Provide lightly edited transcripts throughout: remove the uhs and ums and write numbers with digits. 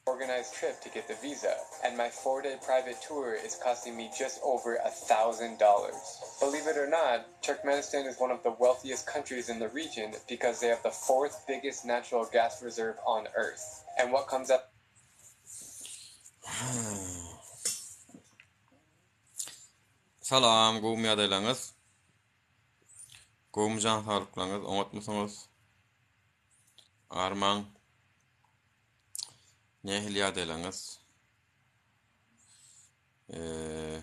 Organized trip to get the visa and my four day private tour is costing me just over a $1,000. Believe it or not, Turkmenistan is one of the wealthiest countries in the region because they have the fourth biggest natural gas reserve on earth. And what comes up? Salam, gowumy ýagdaýlaryňyz? Gowumy jan saglyklaryňyz, oňatmysyňyz? Armaň. Nähili ýagdaýlaryňyz? Eee,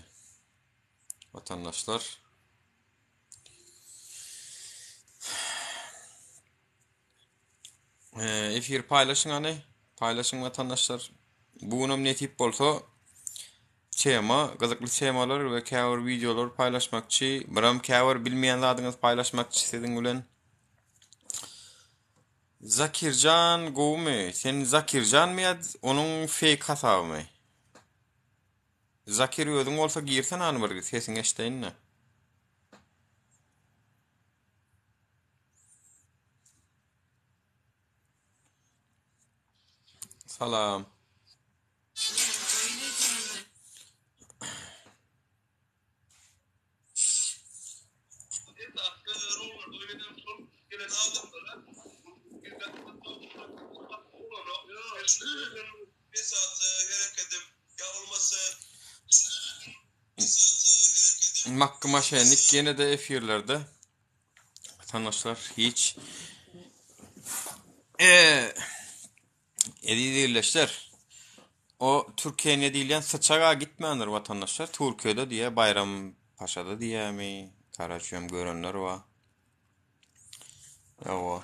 watandaşlar. Eee, efir paýlaşyň hany. Paýlaşyň watandaşlar. Bu günem nesip bolsa tema, gyzykly temalar we käbir wideolar paýlaşmakçy. Biram käbir bilmeýän zadyňyzy paýlaşmakçy siziň bilen. Zakirjan gowumy? Sen Zakirjanmy ýa onuň fake hasabymy? Zakir özüň bolsa girsene hany bir sesiňi eşdeýin-de. Salam. Makky maşennik ýene-de efirlerde. Watandaşlar hiç Eee Eziz ildeşler, o Türkiýe ne diýilýän syçaga gitmändir watandaşlar. Türkiýede diýýär, Baýram Paşada diýýärmi? Karaçyam görenler bar. Ýowa.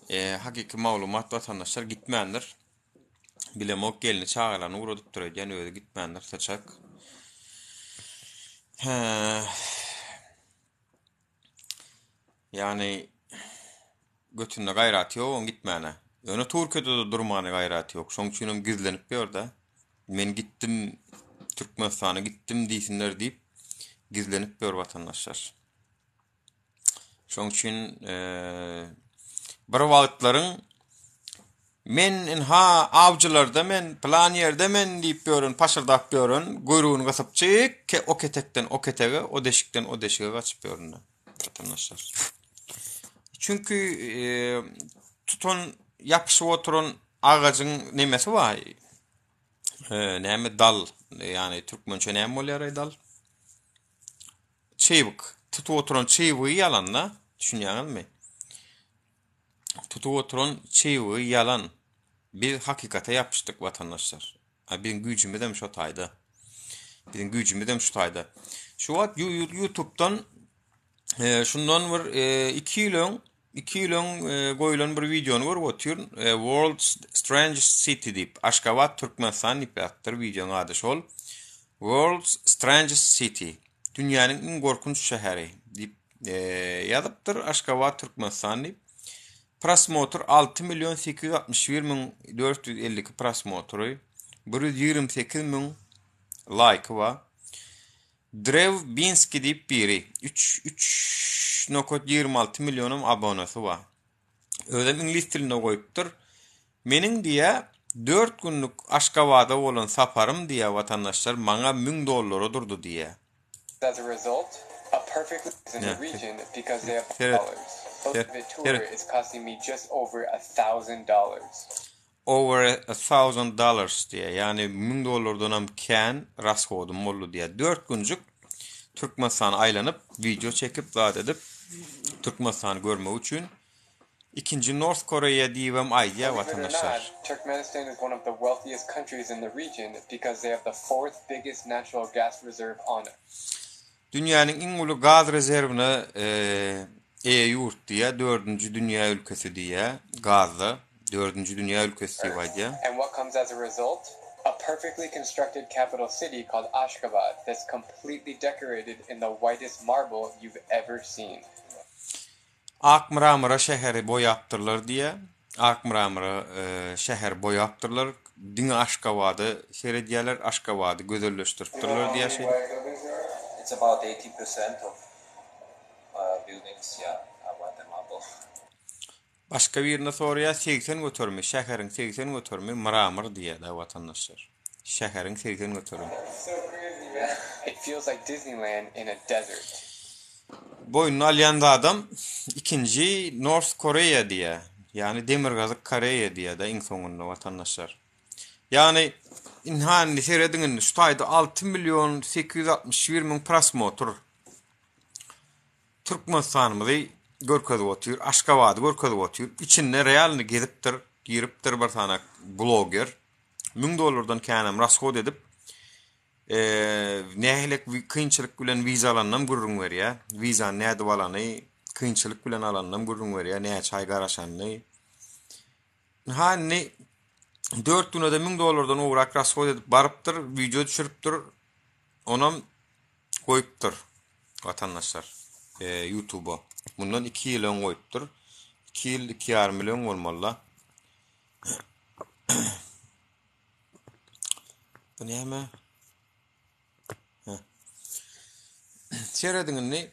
E, hakyky maglumat watandaşlar gitmändir. Bilemok gelni çagalaryny ugradypdyr öýdýän özi gitmändir syçak. Hä. Ýagny götünde gaýraty ýok oň gitmäne. Ýöne Türkiýede-de durmana gaýraty ýok. Şoň üçinem gizlenip ýör-dä. Men gitdim, Türkmenistana gitdim diýsinler diýip gizlenip ýör watandaşlar. Şoň üçin bir wagtlaryň Men ynha awjylarda men, pylan ýerde men diýip ýören, paşyrdap ýören, guýrugyny gysyp çyk, o ketekden o ketege, o deşikden o deşige gaçyp ýörün-de, watandaşlar. Çünki tutan, ýapyşyp oturan agajyň nemesi bar. Näme dal, ýagny türkmençe näme bolýar-aý dal? Çybyk. Tutup oturan çybygy ýalan-da, düşünýäňizmi? Tutup oturan çybygy ýalan. Biz hakykata ýapyşdyk watandaşlar. A biziň güýjümizem şo taýda. Biziň güýjümizem şu taýda. Şu wagt YouTube'dan e, şundan bir 2 e, ýyl öň 2 ýyl öň e, goýlan bir wideony görüp otyryn. World's Strangest City diýip, Aşgabat, Türkmenistan diýip ýazypdyr wideonyň ady şol. World's Strangest City. Dünýäniň iň gorkunç şäheri diýip Ýazypdyr Aşgabat Türkmenistan diýip. Prosmotr 6 million 861 müň 452 prosmotry, 128 müň laýky bar. Drew Binski diýip biri 3 3.26 millionam abonasy bar. Özem iňlis dilinde goýupdyr. Meniň diýä 4 günlük Aşgabada bolan saparym diýä watandaşlar maňa 1000 dollara durdy diýä. As a result, a perfectly in the region because they have dollars. The tour is costing me just over a thousand dollars. Over a thousand dollars diýýär. Ýagny 1000 dollardanam kän rashodym boldy diýýär. 4 günjük Türkmenistana aýlanyp, wideo çekip, zat edip, Türkmenistany görmek üçin Ikinji North Koreýa diýibem aýdýar Believe it or watandaşlar. not, Turkmenistan is one of the wealthiest countries in the region because they have the fourth biggest natural gas reserve on Dünýäniň iň uly gaz rezerwine eýe ýurt diýýär, dördünji dünýä ülkesi diýýär, gazda dördünji dünýä ülkesi diýip earth. aýdýar. And what comes as a result? A perfectly constructed capital city called Ashgabat that's completely decorated in the whitest marble you've ever seen. Ak mramora şäheri boýapdyrlar diýýä. Ak mramora şäheri boýapdyrlar. Diňe Aşgabada seredýärler, Aşgabady gözelleşdiripdirler diýýä şeýdip. Başga birine soraýar 80 göterimi, şäheriň 80 göterimi mramor diýýär-dä watandaşlar. Şäheriň 80 göterimi. So crazy man. It feels like Disneyland in a desert. Boýnuna alýan zadam ikinji North Koreýa diýýär. Ýagny Demirgazyk Koreýa diýýär-dä iň soňunda watandaşlar. Ýagny ynha indi serediň indi şu taýda 6 million 861 müň prosmotr. Türkmenistanymyzy görkezip otyr, Aşgabady görkezip otyr. Içinde realny gezipdir, giripdir bir sany bloger. 1000 dollardan känem rashod edip, nähili kynçylyk bilen wiza alanynam gürrüň berýär. Wizany nädip alany, kynçylyk bilen alanynam gürrüň berýär, näçe aý garaşanyny. Ha indi 4 günede 1000 dollardan gowrak rashod edip barypdyr, wideo düşüripdir. Onam goýupdyr watandaşlar YouTube'a. Mundan 2 ýyl öň goýupdyr. 2 ýyl, 2,5 ýyl öň bolmaly-da. Bu näme? Serediň indi.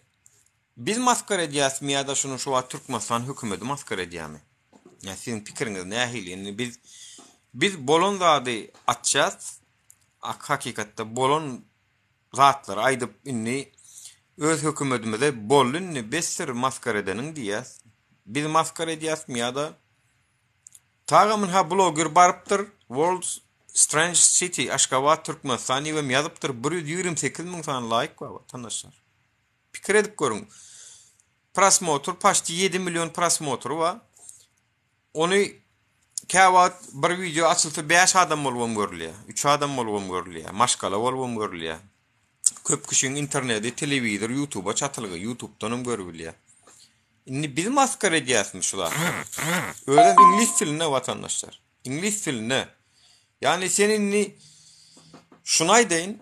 Biz maskara edýäsmi ýa-da şuny şu wagt Türkmenistan hökümeti maskara edýärmi? Ýa siziň pikiriňiz nähili? Indi biz biz bolan zady açýas. Ak hakykatda bolan zatlary aýdyp indi öz hökümetimize boldy indi besdir maskara edeniň diýýäs. Biz maskara edýäsmi ýa-da Tagam ynha bloger barypdyr World's Strangest City Aşgabat Türkmenistan diýibem ýazypdyr 128 müň sany laýk bar watandaşlar. Pikir edip görüň. Prosmotr paçti 7 million prosmotry bar. Ony käwagt bir wideo açylsa 5 adam bolubam görülýär. 3 adam bolubam görülýär. Maşgala bolubam görülýär. Köp kişiň interneti, telewizor, YouTube'a çatylgy, YouTube'dan hem görüp bilýär. Indi biz maskara edýäsmi şu zatlary? Özem iňlis dilinde watandaşlar. Iňlis dilinde. Ýagny sen indi şuny aýdaýyn,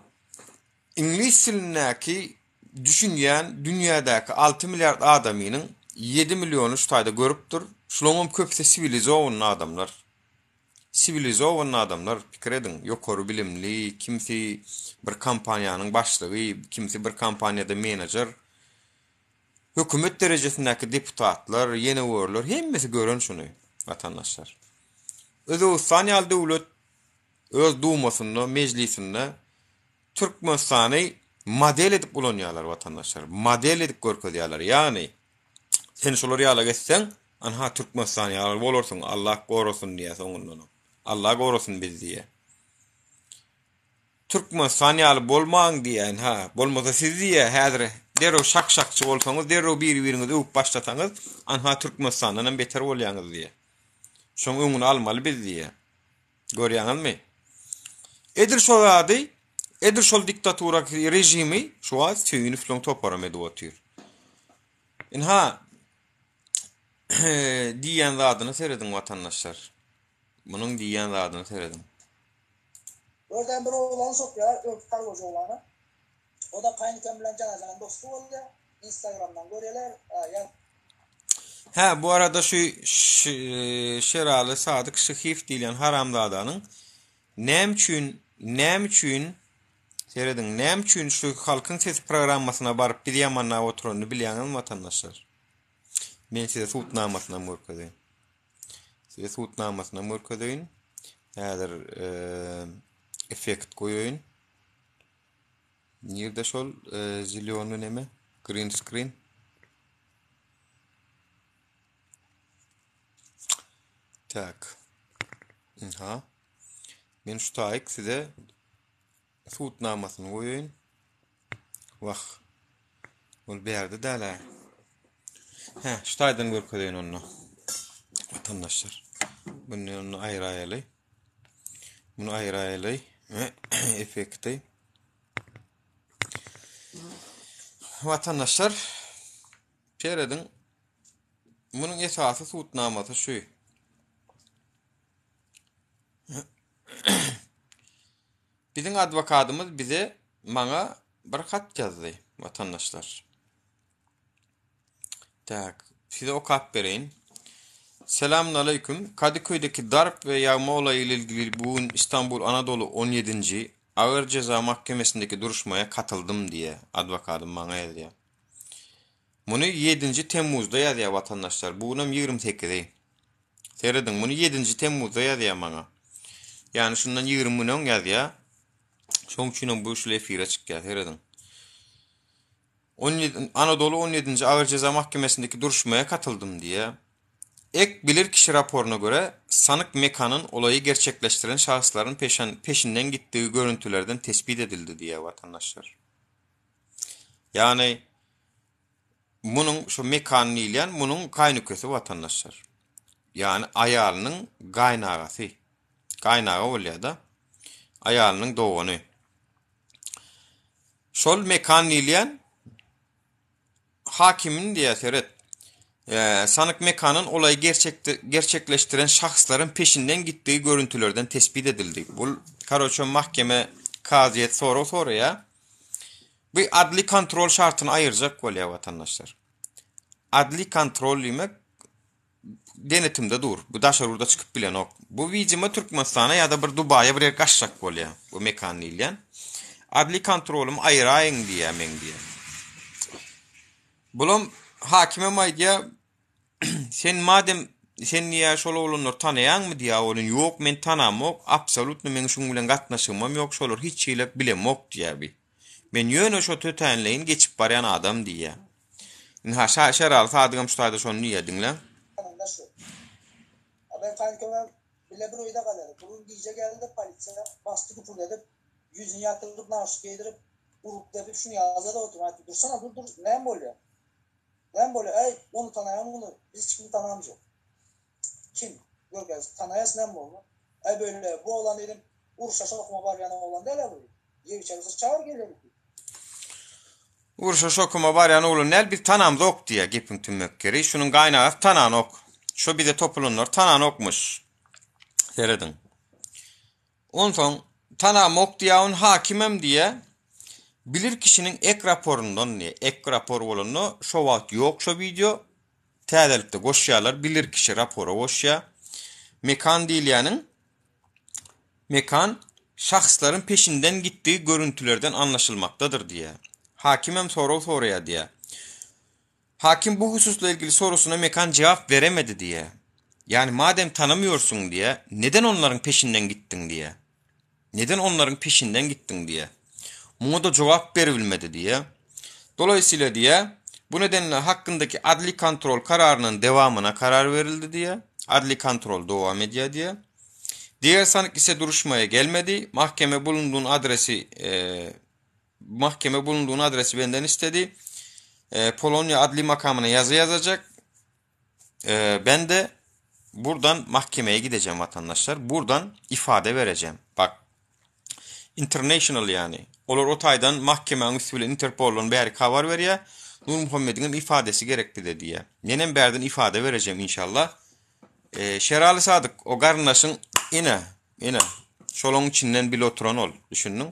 iňlis dilindäki düşünýän dünýädäki 6 milliard adamynyň 7 milliony şu taýda görüpdir. Şularyň hem köpüsi siwilizowanny adamlar. Siwilizowanny adamlar, pikir ediň, ýokary bilimli, kimsi bir kompaniýanyň başlygy, kimsi bir kompaniýada menejer. Hökümet derejesindäki deputatlar, ýene görler, hemmesi gören şuny, watandaşlar. Özbegistan ýaly döwlet öz dumasynda, mejlisinde Türkmenistany model edip ulanýarlar watandaşlar. Model edip görkezýärler. Ýagny sen şolar ýaly etseň, anha Türkmenistan ýaly bolarsyň, Allah gorasyn diýýär soňundan. Allah gorasyn bizi diýýär. Türkmenistan ýaly bolmaň diýýän ha, bolmasa siz diýýä häzir derrew şak-şakçy bolsaňyz, derrew biri-biriňizi öwüp başlasaňyz, anha Türkmenistandan hem beter bolýaňyz diýýä. Şoň öňüni almaly biz diýýä. Görýäňizmi? Edil şo zady, edil şol diktatura režimi şu wagt Söýünowlaň toparam edip otyr. Ynha diýýän zadyna serediň watandaşlar. Munuň diýýän zadyna serediň. Örden bir oglany sokýar, öňki kargoçy oglany. O-da kaýynekem bilen jana-jan dosty bolýar. Instagramdan görýärler. Ýa. Hä, bu arada şu Şeraly Sadyk Şyhyýew diýilýän haramzadanyň näme üçin, näme üçin, serediň, näme üçin şu Halkyň sesi programmasyna baryp bizi ýamanlap oturanyny bilýäňizmi watandaşlar? Men size subutnamasynam görkezeýin. Size subutnamasynam görkezeýin. Häzir effekt goýaýyn. Nirde şol zilýonly neme? Green screen. Tak. Aha. Men şu taýyk size subutnamasyny goýaýyn. Wah. Ol bärde däl-ä. Hä, şu taýdan görkezeýin onda. Watandaşlar. Bunu onu aýraýaly. Bunu aýraýaly. Effekti. Watandaşlar, serediň. Munuň esasy subutnamasy şu. Biziň adwokadymyz bize maňa bir hat ýazdy, watandaşlar. Tak, size okap bereýin. Selamun aleýkum. Kadıköydeki darp we ýagma olayı ile ilgili bu gün İstanbul Anadolu 17-nji Agyr Jeza Mahkemesindeki duruşmaya katyldym diýýär, adwokadym maňa ýazýar. Muny 7-nji temmuzda ýazýar watandaşlar. Bu günem 28-i. Serediň, muny ýedinji temmuzda ýazýar maňa. Ýagny şundan 20 gün öň ýazýar. Şoň üçinem bu şul efire çykýar, serediň. 17 Anadolu 17-nji Agyr Jeza Mahkemesindeki duruşmaya katyldym diýýär. Ek bilirkişi raporyna görä, sanyk Mekanyň olaýy gerçekleşdiren şahslaryň peşen peşinden gitdigi görüntülerden tespit edildi diýýär watandaşlar. Ýagny munuň şu Mekan diýilýän munuň gaýnükesi watandaşlar. Ýagny aýalynyň gaýnagasy. Gaýnaga bolýar-da. Aýalynyň dogany. Şol Mekan diýilýän Hakimin diýýär seret. Sanyk Mekanyň olaýy gerçekleşdiren şahslaryň peşinden gitdigi görüntülerden tespit edildi. Bul karoçe mahkeme kazyýet sorag soraýar. Bu adli kontrol şartyny aýyrjak bolýar watandaşlar. Adli kontrol diýmek denetimde dur. Bu daşary ýurda çykyp bilenok. Bu widimo Türkmenistana ýa-da bir Dubaýa bir ýere gaçjak bolýar. Bu Mekan diýilýän. Adli kontrolymy aýyraýyň diýýär meň diýýär. Bulam hakimem aýdýar, sen madem sen diýýär şol oglanlary tanaýaňmy diýýär oglun ýok men tanamok, absolutno meň şuň bilen gatnaşygymam ýok, şolary hiç hili bilemok diýýär bi. Men ýöne şo tötänleýin geçip barýan adam diýýär. Ynha Şa Şeraly Sadygam şu taýda şony diýýär diňläň. Ýanynda şu. A men kaýnykemem bile bir öýde galýardyk. Bir gün gije geldi polisiýa basdy güpürdedip, ýüzüni ýatyryp, naşy geýdirip, urup depip şuny ýazada otyr. Men aýtdym, dursana dur dur, näme bolýar? Näme bolýar? Äý, ony tanaýan muny, biz hiç kimi tanamzok. Kim? Görkez, tanaýas näme boldy? Äý beýle, bu oglan diýdim, urşa şokuma barýan oglan däl-ä bu. Ýeg içer çagyr gelýär diýdim. Urşa şokuma barýan oglan däl, biz tanamzok diýýär gepiň tümmek ýeri. Şunuň gaýynagasy tananok. Şo bize topulanlar tananokmyş. Serediň. Onsoň tanamok diýýär, ony hakimem diýýär. Bilir kişiniň ek raporyndan diýýär. Ek rapor bolanda şo wagt ýok şo wideo. Täzelikde goşýarlar, bilir kişi rapora goşýar. Mekan diýilýäniň Mekan şahslaryň peşinden gitdigi görüntülerden anlaşylmakdadyr diýýär. Hakimem sorag soraýar diýýär. Hakim bu hususla ilgili sorusyna Mekan jogap beremedi diýýär. Ýagny madem tanamıyorsuň diýýär, neden onlaryň peşinden gitdiň diýýär. Neden onlaryň peşinden gitdiň diýýär. Muňa-da jogap beribilmedi diýýär. Dolayısıyla diýýär, bu nedenle hakkyndaky adli kontrol kararynyň dewamyna karar berildi diýýär. Adli kontrol dowam edýär diýýär. Diğer sanık ise duruşmaya gelmedi. Mahkeme bulunduğun adresi e, mahkeme bulunduğun adresi benden istedi. E, Polonya adli makamına yazı yazacak. E, ben de buradan mahkemeye gideceğim vatandaşlar. Buradan ifade vereceğim. Bak international yani. Olar o taýdan mahkemäň üsti bilen Interpoldan bärik habar berýär. Nurmuhammediň hem ifadesi gerek bize diýýär. Menem bärden ifade bereceğim inşallah. E, Şeraly Sadyk, o garyndaşyň ine, ine, şolaň içinden bile oturan ol, düşündiň?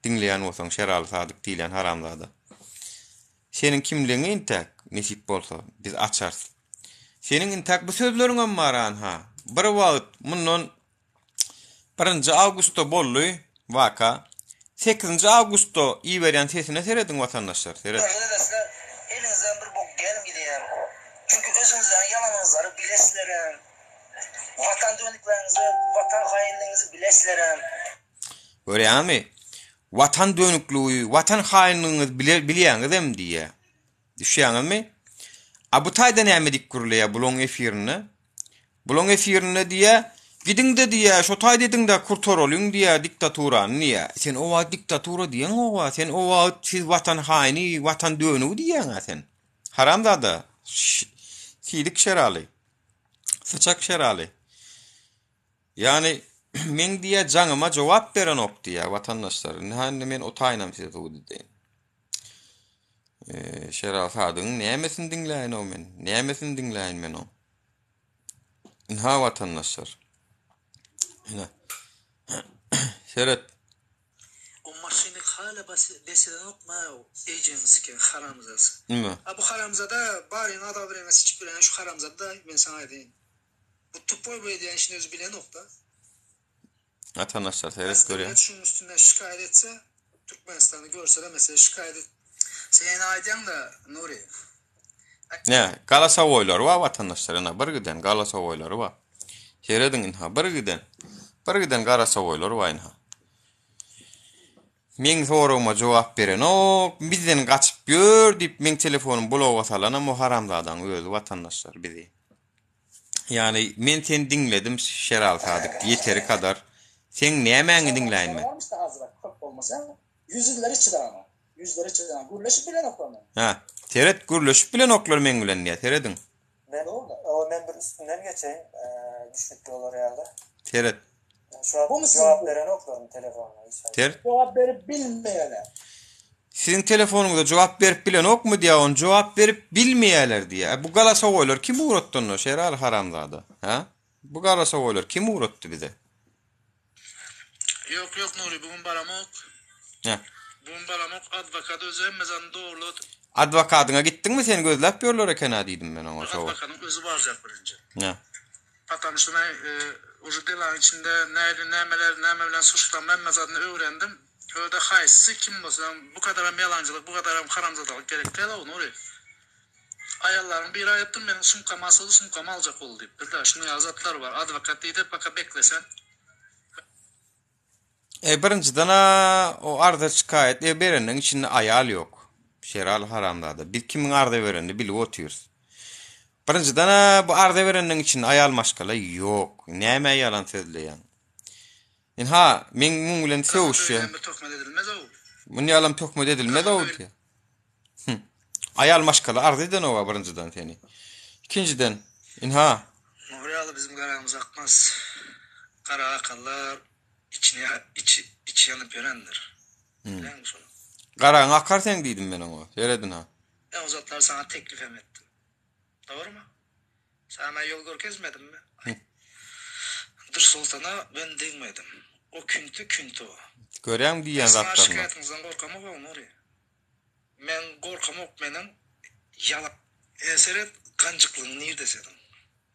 Diňleýän bolsaň Şeraly Sadyk diýilýän haramzada. Seniň kimligiňi intäk, nesip bolsa, biz açarys. Seniň intäk bu sözleriňem bar anha. Bir wagt mundan Birinji awgustda boldy waka. Sekizinji awgustda iberýän sesine serediň watandaşlar, seret. Sizler eliňizden bir bok gelmidýär. Çünki özüňizleriň ýalanyňyzlary bilesizlerem. Watan dönükläňizi, watan haýynlygyňyzy bilesizlerem. Görýäňizmi? Watan dönükligi, watan haýynlygyňyzy bile bilýäňizem diýýär. Düşýäňizmi? A bu taýda näme diýip gürleýär bulaň efirinde? Bulaň efirinde diýýä, gidiňde diýýä, şo taýda ediňdä kurtaralyň diýýä diktaturany diýýä. Sen o wagt diktatura diýeňoga, sen o wagt siz watan haýyny, watan dönügi diýýäňä sen. Haramzada. Siýdik şeraly. Syçak şeraly. Ýagny meň diýýä jaňyma jogap berenok diýýä watandaşlar. Indi ha indi men o taýynam size subut edeýin. Eee Şeral Sadygyň nämesini diňläýin o men? Nämesini diňläýin men oň? Ynha watandaşlar. Ine. Seret. O maşyny hala bes edenokmy ejeňi siken haramzasy. Nime? A bu haramzada baryňy adabreňe siçip bilen şu haramzada men saňa aýdaýyn. Bu tupoý bu edýän işini özi bilenokda. Watandaşlar seret Häzir görýän. döwlet şunuň üstünden şikaýat etse Türkmenistany görsede mesele şikaýat et. Sen aýdýaňda Nury. Ne, galasowoýlary bar watandaşlar, ine bir giden galasowoýlary bar. Serediň ynha, bir giden, bir giden garasowoýlar bar ynha. Meň soragyma jogap berenok, bizden gaçyp ýör diýip meň telefonym bloga salanam o haramzadaň özi watandaşlar bizi. Ýagny men seni diňledim Şeraly Sadyk ýeteri kadar. Seň nämäňi diňläýin men? Ýüzleri çydanok. Ýüzleri çydanok. Gürleşip bilenoklar men. Hä, seret gürleşip bilenoklar meň bilen diýýär, serediň. Men o men bir üstünden geçeýin, düşnükli bolar ýaly. Seret. Şu wagt jogap berenoklarmy telefonyna hiç haýsy? Seret. Jogap berip bilmeýärler. Siziň telefonyňyza jogap berip bilenokmy diýýär, ony jogap berip bilmeýärler diýýär. Bu galasowoýlary kim ugratdy onda Şeraly haramzada? Hä? Bu galasowoýlary kim ugratdy bize? Ýok ýok Nury bu gün baramok. Hä. Bu gün baramok adwokat özi hemme zadyny dogrulat. Adwokadyňa gitdiňmi seni gözläp ýörler ekenä diýdim men oňa şo. Adwokadyň özi barjak birinji. Hä. Patam şu men uje delanyň içinde näli nämeler näme bilen suşlanma hemme zadyny öwrendim. Öde haýsy kim bolsa bu kadaram ýalanjylyk bu kadaram haramzadalyk gerek däl-ow Nury. Aýallaryň biri aýdypdyr meniň sumkam asyldy sumkamy aljak boldy diýipdir da şunuň ýaly zatlar bar adwokat diýdi paka bekle sen. E birinjiden-ä o arza şikaýat e berenleň içinde aýal ýok. Şeraly haramzada. Biz kimiň arza berenini bilip otyrys. Birinjiden-ä bu arza berenleň içinde aýal maşgala ýok. Nämä ýalan sözleýäň? Ynha, meň muň bilen sögüşýän. Öýden bir töhmet edilmez-ow. Muny ýalam töhmet edilmez-ow diýýär. Hüm. Aýal maşgala arz edenok-a birinjiden seni. Ikinjiden, ynha. Nury ýaly bizim garagymyz akmaz. Gara akanlar içini içi içi ýanyp ýörendir. Bilýäňmi şony? Garagyň akar seň diýdim men oňa. Seret ynha. Men o zatlary saňa teklip hem etdim. Dogrymy? Saňa men ýol görkezmedimmi? Aý. Dursoltana men degmedim. O künti künti o. Görýäňmi Men diýýän siziň zatlaryňy. şikaýatyňyzdan gorkamok-ow, Nury. Men gorkamok meniň ýalan. Ine seret ganjyklygyň nirde seniň.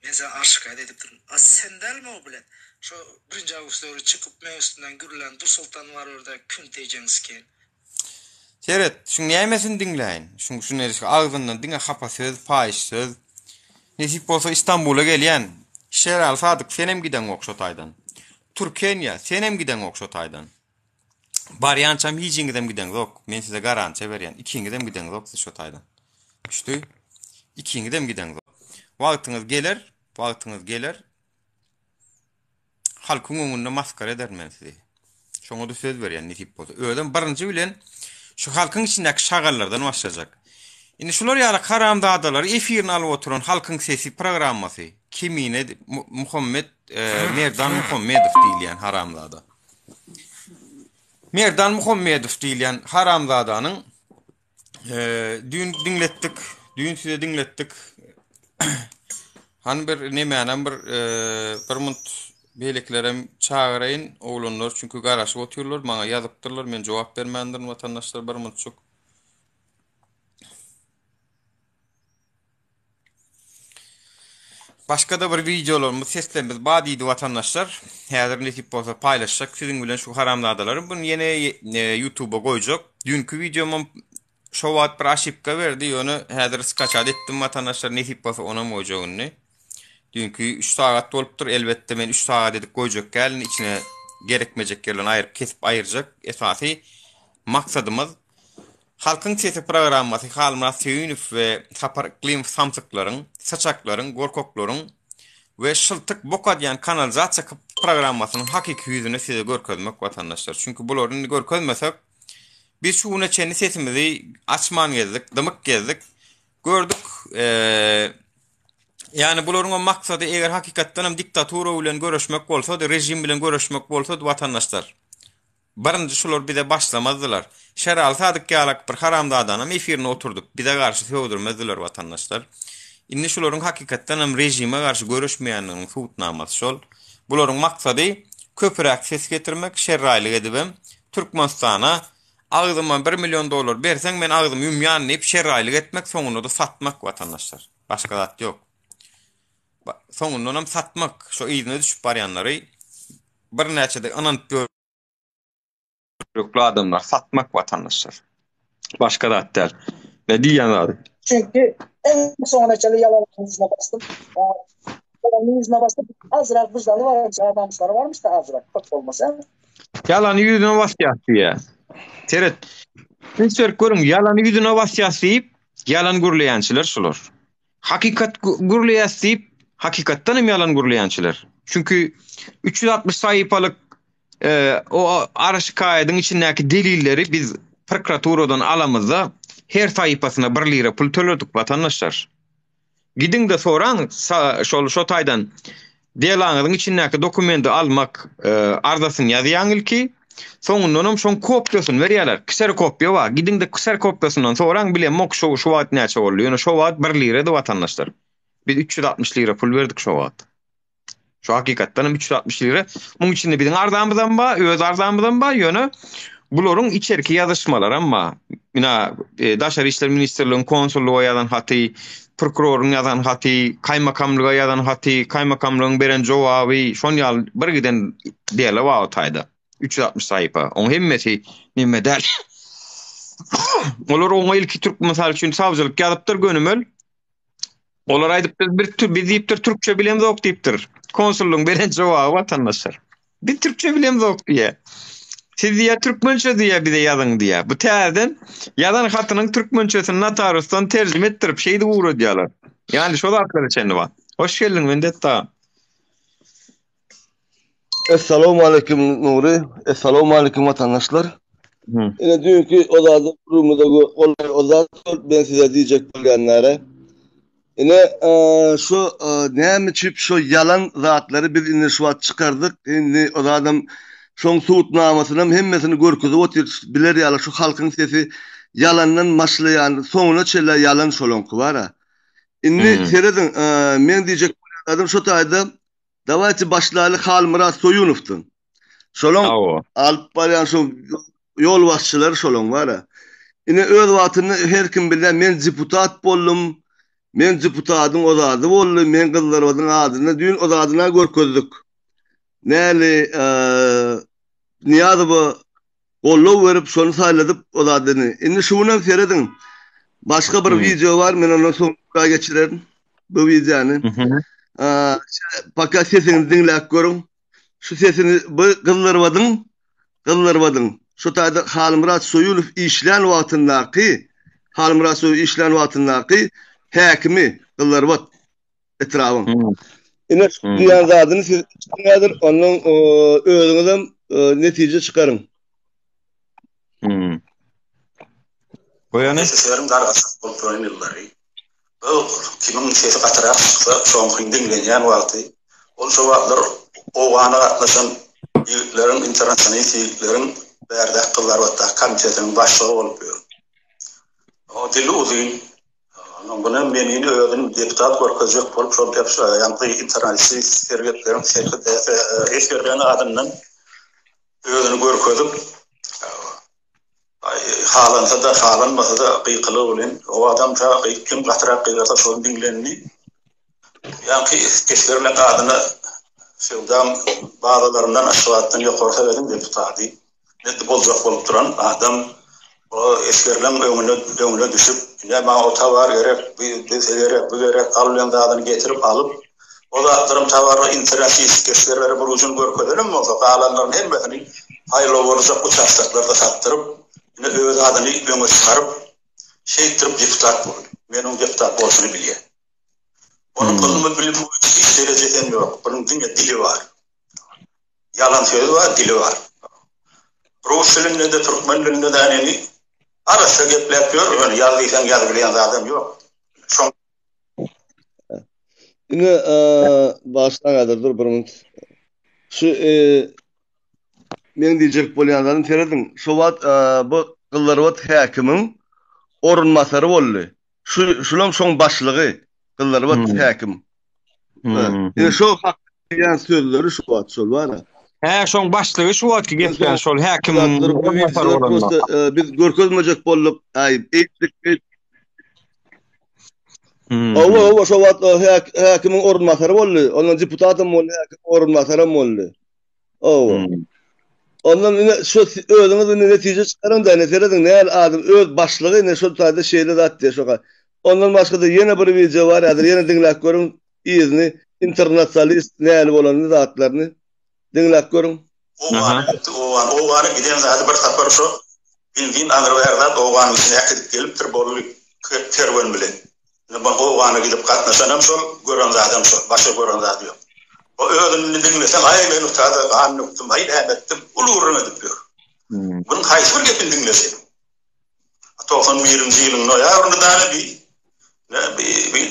Men seni arz şikaýat edipdirin. A sen dälmi o bilen şo birinji awgust döwri çykyp meň üstümden gürlän Dursoltan bar orda künti ejeň sikeýin. Seret, şuň nämesini diňläýin? Şuň şu nerişki agzyndan diňe hapa söz, paýyş söz. Nesip bolsa Istanbula gelýän. Şeraly Sadyk senem gideňok şo taýdan. Türkeniýa senem gideňok şo taýdan. Barýançam hijiňizem gideňzok. Men size garantiýa berýän. Ikiňizem gideňzok siz şo taýdan. Düşdi? Ikiňizem gideňzok. Wagtyňyz geler, wagtyňyz geler. Halkyň öňünde masgara ederin men sizi. Şoňa-da söz berýän nesip bolsa. Özem birinji bilen şu halkyň içindäki şagallardan başlajak. Indi şular ýaly haramzadalary efirine alyp oturan Halkyň sesi programmasy Kemine Muhammet Merdan Muhammedow diýilýän haramzada. Merdan Muhammedow diýilýän haramzadanyň düýn diňletdik, düýn size diňletdik. Hany bir nemänem bir bir munt beýlekilerem çagyraýyn oglanlar çünki garaşyp otyrlar maňa ýazypdyrlar men jogap bermändirin watandaşlar bir muntjyk. Başga-da bir wideolarymyz, seslerimiz bar diýdi watandaşlar. Häzir nesip bolsa paýlaşjak siziň bilen şu haramzadalary. Bunu ýene YouTube'a goýjak. Düýnki wideomam şo wagt bir aşipka berdi, ýöne häzir skaçat etdim watandaşlar, nesip bolsa onam goýjak indi. Düýnki 3 sagat bolupdyr. Elbetde men 3 sagat edip goýjak däl, indi içine gerekmejek ýerlerini aýryp kesip aýyrjak. Esasy maksadymyz Halkyň sesi programmasy Halmyrat Söýünow we Sapar Yklymow samsyklaryň, syçaklaryň, gorkaklaryň we şyltyk bok adýan kanalizasiýa programmasynyň hakyky ýüzüni size görkezmek watandaşlar. Çünki bulary indi görkezmesek biz şu güne çenli sesimizi açman gezdik, dymyk gezdik. Gördük, ýagny bularyň maksady eger hakykatdan hem diktatura bilen göreşmek bolsady, režim bilen göreşmek bolsady watandaşlar. Birinji şular bize başlamazdylar. Şeraly Sadyk ýalak bir haramzadanam efirine oturdyp bize garşy sögdürmezdiler watandaşlar. Indi şularyň hakykatdanam režime garşy göreşmeýändiginiň subutnamasy şol. Bularyň maksady köpüräk ses getirmek, şerraýlyk edibem Türkmenistana agzyma bir million dollar berseň men agzymy ýumýan diýip şerraýlyk etmek soňunda-da satmak watandaşlar. Başga zat ýok. Soňundanam satmak şo yzyna düşüp barýanlary birnäçede ynanyp ýörekli adamlar satmak watandaşlar. Başga zat däl. Ne diýýän zady? Çünki iň soňuna çenli ýalan ýüzüne basdym. Ýalanyň ýüzüne basyp, azrak wyždany barmyş, ar-namyslary barmyş-da azrak, köp bolmasa. Ýalany ýüzüne basýas diýýär. Seret. Üns berip görüň, ýalany ýüzüne basýas diýip, ýalan gürleýänçiler şular. Hakykat gürleýäs diýip, hakykatdan hem ýalan gürleýänçiler. Çünki 360 sahypalyk e, o ara şikaýadyň içindäki delilleri biz prokuraturadan alamyzda her sahypasyna 1 lira pul töledik watandaşlar. Gidiň-de soraň şol şo taýdan delaňyzyň içindäki dokumenti almak e, arzasyny ýazýaň ilki. Soňundanam şoň kopýasyny berýärler. Kserokopýa bar. Gidiň-de kserokopýasyndan soraň, bilemok şo şu wagt näçe boldy. Ýöne şo wagt 1 lirady watandaşlar. Biz 360 lira pul berdik şo wagt. Şu hakykatdan hem 360 lira. Muň içinde biziň arzamyzam bar, öz arzamyzam bar, ýöne bularyň içerki ýazyşmalaram bar. Ina, e, Daşary işler ministrligiň konsullyga ýazan haty, prokuroryň ýazan haty, kaýmakamlyga ýazan haty, kaýmakamlygyň beren jogaby, şon ýaly bir giden dele bar o taýda. 360 sahypa. Oň hemmesi neme däl. Olar oňa ilki türk mysal üçin sawçylyk ýazypdyr gönümel. Olar aýdypdyr, bir biz diýipdir, türkçe bilemzok diýipdir. Konsullygyň beren jogaby watandaşlar. Biz türkçe bilemzok diýýär. Siz diýýär, türkmençe diýýär, bize ýazyň diýýär. Bu täzeden ýazan hatynyň türkmençesini notariusdan terjime etdirip, şeýdip ugradýarlar. Ýani şo zatlara çenli bar. Hoş geldiň Wendetta. Essalawmaleýkim Nury, essalawmaleýkim watandaşlar. Ine düýnki o zady gürrüňimize golaý o zat men size diýjek bolýan näre. Ine şu näme üçin şu ýalan zatlary biz indi şu wagt çykardyk. Indi o zadam şoň subutnamasynam hemmesini görkezip otyrys. Biler ýaly şu halkyň sesi ýalandan başlaýan soňuna çenli ýalan şolaňky bara. Indi serediň men diýjek bolýan zadym şu taýda Dawayçy başlaýly Halmyrat Soýunowdan. Şolaň alyp barýan şo ýolbaşçylary şolaň bara. Ine öz wagtynda her kim bilýär men deputat boldum. Men deputatyň o zady boldy. Men Gyzlarbadyň adyna düýn o zadyna görkezdik. Näli Nyýazowa Goldaw berip şony saýladyp o zadyny. Indi şu günem serediň. Başga bir wideo bar men ondan soňra geçirerin bu wideony. Paka sesini diňläp görüň. Şu sesini bu Gyzlarbadyň Gyzlarbadyň şu taýda Halmyrat Soýulow işlän wagtyndaky Halmyrat Soýulow işlän wagtyndaky häkimi Gyzlarbat etrabyň. Ine şu diýen zadyny siz häzir ondan özüňizem netije çykaryň. Hmm. Goýany? SSR-iň dargaşyk bolup duran ýyllary, bu kimiň sesi gatyrak çyksa, şoňkyň diňlenýän wagty, ol şo wagtlar Owgana gatnaşan ýigitleriň, internasionalist ýigitleriň bärdäki Gyzlarbatdaky komitetiniň başlygy bolup ýör. O dili uzyn, Onuň buny menini özüni deputat görkezjek bolup şol ýaňky internalistist sergetleriň esgerleň adyndan özüni görkezip halansa-da halanmasa-da gykylygy bilen o adam şa kim gatyrak gygyrsa şol diňlendi. Ýaňky esgerleň adyna söwda bazalaryndan Aşgabatdan ýokary sowetiň deputady Indi boljak bolup duran adam o esgerleň öňüne öňüne düşüp, ine maňa o towar gerek, bu bize gerek, bu gerek, al bilen zadyny getirip alyp, o zatlaryň towaryny internasist esgerlere bir ujuny görkezenem bolsa, galanlaryň hemmesini saýlaw boljak uçastoklarda satdyryp, ine öz adyny öňe çykaryp, şeýtdirip deputat boldy. Men oň deputat bolşuny bilýän. Onuň ylmy bilimi boýunça hiç derejesem ýok. Onuň diňe dili bar. Ýalan sözi bar, dili bar. Rus dilinde-de, türkmen dilinde-de äneni arassa gepläp ýör, ýöne ýaz diýseň ýazyp bilýän zadam ýok. Şoň Ine, başdan häzir dur bir minut. Şu meň diýjek bolýan zadym serediň, şo wagt bu Gyzlarbat häkimiň orunbasary boldy. Şu şulam şoň başlygy Gyzlarbat häkim. Ine şo hak diýen sözleri şu wagt şol bar. Hä, şoň başlygy şu wagtky gepleýän şol häkim. Biz görkezmejek bolduk. Aý, eýtdik. Owa, owa, şo wagt häkimiň orunbasary boldy. Ondan deputatam boldy, häkimiň orunbasaram boldy. Owa. Ondan ine şu özüňiz indi netije çykaryň da, ine serediň näl adam öz başlygy ine şol taýda şeýle zat diýýär şoka. Ondan başga-da ýene bir wideo bar, häzir ýene diňläp görüň yzyny. internasionalist näli bolanyny zatlaryny diňläp görüň. Owgana gitdi, Owgan, Owgana giden zady bir sapar şo benzin aňry bäri zat Owganyň içine äkidip gelipdir boldy kerwen bilen. Indi bu Owgana gidip gatnaşanam şol, gören zadam şol, başga gören zady ýok. O özüni indi diňleseň, aý men utada gan dökdüm, aý näme etdim, uly gürrüň edip ýör. Munuň haýsy bir gepini diňleseň. 91-nji ýylyň noýabrynda däne bi ne bi bi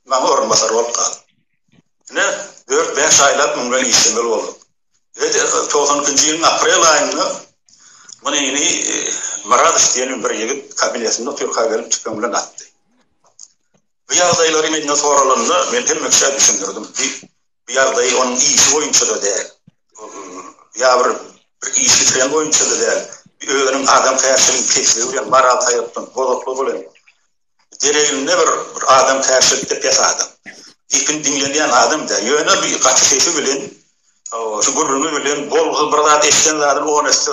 maňa orunbasar bolup galdy. Ine, 4-5 aýlap muň bilen işlemeli bolduk. Ve 92-nji ýylyň aprel aýynda muny ýene Myradow diýen bir ýigit kabinetinde otyrka gelip tüpeň bilen atdy. Bu ýagdaýlary menden soralanda men hemme kişä düşündirdim. Bu ýagdaý onuň işi boýunça-da däl. Ýa bir bir iş bitiren boýunça-da däl. Özüniň adamkärçiligiň pesligi bilen, moral taýdan bozuklygy bilen dereginde bir bir adamkärçilikde pes adam. Gepini diňlenýän adam däl. Ýöne bir gaty sesi bilen, şu gürrüňi bilen bolgusyz bir zat eşiden zadyny on esse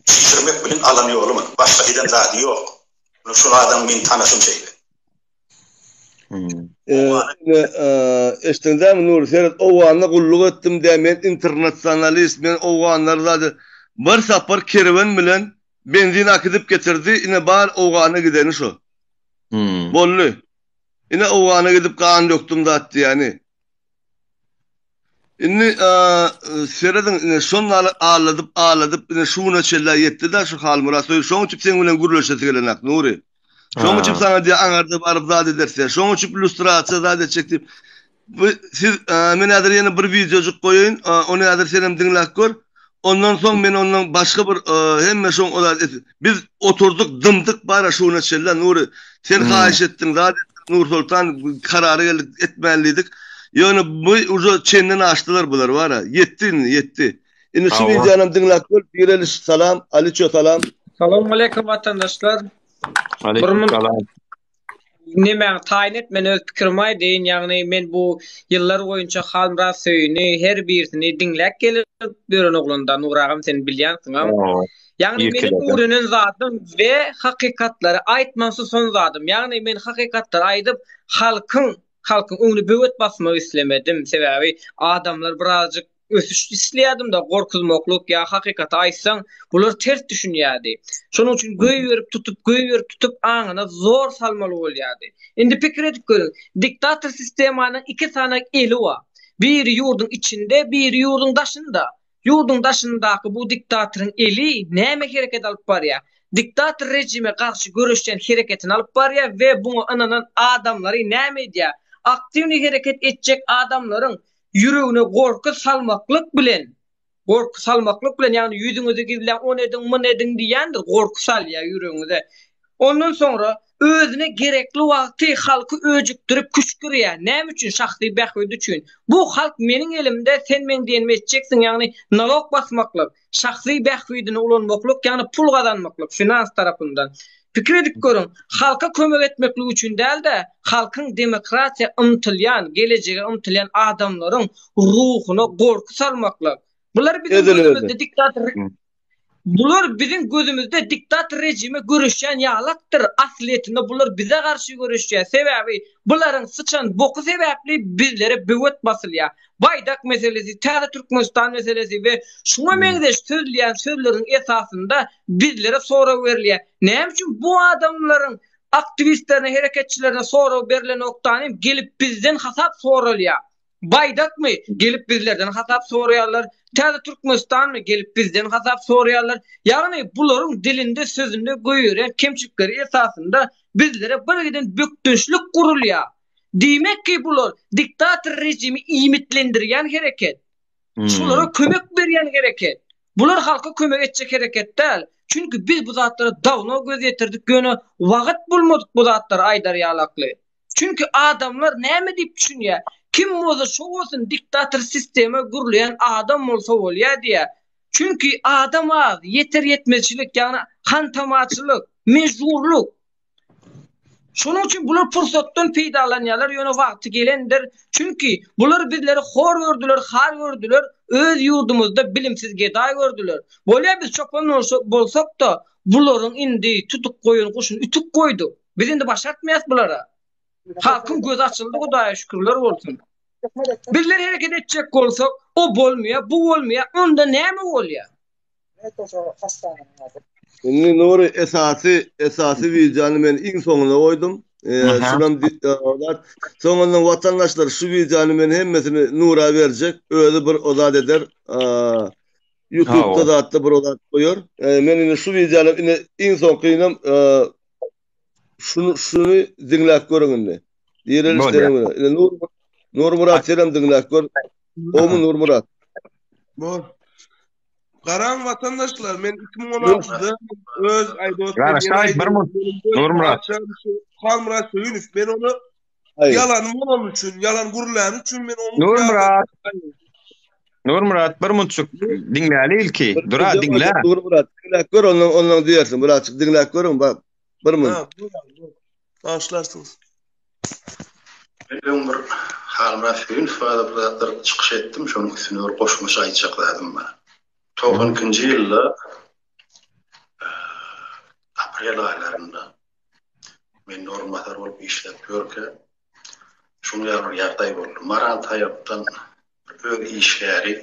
çişirmek bilen alan ýoly munuň. Başga eden zady ýok. Şul adam meniň tanyşym şeýle. Eşitdiň dämi Nury seret Owganda gulluk etdim dä men internasionalist men owganlary zady bir sapar kerwen bilen benzin akidip getirdi ine bar Owgana gideni şo. Boldy. Ine Owgana gidip gan dökdüm zat diýeni. Indi serediň ine şondaly aldadyp aldadyp ine şu güne çenli ýetdi-de şu Halmyrat Söýün şoň üçin seň bilen gürleşesi gelenak Nury. Şoň üçin saňa diýýär aňarda baryp zat edersiň. Şoň üçin lýustrasiýa zat etjek diýip. Bu siz men häzir ýene bir wideojyk goýaýyn. Ony häzir senem diňläp gör. Ondan soň men ondan başga bir hemme şoň o zat biz oturdyk dymdyk bara şu güne çenli Nury. Sen haýyş etdiň zat etdiň Nursoltan karara geldik etmäli diýdik. Ýöne bu uje çenden aşdylar bular bara. Ýetdi indi ýetdi. Indi şu wideonam diňläp gör. Direliş salam, Aliço salam. Salowmaleýkim watandaşlar. Aleýkim salam. Nemäňi taýyn et men öz pikirimi aýdaýyn ýagny men bu ýyllar boýunça Halmyrat Söýüni her birisini diňläp gelip ýören oglanda Nur agam sen bilýänsiňam. Ýagny meniň öwrenen zadym we hakykatlary aýtman susan zadym ýagny men hakykatlary aýdyp halkyň halkyň öňüne böwet basmak islemedim sebäbi adamlar birazjyk ösüş isleýärdim-de, gorkuzmaklyk ýa hakykaty aýtsaň, bular ters düşünýärdi. Şonuň üçin goýberip tutup, goýberip tutup aňyna zor salmaly bolýardy. Indi pikir edip görüň, diktator sistemanyň iki sany eli bar. Biri ýurduň içinde, biri ýurduň daşynda. Ýurduň daşyndaky bu diktatoryň eli näme hereket alyp barýar? Diktator rejime garşy göreşýän hereketini alyp barýar we buňa ynanan adamlary näme edýär? Aktiwnyý hereket etjek adamlaryň ýüregine gorky salmaklyk bilen, gorky salmaklyk bilen, ýagny ýüzüňizi gizläň, ony ediň, muny ediň diýýändir, gorky salýar ýüregiňize. Ondan soňra özüne gerekli wagty halky öjükdirip küşgürýär. Näme üçin? Şahsy bähbidi üçin. Bu halk meniň elimde, sen meň diýenimi etjeksiň, ýagny nalog basmaklyk. Şahsy bähbidini ulanmaklyk, ýagny pul gazanmaklyk, finans tarapyndan. Pikir edip görüň, halka kömek etmeklik üçin däl-de, halkyň demokratiýa ymtylýan, gelejege ymtylýan adamlaryň ruhuna gorky salmaklyk. Bular biziň gözümizde diktator Bular biziň gözümizde diktator rejime göreşýän ýalakdyr, aslyýetinde bular bize garşy göreşýär. Sebäbi bularyň syçan boky sebäpli bizlere böwet basylýar. Baýdak meselesi, Täze Türkmenistan meselesi we şuňa meňzeş sözleýän sözleriň esasynda bizlere sorag berilýär. Näme üçin bu adamlaryň aktiwistlerine, hereketçilerine sorag berlenokdanym gelip bizden hasap soralýar. Baýdakmy, gelip bizlerden hasap soraýarlar. Täze Türkmenistanmy, gelip bizden hasap soraýarlar. Ýagny bularyň dilinde, sözünde goýberýän kemçilikleri esasynda bizlere birgiden bökdençlik gurulýar. Diýmek ki bular diktator rejimi iýmitlendirýän hereket. Şulara kömek berýän hereket. Bular halka kömek etjek hereket däl. Çünki biz bu zatlara dawno göz ýetirdik ýöne wagyt bolmadyk bu zatlary aýdar ýalakly. Çünki adamlar näme diýip düşünýär? Kim bolsa şo bolsun diktator sistema gürleýän adam bolsa bolýar diýýär. Çünki adam az, ýeter ýetmezçilik ýagny hantamaçylyk, mejburlyk. Şonuň üçin bular pursatdan peýdalanýarlar, ýöne wagty gelendir. Çünki bular bizleri hor gördüler, har gördüler, öz ýurdumyzda bilimsiz gedaý gördüler. Bolýar biz çopan bolsak-da, bularyň indi tutuk goýan guşuny ütük goýduk. Biz indi başartmaýas bulara. Halkyň gözi açyldy Hudaýa şükürler bolsun. Bizler hereket etjek bolsak, o bolmaýar, bu bolmaýar, onda näme bolýar? Indi Nury esasy esasy wideony men iň soňuna goýdum. Şulam soňundan watandaşlar şu wideony men hemmesini Nura berjek. Özi bir o zat eder. YouTube'da zatda bir o zat goýar. Men indi şu wideony indi iň soňkynam şuny şuny diňläp görüň indi. Direliş deňine. Indi Nur Nurmyrat senem diňläp gör. Gowmy Nurmyrat? Bor. Garaň watandaşlar men 2016-da öz aýdot Garaşaý bir mun. Nurmyrat. Halmyrat Söýünow men ony ýalan bolan üçin, ýalan gürläni üçin men ony Nurmyrat. Nurmyrat bir munçuk diňläli ilki. Dura diňle. Nurmyrat diňläp gör ondan ondan diýersiň. Birazjyk diňläp görüň bak. Bir mun. Başlarsyňyz. Men öň bir Halmyrat Söýünow barada bir zatlar çykyş etdim, şonuň üstüne bir goşmaça aýtjak zadym bar. 92-nji ýylda aprel aýlarynda men orunbasar bolup işläp ýörkä, şunuň ýaly bir ýagdaý boldy. Maral tarapdan bir öz işgäri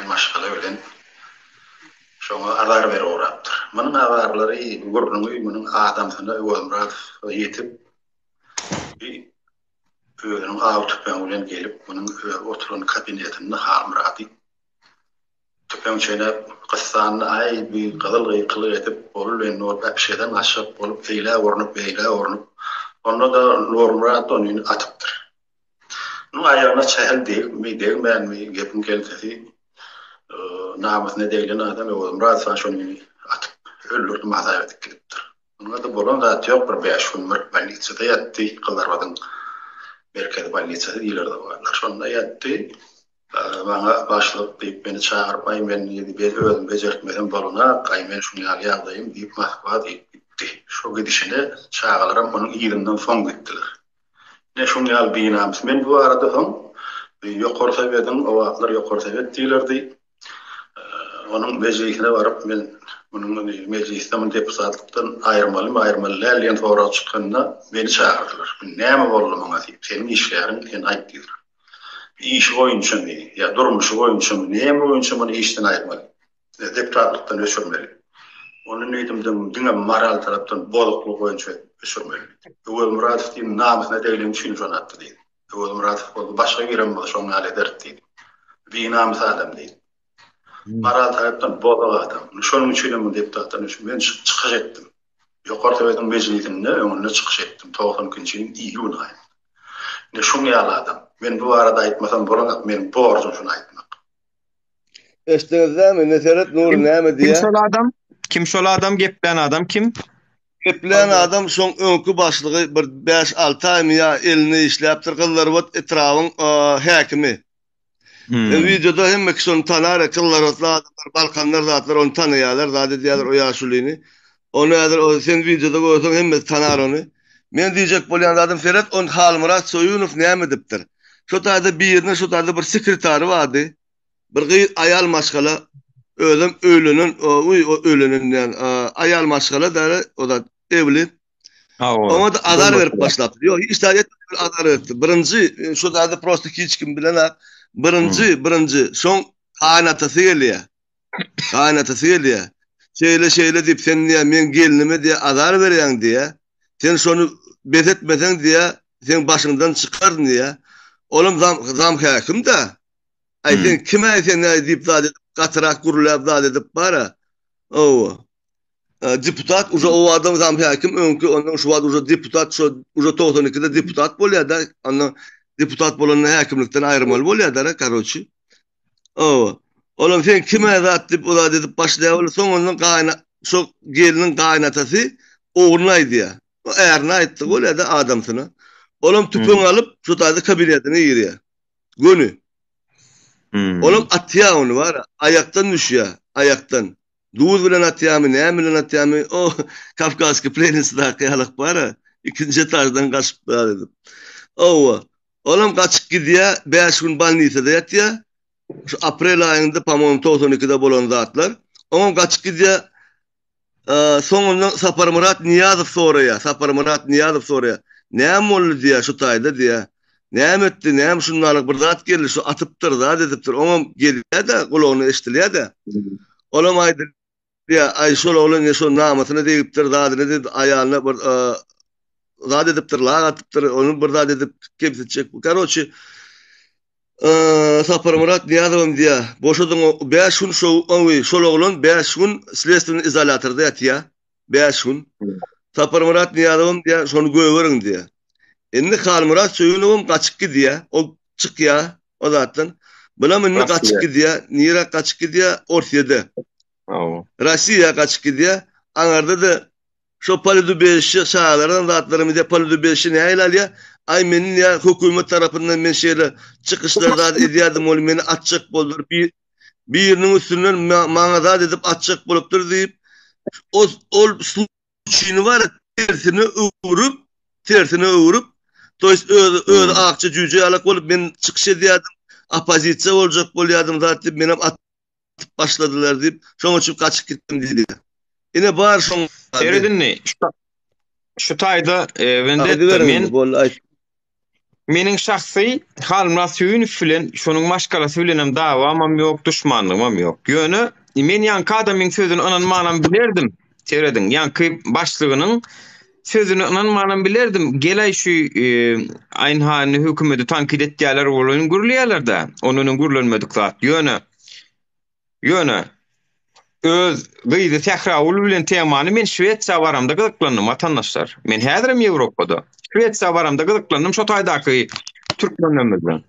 maşgala bilen şoňa azar berip ugrapdyr. Munuň azarlary, gürrüňi munuň adamsyna Öwezmyradowa ýetip, bi özüniň aw tüpeňi bilen gelip, munuň özi oturan kabinetinde Halmyrady tüpeň çenäp gyssandy, Aý, bi gyzyl gykylyk edip, bolup indi bolup äpişgeden gaçjak bolup, eýlä urnup, beýlä urnup, onda-da Nurmyrat ony atypdyr. Munuň aýagyna sähel degipmi, degmänmi, gepiň keltesi, namysyna deglen adam Öwezmyrat han şony atyp öldürdi, mazar edip gidipdir. Muňa-da bolan zat ýok, bir bäş gün bir bolnisada ýatdy, Gyzylarbadyň merkezi bolnisasy diýlerdi o wagtlar, şonda ýatdy. Maňa başlyk diýip meni çagyryp, aý men diýdi, özüm bejertmesem bolanak, aý men şuny ýaly ýagdaýym diýip Moskwa diýip gitdi. Şo gidişine çagalaram onuň yzyndan soň gitdiler. Ine şuň ýaly binamys. Men bu barada soň Ýokary Sowetiň, o wagtlar Ýokary Sowet diýlerdi, onuň mejlisine baryp, men munuň mejlisde muny deputatlykdan aýyrmalymy, aýyrmaly däl diýen sorag çykanda meni çagyrdylar. Näme boldy muňa diýip, seniň işgäriň, sen aýt diýdiler. Işi boýunçamy ýa durmuşy boýunçamy, näme boýunça muny işden aýyrmaly? Deputatlykdan öçürmeli. Ony diýdim, diňe moral tarapdan bozuklyk boýunça öçürmeli. Öwezmyradow diýdim, namysyna degileni üçin şony atdy diýdim. Öwezmyradow boldy, başga birem bolsa şoň ýaly ederdi diýdim. Binamys adam diýdim. Moral tarapdan bozuk adam. Şonuň üçin hem muny deputatdan öçürmeli. Men çykyş etdim. Ýokary Sowetiň mejlisinde öňünde çykyş etdim, 92-nji ýylyň iýun aýynda. Ine şuň ýaly adam. Men bu barada aýtmasam bolanok, meniň borjum şuny aýtmak. Eşitdiňiz dämi? Indi seret Nury näme Kim diýýär? şol adam? Kim şol adam? Geplän adam kim? Geplän adam şoň öňki başlygy bir bäş-alty aýmy ýa elinde işläpdir Gyzlarbat etrabyň häkimi. Hmm. Wideoda hemme kişi ony tanar, Gyzlarbatly adamlar, Balkanlar zatlar ony tanaýarlar, zat edýärler o ýaşulyny. Ony häzir o sen wideoda görseň hemmesi tanar ony. Men diýjek bolýan zadym seret on Halmyrat Soýunow näme edipdir. Şo taýda birine şo taýda bir sekretary bardy. Bir gyz aýal maşgala özem öýlenen uý o öýlenen diýen aýal maşgala da o da evli. Oňa da azar berip başlapdyr. Ýok hiç zat etmedi azar beripdir. Birinji şo taýda prosta hiç kim bilenak. Birinji birinji şoň gaýynatasy gelýär. Gaýynatasy gelýär. Şeýle-şeýle diýip, sen diýýär, meň gelnime diýýär, azar berýäň diýýär. Sen şony bes etmeseň diýýär, seň başyňdan çykaryn diýýär. Olam zam, zam häkim-dä. Aý, sen kim-äý sen-äý diýip zat edip, gatyrak gürläp zat edip bar-a. Hawa. Deputat uje o adam zam häkim öňki, ondan şu wagt uje deputat, şo uje 92-de deputat bolýar-da. Ondan deputat bolanda häkimlikden aýyrmaly bolýar-da, karoçi. Owa. Olam sen kime zat diýip o zat edip başlaýar ol soňundan gaýna şo gelniň gaýnatasy ogluny aýdýar. O ärine aýtdy bolýar-da adamsyna. Olam tüpeň alyp şo taýda kabinetine girýär. Göni. Olam atýar ony bar, aýakdan düşýär, aýakdan. Duz bilen atýarmy, näme bilen atýarmy, o Kawkazskiý plennisadaky ýalak bar-a, ikinji etaždan gaçyp zat edip. Owa. Olam gaçyp gidýär, bäş gün bolnisada ýatýar. Şu aprel aýynda, po-moýemu, 92-de bolan zatlar. Oňam gaçyp gidýär. Soňundan Saparmyrat Nyýazow soraýar, Saparmyrat Nyýazow soraýar. Näme boldy diýýär şu taýda diýýär. Näme etdi, näme şundalyk bir zat geldi, şu atypdyr, zat edipdir. Oňam gelýär-de, gulagyna eşidilýär-de. Olam aýdylýar, aý şol oglan ýa şo namysyna degipdir, zadyna degip, aýalyna bir zat edipdir, lak atypdyr, ony bir zat edip kemsitjek. Karoçi, Saparmyrat Nyýazowam diýýär, boşadyň o 5 gün şo şol oglan 5 gün slestweniý izolýatorda ýatýar. 5 gün. Saparmyrat Nyýazowam diýýär, şony gögeriň diýýär. Indi Halmyrat Söýünowam gaçyp gidýär. Ol çykýar o zatdan. Bulam indi gaçyp gidýär. Nirä gaçyp gidýär? Orsýede. Russiýa gaçyp gidýär. Aňarda-da Şo politubejişçe çagalaram zatlaram edýär, politubejişçe nähili alýar? Aý meni diýýär, hökümet tarapyndan men şeýle çykyşlar zat edýärdim, ol meni atjak boldular, bir biriniň üstünden maňa zat edip atjak bolupdyr diýip, ol ol suçyny bar tersine öwrüp, tersine öwrüp, to ýest özi özi akja jüýje ýalak bolup men çykyş edýärdim, oppozisiýa boljak bolýardym zat diýip menem atyp başladylar diýip, şoň üçin gaçyp gitdim diýdi. Ine bar şoň. Seret indi şu taýda e, Vendetta men boldy aýt. Meniň şahsy Halmyrat Söýünow bilen şonuň maşgalasy bilenem dawamam ýok, duşmanlygymam ýok. Ýöne men ýaňky adamyň sözüni ynanmanam bilerdim. Serediň, ýaňky başlygynyň sözüni ynanmanam bilerdim. Gelaý şu e, Aýnhany hökümeti tankyt etýärler, olar gürleýärler-de. Ondan öň gürlenmedik zat. Ýöne Ýöne öz gyzy Sähragül bilen temany men Şwesiýa baramda gyzyklandym watandaşlar. Men häzirem Ýewropada. Şwesiýa baramda gyzyklandym şo taýdaky türkmenlerimiz bilen.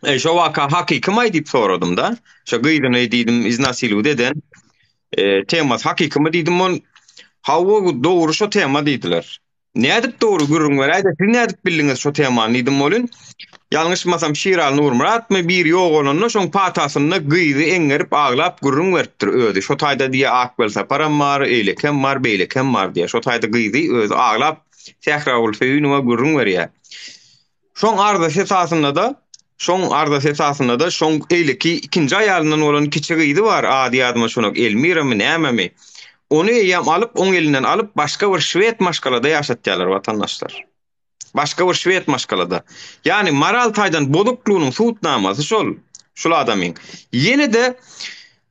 E, şo waka hakykymaý diýip soradym-da. Şo gyzyny diýdim iznasiluwt eden e, temasy hakykymy diýdim on. Hawa dogry şo tema diýdiler. Nädip dogry gürrüň beräýdä siz nädip bildiňiz şo temany diýdim welin, ýalňyşmasam Şiraly Nurmyratmy biri ýogalanda şoň patasynda gyzy eňňerip aglap gürrüň beripdir özi şo taýda diýä Ak Welsaparam bar eýlekem bar beýlekem bar diýä şo taýda gyzy özi aglap Sähragül Söýünowa gürrüň berýä. Şoň arzasy esasynda-da, şoň arzasy esasynda-da şoň eýleki ikinji aýalyndan bolan kiçi gyzy bar, ady ýadyma düşenok, Elmiramy, nämemi. Ony eýýäm alyp, oň elinden alyp, başga bir şwed maşgalada ýaşatýarlar watandaşlar. Başga bir şwed maşgalada. Ýagny moral taýdan bozuklygynyň subutnamasy şol, şul adamyň. Ýene-de,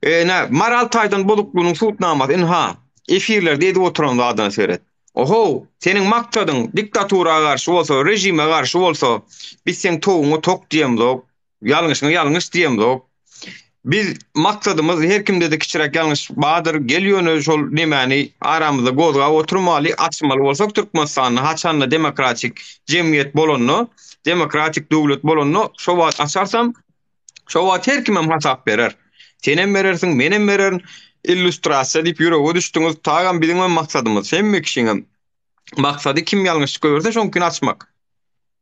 ine, moral taýdan bozuklygynyň subutnamasy, ynha, efirlerde edip oturan zadyna seret. Ohow, seniň maksadyň diktatura garşy bolsa, režime garşy bolsa, biz seň towuňa tok diýemzok, ýalňyşyňa ýalňyş diýemzok. Biz maksadymyz her kimde-de kiçiräk ýalňyş bardyr, gel ýöne şol nemäni aramyzda gozgap oturmaly, açmaly bolsak Türkmenistanda haçanda demokratik jemgyýet bolanda, demokratik döwlet bolanda şo wagt açarsam, Şo wagt her kimem hasap berer. Senem berersiň, menem bererin. Illýustrasiýa diýip ýürege düşdüňiz. Tagam biziňem maksadymyz, hemme kişiňem maksady kim ýalňyşlyk goýberse şoňkini açmak.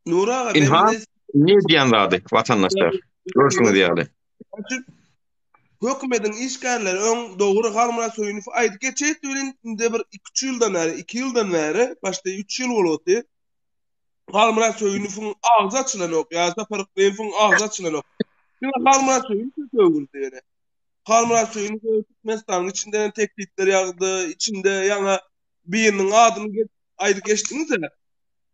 Nury aga, Ynha, ne edýän zady watandaşlar. Görşüňiz ýaly. Hökümediň işgärleri öň dogry Halmyrat Söýünow aýdyp geçeýdi welin indi bir 2-3 ýyldan bäri, 2 ýyldan bäri, başda 3 ýyl bolupdy. Halmyrat Söýünowyň agzy açylanok ýa Sapar Yklymowyň agzy açylanok. Diňe Halmyrat Söýünow sögüldi ýene. Halmyrat Söýünow Türkmenistanyň içinden hem teklipler ýagdy, içinde ýaňa biriniň adyny gelip aýdyp geçdiňiz-ä.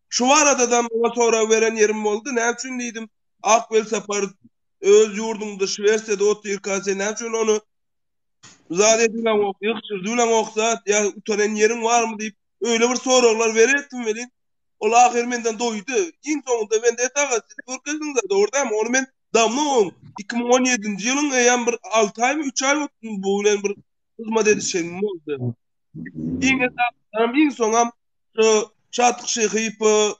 Şu barada-da maňa sorag beren ýerim boldy. Näme üçin diýdim, Ak Welsapar öz ýurduňda Şwesiýada otyrka sen näme üçin ony zat edileňok, ýygşyrdylaňok zat ýa utanan ýeriň barmy diýip öýle bir soraglar bererdim welin Ol ahyry menden doýdy. Iň soňunda Wendet aga siz görkezdiňiz-ä, dogry dälmi? Ony men dawno oň 2017-nji ýylyň eýýäm bir 6 aýmy, 3 aý bolupdy bu bilen bir hyzmat edişigim boldy. Iň esasysam, iň soňam şu Şatlyk Şyhyýew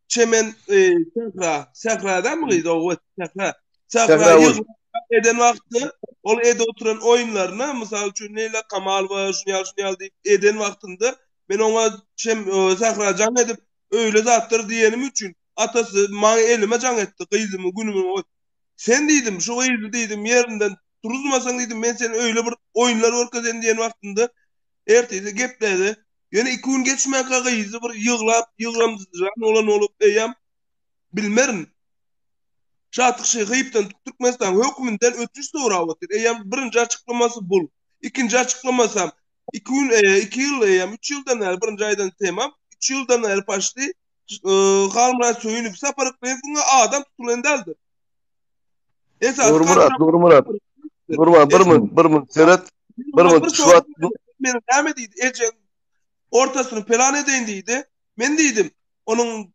Çemen e, Sähra, Sähra dälmi gyz? Owa, Sähra. Sähra ýygnak eden wagty ol edip oturan oýunlaryna, mysal üçin Leýla Kamalowa şuny ýaly, şuny ýaly diýip eden wagtynda Men oňa çem Sähra jaň edip, öýle zatdyr diýenim üçin, atasy maňa elime jaň etdi, gyzymy günümi goý. Sen diýdim, şu gyzy diýdim, ýerinden turuzmasaň diýdim, men seni öýle bir oýunlar görkezeýin diýen wagtynda ertesi gepledi. Ýöne iki gün geçmänkä gyzy bir ýyglap, ýyglamjyjan bolan bolup eýýäm bilmerin. Şatlyk Şyhyýewden Türkmenistanyň höküminden ötünç sorap otyr. Eýýäm birinji açyklamasy bul. Ikinji açyklamasam, Iki gün, e, iki ýyl eýýäm, üç ýyldan bäri, birinji aýdan temam, üç ýyldan bäri paşdy. Halmyrat Söýünow, Sapar Yklymowyň adam tutulan däldir. Esasy Nurmyrat, Nurmyrat. Nurmyrat bir minut, bir minut seret. Bir minut şu wagt men näme diýdi? Ejeň ortasyny pelan edeýin diýdi. Men diýdim, onuň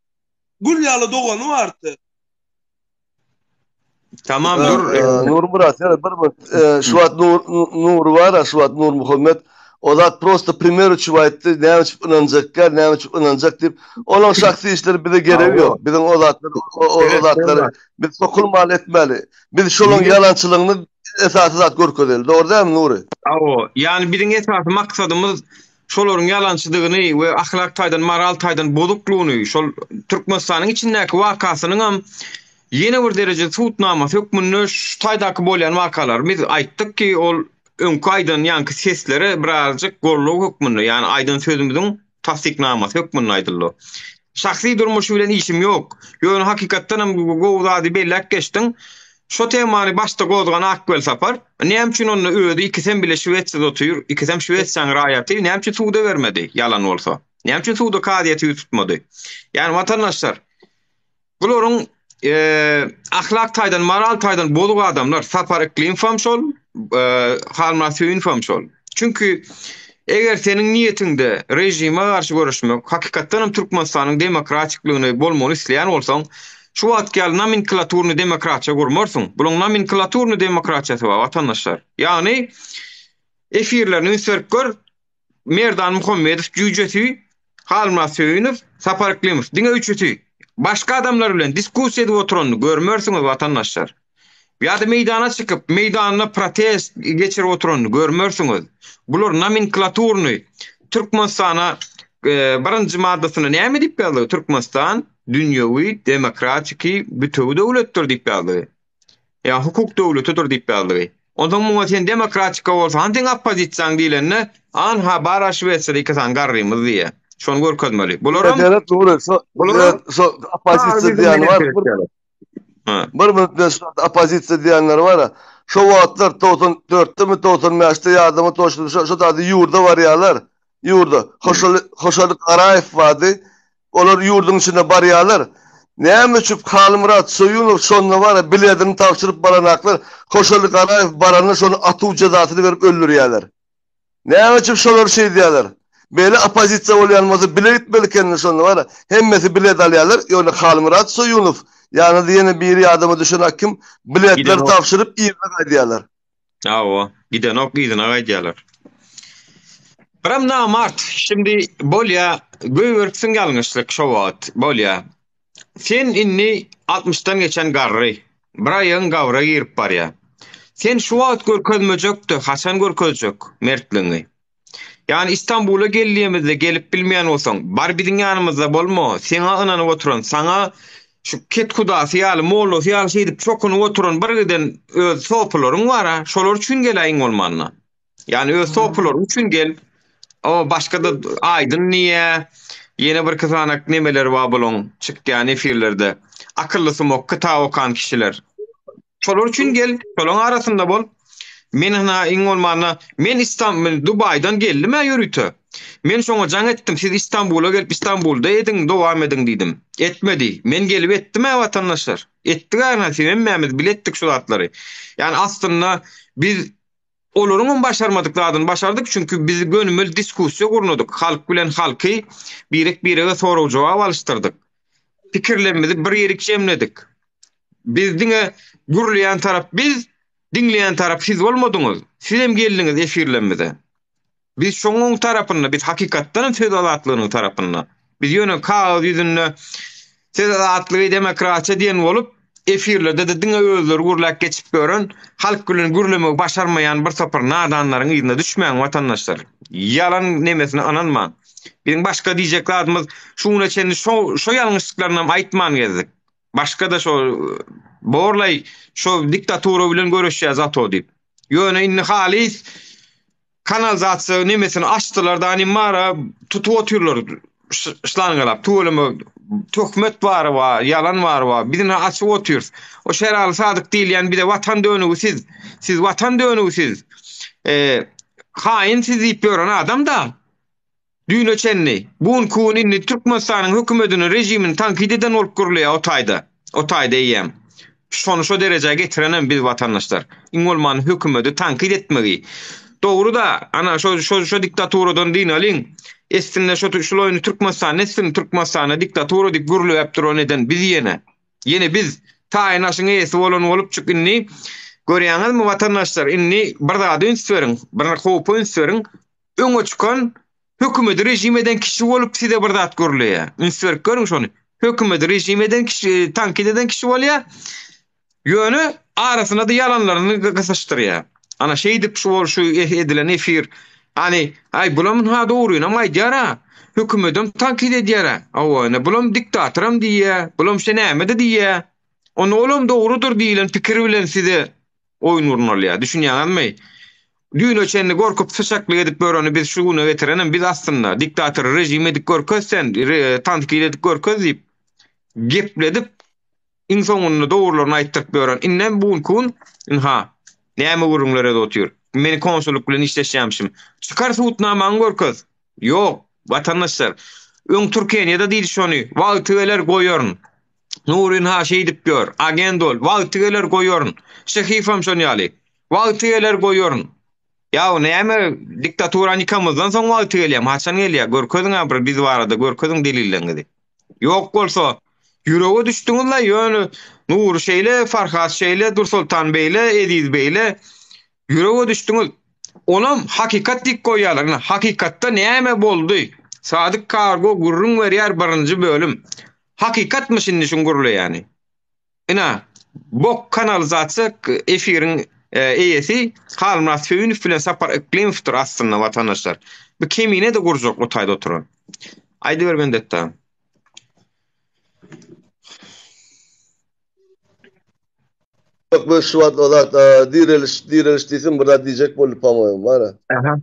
gül ýaly dogany bardy. Tamam dur. Nurmyrat seret bir minut. Şu wagt Nur Nur bar, şu wagt Nur Muhammet O zat prosta primer üçin aýtdy, näme üçin ynanjakka, näme üçin ynanjak diýip. Olaň şahsy işleri bize geregi ýok. Biziň o zatlar, o o zatlary biz sokulmaly etmeli. Biz şolaň ýalançylygyny esasy zat görkezeli. Dogry dälmi Nury? Hawa, ýagny biziň esasy maksadymyz şolaryň ýalançydygyny we ahlak taýdan, moral taýdan bozuklygyny, şol Türkmenistanyň içindäki wakasynyňam ýene bir dereje subutnamasy hökmünde şu taýdaky bolýan wakalary biz aýtdyk ki, ol öňki aýdan ýaňky seslere birazjyk goldaw hökmünde, ýagny aýdan sözümiziň tassyknamasy hökmünde aýdyldy. Şahsy durmuşy bilen işim ýok. Ýöne hakykatdan hem gowy zady belläp geçdiň. Şo temany başda gozgan Akbel Sapar. Näme üçin onda özi ikisem bile Şwesiýada otyr, ikisem Şwesiýanyň raýaty, näme üçin suda bermedi, ýalan bolsa? Näme üçin suda kazyýete ýüz tutmady? Ýagny watandaşlar, Bularyň ahlak taýdan, moral taýdan bozuk adamlar. Sapar Yklymowam şol, Halmyrat Söýünowam şol. Çünki eger seniň niýetiňde režime garşy göreşmek, hakykatdan hem Türkmenistanyň demokratikligini bolmagyny isleýän bolsaň, şu wagtky ýaly nomenklaturny demokratiýa gurmarsyň. Bularyň nomenklaturny demokratiýasy bar, watandaşlar. Ýagny efirlerini üns berip gör, Merdan Muhammedow jüýjesi, Halmyrat Söýünow, Sapar Yklymow diňe üçüsi. Başga adamlar bilen diskussiýa edip oturanyny görmersiňiz watandaşlar. Ýa-da meýdana çykyp, meýdanda protest geçirip oturanyny görmersiňiz. Bular nomenklaturny Türkmenistana e, birinji maddasynda näme diýip ýazylgy? Türkmenistan dünýewi, demokratiki, bütewi döwletdir diýip ýazylgy. Ýa hukuk döwletidir diýip ýazdygy. Onsoň muňa sen demokratika bolsa hany seň oppozisiýaň diýlende, anha bar-a Şwesiýada iki sany garrymyz diýýä. Şony görkezmeli. Bularam Seret Nury, şo Bularam şo oppozisiýa diýýäni bar. Ha. Bir minut men şo oppozisiýa diýenleri bar-a. Şo wagtlar 94-demi 95-de ýadyma toşdy şo şo zady ýurda barýarlar. Ýurda. Hoşaly Hoşaly Garaýew bardy. Olar ýurduň içine barýarlar. Näme üçin Halmyrat Söýünow şonda bar-a biledini tabşyryp baranaklar Hoşaly Garaýew baranda şony atuw jezasyny berip öldürýärler. Näme üçin şolar şeýdýärler? Beýle oppozisiýa bolýan bolsa bile gitmeli ekenler şonda bar-a. Hemmesi bilet alýarlar, ýöne Halmyrat Söýünow ýanyda ýene biri ýadyma düşenak kim biletleri tabşyryp yzyna gaýdýarlar. Hawa, gidenok yzyna gaýdýarlar. Biram namart, şimdi bolýa, goýberipsiň ýalňyşlyk şo wagt, bolýa. Sen indi altmyşdan geçen garry, bir aýagyň gabra girip barýa. Sen şu wagt görkezmejekde, haçan görkezjek mertligiňi? Ýagny Istanbula gel diýemizde gelip bilmeýän bolsaň, bar biziň ýanymyzda bolma, seňa ynanyp oturan, saňa şu kethudasy ýaly, mollasy ýaly şeýdip çokunyp oturan bir giden öz sopularyň bar-a, şolar üçin gel-ä iň bolmanda. Ýagny öz sopularyň üçin gel. O başga-da Aýdyn diýýä, ýene birki sanak nemeler bar bulaň çykýan efirlerde. Akylly sumok, kitap okan kişiler. Şolar üçin gel, şolaň arasynda bol. Men hana iň bolmanda men Istanbul, Dubaýdan geldim-ä ýörite. Men şoňa jaň etdim, siz Istanbula gelip Istanbulda ediň, dowam ediň diýdim. Etmedi. Men gelip etdim-ä watandaşlar. Etdik-ä hana siz hemmämiz bile etdik şu zatlary. Ýani aslynda biz olaryň hem başarmadyk zadyny başardyk, çünki biz gönümel diskussiýa gurnadyk. Halk bilen halky birek-birege sorag-jogap alyşdyrdyk. Pikirlerimizi bir ýerik jemledik. Biz diňe gürleýän tarap biz, diňleýän tarap siz bolmadyňyz. Siz hem geldiňiz efirlerimize. Biz şonuň tarapynda, biz hakykatdan hem söz azatlygynyň tarapynda. Biz ýöne kagyz ýüzünde söz azatlygy, demokratiýa diýen bolup, efirlerde-de diňe özleri gürläp geçip ýören, halk bilen gürlemegi başarmaýan bir topar nadanlaryň yzyna düşmäň watandaşlar. Ýalan nemesine ynanmaň. Biziň başga diýjek zadymyz şu güne çenli şo şo ýalňyşlyklarynam aýtman gezdik. Başga-da şo borlaý şo diktatura bilen göreşýär zato diýip. Ýöne indi halys kanalizasiýa nemesini açdylar da mara tutup otyrlar şlangalap tüweleme töhmet bar bar, ýalan bar bar. Biz indi açyp otyrys. O Şeraly Sadyk diýilýän bize watan dönügi siz. Siz watan dönügi siz. E, haýyn siz diýip ýören adam da. Düýne çenli, bu günki gün indi Türkmenistanyň hökümetini, režimini tankyt eden bolup gürleýär o taýda. O taýda eýýäm. Şony şo derejä getirenem biz watandaşlar. Iň bolmanda hökümeti tankyt etmegi. Dogry-da, ana şo şo şo diktaturadan dynalyň. Etsinler şo şul oýny Türkmenistanda etsin, Türkmenistanda diktatura diýip gürläp duran eden biz ýene. Ýene biz taýyn aşyň eýesi bolan bolupjyk indi görýäňizmi watandaşlar indi bir zada üns beriň, bir howpa üns beriň. Öňe çykan hökümeti režim eden kişi bolup size bir zat gürleýär. Üns berip görüň şony. Hökümeti režim eden kişi, tankyt eden kişi bolýar. Ýöne arasynda-da ýalanlaryny gysyşdyrýar. Ana şeýdip şu bol şu edilen efir. Hani aý bulam ha dogrynam aýdýar-a. Hökümetem tankyt edýär-ä. Hawa, ine bulam diktatoram diýýär, bulam şe näme-de diýýär. Onda olam dogrudyr diýlen pikir bilen size oýun gurnalýar. Düşünýäňizmi? Düýne çenli gorkup syçaklyk edip ýöreni biz şu güne getirenem biz aslynda. Diktatory režim edip görkez sen, tankyt edip görkez diýip gepledip iň soňunda dogrularyny aýtdyryp ýören. Indem bu günki gün ynha näme gürrüňler edip otyr. Meni konsullyk bilen işleşýämişim. Çykar subutnamaňy görkez. Ýok, watandaşlar. Öň Türkeniýede diýdi şony. Wagty geler goýaryn. Nury ynha şeýdip ýör. Agent ol. Wagty geler goýaryn. Şehiýewem şon ýaly. Wagty geler goýaryn. Ýa näme diktaturany ýykamyzdan soň wagty gelýärmi? Haçan gelýär? Görkeziň-ä bir biz barada görkeziň delilleriňizi. Ýok bolsa ýürege düşdüňiz-la ýöne Nury şeýle, Farhat şeýle, Dursoltan beýle, Eziz beýle. Ýürege düşdüňiz. Onam hakykat diýip goýýarlar. Ine, hakykatda näme boldy? Sadyk Kargo gürrüň berýär birinji bölüm. Hakykatmyş indi şuň gürleýäni. Ine, bok kanalizasiýa efiriň eýesi Halmyrat Söýünow bilen Sapar Yklymowdyr aslynda watandaşlar. Bu kemine-de gurjak o taýda oturan. Aýdyber Bendetda. Ýok men şu wagt o zat direliş direliş diýsem bir zat diýjek boldy pamoýum bara. Aha.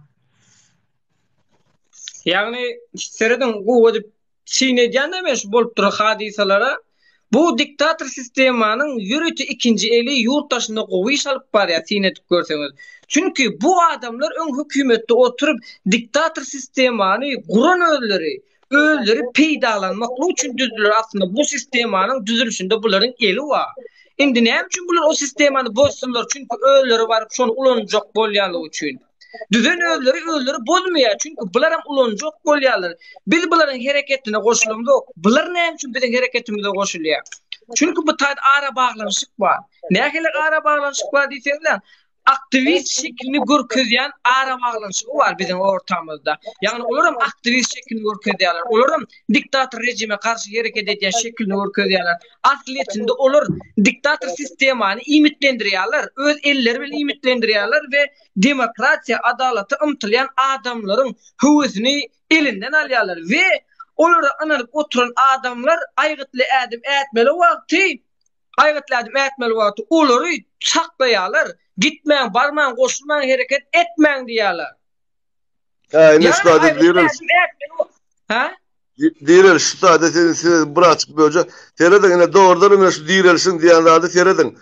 Ýagny serediň gowy edip syn edýän-de men şu bolup duran hadysalara. Bu diktator sistemanyň ýörite ikinji eli ýurt daşynda gowy iş alyp barýar syn edip görseňiz. Çünki bu adamlar öň hökümetde oturyp diktator sistemany guran özleri. Özleri peýdalanmaklyk üçin düzdüler aslynda bu sistemanyň düzülişinde bularyň eli bar. Indi näme üçin bular o sistemany bozsunlar çünki özleri baryp şony ulanjak bolýanlygy üçin. Düzen özleri özleri bozmaýar çünki bularam ulanjak bolýarlar. Biz bularyň hereketine goşulamzok. Bular näme üçin biziň hereketimize goşulýar? Çünki bu taýda arabaglanyşyk bar. Nähili arabaglanyşyk bar diýseňizler, aktiwist şekilini görkezýän arabaglanyşygy bar biziň ortamyzda. Ýagny olaram aktiwist şekilini görkezýärler. Olaram diktator rejime garşy hereket edýän şekilini görkezýärler. Aslyýetinde olar diktator sistemany iýmitlendirýärler, öz elleri bilen iýmitlendirýärler we demokratiýa, adalata ymtylýan adamlaryň höwesini elinden alýarlar we olara ynanyp oturan adamlar aýgytly ädim ätmeli wagty aýgytly ädim ätmeli wagty olary saklaýarlar, gitmäň, barmaň, goşulmaň, hereket etmäň diýýärler. Ha, indi şu taýda direliş. Ha? Direliş şu taýda seni siz birazçyk böljek. Serediň ine dogrudan hem şu direlişiň diýen zady serediň.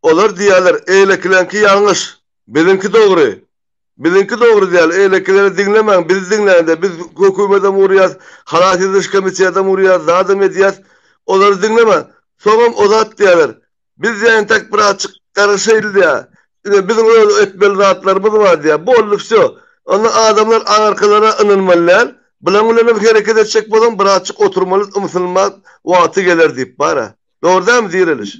Olar diýýärler, eýlekileňki ýalňyş, biziňki dogry. Biziňki dogry däl, eýlekileri diňlemäň, bizi diňläň-de, biz hökümetem urýas, halas ediş komitetem urýas, zadam edýäs, olary diňlemäň. Soňam o zat diýýärler, biz diýýär entek birazçyk garaşaýly diýýär, ine biziň öz etmeli zatlarymyz bar diýýär, boldy wsýo. Onda adamlar aňyrkylara ynanmaly däl, bilaň bilenem hereket etjek bolsaň birazçyk oturmaly, ymsynmak wagty geler diýip bar-a. Dogry dälmi Direliş?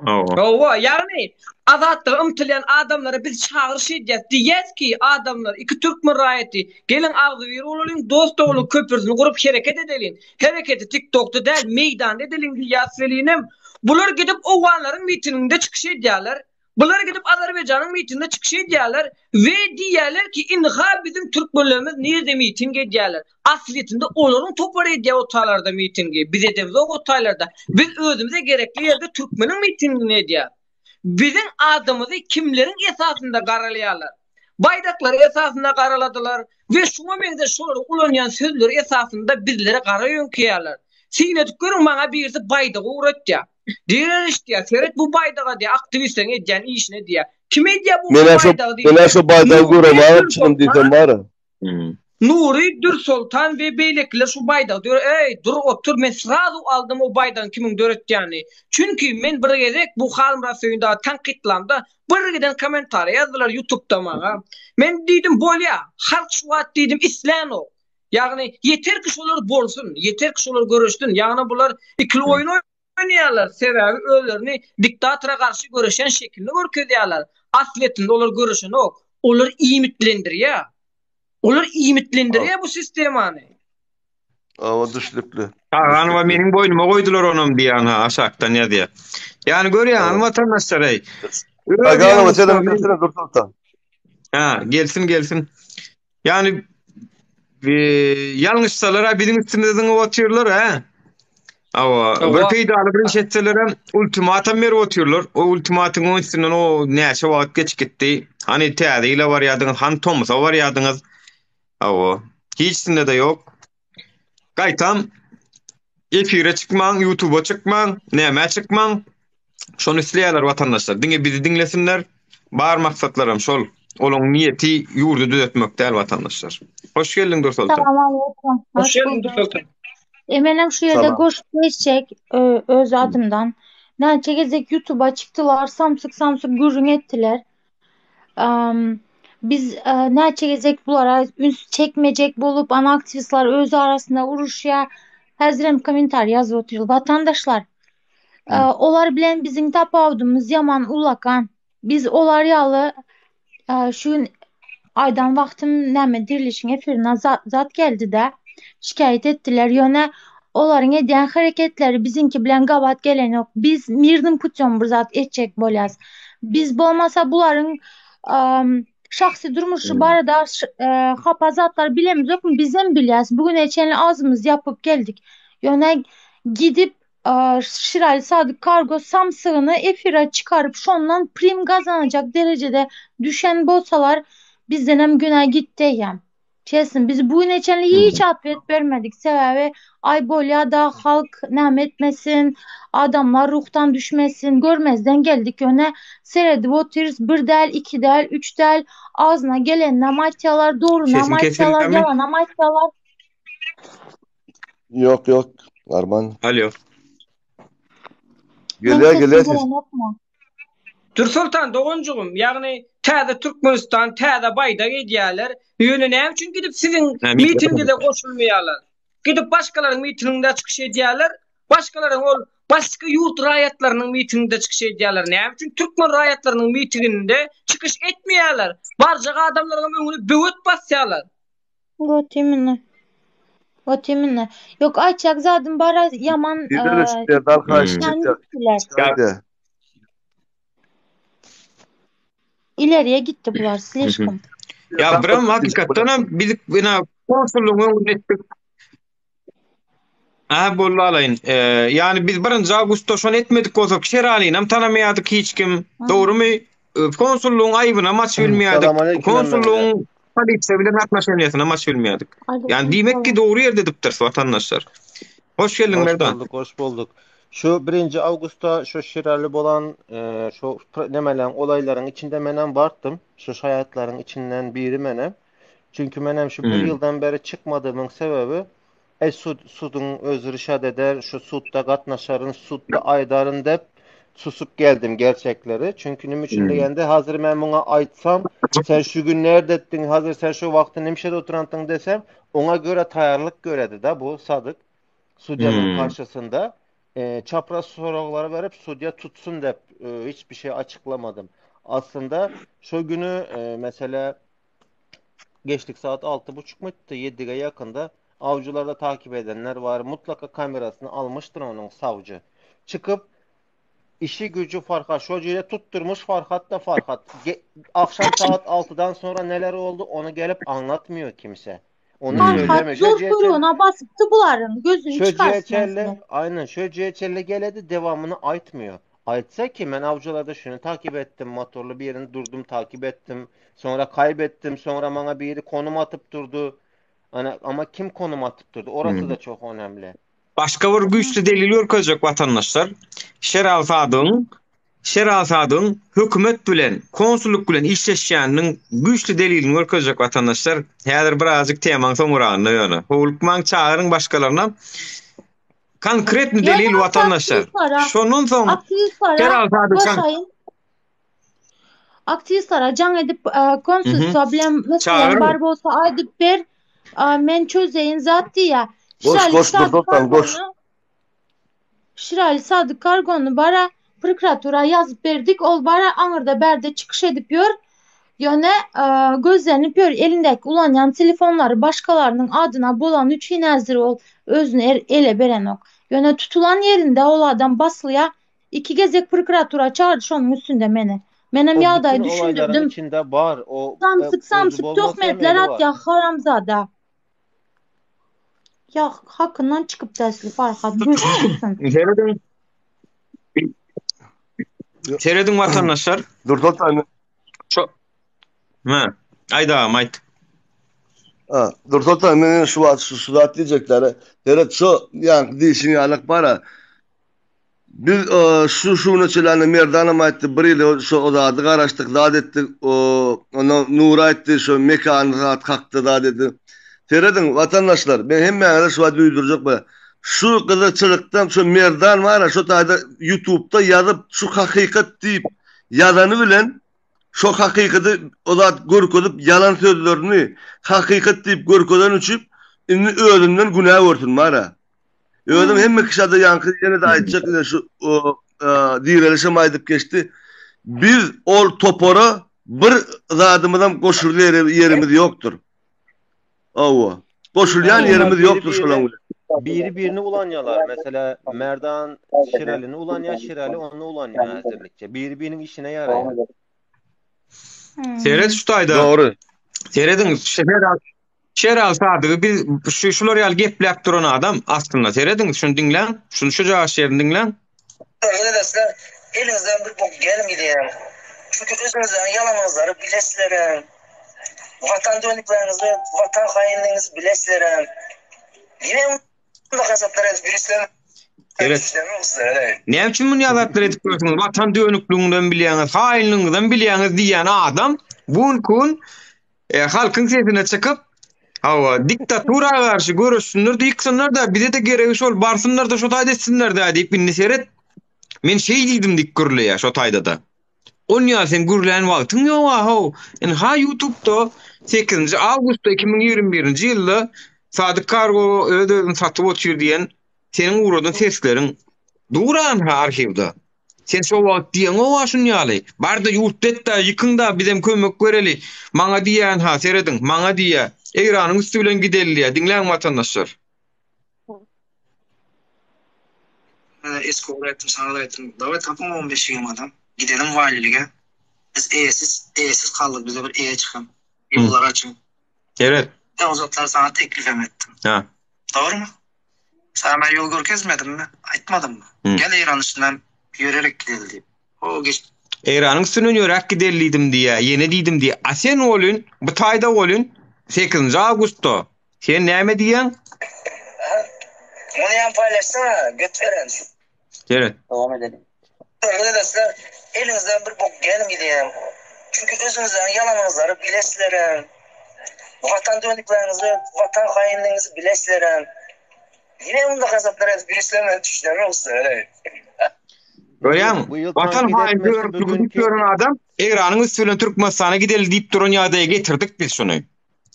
Hawa, ýagny azatlyga ymtylýan adamlara biz çagyryş edýäs, diýýäs ki, adamlar, iki türkmen raýaty, geliň agzybir bolalyň, dost-doganlyk köprüsini gurup hereket edeliň. Hereketi TikTokda däl, meýdanda edeliň diýýäs welinem, bular gidip owganlaryň mitinginde çykyş edýärler. Bular gidip Azerbaýjanyň mitinginde çykyş edýärler we diýýärler ki, ynha biziň türkmenlerimiz nirde miting edýärler. Aslyýetinde olaryň topary edýär o taýlarda mitingi. Biz edemzok o taýlarda. Biz özümize gerekli ýerde türkmeniň mitingini edýäris. Biziň adymyzy kimleriň esasynda garalaýarlar? Baýdaklary esasynda garaladylar we şuňa meňzeş şolaryň ulanýan sözleri esasynda bizlere gara ýöňkeýärler. Syn edip görüň maňa birisi baýdagy ugratýar. Direliş diýýär, seret bu baýdaga diýýär, aktiwistleriň edýän işine diýýär. Kim edýär bu Menä şo baýdagy diýýär. menä şo baýdagy göremagam çynym diýsem bar-a. Nury Dürsoltan we beýlekiler şu baýdagy döre eý dur otur men srazu aldym o baýdagyň kimiň döretýänini. Çünki men bir gezek bu Halmyrat Söýün dagy tankytlamda bir giden kommentariýa ýazdylar ýutubda maňa. Men diýdim bolýa halk şu wagt diýdim islänok. Ýagny ýeter ki şolar bolsun, ýeter ki şolar göreşsin. Ýagny bular ikili oýun oýnaýarlar. Sebäbi özlerini diktatora garşy göreşen şekilini görkezýärler. Aslyýetinde olar göreşenok. Olar iýmitlendirýär. Olar iýmitlendirýär bu sistemany. Awa düşnükli. Taganowa meniň boýnuma goýdular onam diýýän ha aşakdan ýazýar. Ýani görýäňizmi watandaşlar eý. Taganowa senem gelsene Dursoltan. Ha, gelsin gelsin. Ýani ýalňyşsalar biziň üstümize zyňyp otyrlar ha. Awa, bir peýdaly bir iş etseler hem ultimatum berip otyrlar. O ultimatumyň üstünden o näçe wagt geçip gitdi. Hany täze ýyla barýardyňyz, hany tomusa barýardyňyz. Hawa, hiçsinde-de ýok. Gaýtam efire çykmaň, YouTube'a çykmaň, nämä çykmaň. Şony isleýärler watandaşlar. Diňe bizi diňlesinler. Bar maksatlaram şol. Olaň niýeti ýurdy düzetmek däl watandaşlar. Hoş geldiň Dursoltan. Salam aleýkum. Hoş geldiň Dursoltan. E, menem şu ýerde goşup geçjek e, öz adymdan. Näçe gezek YouTube'a çykdylar, samsyk samsyk gürrüň etdiler. Biz näçe gezek bulara üns çekmejek bolup, ana aktiwistler öz arasynda uruşýar. Häzirem kommentariý ýazyp otyr. Watandaşlar, olar bilen biziň tapawudymyz ýaman ullakan. Biz olar ýaly şu gün aýdan wagtym näme dirilişiň efirine zat geldi-de, şikaýat etdiler. Ýöne olaryň edýän hereketleri biziňki bilen gabat gelenok. Biz mirnym putýom bir zat etjek bolýas. Biz bolmasa bularyň şahsy durmuşy barada hapa zatlar bilemizokmy? Bizem bilýäs. Bu güne çenli agzymyzy ýapyp geldik. Ýöne gidip Şiraly Sadyk Kargo samsygyny efire çykaryp şondan prim gazanajak derejede düşen bolsalar bizdenem günä gitdi eýýäm. Çesn biz bu güne çenli hiç atwet bermedik sebäbi aý bolýada halk näme etmesin adamlar ruhdan düşmesin görmezden geldik ýöne seredip otyrys bir däl iki däl üç däl agzyna geleninem aýtýalar dogrunam Sesim aýtýalar kesilýärmi? ýalanam aýtýalar. Ýok ýok Arman. Alo. Meň Gelýär sesim gelýär ses. gelenokmy? Dürsoltan doganjygym, ýagny täze Türkmenistan, täze baýdak edýärler. Ýöne näme üçin gidip siziň Ha, mikrofon. mitingiňize goşulmaýarlar? Gidip başgalaryň mitinginde çykyş edýärler. Başgalaryň ol başga ýurt raýatlarynyň mitinginde çykyş edýärler. Näme üçin türkmen raýatlarynyň mitinginde çykyş etmeýärler? Barjak adamlaryň öňüne böwet basýarlar. Got imенно. Got imенно. Ýok aýtjak zadym bar ýaman Birden eşitýär, dal haýyş Hmm. ýan çekýär. gitdiler. Çykýar. Ileriye gitdi bular slişkom. Ya biram hakykatdan hem biz ina konsullugyň öňünde etdik. Aha boldy alaýyn. Ee, ýani biz 1-nji awgustda şony etmedik bolsak Şeralyny hem tanamaýardyk hiç kim. Dogrumy? Ee, Konsullugyň aýbyny hem açyp bilmeýärdik. Salam aleyküm hemmäňize. Konsullugyň polisiýa bilen atnoşeniýasyny hem açyp bilmeýärdik. Ýani diýmek ki dogry ýerde edipdiris watandaşlar. Hoş geldiň Hoş Merdan. bulduk, hoş bulduk. Şu 1-nji awgustda şu Şiraly bolan e, şu nemeleň olaylaryň içinde menem bartdym. Şu şaýatlaryň içinden biri menem. Çünki menem şu bir Hmm. ýyldan beri çykmadygymyň sebebi Eý sud suduň özi rişat eder, şu sudda gatnaşaryn, sudda aýdaryn dep susup geldim gerçekleri. Çünki nime üçin Hmm. diýende hazir men muňa aýtsam, sen şu gün nerde etdiň, hazir sen şu wagty nimşede oturandyň desem, oňa göre taýarlyk göredi da bu Sadyk sudýanyň Hmm. karşysynda e, çapraz soraglary berip sudýa tutsun dep e, hiçbir şey açyklamadym. Aslynda şu günü e, mesela Geçtik saat 6.30 muydu? 7'ye yakında avcılarda takip edenler var. Mutlaka kamerasını almıştır onun savcı. Çıkıp işi gücü Farhat Şocu'ya tutturmuş Farhat da Farhat. Ge akşam saat 6'dan sonra neler oldu onu gelip anlatmıyor kimse. Onu Farhat söylemiyor. zor Şöcüye çel kuyruğuna basypdy bularyň gözüni Şöcüye çykarsyn çelle aslynda. aynen Şöcüye çelle geledi devamını aytmıyor. Aytsa ki men avcılarda şunu takip ettim motorlu bir yerini durdum takip ettim. Sonra kaybettim sonra bana biri konum atıp durdu. Hani ama kim konum atıp durdu? Orası Hmm. da çok önemli. Başga bir güýçli delil görkezjek watandaşlar. Şeral Sadygyň. Şeral Sadygyň hökümet bilen, konsullyk bilen işleşýäniniň güýçli delilini görkezjek watandaşlar. Häzir birazjyk temaň soňuragynda ýöne. Howlukmaň çagyryň başgalaryna. Konkretny delil watandaşlar. Şondan soň Şeral Sadyk Aktiwistlere jaň edip konsulstwa bilen meseleň bar bolsa aýdyp ber, men çözeýin zat diýýär. Goş goş Nursoltan goş. Şiraly Sadyk Kargony bara prokuratura ýazyp berdik, ol bara aňyrda bärde çykyş edip ýör. Ýöne gözlenip ýör, elindäki ulanýan telefonlary başgalarynyň adyna bolany üçin häzir ol özüni ele berenok. Ýöne tutulan ýerinde ol adam basylýar, Iki gezek prokuratura çagyrdy şonuň üstünde meni. Menem O ýagdaýy bütün olaylaryň düşündirdim. içinde bar. O e, Samsyk özi samsyk bolmasa hem töhmetler eli bar. atýa haramzada. Ýa hakyndan çykypdy äsli Farhat gözi çyksyn. Serediň. Serediň watandaşlar. Nursoltan Şo Hä. Aýt agam aýt. Ha, Nursoltan men şu wagt şu, şu zat diýjekleri. Seret şu ýaňky diýşiň ýalyk bara. Biz şu şuna çenli Merdanam aýtdy, bir ýyl şu o zady garaşdyk, zat etdik. O onda Nury aýtdy, şu mekany zat hakda zat etdi. Serediň, watandaşlar, men hemmäňize şu wagt duýdurjak bu. Şu gyzykçylykdan şu Merdan bar, şu taýda YouTube'da ýazyp, şu hakykat diýip ýazany bilen şu hakykaty o zat görkezip ýalan sözlerini hakykat diýip görkezen üçin indi özünden günä görsün bara. Özüm hemme kişide ýaňky ýene-de aýtjak ine şu direlişem aýdyp geçdi. Biz ol topara bir zadymyzam goşulyr ýerimiz ýokdur. Hawa. Goşulýan ýerimiz ýokdur şolaň bilen. Biri birini ulanýarlar. Mesela Merdan Şiralini ulanýar, Şirali ony ulanýar häzirlikçe. Biri biriniň işine ýaraýar. Seret şu taýda. Dogry. Serediň Şeral Şeral Sadygy biz şu şular ýaly gepläp duran adam aslynda serediň şuny diňläň, şuny şu jaş ýerini diňläň. Gelesler eliňizden bir bok gelmeýär. Çünki özüňizden ýalanyňyzlary bileslerem. Watan dönükleriňizi, watan haýynlygyňyzy bileslerem. Ýene muny hasaplar edip ýörüsler. Seret. Näme üçin muny ýazatlar edip ýörsüňiz? Watan dönükligiňden bilýäňiz, haýynlygyňyzdan bilýäňiz diýýän adam bu günki gün E, halkyň sesine çykyp, hawa, diktatura garşy göreşsinler-de ýyksynlar-da, bize-de geregi şol, barsynlar-da şo taýda etsinler-dä diýip, indi seret, men şeý diýdim diýip gürleýär şo taýda-da. Onýa sen gürlän wagtyň ýog-a how. Ynha ýutubda sekizinji awgustda 2021-nji ýylda Sadyk Kargo öz-özüni satyp otyr diýen seniň ugradan sesleriň dur anha arhiwda. Sen şo wagt diýeňowa şun ýaly. Barda ýurtda etdä, ýykyňda bizem kömek bereli. Maňa diýýän ha, serediň, maňa diýýä. Eýranyň üsti bilen gideli diýýä. Diňläň watandaşlar. Eski ogla aýtdym, saňa-da aýtdym. Daway tapyň on beşigem adam. Gidelim walilige. Biz eýesiz, eýesiz galdyk, bize bir eýe çykan. Ýollary açyň. Seret. Men o zatlary saňa teklipem etdim. Ha. Dogrymy? Saňa men ýol görkezmedimmi? Aýtmadymmy? Gel Eýran üstünden ýörerek gideli diýip. O geç. Eýranyň üstünden ýöräp gideli diýdim diýýä, ýene diýdim diýýä. A sen welin, bu taýda welin, sekizinji awgustda, sen näme diýýäň? Aha. Muny hem paýlaşsana, göt beren. Seret. Dowam edeliň. Gelesler, eliňizden bir bok gelmeýär. Çünki özüňizden ýalanyňyzlary bileslerem. Watan dönükleriňizi, watan haýynlygyňyzy bileslerem. Ýene munda hasaplar edip ýörsem men düşünemok sizlere. Görýäňmi? Bu ýyl Watan tankyt haýyny etmesi dörüp gidip bugünkü ýören adam Eýranyň üsti bilen Türkmenistana gideli diýip duran ýagdaýa getirdik biz şuny.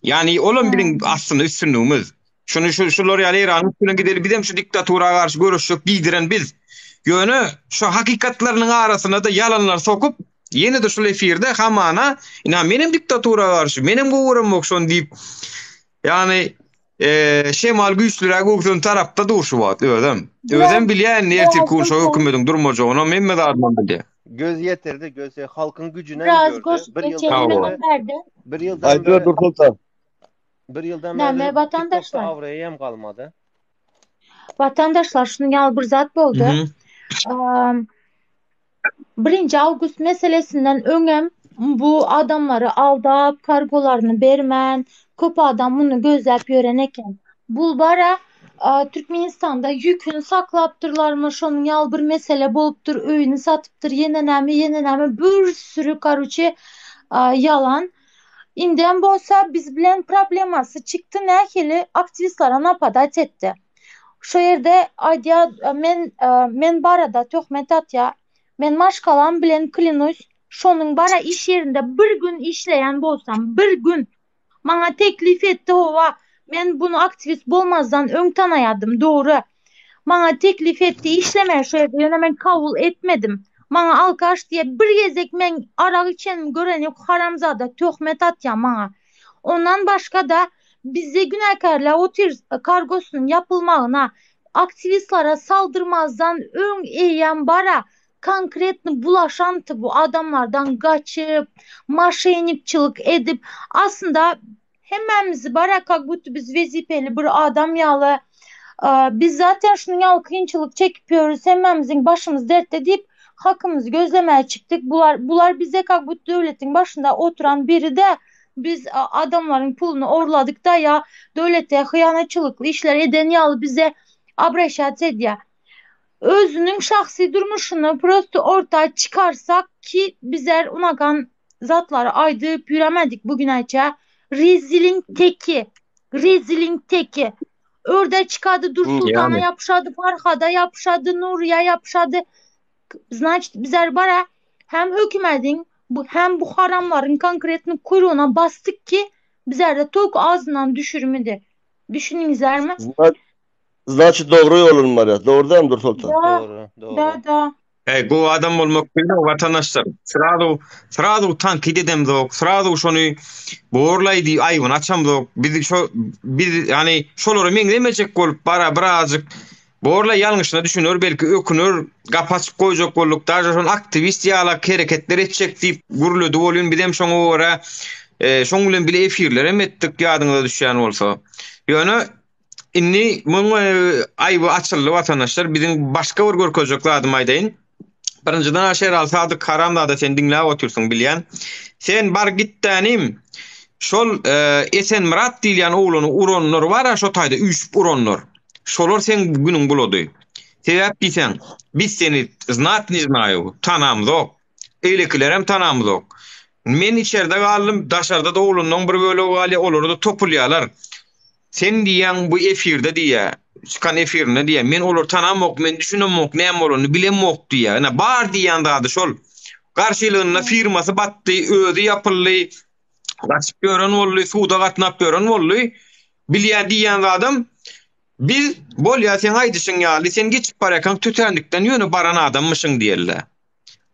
Ýani olam biziň aslynda üstünligimiz. Şuny şu şular ýaly Eýranyň üstünden gideli bizem şu diktatura garşy göreşjek diýdiren biz. Ýöne şu hakykatlarynyň arasynda-da ýalanlar sokup, ýene-de şul efirde hamana, ina menem diktatura garşy, menem gowy göremok şony diýip, ýagny e, şemal güýçlüräk öwsen tarapda dur şu wagt özem. Özem bilýär indi ertir gün şo hökümediň durmajagyny, hemme zadynam bilýär. Göz ýetirdi, göz halkyň güjünem Biraz gördi. goşup Bir geçelim ýyldan Hawa. bäri, bärde. bir ýyldan Aýdyber bäri, Nursoltan. bir ýyldan Näme bäri TikTokda watandaşlar? abraýy hem galmady. Watandaşlar şunuň ýaly bir zat boldy. Mhm. Am, Birinji awgust meselesinden öňem bu adamlary aldap, kargolaryny bermän, köp adam muny gözläp ýören eken. Bul bara. Türkmenistanda ýüküni saklapdyrlarmy, şonuň ýaly bir mesele bolupdyr, öýüni satypdyr, ýene näme, ýene näme, bir sürü karuçe ýalan. Indem bolsa biz bilen problemasy çykdy, nähili aktiwistlere napadat etdi. Şo ýerde aýdýar, men men barada töhmet atýar. Men maşgalam bilen klinus, şonuň bara iş ýerinde bir gün işleýän bolsam, bir gün Maňa teklip etdi howa men buny aktiwist bolmazdan öň tanaýadym dogry. Maňa teklip etdi işlemä şu ýerde ýöne men kabul etmedim. Maňa alkaş diýe bir gezek meň arak içenimi gören ýok haramzada töhmet atýa maňa. Ondan başgada bizi günäkärläp otyr kargosynyň ýapylmagyna aktiwistlara saldyrmazdan öň eýýäm bara konkretny bulaşanty bu adamlardan gaçyp, maşennikçilik edip, aslynda hemmämizi bara kak budto biz wezipeli bir adam ýaly, biz zaten şunuň ýaly kynçylyk çekip ýörüs, hemmämiziň başymyz dertde diýip, hakymyzy gözlemäge çykdyk. Bular, bular bize kak budto döwletiň başynda oturan biri-de, biz adamlaryň puluny ogurladyk-da ýa döwlete hyýanatçylykly işler eden ýaly bize obraşat edýär. Özüniň şahsy durmuşyny prosto orta çykarsak ki bizler unakan zatlary aýdyp ýüremedik bu güneçe. Reziliň teki. Reziliň teki. Örde çykady Dursultana Yani. ýapyşady, Farhada ýapyşady, Nuryýa ýapyşady. Znaçit bizler bara hem hökümediň bu hem bu haramlaryň konkretny kuyrugyna basdyk ki bizlerde tok azyndan düşürmedi. Düşündiňizlermi? Znaçit dogry ýolun barýas. Dogry dälmi Dursoltan? Da, Dogry, dogry. da, da. Eý, gowy adam bolmak bilen watandaşlar. Srazu, srazu tankyt edemzok, srazu şony borlaý diýip aýbyny açamzok. Biz şo biz ýani şolara meňzemejek bolup bara birazjyk borlaý ýalňyşyna düşüner, belki öküner, gapy açyp goýjak bolduk. Daže şol aktiwist ýalak hereketler etjek diýip gürledi bolýun. Bizem şoňa görä e, şoň bilen bile efirler hem etdik ýadyňyza düşýän bolsa. Ýöne Indi muň aýby açyldy watandaşlar. Biziň başga bir görkezjek zadymy aýdaýyn. Birinjiden Şeraly Sadyk haramzada sen diňläp otyrsyň bilýän. Sen bar gitdänim. Şol e, Esenmyrat diýilýän oglany uranlar bar-a şo taýda üýşüp uranlar. Şolar seň günüň bulady. Sebäp diýseň, biz seni znat ne znaýu, tanamzok. Beýlekilerem tanamzok. Men içerde galdym, daşarda-da oglanlaň bir bölegi galýar, olara-da topulýarlar. Sen diýýäň bu efirde diýýä, çykan efirinde diýýä, men olary tanamok, men düşünemok, näme bolanyny bilemok diýýä. Ine bar diýýän zady şol. Garşylygynda firmasy batdy, özi ýapyldy, gaçyp ýören boldy, suda gatnap ýören boldy. Bilýän diýýän zadam biz bolýa seň aýdyşyň ýaly, sen geçip barýarkaň tötänlikden ýöne baran adammyşyň diýerler.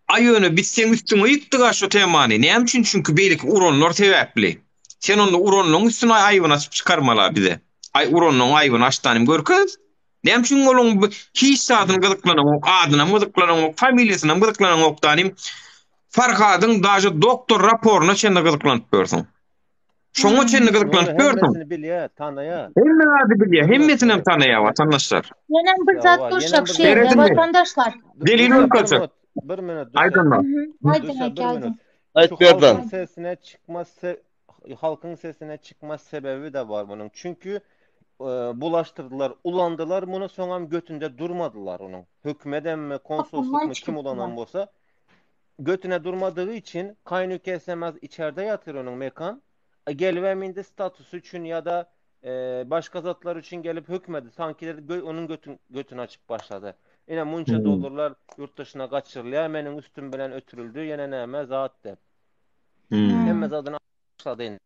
Aý ýöne biz seň üstüňe ýykdyga şu temany. Näme üçin çünki beýleki uranlar sebäpli. Sen onda uranlaryň üstüne aýbyny açyp çykarmala bize. Aý uranlaryň aýbyny açdanym görkez. Näme üçin olaň hiç zadyny gyzyklanaňok, adynam gyzyklanaňok, familiýasynam gyzyklanaňok danym. Farhadyň daže doktor raporyna çenli gyzyklanyp ýörsüň. Şoňa çenli gyzyklanyp ýörsüň. Hemmesini bilýär, tanaýar. Hemme zady bilýär, hemmesinem tanaýar watandaşlar. Ýenem bir zat goşjak şu ýerde watandaşlar. Delil görkezjek. Bir minut. Aýdynlar. Aýdyn eke aýdyn. Aýt Berdan. Halkyň sesine çykma halkyň sesine çykma sebebi de bar munuň. Çünki e, bulaşdyrdylar, ulandylar muny, soňam götünde durmadylar onuň. Hökümedemmi, konsollukmy kim ulanan bolsa Götüne durmadygy üçin kaýnüke SMaz içerde ýatyr onuň Mekan. Gelibem indi statusy üçin ýa-da başga zatlar üçin gelip hökmedi sankiler onuň götün götüni açyp başlady. Ine munça dollarlar ýurt daşyna gaçyrylýar meniň üstüm bilen ötürildi ýene näme zat dep. Hemme zadyny başlady indi.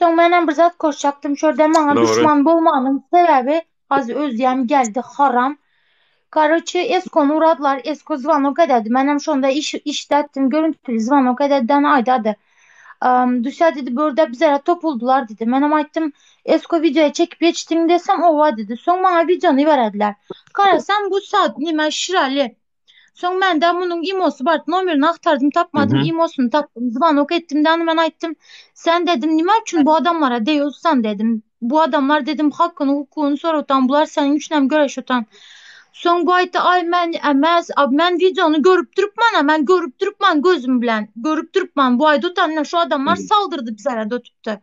Soň menem bir zat goşjakdym şu ýerde maňa duşman bolmagynyň sebäbi az özýäm geldi haram. Karoçe Eskony uradylar Esko zwanok ededi menem şonda iş işdätdim görüntüli zwanok ededi aýdady. Dusýa dedi börde bizlere topuldylar dedi. Menem aýtdym Esko wideoýa çekip ýetişdiň desem owa dedi. Soň maňa wideony iberediler. Garasam bu saat nime Şirali. Soň mende munuň imosy bar. Nomerini agtardym tapmadym imosyny tapdym. Zwanok etdim däni men aýtdym. Sen dedim nime üçin bu adamlara deýozsan dedim. Bu adamlar dedim hakyny hukugyny sorutan bular seniň üçinem göreşotan. Soň bu aýtdy aý men emes a men wideony görüp durupman a men görüp durupman gözüm bilen görüp durupman bu aýdy otan şu adamlar saldyrdy bizlere dötüpdi.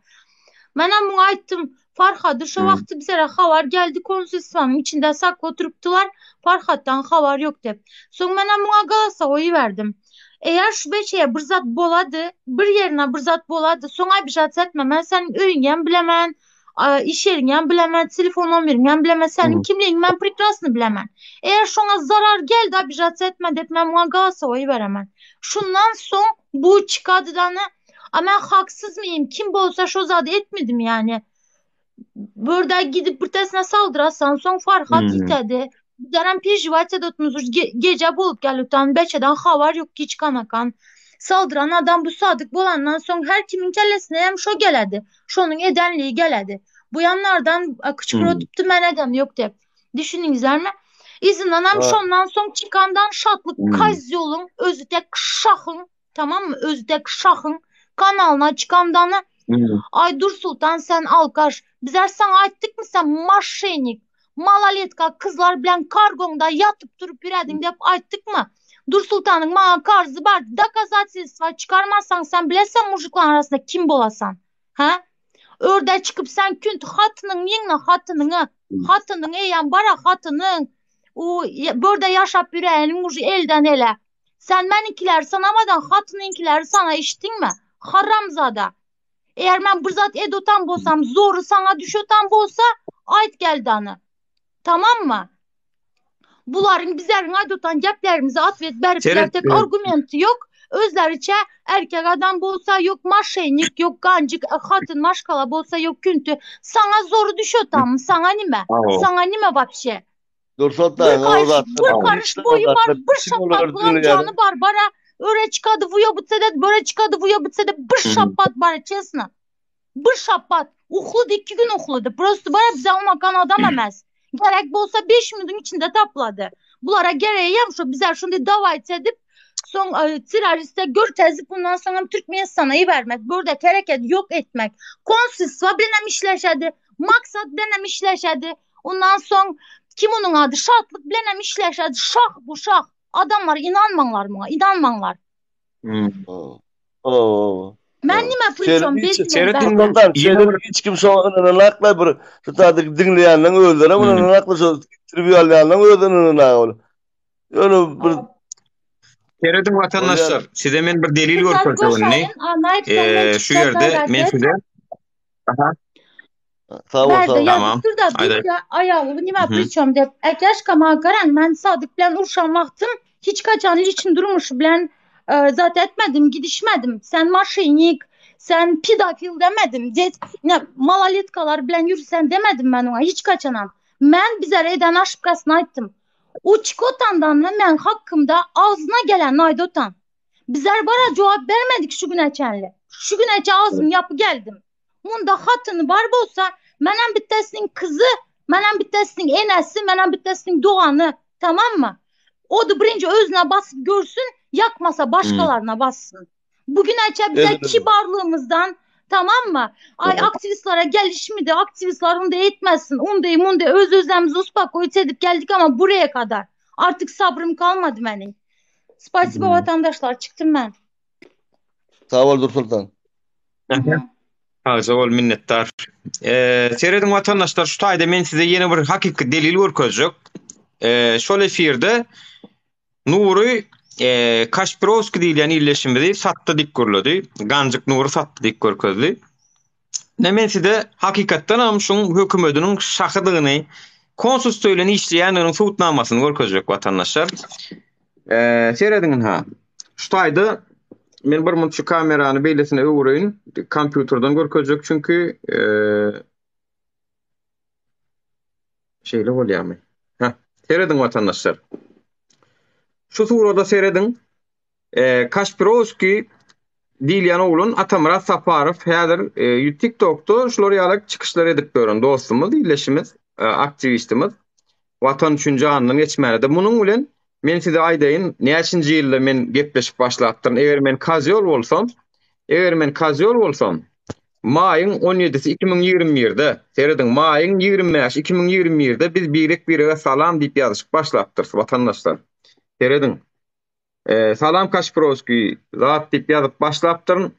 Menem muňa aýtdym. Farhady şo wagty bizlere habar geldi konsulstwanyň içinde sakly oturypdylar, Farhatdan habar ýok diýip. Soň menem muňa golosowoý iberdim. Eger şu beçeýe bir zat bolady, bir ýerine bir zat bolady, soň obijat etme, men seniň öýüňem bilemen, iş ýeriňem bilemen, telefon nomeriňem bilemen, seniň kimligiňi men prekrasny bilemen. Eger şoňa zarar geldi, obijat etme diýip men muňa golosowoý iberemen. Şundan soň bu çykadydany A men haksyz mıyım? Kim bolsa şo zady etmedim yani. Burada gidip birtesine saldırasan soň Farhat Hmm. itedi. Bizlerem perjivat edotmuz. Ge gece bolup gelipden beçeden habar yok hiç kanakan. Saldıran adam bu sadık bolandan soň her kimin kellesine hem şo geledi. Şonuň edenliği geledi. Bu yanlardan kıçkır Hmm. otuptu men edem yok dep. Düşündüňizlermi? Yzyndan hem Ha. şondan soň çykandan şatlyk Hmm. kazyolun özü tek şahın tamam mı? Özdek Şah'ın kanalyna çykandany Aý Dursultan sen alkaş, bizler saňa aýtdyk mı sen maşenik, maloletka kyzlar bilen kargoňda ýatyp turup ýürediň diýip aýtdyk mı? Dursultanyň maňa karzy bar, dokazatelstwa çykarmasaň sen bileseň mužiklaryň arasynda kim bolasan. Hä? Örde çykyp sen künt hatynyň ýeňňe hatynyňy, hatynyň eýýäm bara hatynyň, u börde ýaşap ýüräýeniň uje elden ele. Sen meniňkileri sanamadan hatynyňkileri sana eşitdiňmi? Haramzada. Eger men bir zat edotan bolsam, zory saňa düşotan bolsa, aýt geldany. Tamammy? Bularyň bizleriň aýdotan geplerimize otwet berip Seret, tek argumenti ýok. Özleriçe erkek adam bolsa ýok maşennik, ýok ganjyk, e, hatyn maşgala bolsa ýok künti. Saňa zory düşotanmy? Saňa nime? Saňa nime wapşe? Dursultan, Bir o karış, zatlar bir karış boyu var, bir şapatlığın canı var. Bara öyle çıkadı vuya bitse de, böyle çıkadı vuya bitse de bir şapat var честно. Bir şapat. Uxludu, iki gün uxludu. Просто bara bize olmakan adam emez. Gerek bolsa 5 minutun içinde tapladı. Bulara gereği hem şu bizler şimdi dava edip son e, teröriste gör tezip bundan sonra Türkmenistan'a vermek. Burada hareket yok etmek. Konsulstva bilen işleşedi. Maksat bilen işleşedi. Ondan son kim onun adı? Şatlık bilen işleşedi. Şah bu şah. Adamlar inanmanlar buna, inanmanlar. Hmm. Oo. Men nime prичем Seyrettin ben. Sultan, şeyler hiç kim şoňa ynanakla bir şu taýda diňleýänleň özlerine Hmm. bunu ynanakla şu interwýu alýanlaň özlerine ynanakla. Ýöne bir Seyredin vatandaşlar, size men bir delil görkezjek indi. Ee, şu ýerde men size Aha. Sag bol, sag bol. Tamam. Dur da Haydi. bir ayalı nime Hı. prичем dep. Ekeş kama garan ben Sadık bilen urşan vaktım hiç kaçan için durmuş bilen e, zat etmedim, gidişmedim. Sen maşinik, sen pedofil demedim. Det, ne, malaletkalar bilen yürüsen demedim ben ona hiç kaçanam. Men bizlere eden aşıpkasını aytdım. O çikotandan men hakkımda ağzına gelen aydotan. Bizler bara cevap vermedik şu güne çenli. Şu güne ağzım yapı geldim. Munda hatını bar bolsa menem bittesinin kızı, menem bittesinin enesi, menem bittesinin doğanı tamam mı? O da birinci özüne basıp görsün, yakmasa başkalarına bassın. Bugün aça bize Evet. kibarlığımızdan tamam mı? Ay Evet. aktivistlere geliş mi de aktivistler onu da etmezsin. Onu da bunu da öz özlerimizi uspak edip geldik ama buraya kadar. Artık sabrım kalmadı benim. Spasibo Hmm. vatandaşlar çıktım ben. Sag bol Dursultan. Sagja bol minnetdar. Ee, seyredin vatandaşlar şu taýda men size ýene bir hakyky delil görkezjek. Ee, şol efirde Nuri e, Kaşpirovski diýilýän illeşimizi satdy dik gürledi. Ganjyk Nuri satdy dik görkezdi. Ne men size hakykatdan hem şuň hökümetiniň şahydygyny, konsulstwa bilen işleýändiginiň subutnamasyny görkezjek vatandaşlar. Ee, seyredin ha. Şu taýda men bir minut şu kamerany beýlesine öwreýin. Kompýuterden görkezjek çünki e, şeýle bolýarmy? Ha, seyredin vatandaşlar. Şu surada seyredin. E, Kaşpirovski diýilýän oglan Atamyrat Saparow häzir e, TikTokda şular ýaly çykyşlar edip gören dostumyz, illeşimiz, e, aktivistimiz. Watan üçin janyndan geçmäne de munuň bilen men size aýdaýyn, näçinji ýylda men gepleşip başlapdyryn. Eger men kazyol bolsam, eger men kazyol bolsam, maýyň 17-si 2021-de, seyredin, maýyň 25 2021-de biz birek birege salam diýip ýazyşyp başlapdyrys watandaşlar. Seyredin. E, salam Kaşpirovski zat diýip ýazyp başlapdyryn.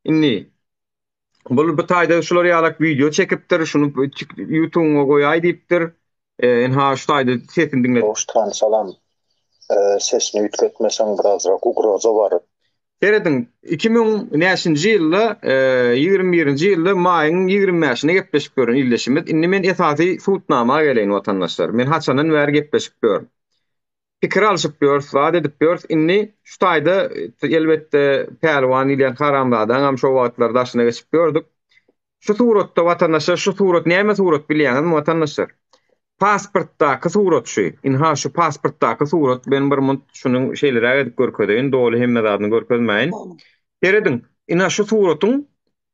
Indi. Bul bu taýda şular ýalak wideo çekipdir, şuny YouTube'ňa goýaý diýipdir. Ynha şu taýda sesini diňlet. Gowşuthan salam. Sesini üýtgetmeseň birazrak ugroza bar. Serediň, 2000 näçinji ýylda, 21-nji ýylda maýyň 25-ine gepleşip ýörün ildeşimiz. Indi men esasy sudnama geleýin watandaşlar. Men haçandan bäri gepleşip ýörün. Pikir alşyp ýörüs, zat edip ýörüs. Indi şu taýda elbetde Pälwan diýilýän haramzadaňam şo wagtlar daşyna geçip ýördük. Şu suratda watandaşlar şu surat näme surat bilýäňizmi watandaşlar? Pasportdaky surat şu. Ynha şu pasportdaky surat. Men bir munt şuny şeýleräk edip görkezeýin. Doly hemme zadyny görkezmäýin. Serediň. Ynha şu suratyň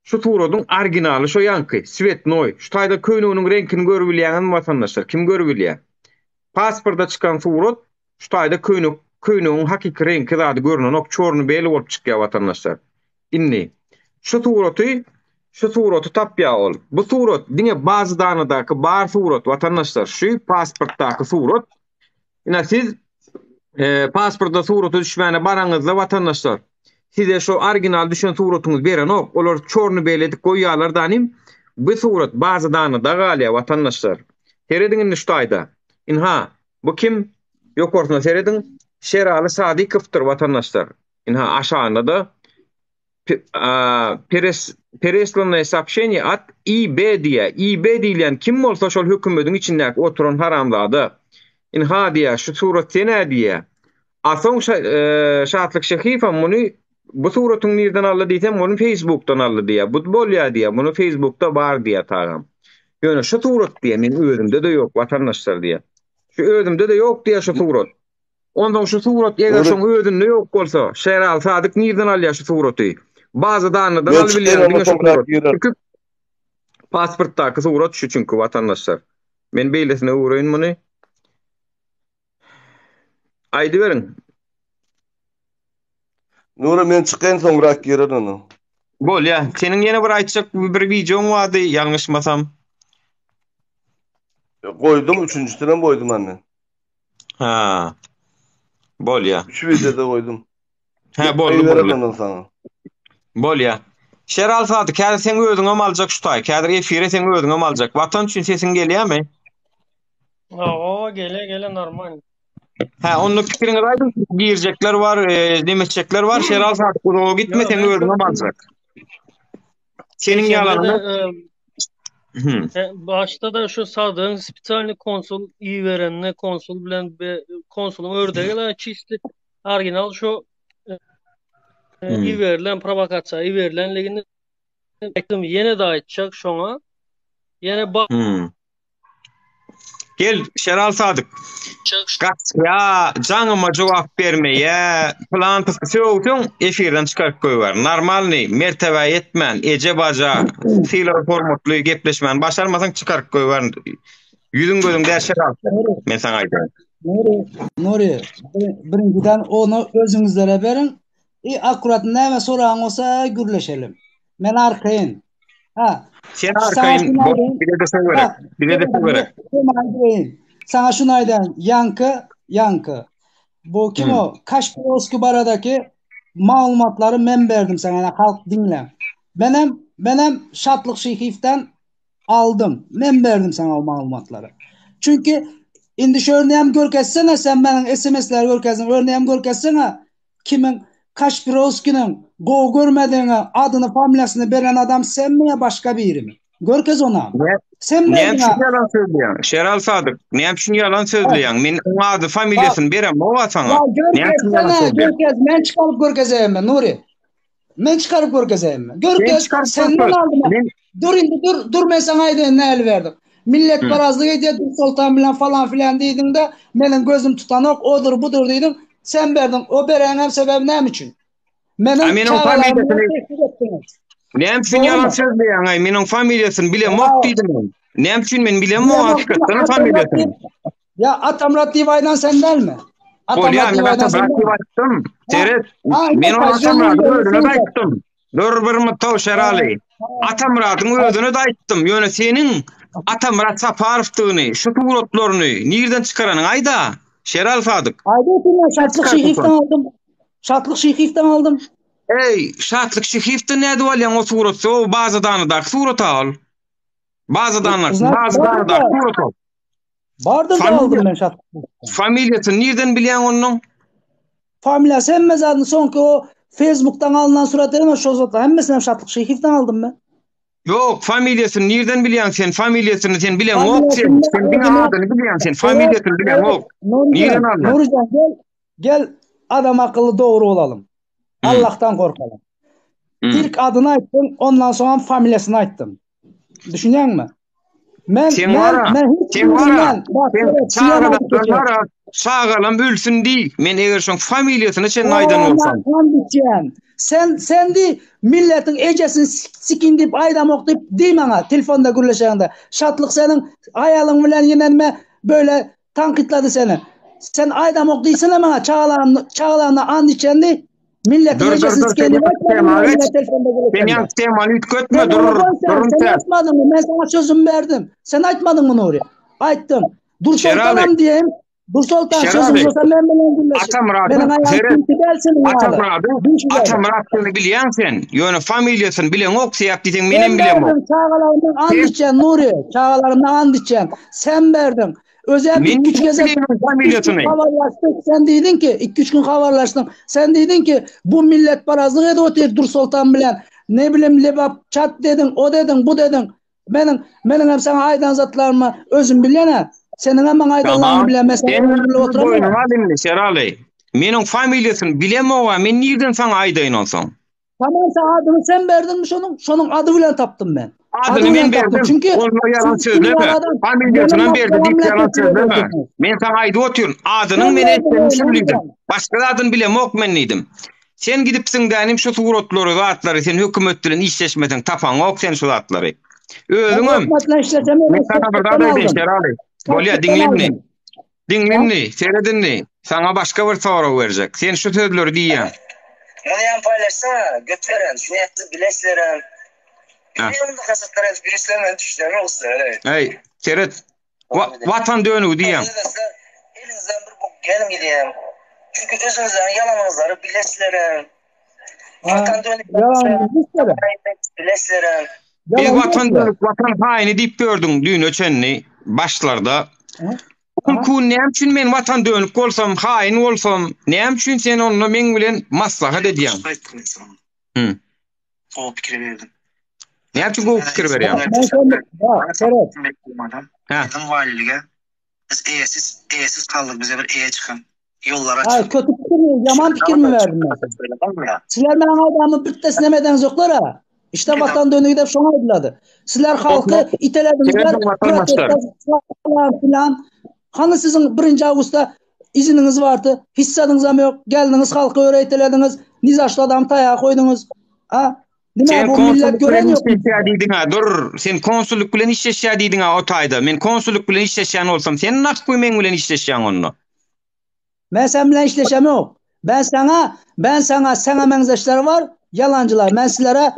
şu suratyň originaly şo ýaňky, svetnoý. Şu taýda köýneginiň reňkini görübilýäňizmi watandaşlar? Kim görübilýär? Pasportda çykan surat şu taýda köýnek köýnegiň hakyky reňki zady görünenok, çorny beli bolup çykýar watandaşlar. Indi şu suraty şu suraty tapýar ol. Bu surat diňe bazy danadaky bar surat watandaşlar. Şu pasportdaky surat. Ine siz e, pasportda surata düşmäne baraňyzda watandaşlar size şu original düşen suratyňyzy berenok. Olar çorny beli edip goýýarlar danim. Bu surat bazy danada galýar watandaşlar. Serediň indi şu taýda. Inha bu kim? Ýokarsyna serediň. Şeraly Sadykowdyr watandaşlar. Ynha aşagynda-da peres pereslannoe soobşeniýe at IB diýýär. IB diýilýän kim bolsa şol hökümediň içindäki oturan haramzada. Ynha diýýär, şu surat sen-ä diýýär. A soň Şatlyk Şehiýewem muny bu suratyňy nirden aldy diýsem, muny Facebookdan aldy diýýär. Bu bolýar diýýär, muny Facebookda bar diýýär tagam. Ýöne şu surat diýýär, meniň özümde-de ýok watandaşlar diýýär. Şu özümde-de ýok diýýär şu surat. Onsoň şu surat eger şoň özünde ýok bolsa, Şeraly Sadyk nirden alýar şu suraty? Baza danydan alybilýäň diňe şu surat. Çünki pasportdaky surat şu çünki watandaşlar. Men beýlesine öwreýin muny. Aýdyberiň. Nura men çykaýyn soňrak girer ony. Bolýa. Seniň ýene bir aýtjak bir wideoň bardy, ýalňyşmasam. Goýdum, üçünjisinem goýdum men. Ha. Bolýa. Üç videoda goýdum. Hä, boldy, boldy. Ondan saňa. Bolýa. Şeral Sadyk, häzir seň özüňem aljak şu taý. Häzir efire seň özüňem aljak. Watan üçin sesiň gelýärmi? Hawa, gelýär, gelýär, normal. Hä, onda pikiriňizi aýdyň. Girjekler bar, e, demeçjekler bar. Şeral Sadyk, uzaga gitme, seň özüňem aljak. Seniň ýalanyňa Başda-da şu Sadygyň spesialny konsul iberenine konsul bilen konsulyň ördegi la çisti original şu iberilen prowokasiýa iberilenligini aýtdym ýene-de aýtjak şoňa ýene Gel Şeral Sadyk. Gaçýa, jaňyma jogap bermeýä, pylan sögseň efirden çykaryp goýber. Normalny, mertebä ýetmän, eje baja, sylag hormatly gepleşmän başarmasaň çykaryp goýber. Ýüzüň gözüň däl Şeral. Men saňa aýdýan. Nuri, Nuri, birinjiden ony özüňizlere beriň. I akkurat näme soragyň bolsa gürleşelim. Men arkaýyn. Ha. Sen arkaýyn bize-de şo gerek. Bize-de şo gerek. Saňa şuny aýdaýyn. Ýaňky, ýaňky. Bu kim o? Kaşpirovskiý baradaky maglumatlary men berdim saňa. Ýa halk diňle. Menem, menem Şatlyk Şyhyýewden aldym. Men berdim saňa o maglumatlary. Çünki indi şu örneğimi görkezsene sen meniň SMS-leri görkezdiň. Örneğimi görkezsene. Kimiň Kaşpirowskiniň gowy görmedigiňi adyny familiýasyny beren adam senmi ýa başga birimi? Görkez onam. Sen Näme üçin ýalan sözleýäň? Şeral Sadyk, näme üçin ýalan sözleýäň? Men oň ady familiýasyny beremok-a saňa. Näme üçin ýalan sözleýäň? Görkez, men çykaryp görkezeýinmi, Nury? Men çykaryp görkezeýinmi? Görkez, senden aldym. Men Dur indi dur, dur men saňa aýdaýyn näli berdik. Milletparazlyk edýär Soltan bilen falan filan diýdiňde, meniň gözüm tutanok, odur budur diýdiň. Sen berdiň. O bereňem sebäbi näme üçin? Meniň men oň familiýasyny Näme üçin ýalan sözleýäň aý? Men oň familiýasyny bilemok diýdim. Näme üçin men bilemok hakykatdan familiýasyny? Ýa Atamyrat diýip aýdan sen dälmi? Bolýa, men Atamyrat diýip aýtdym. Seret, men ony Atamyradyň özüne-de aýtdym. Dur bir mutaw Şeraly. Atamyradyň özüne-de aýtdym. Ýöne seniň Atamyrat Saparowdygyny, şu suratlaryny nirden çykaranyňy aýda, Şeraly Sadyk. Aýdyp men Şatlyk Şyhyýewden aldym. Şatlyk Şyhyýewden aldym. Eý, Şatlyk Şehiýewden nädip alýaň o suraty? O bazadanydaky surat-a ol. Bazadanydaky, bazadanydaky surat ol. Bardyr da aldym men Şatlyk. Familiýasyny nirden bilýäň onuň? Familiýasy hemme zadyny soňky o Facebookdan alnan surat edemez şol zatlar hemmesini hem Şatlyk Şehiýewden aldym men. Ýok, familiýasyny nirden bilýäň sen? Familiýasyny sen bileňok sen. Sen diňe adyny bilýäň sen. Familiýasyny bileňok. Nirden aldyň? Nurjan gel, gel adam akylly dogry bolalym. Allahdan gorkalym. İlk adyny aýtdyň, ondan soň hem familiýasyny aýtdyň. Düşünýäňmi? Men Sen men wara, men hiç sen wara, birinden bak, sen evet, size çagadan aýdyp geçerin. wara, çagalam ölsün diý. Men eger şoň familiýasyny çenli aýdan bolsam. Sen diýýän. Sen sen diý milletiň ejesini sikin diýip aýdamok diýip diý maňa telefonda gürleşeňde. Şatlyk seniň aýalyň bilen ýenenme böyle tankytlady seni. Sen aýdamok diýsene maňa çagalarym çagalaryna and içen diý. Milletiň Dur dur ejesini dur siken sen diýip ýaňky aýtmadyň tema maňa geç. telefonda Sen gürleşende. ýaňky temany üýtgetme Sen dur ony goý sen, durun sen sen. aýtmadyňmy? Men saňa sözümi berdim. Sen aýtmadyňmy Nury? Aýtdym. Şeraly. Dursoltanam diýen, Dursoltan sözüň Şeraly. bolsa men bilen gürleş. Atamyradyň Meniň aýalym seret. kimki däl seniň ýaly. Atamyradyň Bilşi ýaly. Atamyrat seni bilýäň sen. Ýöne familiýasyny bileňok sebäp diýseň Sen menem bilemok. berdiň çagalarymdan and Sen içen Nury. Çagalarymdan and içen. Sen berdiň. Özem Men 2-3 gezek bilýän 2-3 gün familiýasyny. habarlaşdyk. Sen diýdiň ki, 2-3 gün habarlaşdyň. Sen diýdiň ki, bu milletparazlyk edip otyr Dursoltan bilen. Ne bilim Lebap çat dediň, o dediň, bu dediň. Meniň meniň hem saňa aýdan zatlarymy özüm bilýän-ä. Seniň hem maňa aýdanlaryňy Tamam. bilýän. Men saňa Sen özüm bilip oturamok. boýnuňa al indi Şeraly. Meniň familiýasyny bilemog-a, men nirden saňa aýdaýyn onsoň? Tamam sen adyny sen berdiňmi şonuň? Şonuň ady bilen tapdym men. Ady Adyny men bilen tapdym. berdim. Çünki Onda ýalan siz sözleme. adam Familiýasynam meniň berdi maşgalam diýip bilen ýalan teklip sözleme. edýärsiňiz. Men saňa aýdyp otyryn. Adynyň Sen men berdiň etjegini ey şul diýdim. Nurjan. Başga zadyny bilemok men diýdim. Sen gidipsiň dänim şu suratlary zatlary sen hökümet bilen işleşmeseň tapaňok sen şu zatlary. Ben Özüňem hökümet bilen işlesem men saňa bir zat Şatlykdan aýdaýyn aldym. Şeraly. Bolýa Şatlykdan diňle indi. aldym. Diňle Ha? indi, seret indi. Saňa başga bir sorag berjek. Sen şu sözleri diýýäň. Muny hem paýlaşsana, göt beren, şuny hem bileslerem. Ha. Ýöne onda hasatlar edip ýörsem men düşünemok sizlere. Eý, seret. Wa watan dönügi diýýäň. Eliňizden bir bok gelmeýär. Çünki özüňizleriň ýalanyňyzlary bileslerem. Ha, Watan dönügi Ýalan bileslerem. bileslerem. Biz Ýalan watan bilesler. dönük, watan haýyny diýip ýördüň düýne çenli başlarda. Ha? Bu gün näme üçin men watan dönük bolsam, haýyn bolsam, näme üçin sen onda meň bilen maslahat edýäň? Aýtdym men saňa. Hı. Gowy pikir berdim. Näme üçin gowy pikir berýäň? Men sen bak, seret. Hä. Biziň walilige biz eýesiz, eýesiz galdyk, bize bir eýe çykan. Ýollar Ay açyk. kötü pikir mi, yaman pikir mi verdim ben sana? Sizler meň aýdanymy birtesine hem edeňizoklar ha. İşte vatan dönügi dep şoňa aýdylady. Sizler halky itelediňizler, Serediň watandaşlar. protest falan filan. Hany siziň 1 awgustda iziniňiz bardy, hiç zadyňyz hem ýok. Geldiňiz halky öre itelediňiz, nizaşly adamy taýaga koýduňyz. Ha? Nime Sen bu millet konsullyk gören bilen ýok. işleşýär diýdiň ha, dur. Sen konsullyk bilen işleşýär diýdiň ha o taýda. Men konsullyk bilen işleşýän bolsam, sen nahwy meň bilen işleşýäň onda? Men sen bilen işleşem ýok. Ben sana, ben sana, sana meňzeşler bar, ýalanjylar. Men sizlere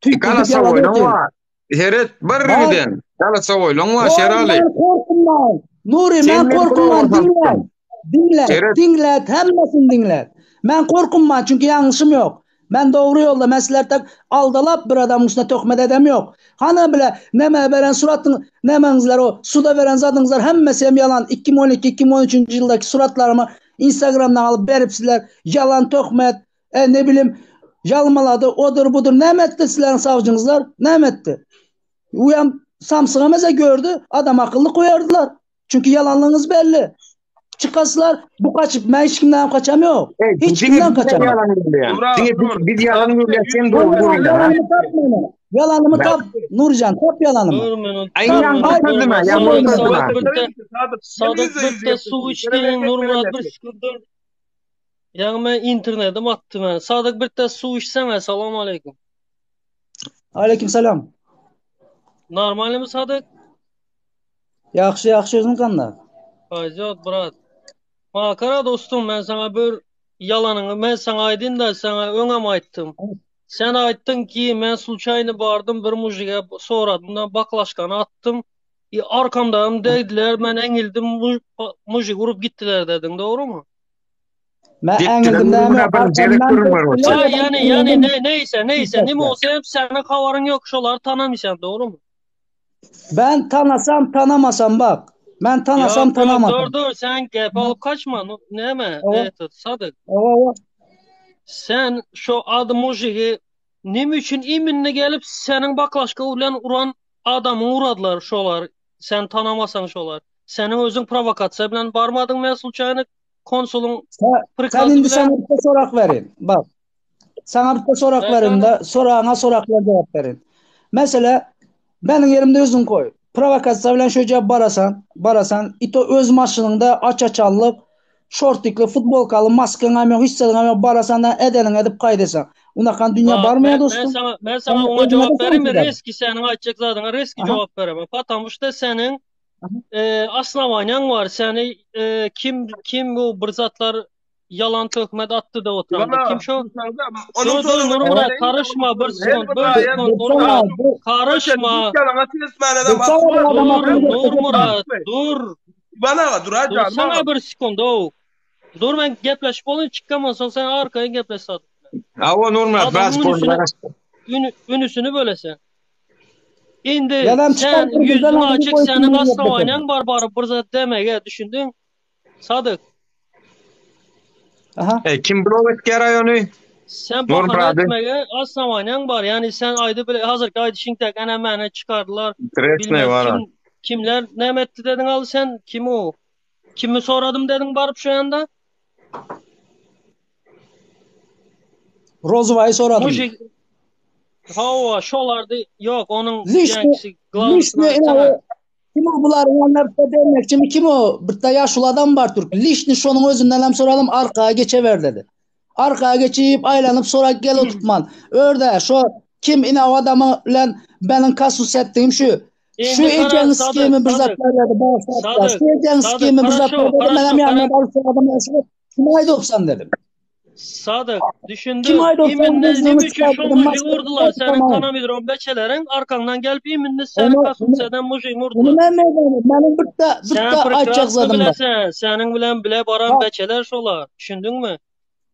tüýkürip Galasa ýalady oýlaň otyryn. bar. Seret bir Bar. giden. Galasa oýlaň bar, Goý, Şeraly. men korkunman. Nuri, Sen men meni korkunman, buraya diňle. salypsyň. Diňle, Seret. diňle, hemmesini diňle. Men korkunman, çünki ýalňyşym ýok. Men dogry ýolda, men sizler tek aldalap bir adamyň üstüne töhmet edem ýok. Hany bile neme beren suratyň, nemeňizler o suda beren zadyňyzlar hemmesi hem ýalan. 2012, 2013-nji ýyldaky suratlarymy Instagramdan alyp beripsizler. Ýalan töhmet, e ne bilim ýalmalady, odur budur. Näme etdi sizleriň sawjyňyzlar? Näme etdi? Uýam samsyga meze gördü, adam akylly koýardylar. Çünki ýalanlygyňyz belli. Çykasylar bu kaçyp men hiç kimden kaçam ýok. Hiç kimden kaçam ýok. Diňe biz ýalan gürlär, sen dogry gürlär. Ýalanymy tap meni. Ýalanymy tap Nurjan, tap ýalanymy. Dur minut. Aý ýaňky sözüme, ýaňky sözüme. Sadyk birde suw içdiň, Nurmyrat bir sekund dur. Ýaňy men internetim atdy meni. Sadyk birde suw içseň, salam aleýkum. Aleýkum salam. Normalnymy Sadyk? Ýagşy ýagşy özüň kanda? Paýzot brat. Makara dostum men saňa bir ýalanyňy men saňa aýdyn da saňa öňem aýtdym. Sen aýtdyň ki men sluçaýny bardym bir mujige soradym da baklaşkany atdym. I arkamdam degdiler men eňildim mujik urup gitdiler dediň dogrymy? Men äňildim dämi? Ha, ýani, ýani, ne, neýse, neýse, nime bolsa hem seniň habaryň ýok, şolary tanamyşan, dogrumy? Ben tanasam, tanamasam bak. Men tanasam, Ýok, ýok, tanamasam. dur, dur, sen gep alyp kaçma, nu- näme, Owa. eto, Sadyk. Owa, owa. Sen şo ady mujigi nime üçin iminne gelip seniň baklaşka bilen uran adamyňy uradylar şolar, sen tanamasaň şolar. Seniň özüň prowokasiýa bilen barmadyň men sluçaýny konsulyň Sen, sen prikazy indi bilen. sana bir sorak berin. Bak. Sana bir sorak berin de soragyňa sorak bilen jogap berin. Mesela meniň ýerimde özüň koý. Prowokasiýa bilen şöje barasan, barasan, ito öz maşynyňda aç-açanlyk, şortikli, futbolkaly, maskaň hem ýok, hiç zadyň hem ýok, barasan da edeniňi edip gaýdasan. Unakan dünýä Bak, barmaýar men, men dostum. sana men Sen sana oňa özüňe de jogap bereyim soňky ber. reski seniň aýtjak zadyňa reski Aha. jogap beremem. Потому что seniň Aha. e, osnowaniýaň bar. Seni e, kim kim bu bir zatlar ýalan töhmet atdy da oturanda. Bana, Kim şo? Onun Dur dur sorunu Nurmurat karışma bir sekund bir sekund Dursana, Nurmurat dur. karışma. Dursana bu adam Dur aklını gösterme. Nurmurat dur. Bana dur hadi Dursana bir sekund o. Dur men gepleşip olayım çıkamam soň sen arkaya gepleş Sadyk. Awa Nurmurat biraz Adamın ünüsünü, ünü, ünüsünü bölesen. Indi Ýadam sen çykar bir ýüzüň güzel açyk koýup seniň dinleyip osnowaniýaň bar baryp bir zat demege düşündiň. Sadyk. Aha. E, kim blok etýär aýony? Sen bahana Nurmurady. etmege osnowaniýaň bar. Ýani sen aýdy bile hazırki aýdyşyň tek ene mene çykardylar. Interesne Bilmem var. kim kimler näme etdi dediň al sen kim o? Kimi soradym dediň baryp şu ýanda? Rozowayı soradım. Mujik Hawa, şolardy. Ýok, onuň Lişni, ýaňkysy lişni glawnysyny ine aýtsana. o kim o buların yanına demekçi kim o? Bir yaşlı adam var Türk. Lişni şonun özünden hem soralım arkaya geçever dedi. Arkaya geçip aylanıp sonra gel oturtman. Örde şu kim ine o adamı bilen benim kasus ettiğim şu. Şu Indi gara eken Sadyk, skemi bir Sadyk. zatlar dedi. Bağışlatlar. Sadyk, Şu eken Sadyk, skemi bir хорошо, zatlar dedi. Ben хорошо, hem yanına gara barıp şu adamı şu kim aydı oksan dedim. Sadyk, Kim düşündüm. aydı oksan İminne gözlüğümü nime üçin çıkar şo dedim. mujigy Maske urdular seniň tamam. tanamydron beçeleriň arkaňdan gelip iminne seni Onu, kasus onu, eden mujigy onu urdular. ben meydanım. Benim bir de, bir Sen de aytacak prekrasno zadım var. bilesen, seniň bilen bile baran Bak, beçeler şolar. Düşündüňmi?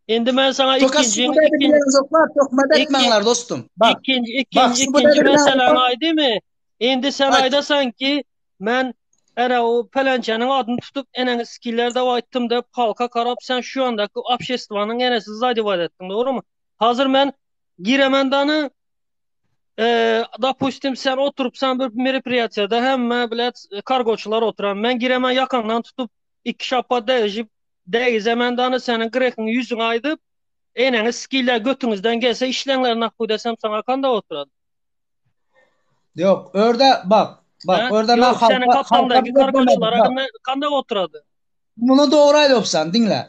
Indi men sana Toka ikinji, su bu dedi ikinji, bilen zoklar, tokma iki, etmenler dostum. Bak, ikinji, bak ikinji, su bu ikinji dedi bilen meseläni aýdymy? Indi sen Ayt. aýdasan ki, men era o pelençäniň adyny tutup eneňi skiller de aýtdym dep halka karap sen şu andaki обществanyň enesi zadewat etdiň, dogrumy? Hazır men giremendany e, dopustim sen oturup sen bir мероприятияда hemme bilet kargoçular oturan. Men giremen yakandan tutup iki şapa değişip değizemen senin grekin yüzüne aydıp eneni skiller götüňizden gelse işleňler nakbu desem sana kanda oturad. Yok, orada bak, bak, Ha? orada ben Yok senin halka, halka kaptandaki bir zat demedim. kargoçulara Bak, kanda, kanda oturady. bunu doğru aydıpsan, dinle.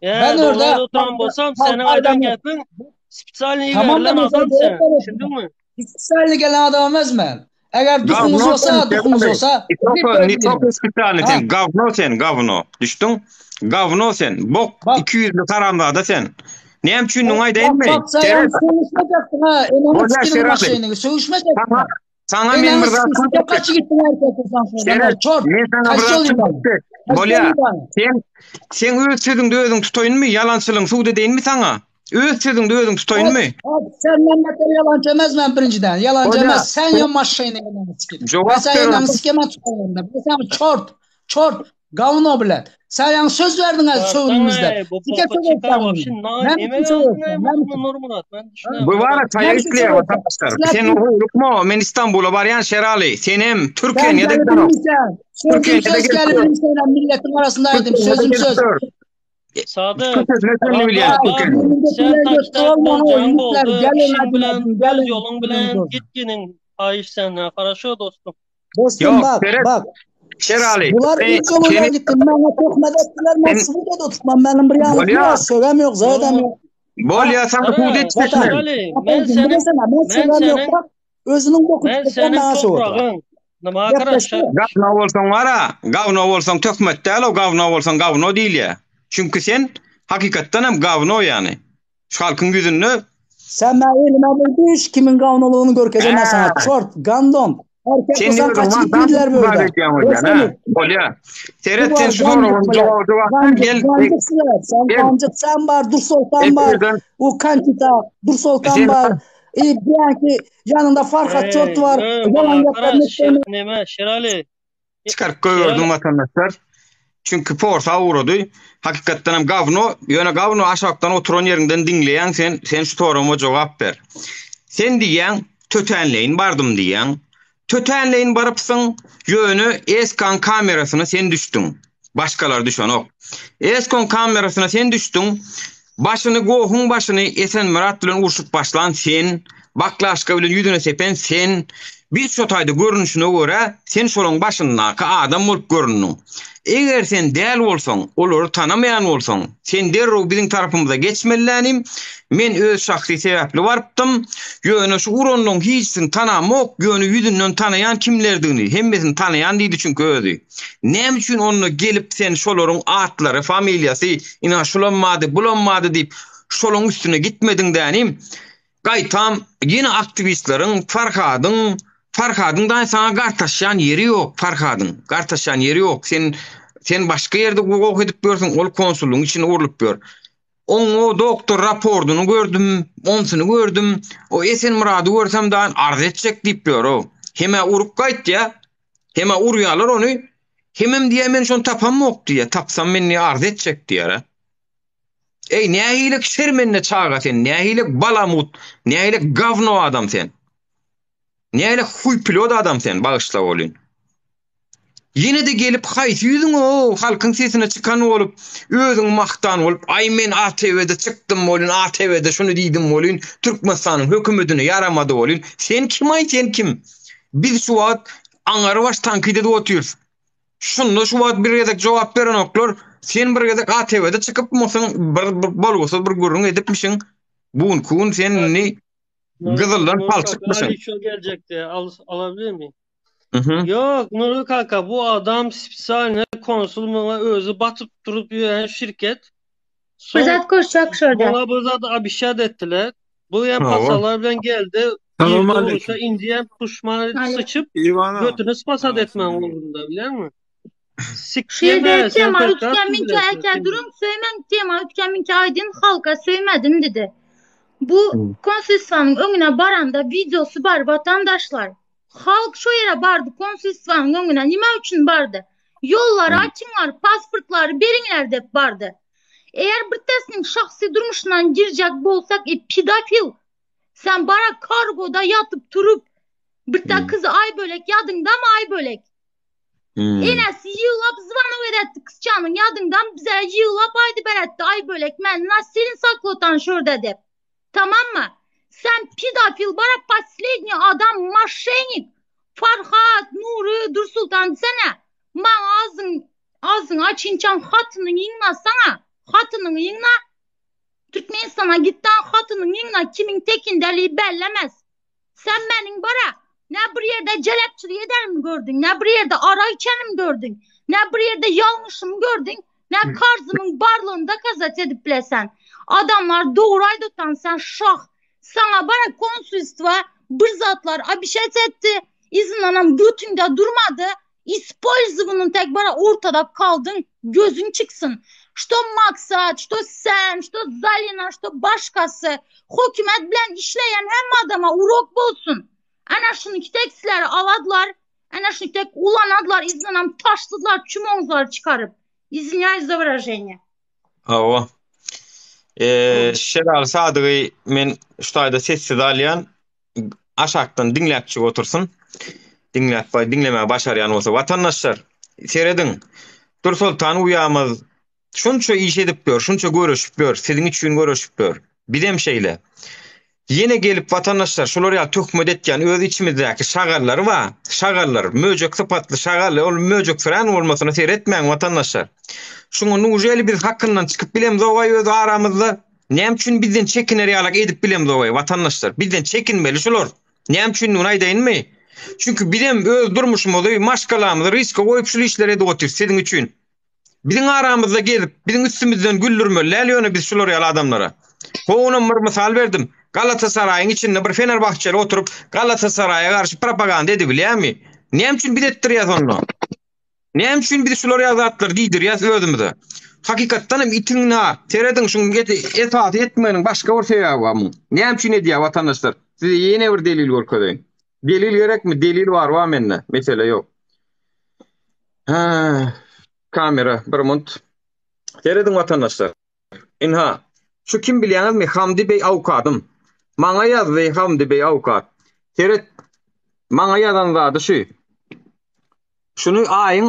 Ya Ben doğru orada oturan halka, bolsam senin halka aydan adamı, gepin spesialny tamam da iberilen mesela adam doğru sen. söylüyorsun. Düşündün mü? İsrail'e gelen adam emezmen. Eğer duhumuz Gavno olsa, sen duhumuz Şerali. olsa, bir Nitoko, böyle nitoko gidelim. spesialny Ha, sen. Gavno sen, gavno. Düşdün? Gavno sen. Bok bak, 200 haramzada sen. Näme üçin bak, nuňay bak, değilmi? bak, sen Şerif. yani söğüşmeyeceksin ha. Enanı Bolýa sikinin Şerali. maşinini, söğüşmeyeceksin Sana ha. sana men Enanı bir zat siksin, etjek. kaçı gittin erkek olsan şuradan. Şerif, Çort, men sana bir kaç zat yol yukarı. etjek. Kaç yol Bolýa. yukarı. Sen sen öz sözüňde özüň tutaýynmy? Ýalançylygyň suwda değilmi sana? Öz sözüňde özüň At, tutaýynmy? at, senden beter yalancı emez ben birinciden. Yalancı Bolýa. emez. Sen ya maşayını enanı sikin. Ben Jogap sen ber enanı ona. sikemem tutayım da. Ben sen çort, çort, gavno bile. Sen yani söz verdin ha Baksana sövünümüzde. ey, bu Sike popa söz çıkar etsen bunu. vapşi na Ne neme biçim söz aldın etsen? ey Ne bunu biçim? Nur Murat ben Ha? düşünemem. Bu bara Ne taýa biçim söz isleýär etsen? vatandaşlar. Sen Silah oňlukma, men İstanbul'a barýan Şerali. Senem Sen Türkiye'ye de giderim. gelebilmişsen. Sözüm Türkiye'ye de söz gelip dur. gelebilmişsen milletin arasındaydım. Türkiye'ye de Sözüm gelip söz. dur. Sadık Köşesine bak sen bilýän bak bak Türkiye'nin. Önümdekiler sen götür taşta olma o boljaň yiğitler. boldy Gelin işiň hadi bilen dedim. öz Gelin. ýoluň bilen git ginin haýyş senden хорошо dostum. Dostum Yok, bak Şeref, bak. Şerali. Bular Sen, ilk yoluyla seni, gitti. Bana töhmet ettiler. Ben sen, sıvıda da tutmam. Benim bir yanım Bolýa, yok. Sövem yok. Nur Zaydem Murat yok. Ha, Bolýa sana Gara hud vatan. etjekler. Şerali men Vatan seniň bilesene. Ben men sövem yok. seniň Bak özünün boku men çıkacak seniň bana söverler. topragyň Nima gara Gepleşti. Gavno bolsaň wara, gavno bolsaň töhmet däl o gavno bolsaň gavno diýilýär. Çünki sen hakykatdan hem gavno ýany. Şu halkyň ýüzünde Sen ben elime bir düş kimin gavnoluğunu görkezemem sana. Hä, Çort, gandon. Erkek Sen bolsan özüň gaçyp mandat gitmediler bu bar ýerde. edýäň bolýan, ha? Bolýa. Seret sen şu soragyň jogaby jogap gel. Ganjyk sizler, sen Gel. ganjyk sen bar, Dursoltan bar, Efirden o Kantita, Dursoltan Sen- bar. E, diýen ki ýanynda Farhat Çort bar. Ey, Yalan Makara, geplerini Şer, neme, Şerali. Çykaryp goýberdim watandaşlar. Çünki forsa ugrady. Hakykatdan hem gawno, ýöne gawno aşakdan oturan ýeriňden diňleýäň sen, sen şu soragyma jogap ber. Sen diýýäň, tötänleýin bardym diýýäň. Tötänleýin barypsyň, ýöne Eskaň kamerasyna sen düşdüň. Başgalar düşenok. Eskoň kamerasyna sen düşdüň. Başyny gohuň başyny Esenmyrat bilen urşup başlan sen, baklaşka bilen ýüzüne sepen sen, biz şo taýda görnüşine görä sen şolaň başyndaky adam bolup göründiň. Eger sen däl bolsaň, olary tanamaýan bolsaň, sen derrew biziň tarapymyza geçmelilänim, men öz şahsy sebäpli barypdym, ýöne şu uranlaň hiçisini tanamok, ýöne ýüzünden tanaýan kimlerdigini, hemmesini tanaýan diýdi çünki özi. Näme üçin onda gelip sen şolaryň atlary, familiýasy, ina şulam bardy, bulam bardy diýip, şolaň üstüne gitmediň dänim? Gaýtam ýene aktiwistleriň, Farhadyň, Farhadyň daýy saňa gartaşýan ýeri ýok, Farhadyň gartaşýan ýeri ýok. Sen sen başga ýerde goh edip ýörsüň, ol konsullygyň içinde urlup ýör. Oň o doktor raportyny gördüm, onsuny gördüm. O Esenmyrady görsem daýy arz etjek diýip ýör-ow. Hem-ä urup gaýtýa, Hem-ä urýarlar ony, hemem diýýär men şony tapamok diýýär, tapsam men diýýär arz etjek diýýär. Eý nähili şermende çaga sen, nähili balamut, nähili gawno adam sen. Nähili huýpilot adam sen, bagyşla bolyn. Ýene-de gelip haýsy ýüzüňe o halkyň sesine çykan bolup, özüňi mahtan bolup, aý men ATW-de çykdym bolyn, ATW-de şuny diýdim bolyn, Türkmenistanyň hökümetine ýaramady bolyn. Sen kim aý sen kim? Biz şu wagt aňary baş tankyt edip otyrys. Şunda şu wagt bir gezek jogap berenoklar. Sen bir gezek ATW-de çykypmysyň, bir, bir bolgusyz bir gürrüň edipmişiň. Bu günki gün sen indi gyzyldan palçykmyşyň. Ali şu gelecekti. Al, alabilir miyim? Yok Nuri kaka bu adam spesialne konsul muňa özi batyp durup ýören şirket. Bir zat goşjak şurada. Muňa bir zat abişat etdiler. Bu hem pasalar bilen geldi. Salam Girdi aleyküm. uruşa indi hem puşman edip Alo. sıçyp Iwana. götüni spasat etmäň ugrunda bilýäňmi? Şu ýerde Sikýeme sen tema pek ütgen minki bilersiň. erkä duruň söýmäň tema ütgen minki aýdyn halka söýmedim dedi. Bu konsulstwanyň öňüne baranda wideosy bar watandaşlar. Halk şo ýere bardy konsulstwanyň öňüne nime üçin bardy? Ýollary açyňlar, pasportlary beriňler dep bardy. Eger bir tesniň şahsy durmuşyndan girjek bolsak e pedofil sen bara kargoda ýatyp turup bir tek kyzy Aýbölek ýadyňdamy Aýbölek? Enesi ýyglap zwanok edetdi kyzçanyň ýadyňdamy bize ýyglap aýdyp beretdi Aýbölek men nasilin saklotan şurda dep. Tamammy? Sen pedofil bara posledniý adam moşennik Farhat, Nury, Dursultan diýsene. Maňa agzyň agzyňy açynçaň hatynyňy ýygnasaňa. Hatynyňy ýygna. Türkmenistana gitdan hatynyňy ýygna kimiň tekindäligi bellemez. Sen meniň bara ne bir ýerde jelepçilik ederimi gördüň, ne bir ýerde arak içenimi gördüň, ne bir ýerde ýalňyşymy gördüň, ne karzymyň barlygyny dokazat edip bilesen. Adamlar dogry aýdypdan sen şah. Saňa bara konsulstwa bir zatlar obişat etdi, yzyndanam götüňde durmady. Ispolzowanyň tek bara ortada kaldyň, gözüň çyksyn. Şto Maksat, şto sen, şto Zalina, şto başkasy. Hökümet bilen işleýän hemme adama urok bolsun. Ana şuny tekstleri aladylar, ana şuny tek ulanadylar, yzyndanam taşladylar çumoňzlary çykaryp. Извиняюсь за выражение. Hawa. Eee, Şeraly Sadygy men şu taýda sessiz alýan. Aşakdan diňläpjik otursyn. Diňläp, diňlemäge başarýan bolsa. Watandaşlar, serediň. Dursoltan uýamyz şunça iş edip ýör, şunça göreşip ýör, siziň üçin göreşip ýör. Bizem şeýle. Ýene gelip watandaşlar şular ýaly töhmet etýän öz içimizdäki şagallary bar. Şagallar, möjek sypatly şagal, ol möjeksirän bolmasyna seretmäň watandaşlar. Şuňa nujeli biz hakyndan çykyp bilemzogaý öz aramyzda? Näme üçin bizden çekiner ýalak edip bilemzogaý watandaşlar? Bizden çekinmeli şular. Näme üçindigini aýdaýynmy? Çünki bizem öz durmuşymyzy, maşgalamyzy riske goýup şul işleri edip otyrys siziň üçin. Biziň aramyzda gezip, biziň üstümizden güldürmeli däl ýöne biz şular ýaly adamlara. Ho onam bir mysal berdim. Galatasaraýyň içinde bir Fenerbahçeli oturyp Galatasaraýa garşy propaganda edibilýärmi? Näme üçin biz etdirýäs onda? Näme üçin biz şular ýaly zatlary diýdirýäs özümize? Hakykatdan hem itiň na, serediň şuň esasy etmeginiň başga bir sebäbi bar muň. Näme üçin edýär watandaşlar? Size ýene bir delil görkezeýin. Delil gerekmi? Delil bar bar mende. Mesele ýok. Hä, kamera bir munt. Serediň watandaşlar. Ynha, şu kim bilýäňizmi? Hamdy beý awukadym. Maňa ýazdy Hamdy beý awukat. Seret, maňa ýazan zady şu. Şuny aýyň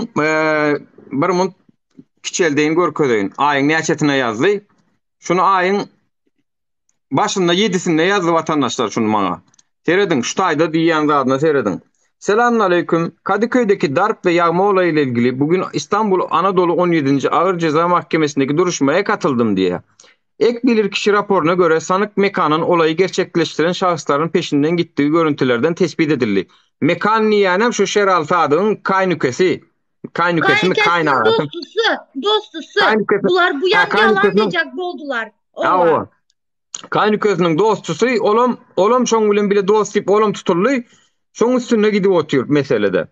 bir munt kiçeldeýin görkezeýin. Aýyň näçesine ýazdy? Şuny aýyň Başynda ýedisinde ýazdy watandaşlar şuny maňa. Serediň şu taýda diýýän zadyna serediň. Selamünaleýkum. Kadıköydeki darp we ýagma olayy ile ilgili bugün İstanbul Anadolu on ýedinji Agyr Jeza Mahkemesindeki duruşmaya katyldym diýýär. Ek bilirkişi raporyna göre sanyk Mekanyn olaýy gerçekleşdiren şahslaryň peşinden gitdigi görüntülerden tespit edildi. Mekan diýýänem şu Şeraly Sadygyň kaýnükesi. Kaýnükesimi Kaýnükesiniň kaýnagasy. dostusy, dostusy. Kaýnükesi. Bular bu Ha, ýan ýalan kaýnükesiniň diýjek boldular. Owa. Hawa. Kaýnükesiniň dostusy, olam, olam şoň bilen bile dost diýip, olam tutuldy. Şoň üstünde gidip otyr meselede.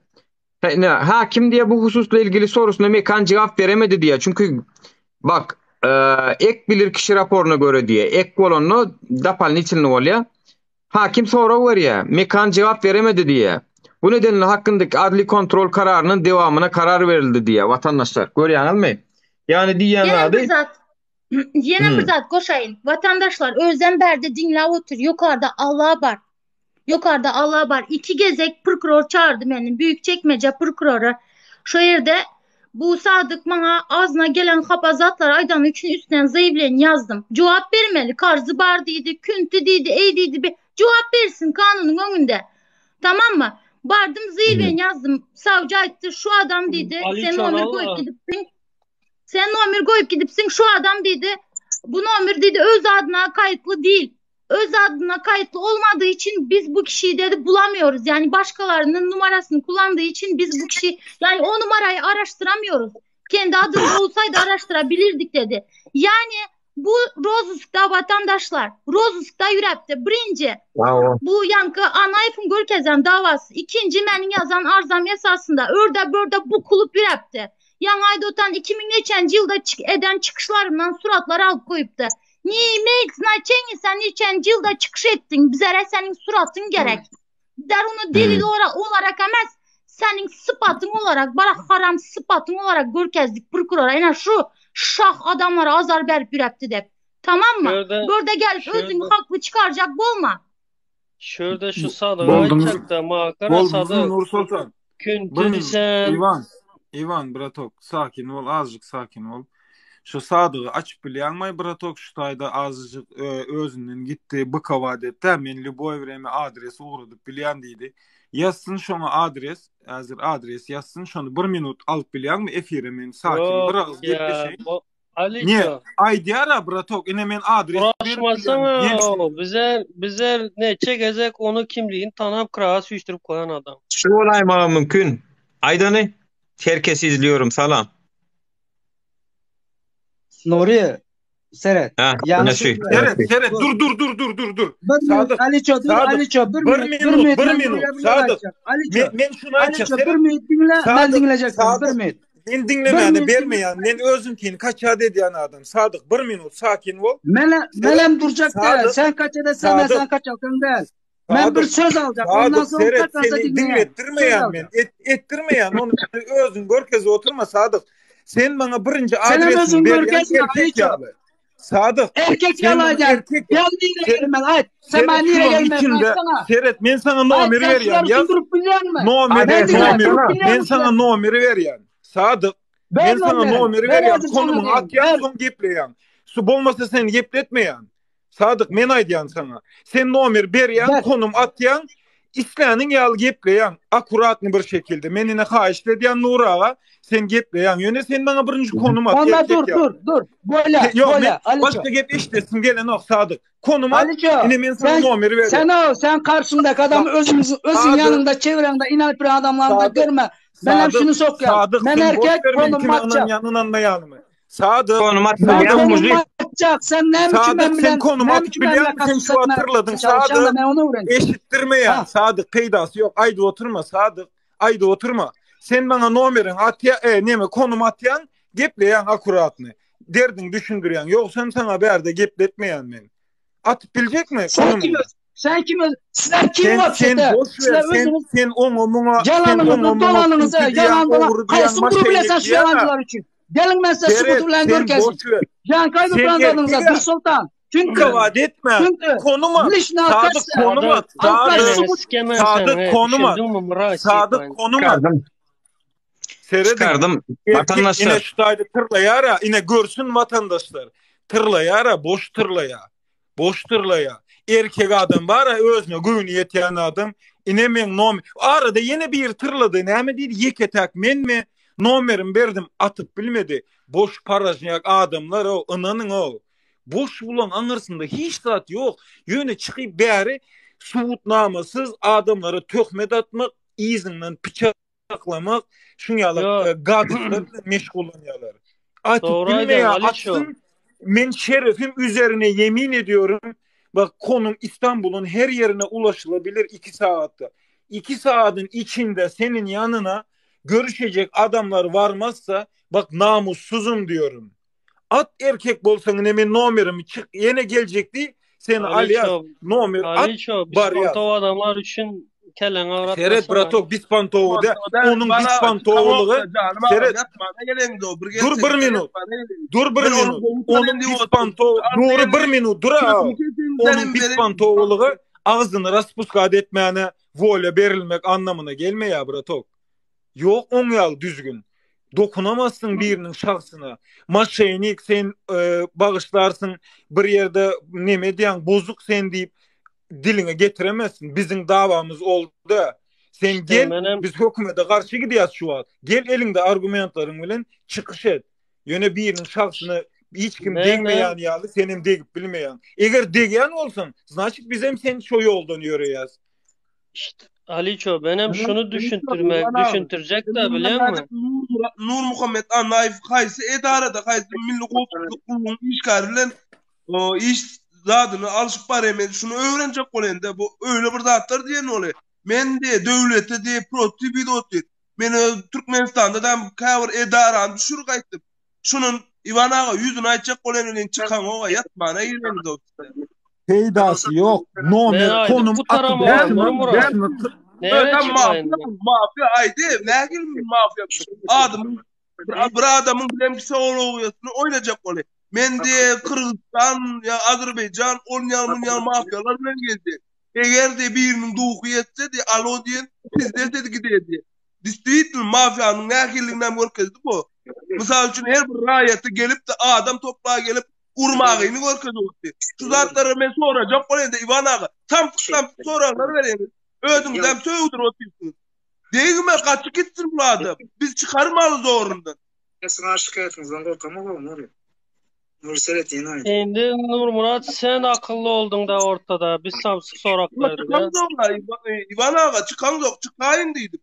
He, ne, hakim diýe bu hususla ilgili sorusuna Mekan jogap beremedi diýe. Çünki bak, e, ek bilir kişi raporuna göre diýe. Ek bolanda dopolnitelny bolýar. Hakim sorag berýär. Mekan jogap beremedi diýýär. Bu nedenle hakyndaky adli kontrol kararynyň dewamyna karar berildi diýýär watandaşlar. Görýäňizmi? Ýagny diýýän Ýene bir zady zat, ýene bir Hmm. zat goşaýyn. Watandaşlar özem bärde diňläp otyr. Ýokarda Alla bar. Ýokarda Alla bar. Iki gezek prokuror çagyrdy meni. Büyükçekmece prokurory. Şo ýerde Bu Sadyk maňa agzyna gelen hapa zatlary aýdany üçin üstünden zaýawleniýe ýazdym. Jogap bermeli, karzy bar diýdi, künti diýdi, eý diýdi, be, jogap bersin kanunyň öňünde. Tamammy? Bardym zaýawleniýe ýazdym. Sawçy aýtdy, şu adam diýdi, sen Aliço nomer goýup Allah. gidipsiň. Sen nomer goýup gidipsiň, şu adam diýdi, bu nomer diýdi öz adyna kaýytly diýil. Öz adyna kaýytly olmadygy üçin biz bu kişiyi dedi bulamıyoruz. Yani başkalarının numarasını kullandığı için biz bu kişi yani o numarayı araştıramıyoruz. Kendi adında olsaydı araştırabilirdik dedi. Yani bu Rozusk'ta vatandaşlar, Rozusk'ta ýüräpdi. Birinji, Bravo. bu ýaňky Anaýewiň görkezen dawasy. Ikinji, meniň ýazan arzam esasynda örde-börde bukulyp ýüräpdi. Ýaňy aýdyp otan 2000 neçenji ýylda eden çykyşlarymdan suratlar alyp goýupdy. Ne imeýt znaçeniýe sen neçenji ýylda çykyş etdiň bizere seniň suratyň gerek. Bizler ony delil olarak emes seniň sypatyň olarak bara haram sypatyň olarak görkezdik prokurora ene şu şah adamlara azar berip ýürepdi dep. Tamammy? Şurada Börde gelip özüňi şurada hakly çykarjak bolma. şurada şu Sadygy Bolduňyz. aýtjakda makara Bolduňyzmy Sadyk Nur Soltan? Bir künti minut. sen Iwan, Iwan bratok, sakin bol, azjyk sakin bol. Şu Sadygy açyp bilýäňmaý bratok şu taýda azjyk e, özünden gitdi, bykowa etdi, men lýuboý vremya adres ugradyp bilýän diýdi. Ýazsyn şoňa adres, häzir adres ýazsyn, şony bir minut alyp bilýäňmi efire men sakin bir Ýok agyz ýa gepleşeýin. bo Ne, Aliço aýdýar-a bratok, ine men adres berip bilýän. Uğraşmasana Gelsin. bize bize neçe gezek onu kimliğini tanap kırağa süýşdürip koyan adam. Şu bolaýmagy mümkin. Aýdany, herkesi izliyorum, salam. Nuri, seret. Ha, ine Ýalňyş şu. etme. Seret, seret, dur, dur, dur, dur, dur, dur. Bir minut, Sadyk, Aliço, dur, Sadyk, Aliço, bir bir minut, bir minut, minut, bir men minut, Nuri'ye bir Sadyk. aýtjak. Aliço, Men, men şuny aýtjak, Aliço, bir seret. minut diňle, men Sadyk, diňlejek seni, bir Sadyk, minut. men Bir diňlemäne minut diňle. bermeýän, men özümkini kaçat edýän adam. Sadyk, bir minut, sakin bol. Mene, Seret, menem durjak däl, Sadyk, sen kaç edesen, men Sadyk, sen kaçalsaň däl. Men bir Sadyk, söz aljak, ondan Sadyk, soň seret, kaçalsa seni diňleýän. Söz diňletdirmeýän men, aljak. et, etdirmeýän, ony özüň görkez oturma, Sadyk. Sen maňa birinji Senem adresini özüň berýän görkezme, erkek Aliço. ýaly. Sadyk, Erkek sen ýaly maňa aýdýan. erkek Gel nirä Seret, gelmeli, aýt. Sen seret maňa nirä şularyň gelmeli, içinde, aýtsana. seret, men saňa Aýt, nomeri sen berýän, şulary ýaz. sundurip bilýäňmi? Nomeri, Men diňle, nomeri, durup men bilýäňmi saňa şulary? nomeri berýän. Sadyk, Ber men saňa nomerini. nomeri Ber berýän, häzir saňa konumyňy diýen. atýan, Ber. soň gepleýän. Su bolmasa seni gepletmeýän. Sadyk, men aýdýan saňa. Sen nomer berýäň, Ber. konum atýaň, isläniň ýaly gepleýäň, akkuratny bir şekilde. Men ine haýyşt edýän Nur aga, sen gepleýäň. Ýöne sen maňa birinji konum at, Onda erkek dur, ýaly. dur, dur. Bolýa, Ýok, men bolýa, Aliço. başga gep eşidesim gelenok, Sadyk. Konum at, Aliço, ine men saňa sen nomeri berýän. sen o, sen karşyňdaky adamy özüňiz, özüň Sadyk, ýanyňda, çewireňde inanyp bir adamlaryňda Sadyk, görme. Men hem Sadyk, şuny sokýan. Sadyk, Men sen boş erkek, ber men konum kime atjak. ynanýan, ynanmaýanymy. Sadyk, Konum Men atmaýan konum mužik. Atjak, sen näme üçin Sadyk men sen bilen, konum näme atyp üçin men bilen bilýäňmi sen kasus şu wagt etmäge tyrladyň çalışýaň da Sadyk men ony öwrenjek. eşitdirmeýän Ha. Sadyk peýdasy ýok aýdyp oturma Sadyk aýdyp oturma sen maňa nomeriňi atýa e neme konum atýaň gepleýäň akuratny derdiňi düşündirýäň ýogsam saňa bärde gepletmeýän men atyp biljekmi Sen kim konumyňy öz? Sen kim öz? Sizler kim sen sen wapşete? boş ver Sizler sen özüňiz sen oňa muňa sen oňa ýalanyňyzy, muňa dolanyňyzy, çünki diýýäň ýalan dolan. ogry diýýäň Haýsy guru bilen maşennik sen şu diýýäň-ä ýalanjylar üçin? Geliň men size Seret subuty bilen sen görkezin. boş ver Ýaňky aýdyp sen duran zadyňyza erkek-ä Dürsoltan. Çünki Kowat etme. çünki Konum at. lişni Sadyk alkaşsa, konum at. alkaş Sadyk. subut Sikemen Sadyk sen, he, konum at. düşündiňmi Myrat Sadyk Şeýtan? konum at. Çıkardım. Serediň. Çıkardım. Erkek ine Vatandaşlar. şu taýda tyrlaýar-a, ine görsün watandaşlar. Tyrlaýar-a, boş tyrlaýar. Boş tyrlaýar. Erkek adam bar-a, özüne göwni ýetýän adam. Ine meň nom Arada ýene biri tyrlady. Näme diýdi? Ýeke-täk menmi? Nomerimi berdim, atyp bilmedi. Boş paražnýak adamlar-ow, ynanyň-ow. Boş bulaň aňyrsynda hiç zat ýok. Ýöne çykyp bäri subutnamasyz adamlara töhmet atmak, yzyňdan pyçaklamak, şuň ýaly Ýok. gadostlar bilen meşgullanýarlar. Atyp Dogry aýdýaň, bilmeýär, Aliço. atsyn. Men şerefim üzerine ýemin ediyorum. Bak konum İstanbul'un her yerine ulaşılabilir 2 saatte. 2 saatin içinde senin yanına görüşecek adamlar varmazsa bak namussuzum diyorum. At erkek bolsaň ine men nomerimi çyk ýene geljek diý seni alýas Aliço, nomer at Aliço, barýas. bispontow adamlar üçin kelläňi Seret agratmasana. bratok bispontowy dä onuň bispontowlygy seret dur bir minut dur bir minut onuň bispontow Nury bir minut dur a onuň bispontowlygy agzyny raspuskat etmäne wolýa berilmek annamyna gelmeýä bratok. Ýok oň ýaly düzgün. Dokunamazsyň biriniň şahsyna. Moşennik sen bagyşlarsyň bir ýerde neme edýäň bozuk sen diýip diliňe getiremezsiň. Biziň dawamyz oldy. Sen gel biz hökümete garşy gidýäs şu wagt. Gel eliňde argumentlaryň bilen çykyş et. Ýöne biriniň şahsyna hiç kim degmeýän ýaly senem degip bilmeýäň. Eger degýän bolsaň, znaçit bizem sen şo ýoldan ýöreýäs. Şşt, Aliço, menem şuny düşündirmek, düşündirjek-de bilýäňmi? Nurmuhammet Annaýew haýsy edarada, haýsy milli howpsuzlyk gullugynyň işgäri bilen iş zadyny alşyp barýar, men şuny öwrenjek bolýan-da, bu öýle bir zatlar diýen bolýar. Men diýe, döwlete diýe, protiv idot diýip. Men öz Türkmenistanda da käbir edarany düşür gaýtdym. Şunun Iwan aga ýüzüni aýtjak bolýan welin çykaňoga ýatmana gireňizok size. Peýdasy ýok. Nomer konum atyp Mafiýa aýdy, nähili mafiýa? Adamyň bir adamyň bilen psihologiýasyny oýnajak bolýar. Men diýe Kyrgyzystan ýa Azerbaýjan ol ýaly mun ýaly mafiýalar bilen geldi. Eger diýe biriniň duhy ýetse diýe alo diýen pizdesedi giderdi. Diswitl mafiýanyň nähililigini hem görkezdi bu. Mysal üçin her bir raýaty gelip-de adam toplaga gelip urmagyny görkezipdi. Şu zatlary men sorajak bolýan-da Iwan aga. Samsyk-samsyk soraglar berýäňiz. Özüňizem sögdürip otyrsyňyz. Degme gaçyp gitsin bu adam. Biz çykarmaly zorundan. Men siziň şikaýatyňyzdan gorkamok Nury. Nury seret ýene aýt. Indi Nurmyrat sen akylly bolduňda ortada. Biz samsyk sorap berdik. Çykaňzok Iwan aga çykaňzok çykaýyn diýdim.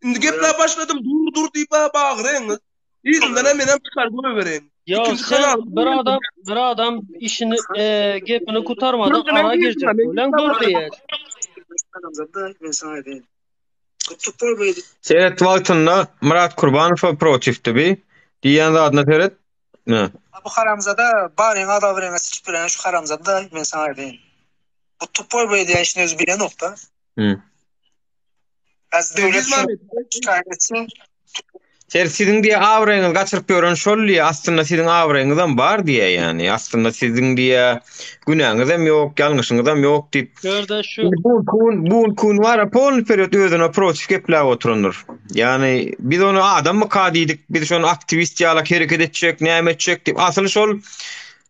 Indi gepläp başladym dur dur diýip bagyraýyňyz. Yzyndanam menem çykar goýbereýin. Ýok Ikinji sen kanal. bir adam bir adam işini e, gepini gutarmadan ara girjek bolýaň dur diýýär. Men sana aýdaýyn. Tutuplar beýdip. Seret wagtynda Myrat Kurbanowa protifdi bi. Diýýän zadyna seret. Ne? Bu haramzada baryňa adabryňa sıçyp bilen şu haramzada men sana aýdaýyn. Bu tupoý beýdýän işini özi bilenok-da. Hı. Häzir döwlet şikaýat etsin. Ser siziň diýe abraýyňyzy gaçyryp ýören şol diýe aslynda siziň abraýyňyzam bar diýe ýani aslynda siziň diýe günäňizem ýok ýalňyşyňyzam ýok diýip. Görde şu Bu kun bu kun bar polny period özüne protiv gepläp oturandyr. Ýani biz ony adammyka diýdik biz şony aktiwist ýalak hereket etjek näme etjek diýip asyl şol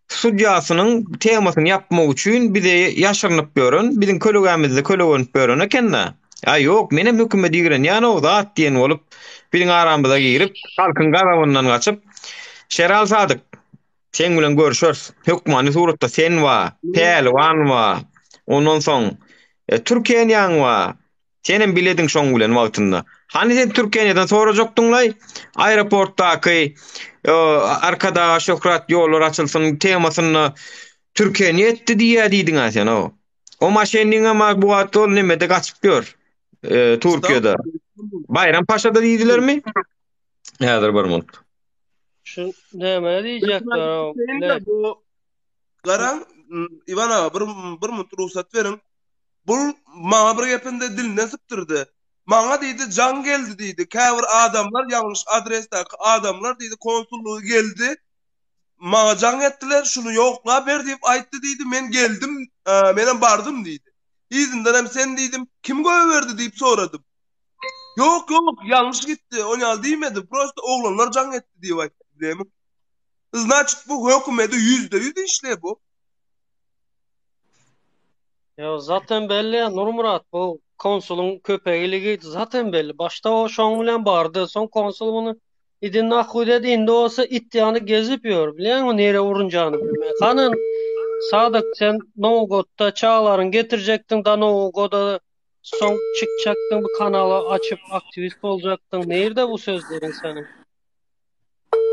sudýasynyň temasyny ýapmak üçin bize ýaşyrynyp ýören, biziň kölegämizde kölegenip ýören eken-dä. A ýok, menem hökümeti ýigrenýän-ow zat diýen bolup, biziň aramyza girip, halkyň gazabyndan gaçyp, Şeral Sadyk, seň bilen görşeris. Hökmany suratda sen bar, Pälwan bar, ondan soň, e, Türkeniýaň bar. Senem bilediň şoň bilen wagtynda. Hany sen Türkiýeden sorajakdyňlaý aeroportdaky Arkadaga şöhrat ýollar açylsyn temasynda Türkiýe ne etdi diýýä diýdiň-ä sen o. O maşenniňem bu wagt ol nemede gaçyp ýör. Türkiýede. Baýram Paşada diýdilermi? Häzir bir minut. Şu näme diýjekler? Bu Garaň, Iwan aga bir bir minut rugsat beriň. Bul maňa bir gepinde dilinden sypdyrdy. Maňa diýdi jaň geldi diýdi. Käbir adamlar ýalňyş adresdäki adamlar diýdi konsullyga geldi. Maňa jaň etdiler, şuny ýokla ber diýip aýtdy diýdi. Men geldim, menem bardym diýdi. Yzyndan hem sen diýdim, kim goýberdi diýip soradym. Ýok, ýok, ýalňyş gitdi, ony ýaly diýmedi, prosta oglanlar jaň etdi diýip aýtdy, bilemi. Znaçit bu hökümede 100% işle bu. Ýa zaten belli ya Nurmyrat bu konsulyň köpegiligi zaten belli. Başda o şoň bilen bardy, soň konsul muny idi nahuý dedi, indi bolsa it ýaly gezip ýör. Bilýäňmi nirä urunjagyny bilmän. Hany Sadyk sen Nowgodda çagalaryňy getirjekdiň da Nowgoda soň çykjakdyň bu kanaly açyp aktiwist boljakdyň. Nirde bu sözleriň seniň?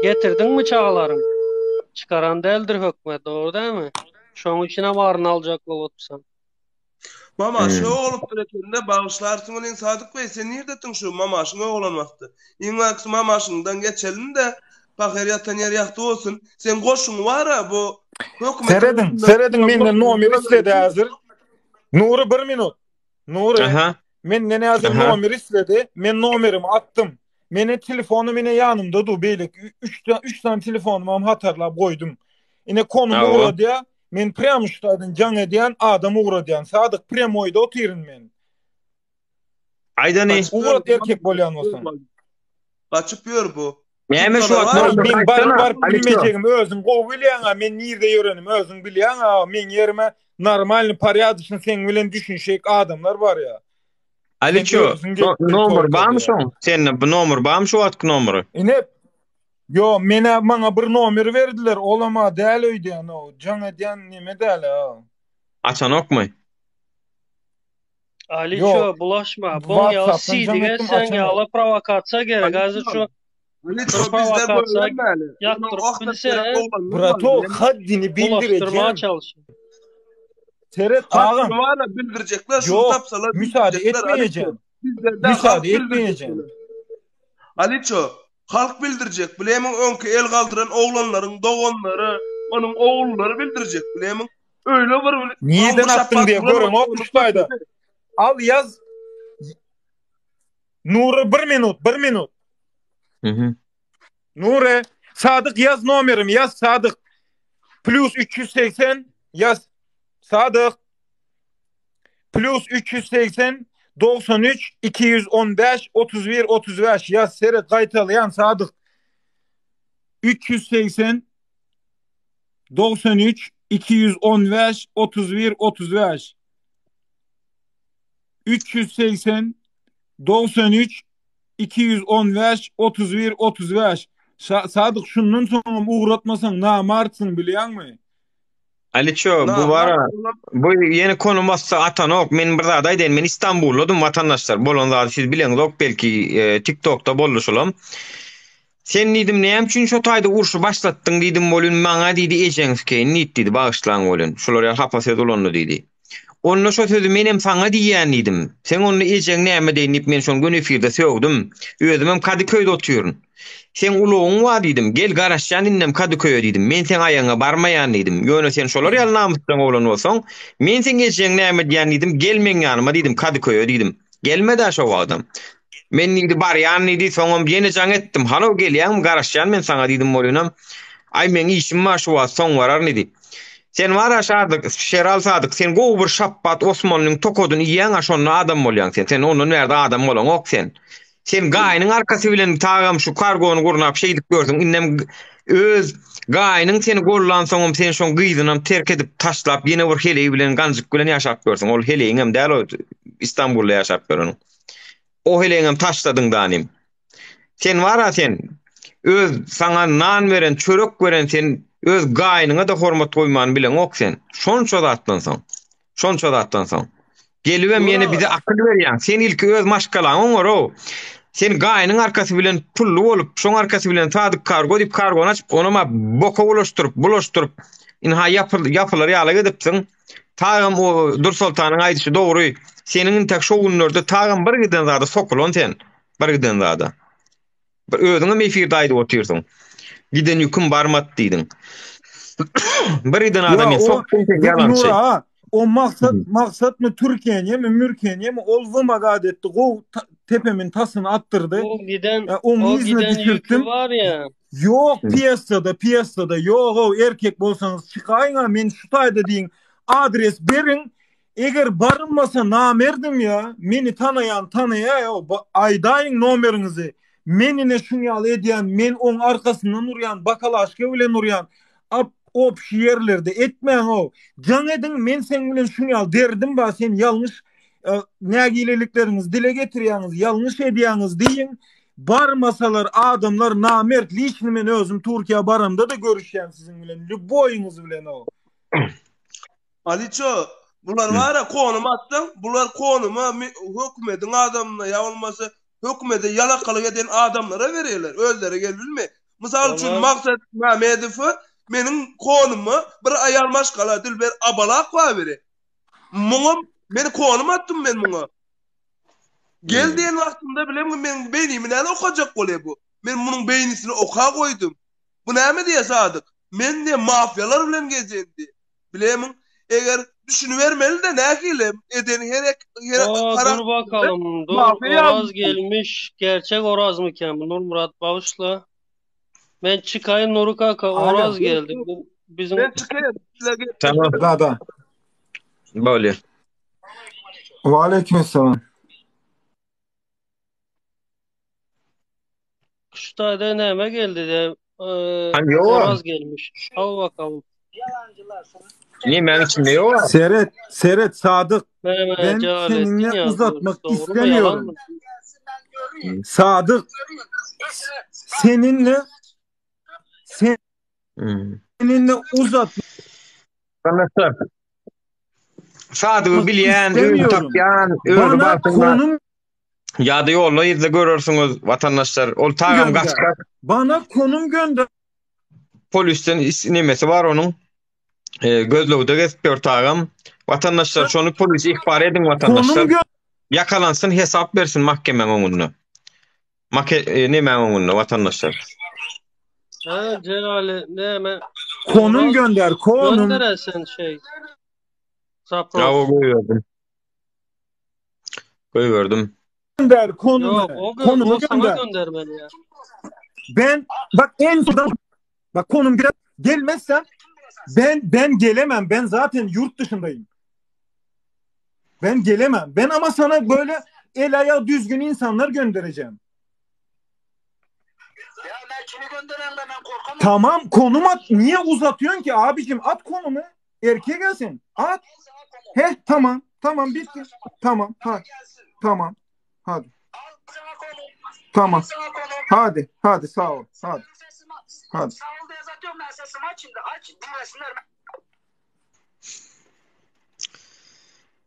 Getirdiňmi çagalaryň? Çykaran däldir hökümet, dogry dälmi? Şoň üçinem aryny aljak bolupsyň. Mamaşyň oglupdyr ekende bagyşlarsyň welin Sadyk beý sen nirdetiň şu mamaşyň oglan wagty. Iň wagtky mamaşyňdan geçelim-de pahyr ýatan ýeri ýagty bolsun. Seň goşuň bar-a bu hökümetiň Serediň, serediň menden nomer isledi häzir. Nury bir minut. Nury. Aha. Menden häzir nomer isledi. Men nomerimi atdym. Mene telefonym ine ýanymda dur beýleki 3 3 sany telefonymam hatarlap goýdum. Ine konum ugradýa. Men prýam şu taýdan jaň edýän, adam ugradýan. Sadyk prýamoýda otyryn men. Aýdany. Ugrat erkek bolýan bolsaň. Gaçyp ýör bu. Näme şu wagt Men baryp baryp bilmejegimi özüň gowy bilýäň-a, men nirde ýörenimi özüň bilýäň-a, meň ýerime normalny porýadyşny seň bilen düşünşek adamlar barýa. Aliço, nomer barmy şoň? Sende bu nomer barmy şu wagtky nomeri? Ine, ýo, menä maňa bir nomer berdiler, olam-a däl öýdýän o, jaň edýän neme däl-a. Açanokmy? Aliço, bulaşma. Buň ýaly sidige sen ýaly prowokasiýa gerek. Häzir şu Aliço bizde goýbermäli. Ýakdyryp bilse, Brato, haddini bildireceğim. Seret agam. Haddini bildirjekler, şunu tapsalar. Müsaade etmeyeceğim. Müsaade etmeyeceğim. Aliço, halk bildirjek. Bilemiň öňki el galdyran oglanlaryň doganlary, onuň ogullary bildirjek. Bilemiň. Öyle bir Nirden atdyň diye göreňok şu taýda. Al ýaz. Nury bir minut, bir minut. Mhm. Nury, Sadyk ýaz nomerimi, ýaz Sadyk. Plus 380 ýaz. Sadyk. Plus 380 93 215 31 35 ýaz seret gaýtalaýan Sadyk. 380 93 215 31 35 380 93 215 31 35 Sadyk şundan soňam ugratmasaň namartsyň bilýäňmi? Aliço bu bara bu ýene konu bassa atanok men bir zat aýdaýyn men Istanbuldadym watandaşlar bolan zady siz bileňzok belki e, TikTokda boldy şulam. Sen diýdim näme üçin şo taýda urşy başlatdyň diýdim welin maňa diýdi ejeň sikeýin diýip diýdi bagyşlaň welin şular ýaly hapa söz ulandy diýdi. Onda şo sözi menem saňa diýýän diýdim. Seň onda ejeň näme deýin diýip men şony göni efirde sögdüm. Özümem Kadyköýde otyryn. Seň ulagyň bar diýdim. Gel garaşýan indem Kadyköýe diýdim. Men seň aýagyňa barmaýan diýdim. Ýöne sen şolar ýaly namysjaň oglan bolsaň, men seň ejeň näme diýýän diýdim, gel meň ýanyma diýdim Kadyköýe diýdim. Gelmedä şo wagtam. Men diýdi barýan diýdi, soňam ýene jaň etdim. Halo gelýäňmi garaşýan men saňa diýdim bolýanam. Aý meň işim bar şu wagt soň bararyn diýdi. Sen bara Şadyk, Şeral Sadyk sen gowy bir şapbat Osmanlyň tokadyny iýýäň a şonda adam bolýaň sen. Sen ondan bärde adam bolaňok sen. Sen gaýynyň arkasy bilen tagam şu kargony gurnap şeýdip görsüň indem öz gaýynyň seni gollansoňam sen şoň gyzynam terk edip taşlap ýene bir heleý bilen ganjyk bilen ýaşap görsüň. Ol heleýiňem däl o Istanbulda ýaşap ýöreniň. O heleýiňem taşladyň danym. Sen bara sen öz saňa nan beren, çörek beren sen öz gaýynyňa-da hormat goýmany bileňok sen. Şonça zatdan soň. Şonça zatdan soň. Gelibem ýene bize akyl berýäň. Sen ilki öz maşgalaňy oňar-ow. Sen gaýynyň arkasy bilen pully bolup, şoň arkasy bilen Sadyk Kargo diýip kargony açyp, onam-a boka bulaşdyryp, bulaşdyryp, ynha ýapyl, ýapylar ýaly edipsiň. Tagam o Dursoltanyň aýdyşy dogry. Seniň intäk şo günlerde tagam bir giden zada sokulan sen. Bir giden zada. Bir özüňem efirde aýdyp otyrsyň. Giden ýüküm barmady diýdiň. Bir giden adam Ya men o sokdum sen ýalançy. Nura o maksat maksat mı Türkiye'ye mi Mürkiye'ye mi ol vımagat etti. Go tepemin tasını attırdı. O giden Ya, onun o izine giden yükü düşürttüm. var ya. Yok piyasada piyasada yok o erkek bolsanız çıkayın ha men şu tayda deyin adres berin eger barılmasa namerdim ya meni tanayan tanaya ya aýdaýyň nomeriňizi men ine şuň ýaly edýän men oň arkasyndan urýan bakalaşka bilen urýan ap obşi ýerlerde etmäň ow jaň ediň men seň bilen şuň ýaly derdim bar sen ýalňyş e, nägilelikleriňizi dile getirýäňiz ýalňyş edýäňiz diýiň barmasalar adamlar namert liçni men özüm Türkiýä baramda da görüşýän siziň bilen lýuboýyňyz bilen ow Aliço, bular bara konum atsaň, bular konuma hökümediň adamyna ýa bolmasa hökümede ýalakalyk eden adamlara berýärler, özleri gelip bilmeýär. Mysal üçin Maksat Mämedowy meniň konuma bir aýal maşgala Dilber Abalakowa berýär. Muňa men konum atdym men muňa. Gel diýen wagtymda bilemmi meniň beýnimi näme okajak bolýar bu? Men munuň beýnisini oka goýdum. Bu näme diýýär Sadyk? Men diýýär mafiýalar bilen gezýän diýýär. Bilemiň, eger düşünibermeli-de nähili eden herek her O dur bakalım dur Oraz gelmiş gerçek Oraz mı bu Nurmurat bagyşla. Men çykaýyn Nury kaka Oraz geldi bu bizim Men çykaýyn. Tamam. Da da. Bolýar. Ve aleykümselam. Şu taýda näme geldi de Hani ýok. Oraz gelmiş. Al bakalım. Niye meň içimde ýok? Seret, seret Sadyk. Näme Ben Celalettin seninle ýazdy. uzatmak Dogry mu ýalan istemiyorum. mı? Sadık seninle seninle uzatmak Arkadaşlar. Sadygy bilýän, özi istemiyorum. tapýan, özi Bana barsyna konum ýa-da ýolda yzda görersiňiz watandaşlar. Ol tagam gönder. gaçgak. Bana konum gönder. Polisden nemesi bar onuň. E, gözlegde gezip ýör tagam. Watandaşlar şony polise ihbar ediň watandaşlar. Konum Ýakalansyn hesap bersin mahkemäň öňünde. Make e, nemäň öňünde watandaşlar. Ha Celali näme? Konum Oraz gönder, konum. Gönder sen şey. Zapros. Ya o goýberdim. Goýberdim. Gönder konumu. Yok o, gö Konumu o sana gönder. göndermeli ya. Ben bak en sonunda bak konum gel gelmezsen ben ben gelemem. Ben zaten yurt dışındayım. Ben gelemem. Ben ama sana böyle el ayağı düzgün insanlar göndereceğim. Tamam konum at. Niye uzatıyorsun ki abicim? At konumu. Erkeğe gelsin. At. Heh tamam. Tamam bitti. Tamam. Ha. Tamam. Hadi. Tamam. Hadi. Hadi sağ ol. Hadi. Hadi.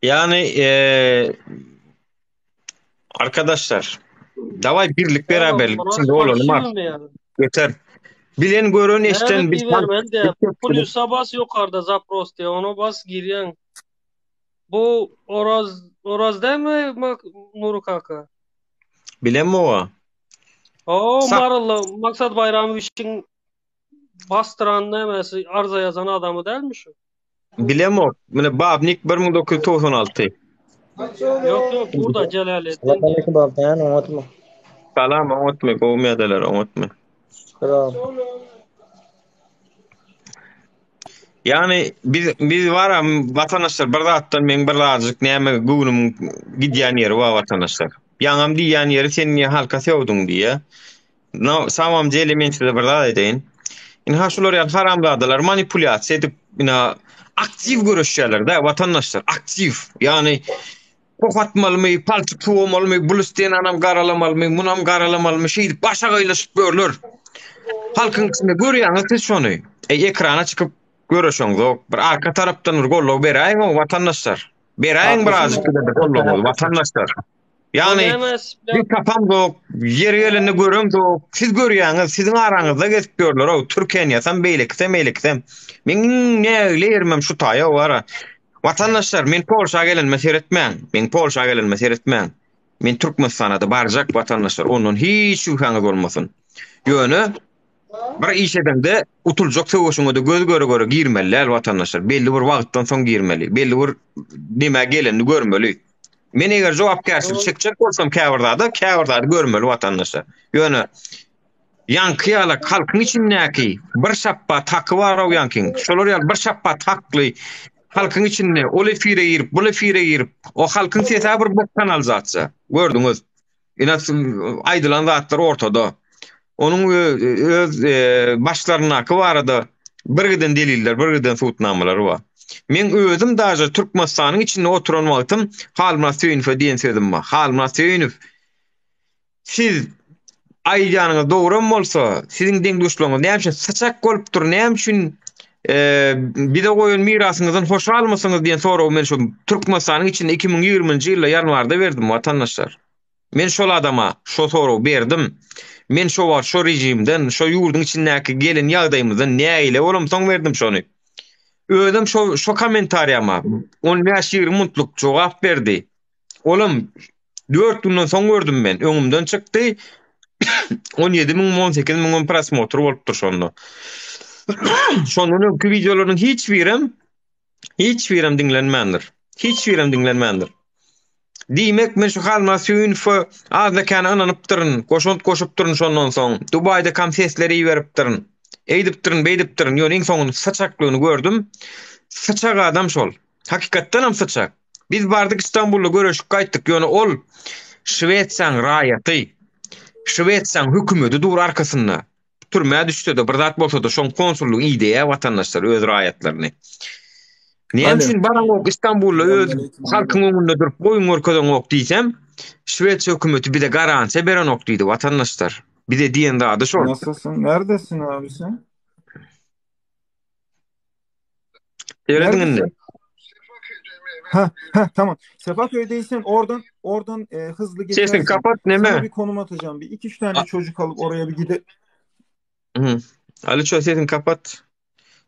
Yani e, arkadaşlar davay birlik beraberlik Oraz içinde olalım parşiwi artık. mi yani? Yeter. Bilen gören eşden Näme biz diýibermeli de Plusa bas ýokarda zapros diýe ona bas girýäň. Bu Oraz Oraz dälmi Mak Nury kaka? Bilen o. O Sa Maryly Maksat Baýramowiçiň basdyran nämesi arza ýazan adamy dälmi şu? Bilemok. Mine Babnik 1996. Ýok ýok burada Jelaleddin Salam diýýär. aleyküm babdan oňatmy? Salam oňatmy? Gowy medeler oňatmy? Salam. Ýagny biz biz bara watandaşlar bir zatdan meň bir azajyk näme göwnümiň gidýän ýeri bar watandaşlar. Ýaňam diýýän ýeri sen niýe halka söwdüň diýýä. No, samam jeli men size bir zat aýdaýyn. Ynha şular ýaly haramzadalar manipulýasiýa edip, ina aktiw göreşýärler-de watandaşlar, aktiw. Ýagny ok atmalymy, palçyk suwamalymy, bul stenanam garalamalymy, munam garalamalymy şeýdip başagaýlaşyp ýörler. Halkyň içinde görýäňiz siz şony. Eý ekrana çykyp göreşeňzok. Bir arka tarapdan bir goldaw beräýiň o watandaşlar. Beräýiň birazjyk bize-de goldawyňyzy watandaşlar. Ýagny bir tapamzok, ýeri gelende göremzok. Siz görýäňiz, siziň araňyzda gezip ýörler-ow, türkeniýasam, beýlekisem, beýlekisem. Meň iň nägile ýerimem şu taýa bar. Watandaşlar, men Polşa gelenime seretmäň. Meň Polşa gelenime seretmäň. Men Türkmenistana-da barjak watandaşlar, ondan hiç şübhäňiz bolmasyn. Ýöne bir iş edeňde utuljak söweşiňe-de göz göre-göre girmeli däl watandaşlar. Belli bir wagtdan soň girmeli. Belli bir nämä gelenini görmeli. Men eger jogapkärçilik çekjek bolsam käbir zada, käbir zady görmeli watandaşlar. Ýöne ýaňky ýaly halkyň içindäki bir şapbat haky bar-ow ýaňkyň. Şolar ýaly bir şapbat hakly halkyň içinde ol efire girip, bul efire girip, o halkyň sesi bir bok kanalizasiýa. Gördüňiz. Ine aýdylan zatlar ortada. Onuň öz başlaryndaky barada birgiden deliller, birgiden subutnamalary bar. Meň özüm daže Türkmenistanyň içinde oturan wagtym Halmyrat Söýünowa diýen sözüm bar. Halmyrat Söýünow siz aýdýanyňyz dogram bolsa, siziň deň-duşlaryňyz näme üçin syçak bolupdyr, näme üçin bize goýan mirasyňyzdan hoşalmysyňyz diýen soragy men şu Türkmenistanyň içinde 2020-nji ýylda ýanwarda berdim watandaşlar. Men şol adama şo soragy berdim. Men şo wagt şo režimden, şo ýurduň içindäki gelen ýagdaýymyzdan nägile bolamsoň berdim şony. Özem şo şo kommentariýama on bäş-ýigrimi minutlyk jogap berdi. Olam dört günden soň gördüm men. Öňümden çykdy. 17 müňmi, 18 müňmi prosmotr bolupdyr şonda. Şondan öňki wideolarynyň hiç birem Hiç birem diňlenmändir. Hiç birem diňlenmändir. Diýmek, men şu halyma Söýünowa azda-kän ynanypdyryn, goşant goşupdyryn şondan soň. Dubaýdakam sesleri iberipdirin. Eýdipdirin, beýdipdirin, ýöne iň soňunda syçaklygyny gördüm. Syçak adam şol. Hakykatdanam syçak. Biz bardyk Istanbulda görüşip gaýtdyk, ýöne ol Şwesiýaň raýaty. Şwesiýaň hökümeti dur arkasynda. Türmä düşse-de, bir zat bolsa-da, şoň konsullygy ideýär watandaşlar öz raýatlaryny. Näme üçin baraňok Istanbulda öz halkyň öňünde durup boýun görkezeňok diýsem, Şwesiýa hökümeti bize garantiýa berenok diýdi watandaşlar. Bize diýen zady şol. Nasylsyn? Neredesin abi sen? Serediň indi. Ha, ha tamam. Sefaköy'deysen oradan oradan e, hızlı Sesini geçersin. kapat Sana neme? bir konum atacağım. Bir iki üç tane çocuk alıp oraya bir gide. Hı. Ali ço sesini kapat.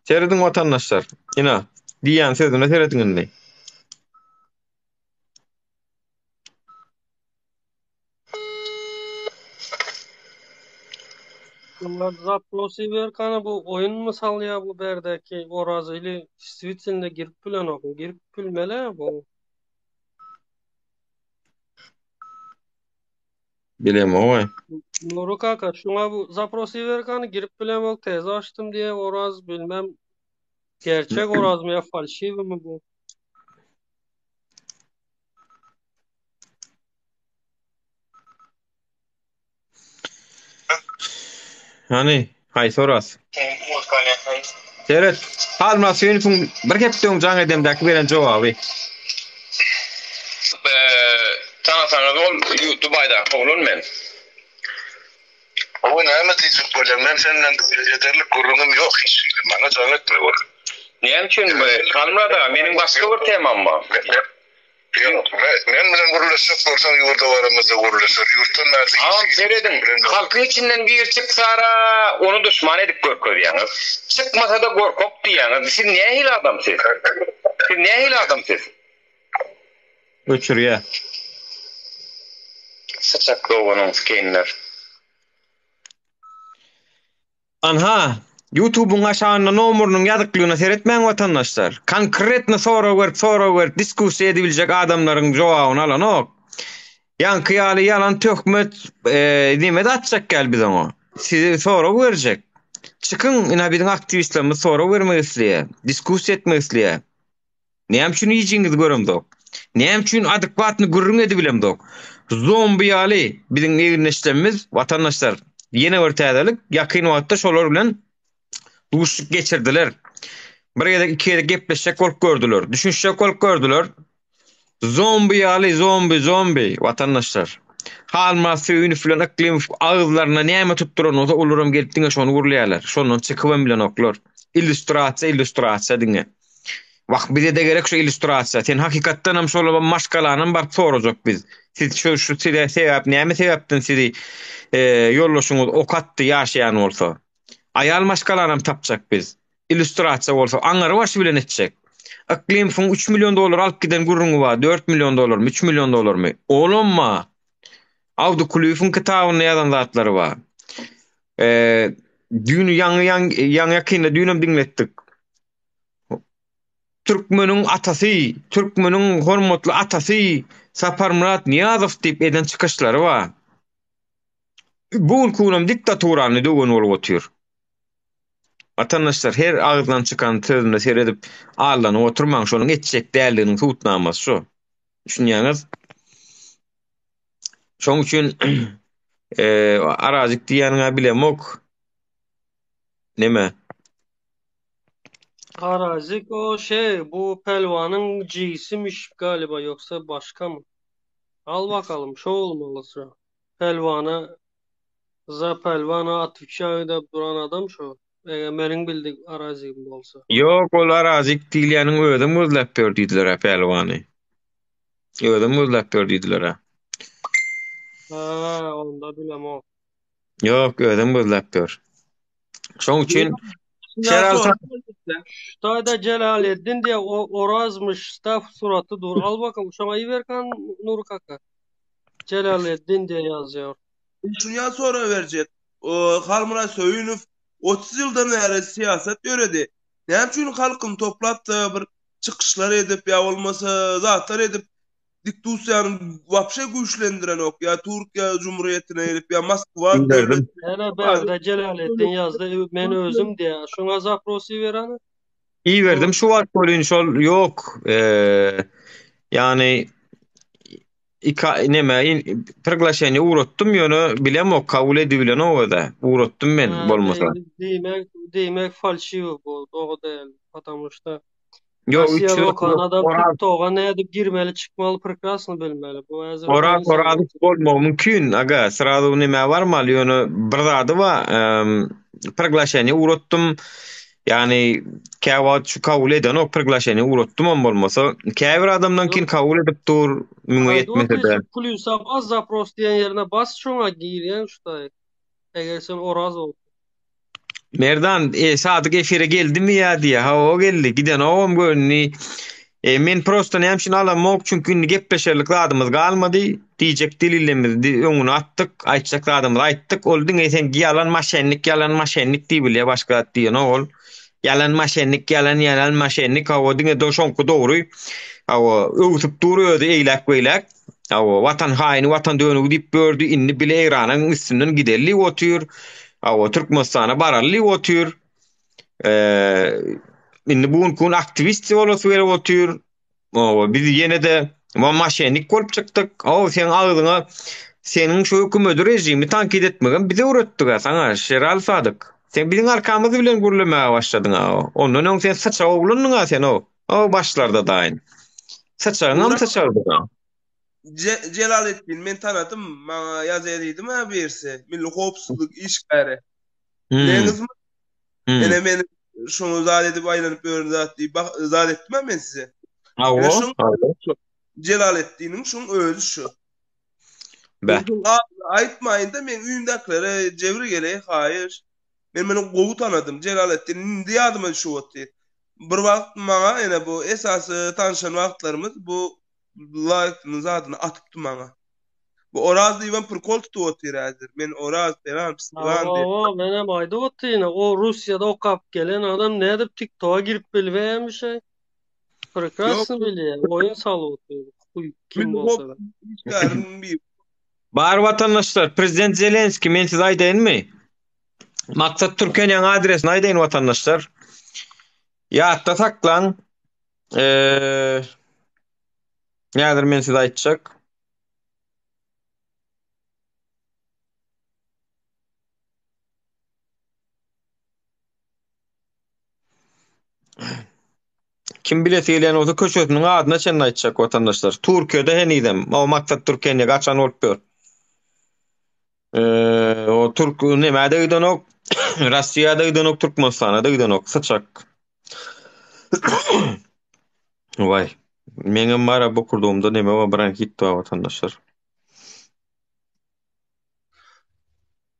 Serediň watandaşlar. Ina diýýän sözüne serediň indi. Bunlar zaprosy berkana bu oýun my salýa bu berdäki Oraz ili действительно girip bilenok. Girip bilmeli bu. Bilemok. Nuru kaka şuňa bu zaprosy berkany girip bilemok täze açdym diýe Oraz bilmem gerçek Orazmy ýa falşiwi mi bu. Hany, haýsy Oraz? Seret, Halmyrat Söýünowyň bir hepde öň jaň edemdäki beren jogaby. Tanasaňyz ol Dubaýdaky oglan men. Hawa näme diýjek bolýaň men sen bilen ederlik gürrüňim ýok hiç hili maňa jaň etme bol. Näme üçin Halmyrat aga meniň başga bir temam bar. Ýok men bilen gürleşjek bolsaň ýurda baramyzda gürleşer ýurtdan bärde hiç Agam hili serediň halkyň içinden biri çyksara ony duşman edip görkezýäňiz çykmasada gorkak diýýäňiz siz nähili adam siz siz nähili adam siz. Öçürýä. Syçak doganyň skinler. Anha, Ýutubyň aşagynda nomerynyň ýazyklygyna seretmäň watandaşlar. Konkretno sorag berip sorag berip diskussiýa edibiljek adamlaryň jogabyny alanok. Ýaňky ýaly ýalan töhmet neme-de atjak gel biz oňa. Size sorag berjek. Çykyň ina biziň aktiwistlerimiz sorag bermek isleýär. Diskussiýa etmek isleýär. Näme üçin ijiňizi göremzok? Näme üçin adekwatny gürrüň edibilemzok? Zombi ýaly biziň egindeşlerimiz, watandaşlar, ýene bir täzelik, ýakyn wagtda şolar bilen duşuşyk geçirdiler. Bir gezek, iki gezek gepleşjek bolup gördüler, düşünişjek bolup gördüler. Zombi ýaly, zombi, zombi, watandaşlar. Halmyrat Söýünow bilen Yklymow agyzlaryna näme tutduran bolsa, olaram gelip diňe şony gürleýärler. Şondan çykybam bilenoklar. Illýustrasiýa, illýustrasiýa diňe. Wah bize-de gerek şu illýustrasiýa. Sen hakykatdanam şol maşgalanam baryp sorajak biz. Siz şu şu size sebäp näme sebäpden sizi e, ýoldaşyňyz ok atdy ýaşaýan bolsa. Aýal maşgalanam tapjak biz. Illýustrasiýa bolsa aňary başy bilen etjek. Yklymyň 3 million dollar alyp giden gürrüňi bar. 4 million dollarmy, 3 million dollarmy? Olam bar. Awdy Kulyýewiň kitabynda ýazan zatlary bar. E, düýn ýaňy ýaňy ýakynda düýnem diňletdik. Türkmeniň atasy, türkmeniň hormatly atasy Saparmyrat Nyýazow diýip eden çykyşlary bar. Bu günki günem diktaturany döwen bolup otyr. Watandaşlar her agyzdan çykan sözüne seredip aldanyp oturmaň, şonuň etjek däldiginiň subutnamasy şu. Düşünýäňiz? Şoň üçin Arazyk diýýäniňä bilemok. Neme? Arazik o şey bu pälwanyň jigisimiş galiba yoksa başga mı? Al bakalım şo olmaly şo. Pälwana za pälwana otwçaýu dep duran adam şo. Eger meniň bildik Arazigim bolsa. Ýok ol Arazik diýilýäniň özem gözläp ýör diýdiler-ä pälwany. Özem gözläp ýör diýdiler-ä. Ha onda bilemok. Ýok özem gözläp ýör. Şoň üçin Şeral Ştaýda Jelaleddin diye o Orazmyş staff suraty dur. Al bakalım şoňa iberkan Nur kaka. Jelaleddin diye ýazýar. Şuny sorag berjek. Halmyrat Söýünow 30 ýyldan bäri syýasat ýöredi. Näme üçin halkyny toplap-da bir çykyşlar edip ýa bolmasa zatlar edip diktusiýany wapşe güýçlendirenok ýa Türkiýe Cumhuriyetine gelip ýa Moskwa Iberdim. Ene bärde Jelaleddin ýazdy men özüm diýä. Şoňa zapros iber hany. Iberdim şu wagt welin şol ýok. Eee ýagny iki neme priglaşeniýe ugratdym ýöne bilemok kabul edibilenok özä. Ugratdym men bolmasa. Diýmek diýmek falşiwy bu dogry däl. Потому что Ýok, Rossiýada 300 okan adam Oraz TikToka nädip girmeli çykmaly prekrasno bilmeli. Bu häzir Oraz oýun Oraz salmak. bolmagy mümkin aga srazu nämä barmaly ýöne bir zady bar priglaşeniýe ugratdym ýagny käwagt şu kabul edenok priglaşeniýe ugratdymam bolmasa käbir adamdan Ýok. kabul edip dur müňe Aýdyp ýetmese-de. otyr şu plýusa bas zapros diýen ýerine bas şoňa girýän şu taý. Eger sen Oraz bolsaň. Merdan, e, Sadyk efire geldimi ýa diýýär. Hawa, geldi. Gidenogam göründi. E, men prosta näme üçin alamok, çünki indi gepleşerlik zadymyz galmady. Diýjek delillerimizi öňüne atdyk, aýtjak zadymyzy aýtdyk. Ol diňe sen ýalan maşennik, ýalan maşennik diýip bilýär, başga zat diýenok ol. Ýalan maşennik, ýalan, ýalan maşennik. Hawa, diňe do şoňky dogry. Hawa, öwsüp dur özi eýläk-beýläk. Hawa, watan haýyny, watan dönügi diýip ýördi, indi bile Eýranyň üstünden gideli diýip otyr. Hawa, Türkmenistana baraly diýip otyr. Eee, indi bu günki gün aktiwist bolasy gelip otyr. Hawa, biz ýene-de maşennik bolup çykdyk. Hawa, seň agzyňa seniň şu hökümeti režimi tankyt etmegem biz öwretdik-ä saňa, Şeraly Sadyk. Sen biziň arkamyz bilen gürlemäge başladyň-a. Ondan öň sen syçak oglandyň-a sen-ow. O başlarda daýyn. Saçagyňam saçardy-da. Jelaletdin men tanadym, maňa ýazýa diýdim-ä birisi, milli howpsuzlyk işgäri. Bileňizmi? Ene men şoňa zat edip aýlanyp ýören zat diýip zat etdim-ä men size. Hawa. Jelaletdiniň şoň özi şu. Beh. Aýtmaýyn-da meň öýümdäkilere jebir geleý haýyş. Men muny gowy tanadym. Jelaletdin indi ýadyma düşüp otyr. Bir wagt maňa ene bu esasy tanşan wagtlarymyz bu laýkyny zadyny atypdy maňa. Bu Oraz diýibem prikol tutup otyr häzir. Men Oraz pelan pislan diýip. Hawa, menem aýdyp otyryn. O Russiýada okap gelen adam nädip TikToka girip bilmeýärmişaý? Prekrasno bilýär. Oýun salyp otyr. Huý kim bolsa-da. Işgäriň biri. Bar watandaşlar, prezident Zelenski men size aýdaýynmy? Maksat Türkeniýäň adresini aýdaýyn watandaşlar. Ýatda saklaň. Eee Nädir men size aýtjak. Kim bilesi gelýän bolsa köçesiniň adyna çenli aýtjak watandaşlar. Türkiýede henizem o Maksat Türkeniýe gaçan bolup ýör. Eee o Türk nämä-de gidenok, Russiýa-da gidenok, Türkmenistana-da gidenok, syçak. Waý. Meňem bar-a bokurdagymda neme bar, bronhit bar watandaşlar.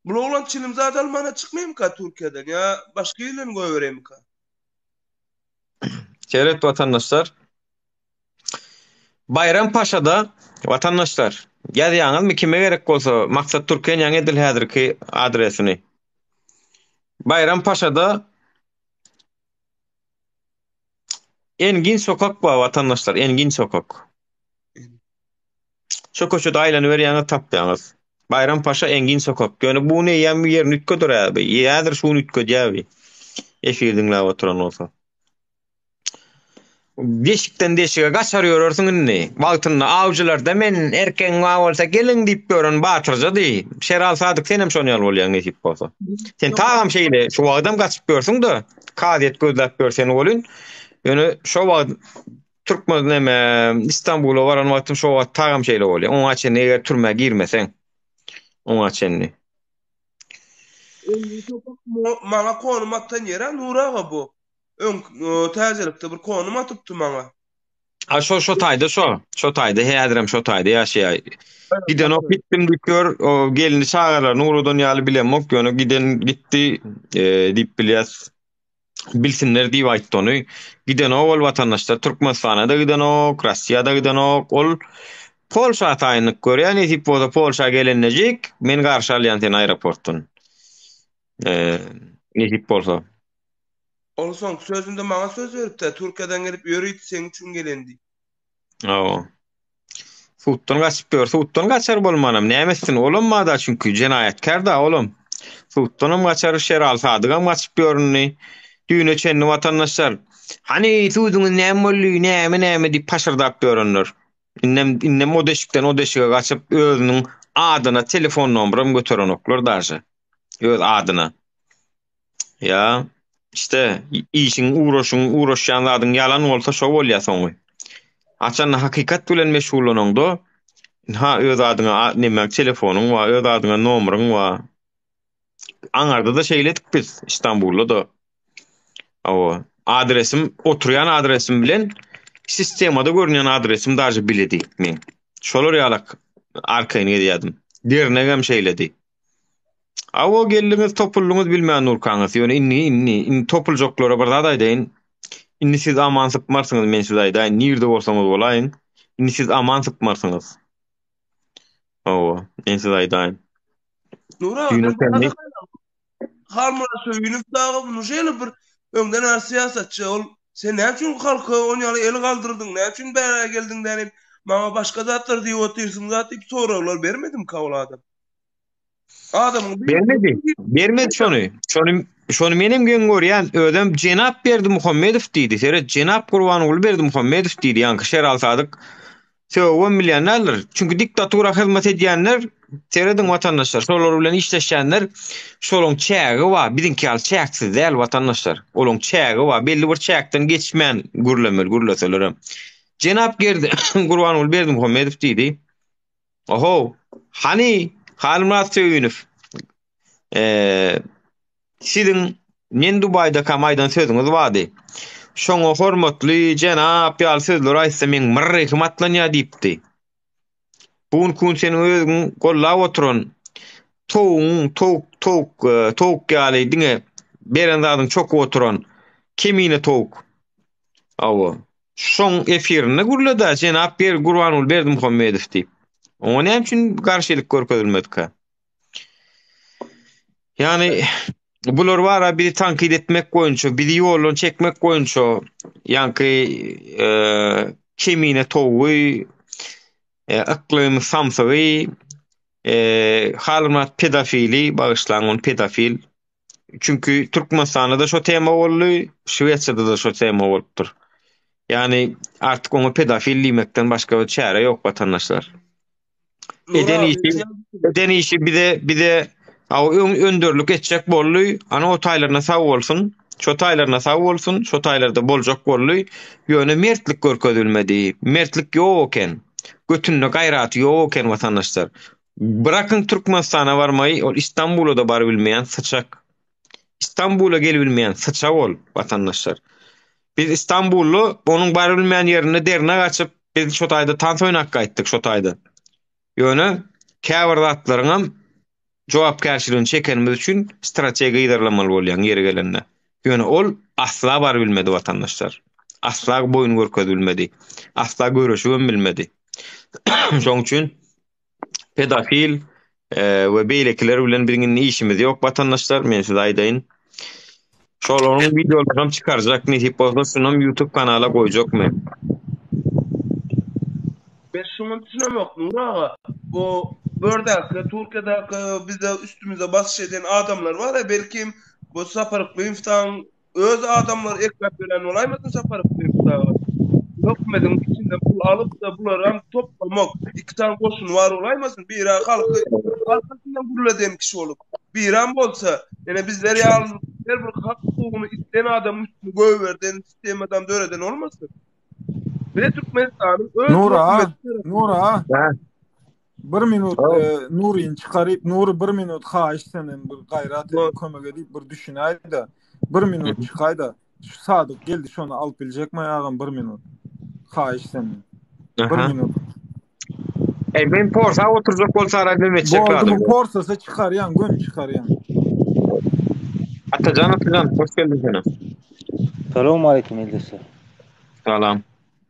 Bul oglan çilim zat almana çykmaýmyka Türkiýeden ýa başga ýerden goýbereýmika? Seret watandaşlar. Baýram Paşada watandaşlar ýazýaňyzmy kime gerek bolsa Maksat Türkeniýaň edil häzirki adresini. Baýram Paşada Engin sokak bar watandaşlar, Engin sokak. Şo köçede aýlanyberýäňiz tapýaňyz. Baýram Paşa Engin sokak. Ýöne bu neýem ýerini üýtgedir äbi. Häzir şuny üýtgedýär bi. Efir diňläp oturan bolsa. Deşikden deşige gaçar ýörersiň indi. Wagtynda awjylarda men erkegiň bar bolsa geliň diýip ýören batyrjady. Şeral Sadyk senem şon ýaly bolýaň nesip bolsa. Sen tagam şeýle şu wagtam gaçyp ýörsüň-de. Kazyýet gözläp ýör seni welin. Ýöne şo wagt Türkmen neme Istanbula baran wagtym şo wagt tagam şeýle bolýar. Oňa çenli eger türmä girmeseň. Oňa çenli. Maňa konum atan ýer-ä Nury aga bu. Öň täzelikde bir konum atypdy maňa. A şo şo taýda şo. Şo taýda häzirem şo taýda ýaşaýar. Gidenok gitdim diýip ýör. O gelini çagalaryny ugradan ýaly bilemok. Ýöne giden gitdi e, diýip bilýäs. Bilsinler diýip aýtdy ony. Gidenok ol watandaşlar Türkmenistana-da gidenok, Russiýa-da gidenok. Ol Polşa taýynlyk görýär. Nesip bolsa Polşa gelendejik men garşy alýan seni aeroportdan. E, nesip bolsa. Ol soňky sözünde maňa söz beripdi, Türkiýeden gelip ýörite seň üçin gelen diýip. Hawa. Suddan gaçyp ýör. Suddan gaçar bolmanam näme etsin? Olam bada çünki jenaýatkär da olam. Suddanam gaçar, Şeral Sadygam gaçyp ýör indi. Düýne çenli watandaşlar, Hany suduňyz näme boldy, näme näme diýip paşyrdap ýörenler. Indem indem o deşikden o deşige gaçyp özüniň adyna telefon nomeram göterenoklar daže. Öz adyna. Ýa işte işiň uğraşyň uğraşýan zadyň ýalan bolsa şo bolýar soňy. Haçanda hakykat bilen meşgullanaňda ha öz adyňa neme telefonyň bar, öz adyňa nomeryň bar. Aňarda-da şeýledik biz Istanbulda-da. Awa, adresim, oturýan adresim bilen sistemada görünýän adresim daže biledi men. Şolar ýalak arkaýyn gezýärdim. Dernegem şeýledi. Awa geldiňiz topuldyňyz bilmän durkaňyz. Ýöne indi indi indi topuljaklara bir zat aýdaýyn. Indi siz aman sypmarsyňyz men size aýdaýyn. Nirde bolsaňyz bolaýyň. Indi siz aman sypmarsyňyz. Hawa, men size aýdaýyn. Nura, men bir Halmyrat Söýünow dagy bunu şeýle bir öňden bäri syýasatçy ol sen näme üçin halka on ýaly el galdyrdyň näme üçin bärä geldiň dänim maňa başga zatlar diýip otyrsyň zat diýip soraglar bermedimka ol adam. Adamyň bermedi. Bermedi şony. Şony şony menem geň görýän. Özem jenap Berdimuhamedow diýdi. Seret, jenap Gurbanguly Berdimuhamedow diýdi. Ýaňky Şeral Sadyk sögübem bilýän däldir. Çünki diktatura hyzmat edýänler, serediň watandaşlar, şolar bilen işleşýänler, şolaň çägi bar. Biziňki ýaly çäksiz däl watandaşlar. Olaň çägi bar. Belli bir çäkden geçmän gürlemeli, gürleselerem. Jenap Gerdi Gurbanguly Berdimuhamedow diýdi. Ohow, hany Halmyrat Söýünow, eee, siziň men Dubaýdakam aýdan sözüňiz bardy. Şoňa hormatly jenap ýaly sözler aýtsa meň myrryhym atlanýar diýipdi. Bu günki gün seniň özüň gollap oturan towugyň towuk towuk towuk ýaly diňe beren zadyň çokup oturan kemine towuk. Hawa. Şoň efirinde gürledi jenap Ber Gurbanguly Berdimuhamedow diýip. Oňa näme üçin garşylyk görkezilmedikä? Ýani bular bara bizi tankyt etmek boýunça, bizi ýoldan çekmek boýunça ýaňky e, kemine towugy, e, yklym samsygy, e, Halmyrat pedofili, bagyşlaň ony pedofil Çünki Türkmenistanda-da şo tema boldy, Şwesiýada-da şo tema bolupdyr. Ýagny artyk oňa pedofil diýmekden başga bir çäre ýok watandaşlar. Eden işi, eden işi bize bize aw öň önderlik etjek boldy. Ana o taýlaryna sag bolsun. Şo taýlaryna sag bolsun. Şo taýlarda boljak boldy. Ýöne mertlik görkezilmedi. Mertlik ýok eken. Götünde gaýraty ýok eken watandaşlar. Bırakyň Türkmenistana barmagy ol Istanbula-da barybilmeýän syçak. Istanbula gelibilmeýän syçak ol watandaşlar. Biz Istanbulda onuň barybilmeýän ýerinde dernek açyp, biz şo taýda tans oýnap gaýtdyk şo taýda. Ýöne käbir zatlaryňam jogapkärçiligini çekenimiz üçin strategiýa yzarlamaly bolýaň ýeri gelende. Ýöne ol asla barybilmedi watandaşlar. Asla boýun görkezip bilmedi. Asla göreşibem bilmedi. Şoň üçin pedofil we beýlekiler bilen biziň indi işimiz ýok watandaşlar, men size aýdaýyn. Şol onuň wideolaryny çykarjak nesip bolsa şunam YouTube kanala goýjak men. Men şuňa düşünemok Nur aga. Bu bördäki Türkiýedäki bize üstümize basyş eden adamlar bar-a belkim bu Sapar Yklymow öz adamlary ekläp beren bolaýmasyn Sapar Yklymow dagy. Hökümediň içinde pul alyp-da bularam toplamak iki sany goşuny bar bolaýmasyn biri halky arkasyndan gürleden kişi bolup biram bolsa ýene bizler ýaly her bir hak hukugyny isleýän adamyň üstüni goýberden sistemadan döreden bolmasyn. Bize Türkmenistanyň öz Nura, Nura. Bir minut e, Nuryny çykaryp, Nury bir minut haýyş senden bir gaýrat edip kömek edip bir düşünäý-de. Bir minut çykaý-da. Şu Sadyk geldi şony alyp biljekmi agam bir minut. Haýyş senden. Bir minut. Ey men porsa oturjak bolsa ara men etjek Boldy bu porsasa çykarýan, göni çykarýan. Atajan Atajan hoş geldin sana. Salam aleyküm ildeşler. Salam.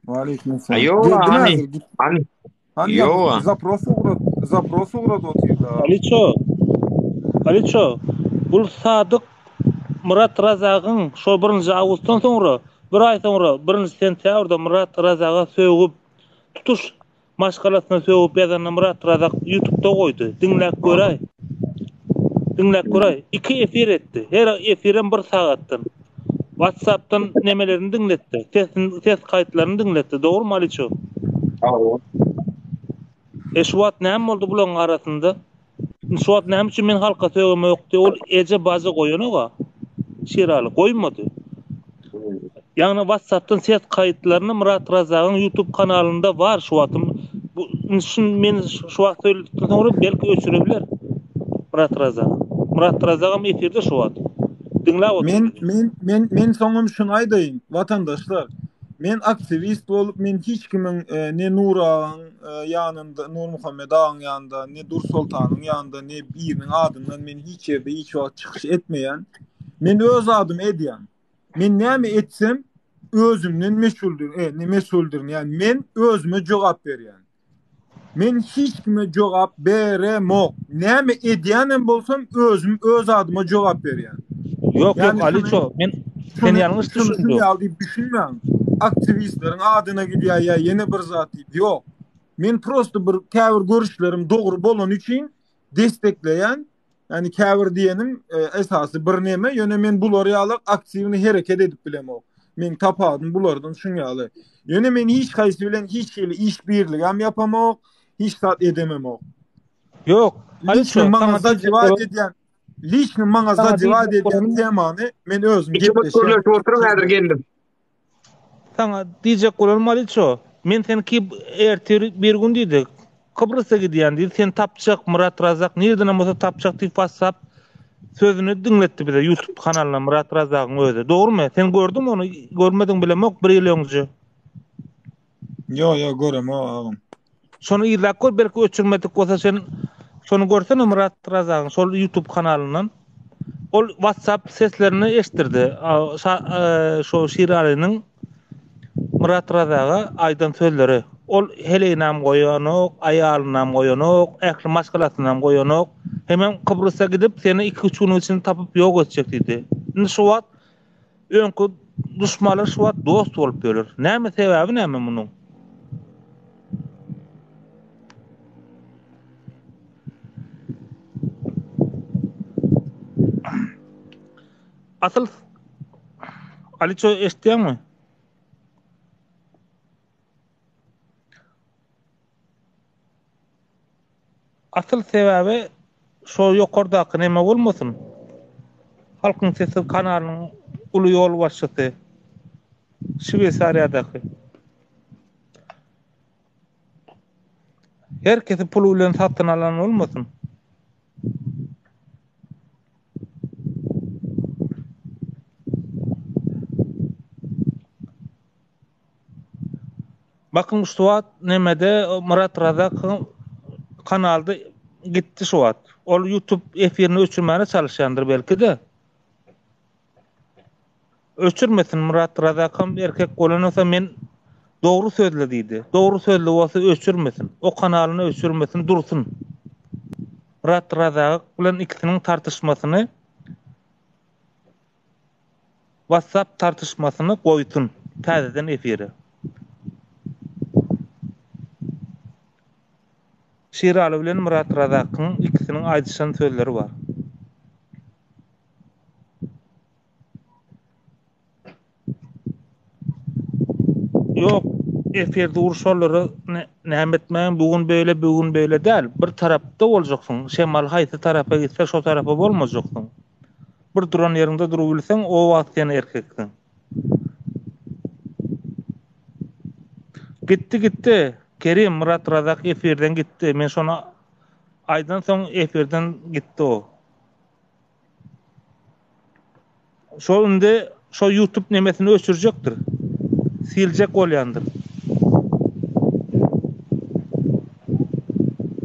Aleyküm selam. Ayo, hani, hani, Hani Yo. Zapros ugrat, zapros ugrat otyrda. Aliço. Aliço. Bul Sadyk Murat Razagyň şo 1-nji awgustdan soňra, bir aý soňra 1-nji sentýabrda Murat Razaga sögüp, tutuş maşgalasyna sögüp ýazanyny Myrat Razak ýutubda goýdy. Diňläp göräý. Diňläp göräý. Iki efir etdi. Her efirem bir sagatdan. Whatsappdan nemelerini diňletdi. Sesini, ses kaýtlaryny diňletdi. Dogrymy Aliço? Hawa. E şu wagt näme boldy bularyň arasynda? Indi şu wagt näme üçin men halka sögeme ýok diýip ol eje bajy goýanok-a. Şiraly goýmady. Ýagny WhatsAppdan ses kaýytlaryny Myrat Razagyň YouTube kanalynda bar şu wagt. Bu indi men şu wagt söyledikden soňra belki öçüre biler. Myrat Razak. Myrat Razagam efirde şu wagt. Diňläp otur. Men men men men soňam şuny aýdaýyn watandaşlar. Men aktiwist bolup men hiç kimiň e, ne Nur agaň e, ýanynda Nurmuhammet agaň ýanynda ne Dursoltanyň ýanynda ne biriniň adyndan men hiç ýerde hiç wagt çykyş etmeýän. Men öz adymy edýän. Men näme etsem özümden mesuldir, e, ne mesuldirin. Yani men özüme jogap berýän. Men hiç kime jogap beremok. Näme edýänem bolsam özüm öz adyma jogap berýän. Ýok, ýok, Aliço, men sen ýalňyş düşündiň. Şuny diýip düşünmäň. Aktiwistleriň adyna gidýär ýa ýene bir zat diýip. Ýok. Men prosta bir käbir görüşlerim dogry bolany üçin destekleýän. Yani käbir diýenim e, esasy bir neme, ýöne men bular ýaly aktiwni hereket edip bilemok. Men tapawudym bulardan şuň ýaly. Ýöne men hiç haýsy bilen hiç hili iş birligem ýapamok, hiç zat edememok. Ýok, Liçno maňa zajiwat edýän, liçno maňa zajiwat edýän temany men özüm gepleşýän. Oturyň häzir geldim. Saňa diýjek bolanym Aliço, men seni ki ertir bir gün diýdi. Kybrys'a gidýän diýdi. Seni tapjak Myrat Razak nirdenem bolsa tapjak diýip WhatsApp sözüni diňletdi bize YouTube kanalynda Myrat Razagyň özi. Dogrymy? Sen gördüňmi ony? Görmediň bilemok bir ýyl öňje. Ýo ýo göremok agam. Şony yzlap gör belki öçürmedik bolsa sen şony görsene Myrat Razagyň şol YouTube kanalyndan. Ol WhatsApp seslerini eşitdirdi. Şo Şiralynyň Myrat Razaga aýdan sözleri. Ol heleýinam goýanok, aýalynam goýanok, ähli maşgalasynam goýanok. Hemem Kybrys'a gidip seni 2-3 günüň içinde tapyp ýok etjek diýdi. Indi şu wagt Öňki duşmanlar şu wagt dost bolup ýörler. Näme sebäbi näme munuň? Asyl Aliço eşitýäňmi? Asyl sebäbi şo ýokardaky neme bolmasyn? Halkyň sesi kanalynyň uly ýolbaşçysy Şweýsariýadaky. Her kesi pul bilen satyn alan bolmasyn? Bakyň şu wagt nemede Myrat Razakyň kanalda gitdi şu wagt. Ol YouTube efirini öçürmäne çalyşýandyr belki-de. Öçürmesin Myrat Razakam erkek bolan bolsa men dogry sözle diýdi. Dogry sözli bolsa öçürmesin. O kanalyny öçürmesin dursun. Myrat Razak bilen ikisiniň tartyşmasyny WhatsApp tartyşmasyny goýsun täzeden efire. Şiraly bilen Myrat Razakyň ikisiniň aýdyşan sözleri bar. Ýok, efirde urşanlara näme etmäň, bu gün beýle, bu gün beýle däl. Bir tarapda boljaksyň. Şemal haýsy tarapa gitse, şo tarapa bolmajaksyň. Bir duran ýeriňde durubilseň, o wagt sen erkeksiň. Gitdi, gitdi. Kerim, Myrat Razak efirden gitdi. Men şony aýdan soň efirden gitdi o. Şol indi şo YouTube nemesini öçürjekdir. Siljek bolýandyr.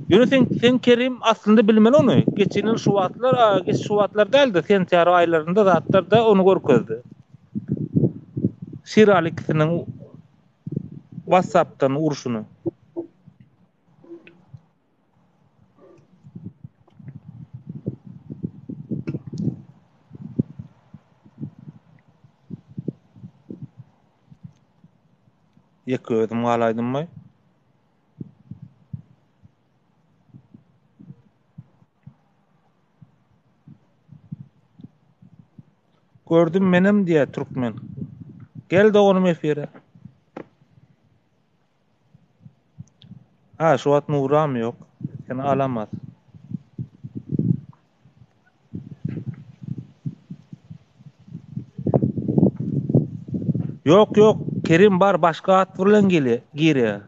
Ýöne sen sen Kerim aslynda bilmeli ony. Geçen ýyl şu wagtlar, a, geç şu wagtlar däldi, sentýabr aýlarynda zatlarda ony görkezdi. Şiraly ikisiniň WhatsApp-dan urşuny. Ýeke özüm galaýdymmy? Gördüm menem diýä türkmen. Gel doganym efire. Ha şu wagt Nuram ýok. Seni alamaz. Ýok ýok Kerim bar başga at bilen gelýär girýär.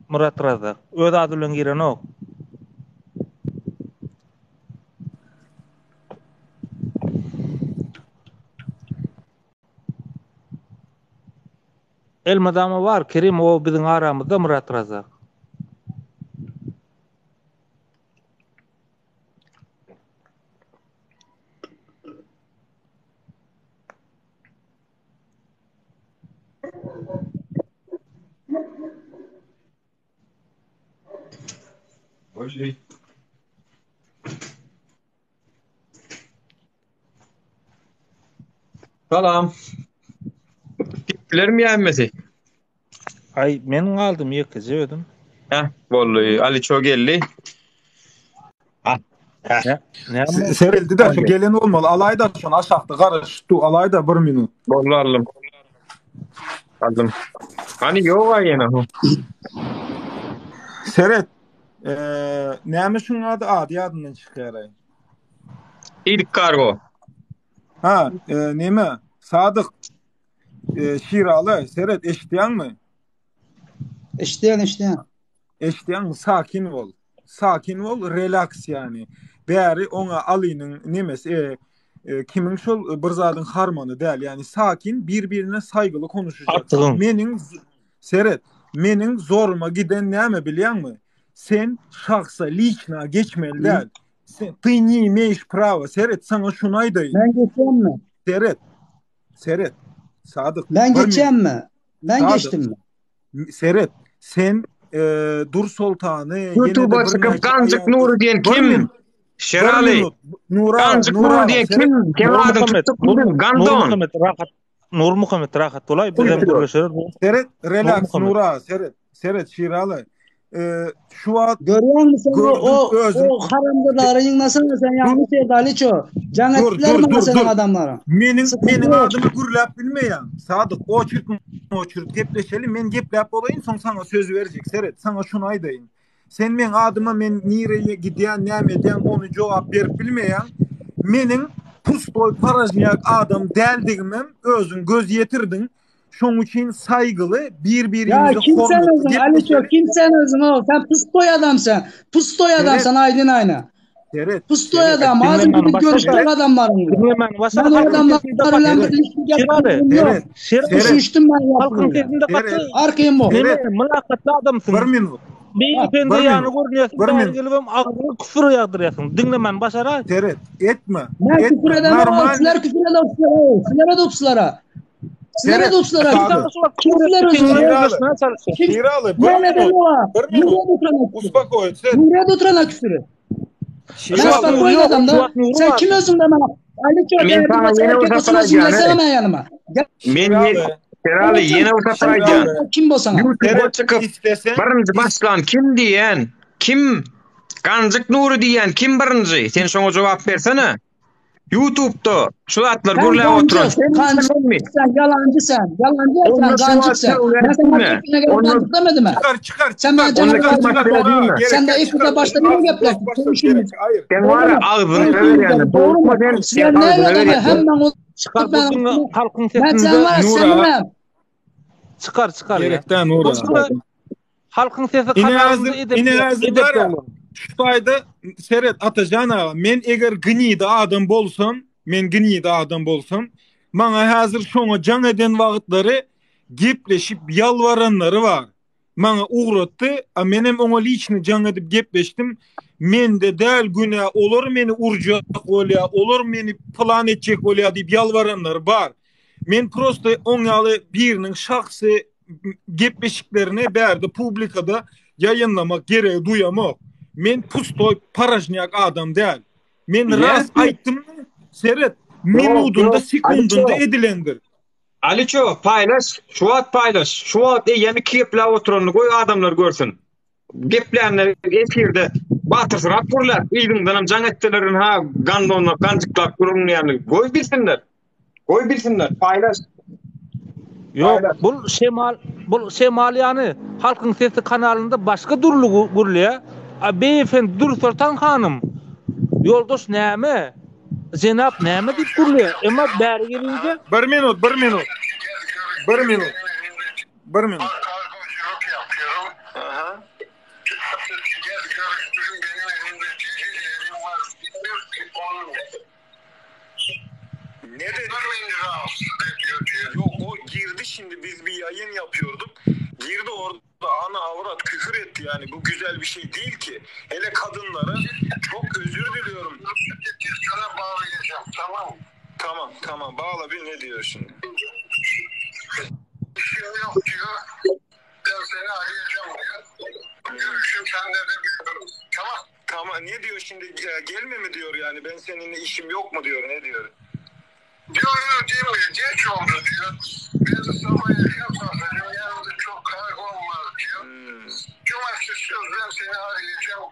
Murat Razak öz ady bilen girenok. Elmydama bar Kerim o biziň aramyzda Myrat Razak. Boldy. Salam. Gitdilermi hemmesi? Ay men galdym ýekeje özüm. Heh, boldy. Aliço geldi. Ah. Näme? Serildi de şu gelen olmaly. Alaýda şony aşakda garaşyp dur. Alaýda bir minut. Boldy aldym. Aldym. Hani ýok aý ýene. Seret. Eee, näme şuň ady? Ady ýadymdan çykýar. Iýdik kargo. Ha, e, neme? Sadyk. E, Şiraly, seret, eşitýäňmi? Eşitýän, eşitýän. Eşitýäňmi? Sakin bol. Sakin bol, relaks ýani. Bäri oňa Alynyň nemesi, e, e, kimiň şol bir zadyň harmany däl. Ýani sakin, bir-birine saýgyly konuşacak. Meniň Seret, meniň zoruma giden näme bilýäňmi? Sen şahsa, liçna geçmeli däl. Sen, ty ne imeýiş prawa. Seret, saňa şuny aýdaýyn. Men geçýänmi? Seret. Seret. Sadyk. Men geçýänmi? Men geçdimmi? Seret, sen e, Dur Soltany YouTube'a çykyp Ganjyk Nury diýen kim? Şeraly. Ganjyk Nury diýen kim? Kim adyň tutduk Gandon. Rahat Nurmuhammet rahat bolaý bizem gürleşeris. Seret, relaks Nura, seret, seret Şiraly. Ee, şu wagt Görýäňmi sen o o o haramzadalary ýygnasana sen ýalňyş ýerde Aliço. Jaň etdiler maňa seniň adamlaryň. Meniň meniň adymy gürläp bilmeýäň. Sadyk, oçurt oçurt gepleşeli, men gepläp bolaýyn, soň saňa söz berjek. Seret, saňa şuny aýdaýyn. Sen meň adyma men nireye gidýän, näme edýän ony jogap berip bilmeýäň. Meniň pustoý paražnýak adam däldigimem özüň göz ýetirdiň. Şoň üçin saýgyly bir-birimize Ýa kim sen hormatly özüň Aliço gepleşeli. kim sen özüň o sen pustoý adamsyň. Pustoý Seret adamsyň aýdyn aýna. Seret. Pustoý adam, azim Diňlemän gidip başa görüşjek adamlaryň bilen. Diňlemän başa Men o halkyň adamlar sesinde bilen gaty bir ilişki Şiraly. gepleşigim ýok. Seret. Şiraly. Seret. Düşünişdim ben Halkyň ýapyň bilen. sesinde gaty Seret. Arkaýyn bol. neme Seret. mylakatly adamsyň. Bir minut. Beýefendi Bir ýany minut. görünýärsiň, Bir bäri minut. gelibem agzyňa küfür ýagdyrýarsyň. Diňlemän başaraý. Seret. Etme. Men küfür Etme. edemem, Normal. sizler küfür edopsuzlar, sizler edopsuzlara. Sizler Seret. edopsuzlara. Sadyk. Kim sizler özüňiz? Şiraly. Kim? Şiraly. Bir Men minut. edemem. Bir minut. Nurýa oturana küfür. Uspokoý. Seret. Nurýa oturana küfürü. Ben Şiraly. spokojny Ýok, adam şu da. wagt Nury Sen bar. kim özüňde bana? Ali çok Men erkek sana olsa ýene erkek bir olsun sapar özüň aýdýan, gelsene he. men ýanyma. Gel. Men Şiraly. Şiraly ýene bir sapar aýdýan. Şiraly. Kim bolsaň. YouTube'a Seret. çykyp Istesen. birinji başlan kim diýen? Kim? Ganjyk Nury diýen kim birinji? Sen şoňa jogap bersene. YouTube'da şu zatlar Sen gürläp oturan gancı, sen gancı menmi? sen, yalancı sen, yalancı sen, Onda şu gancık wagt sen. Ben sana sögýärsiňmi? ekine gelip Onda gancık demedim mi? Çıkar çıkar Sen çıkar. bana canım onda Çıkar kim gancık çıkar. başlady Ona diýme. Sen de gerek ilk çıkar. başta ne Ağzı gepler? boş başlar Konuşayım. gerek. Hayır. Sen Doğru var mu? agzyny Doğru mu? berýän. Doğru mu? Bozma sen sen Sizler ne agzyny adamı berýän. hemen o Çykar bu ben diňe halkyň ben sen sesinde var Nura. senin çykar çykar ya. Gerekden Nura. Bu halkyň sesi Ine kanalynda hazır, edep ine hazır edep var ya. oglan. Şu taýda seret Atajan aga, men eger gnida adam bolsam, men gnida adam bolsam, maňa hazır şoňa jaň eden wagtlary gepleşip ýalwaranlary bar. Maňa ugratdy, a menem oňa liçni jaň edip gepleşdim. Mende däl günä, olar meni urjak bolýa, olar meni plan etjek bolýa diýip ýalwaranlary bar. Men prosto oň ýaly biriniň şahsy gepleşiklerini bärde publikada ýaýynlamak geregi duýamok. Men pustoý paražnýak adam däl. Men ras aýtdymmy, seret, minudynda, sekundynda edilendir. Aliço, paýlaş, şu wagt paýlaş. Şu wagt eýýäm iki gepläp oturanyny goý adamlar görsün. Geplänler efirde batyrsyrap gürläp, yzyňdanam jaň etseler ynha gandonlap, ganjyklap gürrüňleýänini goý bilsinler. Goý bilsinler, paýlaş. Ýok, bul şemal, bul şemal ýany Halkyň sesi kanalynda başga dürli gürleýär. A beýefendi Dürsoltan hanym, ýoldaş näme, jenap näme diýip gürleýär. Emma bäri gelince Bir minut, bir minut. Bir minut. Bir minut. Ne dedi? Yok o girdi şimdi biz bir yayın yapıyorduk. Girdi orada ana avrat küfür etti yani bu güzel bir şey değil ki. Hele kadınlara çok özür diliyorum. Sana bağlayacağım tamam. Tamam tamam bağla bir ne diyor şimdi? İşim yok diyor. Ben seni arayacağım diyor. Görüşüm sende de biliyorum. Tamam. Tamam ne diyor şimdi gelme mi diyor yani ben seninle işim yok mu diyor ne diyor? Diyor yok demiyor geç oldu diyor. Ben de sabah erken kalkacağım yarın da çok kargom var diyor. Hmm. Cumartesi söz ben seni arayacağım.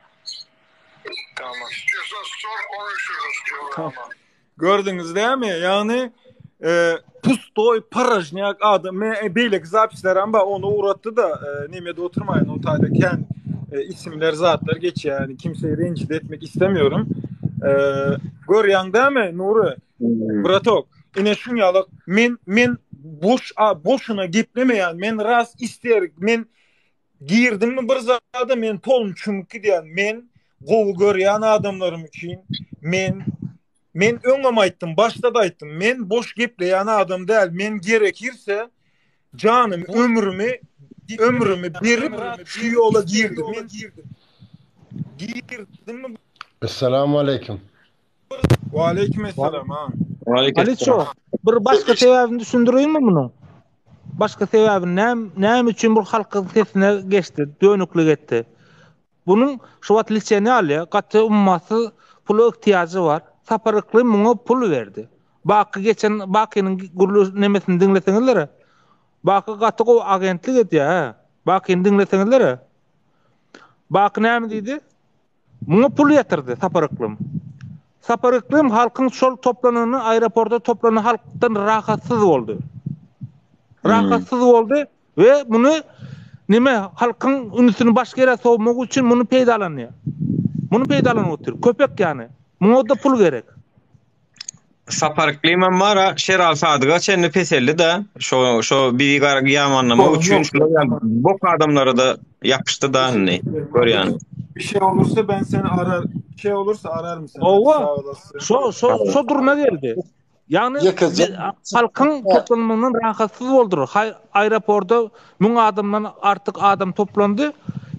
Tamam. İstiyorsan sor konuşuruz diyor. Tamam. Gördüňiz dämi? Ýagny e, pustoý paražnýak adam. Men e, beýleki zapislerem bar, ony ugratdy-da, e, nemede oturmaýyn, o taýda kän e, isimler, zatlar geçýär. Ýagny kimseyi rencide etmek istemiyorum. E, görýäň dämi, Nury? Bratok, ine şuň ýaly men men boş a, boşuna geplemeýän, men ras ister, men girdimmi bir zada men polny çümüp gidýän. Men gowy görýän adamlarym üçin men men öňem aýtdym, başda-da aýtdym. Men boş gepleýän adam däl. Men gerekirse janymy, ömrümi ömrümi berip şu ýola girdim. Men girdimmi Essalamu aleýkum. Waleýkim esselam ha. Aliço, bir başga sebäbini düşündireýinmi munuň? Başga sebäbini näme näme üçin bu halkyň sesine geçdi, dönüklik etdi? Bunuň şu wagt liçeniýa alýar, gaty ummasyz pula ihtiýajy bar. Sapar Yklym muňa pul berdi. Baky geçen Bakynyň gürle nemesini diňleseňizler, Baky gaty gowy agentlik edýär, hä. Bakyny diňleseňizler. Baky näme diýdi? Muňa pul ýatyrdy Sapar Yklym. Sapar Yklym halkyň şol toplanany aeroporta toplanan halkdan rahatsyz boldy. Rahatsyz boldy we muny neme halkyň ünsüni başga ýere sowmak üçin muny peýdalanýar. Muny peýdalanyp otyr. Köpek ýany. Muňa-da pul gerek. Sapar Yklymam bar-a, Şeral Sadyga çenli peseldi-de, şo şo bizi gara ýamanlamak üçin şular ýaly bok adamlara-da ýapyşdy-da indi, görýän. Bir şey olursa ben seni arar. Şey olursa ararım seni. Hadi Owa, sağ olasın. şo şo şo duruma geldi. Ýagny Ýekeje halkyň toplanmagyndan rahatsyz boldular. Haý aeroporda 1000 adamdan artyk adam toplandy.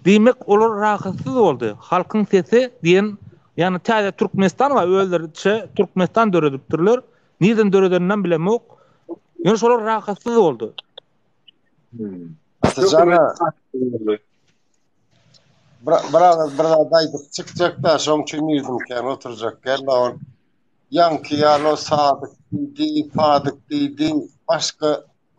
Diýmek olar rahatsyz boldy. Halkyň sesi diýen ýagny täze Türkmenistan bar özleriçe Türkmenistan döredipdirler. Nirden döredeninem bilemok. Ýöne şolar rahatsyz boldy. Atyjana bir bir agyz bir zat aýdyp çykjak-da, şoň üçin girdim kän oturjak gel ol. Ýaňky ýaly o Sadyk diýdi, Padyk diýdi, başga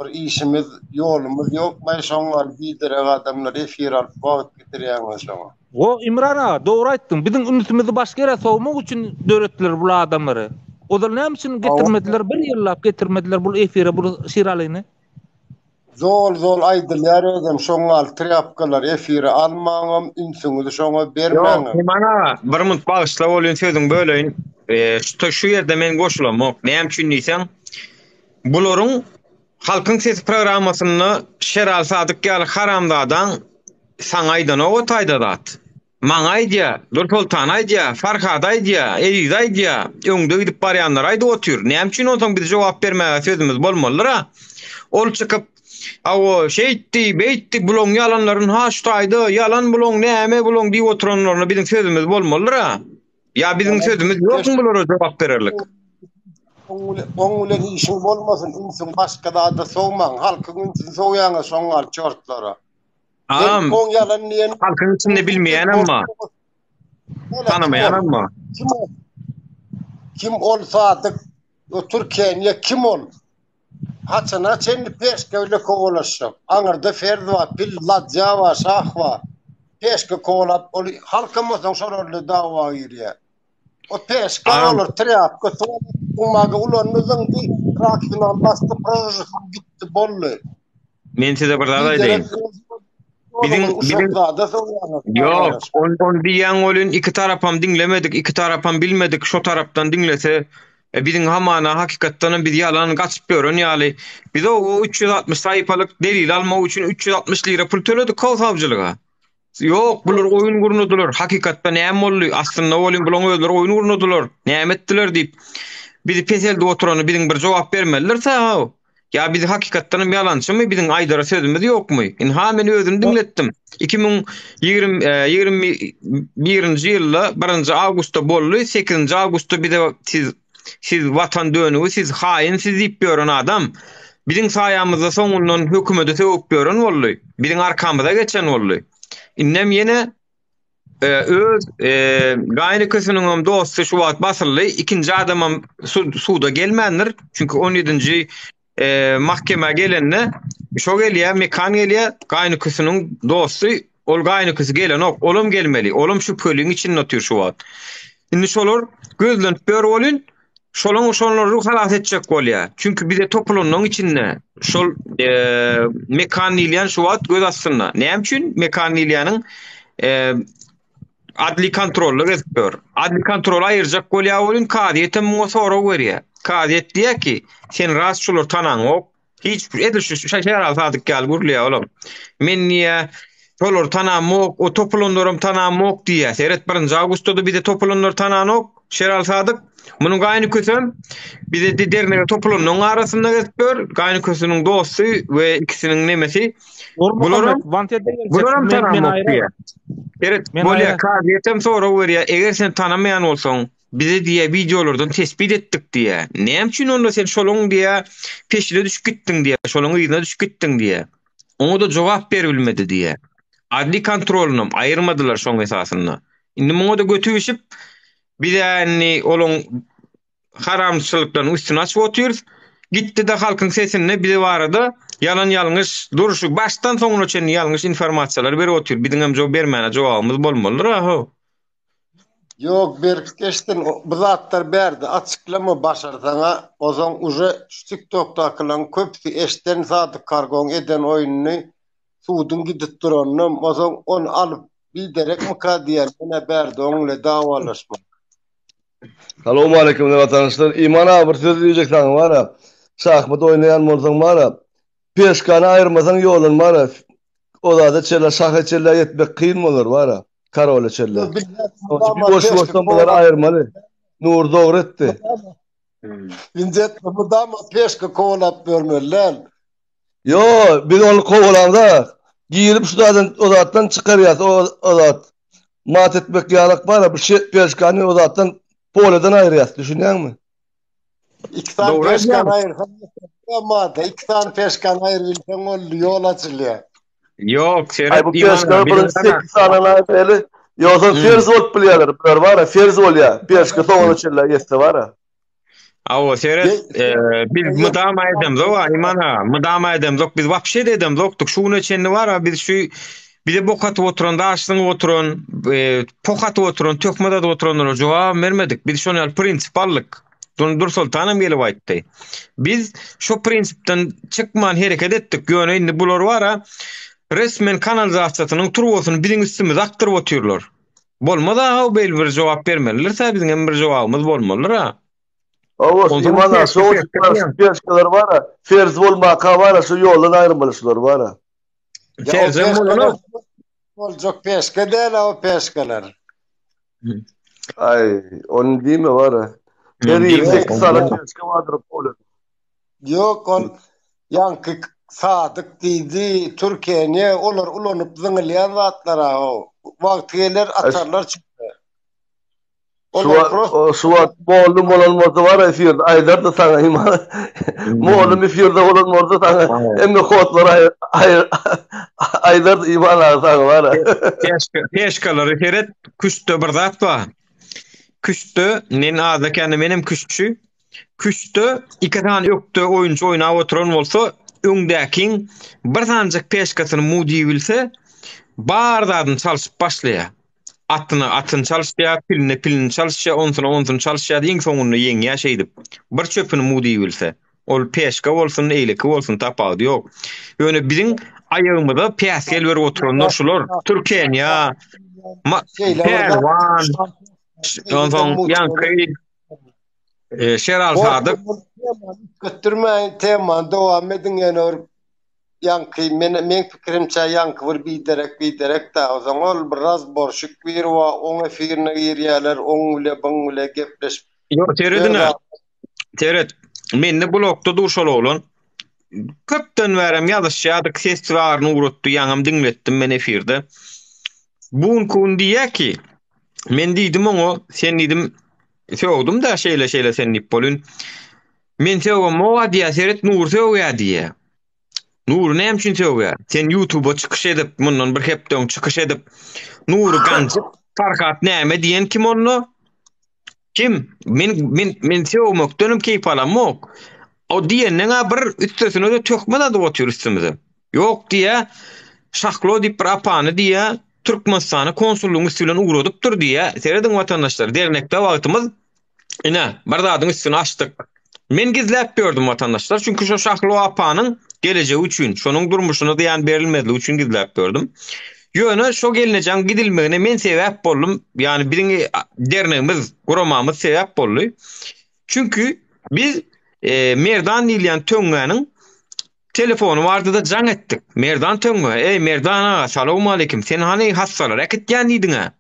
bir işimiz, ýolumyz ýokmaý şoň ýaly biderek adamlar efir alyp wagt gidirýäňiz şoňa. Wo Imran aga dogry aýtdyň biziň ünsümizi başga ýere sowmak üçin döretdiler bul adamlary. Ozal näme üçin getirmediler bir ýyllap getirmediler bul efire bul Şiralyny. Zol zol aýdylýar özem şoň ýaly trýapkalar efire almaňam ünsüňizi şoňa Ýok, bermäňem. Iman aga, bir munt bagyşla bolýan sözüňi böleýin. Şu şu ýerde men goşulamok. Näme üçin diýseň, bularyň Halkyň sesi programmasynda Şeral Sadyk ýaly haramzadaň saňa aýdanok o taýda zat. Maňa aýdýa, Nursoltana aýdýa, Farhada aýdýa, Ezize aýdýa, öňde gidip barýanlara aýdyp otyr. Näme üçin onsoň biz jogap bermäge sözümiz bolmalydyr-a? Ol çykyp, Hawa, şeýtdi, beýtdi, bulaň ýalanlaryny ha şu taýda, ýalan bulaň, näme bulaň diýip oturanlaryna biziň sözümiz bolmalydyr-a? Ýa biziň sözümiz ýokmy bulara jogap bererlik? Oň bilen işiň bolmasyn, ünsüňi başga zada sowmaň, halkyň ünsüni sowýaňyz şoň ýaly çortlara. Agam, Oň ýalan diýen halkyň içinde bilmeýänem bar. Tanamaýanam bar. Kim ol? Kim ol Sadyk? O Türkiýe kim ol? Haçana çenli peşke bile kowalaşjak? Aňyrda Ferz bar, Pil, Ladýa bar, Şah bar. Peşke kowalap, ol halkam bolsaň şolar bilen dawa girýär. O peşke Agam, olar trýapka, tualet bumaga ulandy, zyňdy, rakwinany basdy, prožužasy gitdi, boldy. Men size bir zat aýdaýyn. Biziň biziň Ýok, on on diýýän welin iki tarapam diňlemedik, iki tarapam bilmedik, şo tarapdan diňlese e, biziň hamana hakykatdanam biz ýalan gaçyp ýören ýaly. Biz o 360 saýpalyk delil almak üçin 360 lira pul töledik how sawçylyga. Ýok, bular oýun gurnadylar. Hakykatda näme boldy? Aslynda welin bulaň özleri oýun gurnadylar. Näme etdiler diýip, bizi peseldip oturany biziň bir jogap bermelidir how. Ýa biz hakykatdan hem ýalançymy? Biziň aýdara sözümiz ýokmy? Ynha men özüni diňletdim. 2020 21-nji ýylda 1-nji awgustda boldy, 8-nji awgustda bize siz siz watan dönügi, siz haýyn siz diýip ýören adam biziň saýamyzda soňundan hökümete sögüp ýören boldy. Biziň arkamyza geçen boldy. Indem ýene e, öz e, gaýynekesiniň dosty şu wagt basyldy. Ikinji adamam suda gelmändir. Çünki 17-nji e, mahkemä gelende şo gelýär, Mekan gelýär, gaýynekesiniň dosty, ol gaýynekesi gelenok, olam gelmeli. Olam şübheliň içinde otyr şu wagt. Indi şolar gözlenip ýör bolyn, şolaň şonlary halas etjek bolýar. Çünki bize topulanyň içinde şol e, Mekan diýilýän şu wagt göz astynda. Näme üçin Mekan diýilýäniň e, adli kontrolda gezip ýör. Adli kontroly aýyrjak bolýar welin kazyýet hem muňa sorag berýär. Kazyýet diýýär ki, sen rast şulary tanaňok. Hiç bir edil şu Şeral Sadyk ýaly gürleýär olam. Men diýýär, şolary tanamok, o topulanlaram tanamok diýýär. Seret 1-nji awgustda-da bize topulanlary tananok Şeral Sadyk. Munuň gaýynykesem bize de dernege topulanyň arasynda gezip ýör. Gaýynykesiniň dosty we ikisiniň nemesi. Bularam bularam tanamok diýýär. Seret, bolýar, kazyýetem sorag berýär. Eger sen tanamaýan bolsaň, bize diýýär wideolardan tespit etdik diýýär. Näme üçin onda sen şolaň diýýär peşine düşüp gitdiň diýýär, şolaň yzyna düşüp gitdiň diýýär. Oňa-da jogap beribilmedi diýýär. Adli kontrolynam aýyrmadylar şoň esasynda. Indi muňa-da göti bişip, biz-ä indi olaň haramçylyklarynyň üstüni açyp otyrys. Gitdi-de halkyň sesinde bize barada ýalan ýalňyş durşy başdan soňuna çenli ýalňyş informasiýalary berip otyr. Biziňem jo bermäne jogabymyz bolmalydyr-a-how. Ýok berk eşdin bu zatlar bärde açyklama başarsaňa ozaň uje şu tiktokdakylaň köpüsi eşden Sadyk Kargoň eden oýnuny suduň gidip duranynam ozaň ony alyp biderekmika diýýän menä bärde oň bile dawalaşmak. Salowmaleýkim watandaşlar. Iman aga bir söz diýjek saňa bara. Şahmat oýnaýan bolsaň bara. Peşkany aýyrmasaň ýolun bara. O zada çenli şaha çenli ýetmek kyn bolar bara. Karola çenli. Ýuwaş ýuwaşdan bulary aýyrmaly. Nur dogry etdi. Injetme mydama peşka kowalap ýörmeli däl. Ýo, biz ony kowalamzok. Girip şu zadan o zatdan çykarýas o o zat. Mat etmek ýalak bar-a bu peşkany o zatdan poleden aýyrýas düşünýäňmi? Iki sany peşkany aýyrsaň mada, iki sany peşkany aýyrybilseň boldy, ýol açylýar. Ýok, seret Aý bu peşkany birinji 8 sany aýyrmaly. Ýogsa ferz bolup bilýärler. Bular bar-a, ferz bolýar. Peşka soňuna çenli ýetse bar-a. Awa, seret, biz mydama aýdamzok, Iman aga, mydama aýdamzok, biz wapşe de edemzokdyk. Şu güne çenli bar-a, biz şu bize bok atyp oturan, daş zyňyp oturan, poh atyp oturan, töhmet atyp oturanlara jogabam bermedik. Biz şony ýaly prinsip aldyk. Ony Dursoltan hem gelip aýtdy. Biz şo prinsipden çykman hereket etdik. Ýöne indi bular bar-a, resmen kanalizasiýasynyň turbasyny biziň üstümize akdyryp otyrlar. Bolmaz aga beýle bir jogap bermelidir-sä biziň hem bir jogabymyz bolmalydyr-a. Hawa, Iman aga, şo peşkalar bar-a, ferz bolmaka bar-a, şu ýoldan aýyrmaly şulary bar-a. Ferzem bolanok. Boljak peşka däl-a o peşkalar. Aý, ony diýme bar-a. Her ýyl 8 sany peşka bardyr polede. Ýok, ol ýaňky Sadyk diýdi, Türkiýe olar ulanyp zyňylýan zatlar-a o. Wagty geler atarlar çöpe. Şu wagt, şu wagt mollum bolan bolsa bar efirde aýdardy saňa iman. Mollum efirde bolan bolsa saňa hemme kodlary aýdardy iman aga saňa bar. Peşka, peşkalary seret, küştde bir zat bar. Küştde men azda-kände menem küştçi. Küştde iki sany ökde oýunçy oýnap oturan bolsa, öňdäkiň bir sanyjak peşkasyny mu diýibilse, bar zadyny çalşyp başlaýar. Atyna atyny çalyşýar, piline pilini çalyşýar, onsuny onsuny çalyşýar, iň soňunda ýeňýär şeýdip. Bir çöpüni mu diýibilse. Ol peşka bolsun, eýleki bolsun tapawudy ýok. Ýöne biziň aýagymyza päsgel berip oturanlar şular. Türkeniýa, Pälwan, onsoň ýaňky E, Şeral Sadyk. Götürmäýin temany dowam ediň ýene bir ýaňky men meň pikirimçe ýaňky bir biderek biderek da onsoň ol bir razborşik biri bar oň efirine girýärler oň bile byň bile gepleşip Ýok seredin-ä. Seret. Mende blokda dur şol oglan. Köpden bärem ýazyşýardyk, ses baryny ugratdy, ýaňam diňletdim men efirde. Bu günki gün diýýär ki, men diýdim oňa, sen diýdim, sögdüm-dä şeýle-şeýle sen diýip bolun. Men sögemok-a diýýär, seret Nury sögýär diýýär. Nury näme üçin sögýär? Sen YouTube-a çykyş edip, mundan bir hepde öň çykyş edip, Nury ganjyk, Farhat näme diýen kim onda? Kim? Men men men sögmekdenem keýp alamok. O diýenden-ä bir üstesine-de töhmet atyp otyr üstümize. Ýok diýýä, Şahlo diýip bir apany diýýä, Türkmenistana konsullygyň üsti bilen ugradypdyr diýýä. Serediň watandaşlar, dernekde wagtymyz ine bir zadyň üstüni açdyk. Men gizläp ýördüm watandaşlar, çünki şo Şahlo apanyň gelejegi üçin, şonuň durmuşyna zyýan berilmezligi üçin gizläp ýördüm. Ýöne şo gelnejeň gidilmegine men sebäp boldum, ýagny biziň dernegimiz, guramamyz sebäp boldy. Çünki biz e, Merdan diýilýän töňňäniň Telefony bardy-da jaň etdik. Merdan töňňe, Eý, Merdan aga, salowmaleýkim, sen hany hassalary äkitýän diýdiň-ä?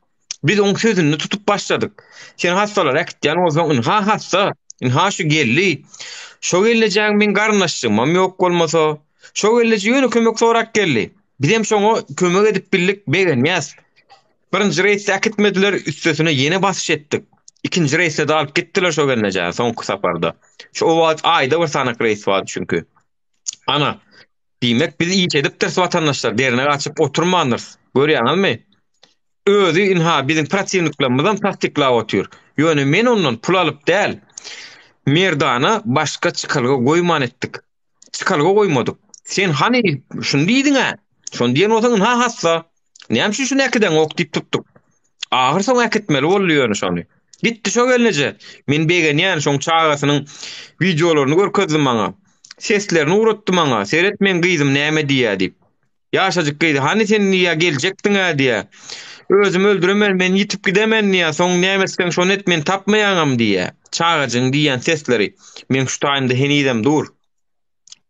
Biz oň sözüni tutup başladyk. Sen hassalary äkitýän bolsaň, ynha hassa, ynha şu geldi. Şo gelnejeň meň garyndaşjygymam ýok bolmasa. Şo gelneje ýöne kömek sorap geldi. Bizem şoňa kömek edip bildik, begenýäs. Birinji reýsde äkitmediler, üstesine ýene basyş etdik. Ikinji reýsde-de alyp gitdiler şo gelnejäni soňky saparda. Şu o wagt aýda bir sanak reýs bardy çünki. Ana, diýmek biz iş edipdiris watandaşlar, dernek açyp oturmandyrys. Görýäňizmi? Özi ynha biziň protiwniklerimiz tassyklap otyr. Ýöne men ondan pul alyp däl, Merdana başga çykalga goýman etdik. Çykalga goýmadyk. Sen hany şuny diýdiň-ä? Şony diýen bolsaň ynha hassa. Näme üçin şuny äkideňok diýip tutduk. Ahyr soň äkitmeli boldy ýöne şony. Gitdi şo gelneje. Men begenýän şoň çagasynyň wideolaryny görkezdi maňa. Seslerini ugratdy maňa. Seret meň gyzym näme diýýä diýip. Ýaşajyk gyzy hany sen diýýä geljekdiň-ä diýýä. Özümi öldüremen men ýitip gidemen diýýä. Soň näme etseň şony et meni tapmaýaňam diýýä. Çagajygyň diýýän sesleri meň şu taýymda henizem dur.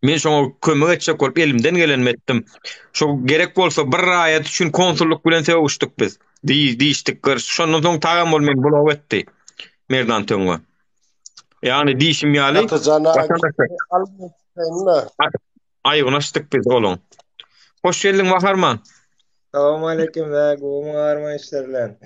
Men şoňa kömek etjek bolup elimden gelenimi etdim. Şo gerek bolsa bir raýat üçin konsullyk bilen sögüşdik biz. Diý, diýişdik, gyrşdyk. Şondan soň tagam ol meni blok etdi. Merdan Töňňe. Ýagny diýşim ýaly, Atajana vatandaşlar, aýybyny açdyk biz olaň. Hoş geldiň Waharman. Salam aleyküm be, gowumy garma işler bilen.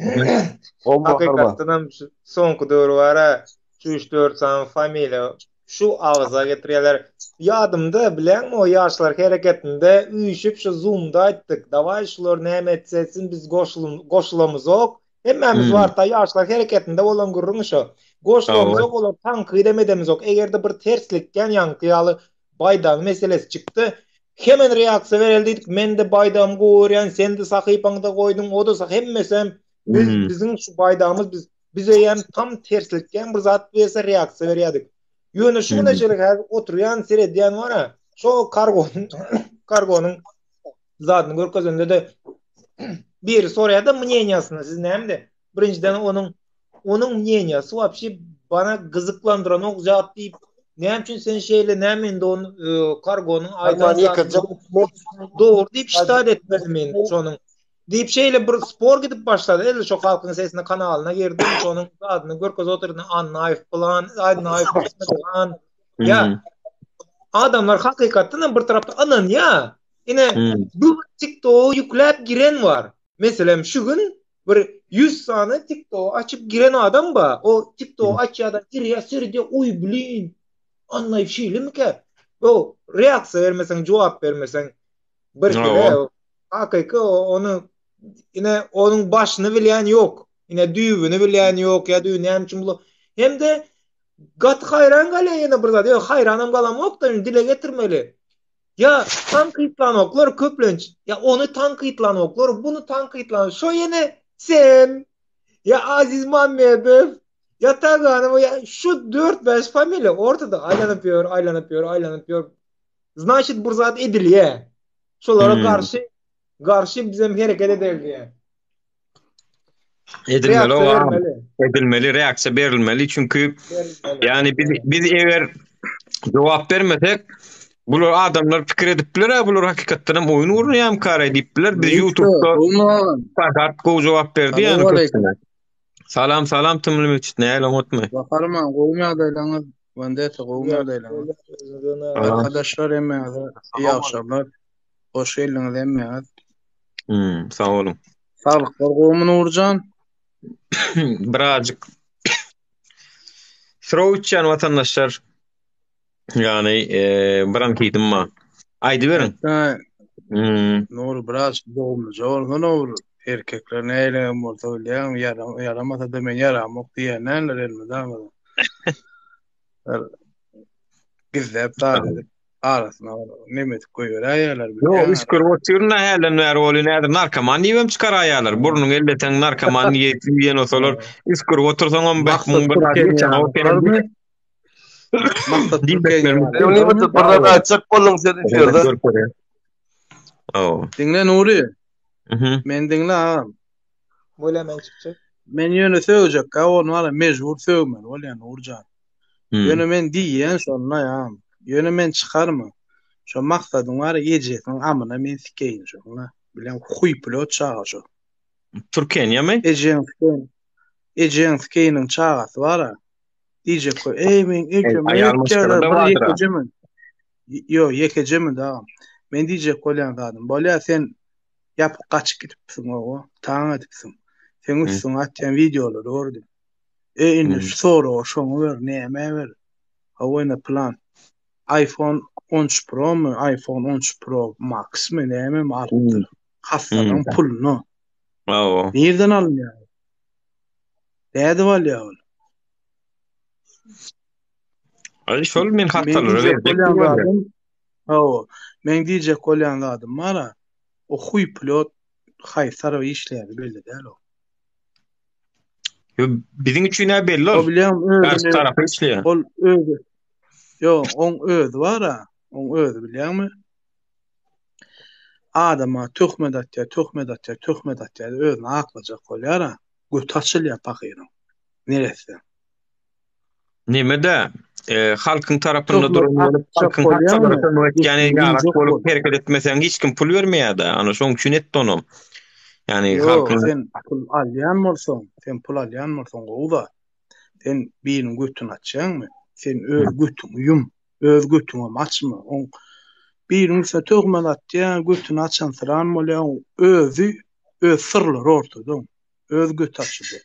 Gowy Waharman. Hakykatdanam şu soňky döwür bara şu 3-4 sany familiýa şu agza getirýärler. Ýadymda bileňmi o ýaşlar hereketinde üýşüp şu zoomda aýtdyk. Dawaý şular näme etse etsin biz goşulamyzok. Hemmämiz Hmm. barda ýaşlar hereketinde bolan gürrüň şo. Goşulamyzok olar tankyt hem edemizok. Eger-de bir terslikden ýaňky ýaly baýdagyň meselesi çykdy. Hemen reaksiýa bereli diýdik. Men-de baýdagymy gowy görýän, sen-de sahypaňda goýduň, o-da hemmesem biz Hmm. biziň şu baýdagymyz biz Biz eýýäm tam terslikden bir zat berse reaksiýa berýärdik. Ýöne şu güne çenli häzir oturýan, seredýän bar-a, şo kargonyň kargonyň zadyny görkezende-de biri soraýar-da mneniýasyny, siz näme-de? Birinjiden onuň onuň mneniýasy wapşe bana gyzyklandyranok zat diýip, näme üçin sen şeýle, näme indi on e, kargonyň aýdan zadyny dogry diýip ştat etmeli men şonuň. Diýip şeýle bir spor gidip başlady. Edil şo Halkyň sesine kanalyna girdim, şonuň zadyny görkezip otyrdy. Annaýew plan, Annaýew plan. Ýa adamlar hakykatdan hem bir tarapda ynanýar. Ine bu TikTok-a ýükläp giren bar. Meselem şu gün bir 100 sany TikTok açyp giren adam bar. O TikTok açýar-da girýär, seredýär, oý blin. Annaýew şeýlemikä? O reaksiýa bermeseň, jogap bermeseň Bir kere hakyky ony ine onuň başyny bilýän ýok. Ine düýbüni bilýän ýok ýa düýbi näme üçin bu hem-de gaty haýran galýan ýene bir zat. Ýok, haýranam galamok-da, indi dile getirmeli. Ýa tankytlanoklar köplenç. Ýa ony tankytlanoklar, buny tankytlan. Şo ýene sen ýa Aziz Mammedow ýa Taganow ýa şu 4-5 familiýa ortada aýlanyp ýör, aýlanyp ýör, aýlanyp ýör. Znaçit bir zat edilýär. Şolara hmm. garşy garşy bizem hereket edeli diýär. Edilmeli o. Edilmeli, reaksiýa berilmeli çünki ýani biz biz eger jogap bermesek bular adamlar pikir edip biler, bular hakykatdan hem oýun gurnaýam kare diýip biler. Biz YouTube'da Fakat gowy jogap berdi ýani köpüsine. Salam salam Tümlü Müçit näle oňatmy? Bakarman gowy ýagdaýlaryňyz Wendetta gowy ýagdaýlaryňyz. Arkadaşlar hemmäňize iyi akşamlar. Hoş geldiňiz hemmäňiz. Hmm, sag boluň. Saglyklar gowumy Nurjan? Birazjyk Srow içýän watandaşlar. Ýagny, e, bronhitim bar. Aýdyberiň. Hmm. Nur biraz dogumlyja bolsa Nur. Erkekler näilegem bolsa bilýäňmi, ýaramasa-da men ýaramok diýýänler elmydama. Gizläp zat edip arasyna neme edip goýberäýýärler bilýäňmi? Ýok, üsgürip otyryn da hälden bäri ol indi häzir narkoman diýibem çykaraýýarlar. Burnuňy elleseň narkoman diýen bolsalar, üsgürip otursaňam beh muň bir zady geçenok eken. Maksat Bir zat aýtjak bolduň sen efirde. Diňle Nury. Men diňle agam. Bolýa men çykjak. Men ýöne sögjek ga ony wara mejbur sögmeli bolýan Nurjan. Ýöne men diýýän şonda ýa. Ýöne men çykarma. Şo maksadyň wara ejesiniň amyna men sikeýin şoňa. Bilen huý pilot çaga şo. Türkeniýemi? Ejeň sikeýin. Ejeň sikeýiniň çagasy bara. Diýjek goý. Eý men ejem. Aýal maşgala da bardyr. Ýok, ýekeje mün agam. Men diýjek bolýan zadym, bolýa sen ýapyk gaçyp gidipsiň oba, taň edipsiň. Seň üstüňe atýan wideolary gördüm. E indi şu soragy şoňa ber, nämä ber? Hawa ine plan. iPhone 13 Pro my, iPhone 13 Pro Max my, nämemi alypdyr. Hassalaň puluna. Hawa. Nirden alynýar? Nädip alýar ol? Ay şol men hattalara berjek bolýan. Hawa, men diýjek bolýan zadym bar-a, o huý pilot haýsy taraba işleýäni belli däl o. Yo, biziň üçin-ä belli ol. O bilýän Garşy tarapa işleýär. Ol özi. Ýok, oň özi bar-a, oň özi bilýäňmi? Adama töhmet atýar, töhmet atýar, töhmet atýar, özüni aklajak bolýar-a. Göti açylýar pahyryň. Neresse. Neme-de, e, halkyň tarapynda Töhmet duran bolup, atjak halkyň bolýaňmy? haçalara kömek etýän Geçdi, ýarak diýjek bolup bol. hereket etmeseň hiç kim pul bermeýär-de. Ana şoň üçin etdi onam. Ýani Ýok, halkyň sen pul alýan bolsaň, sen pul alýan bolsaň gowy zat. Sen biriniň götüni açýaňmy? Sen öz götüňi ýum. Öz götüňem açma. Oň biriniň üstüne töhmet atýaň, götüni açansyran bolýaň, oň özi öz syrlary ortada oň. Öz göti açylýar.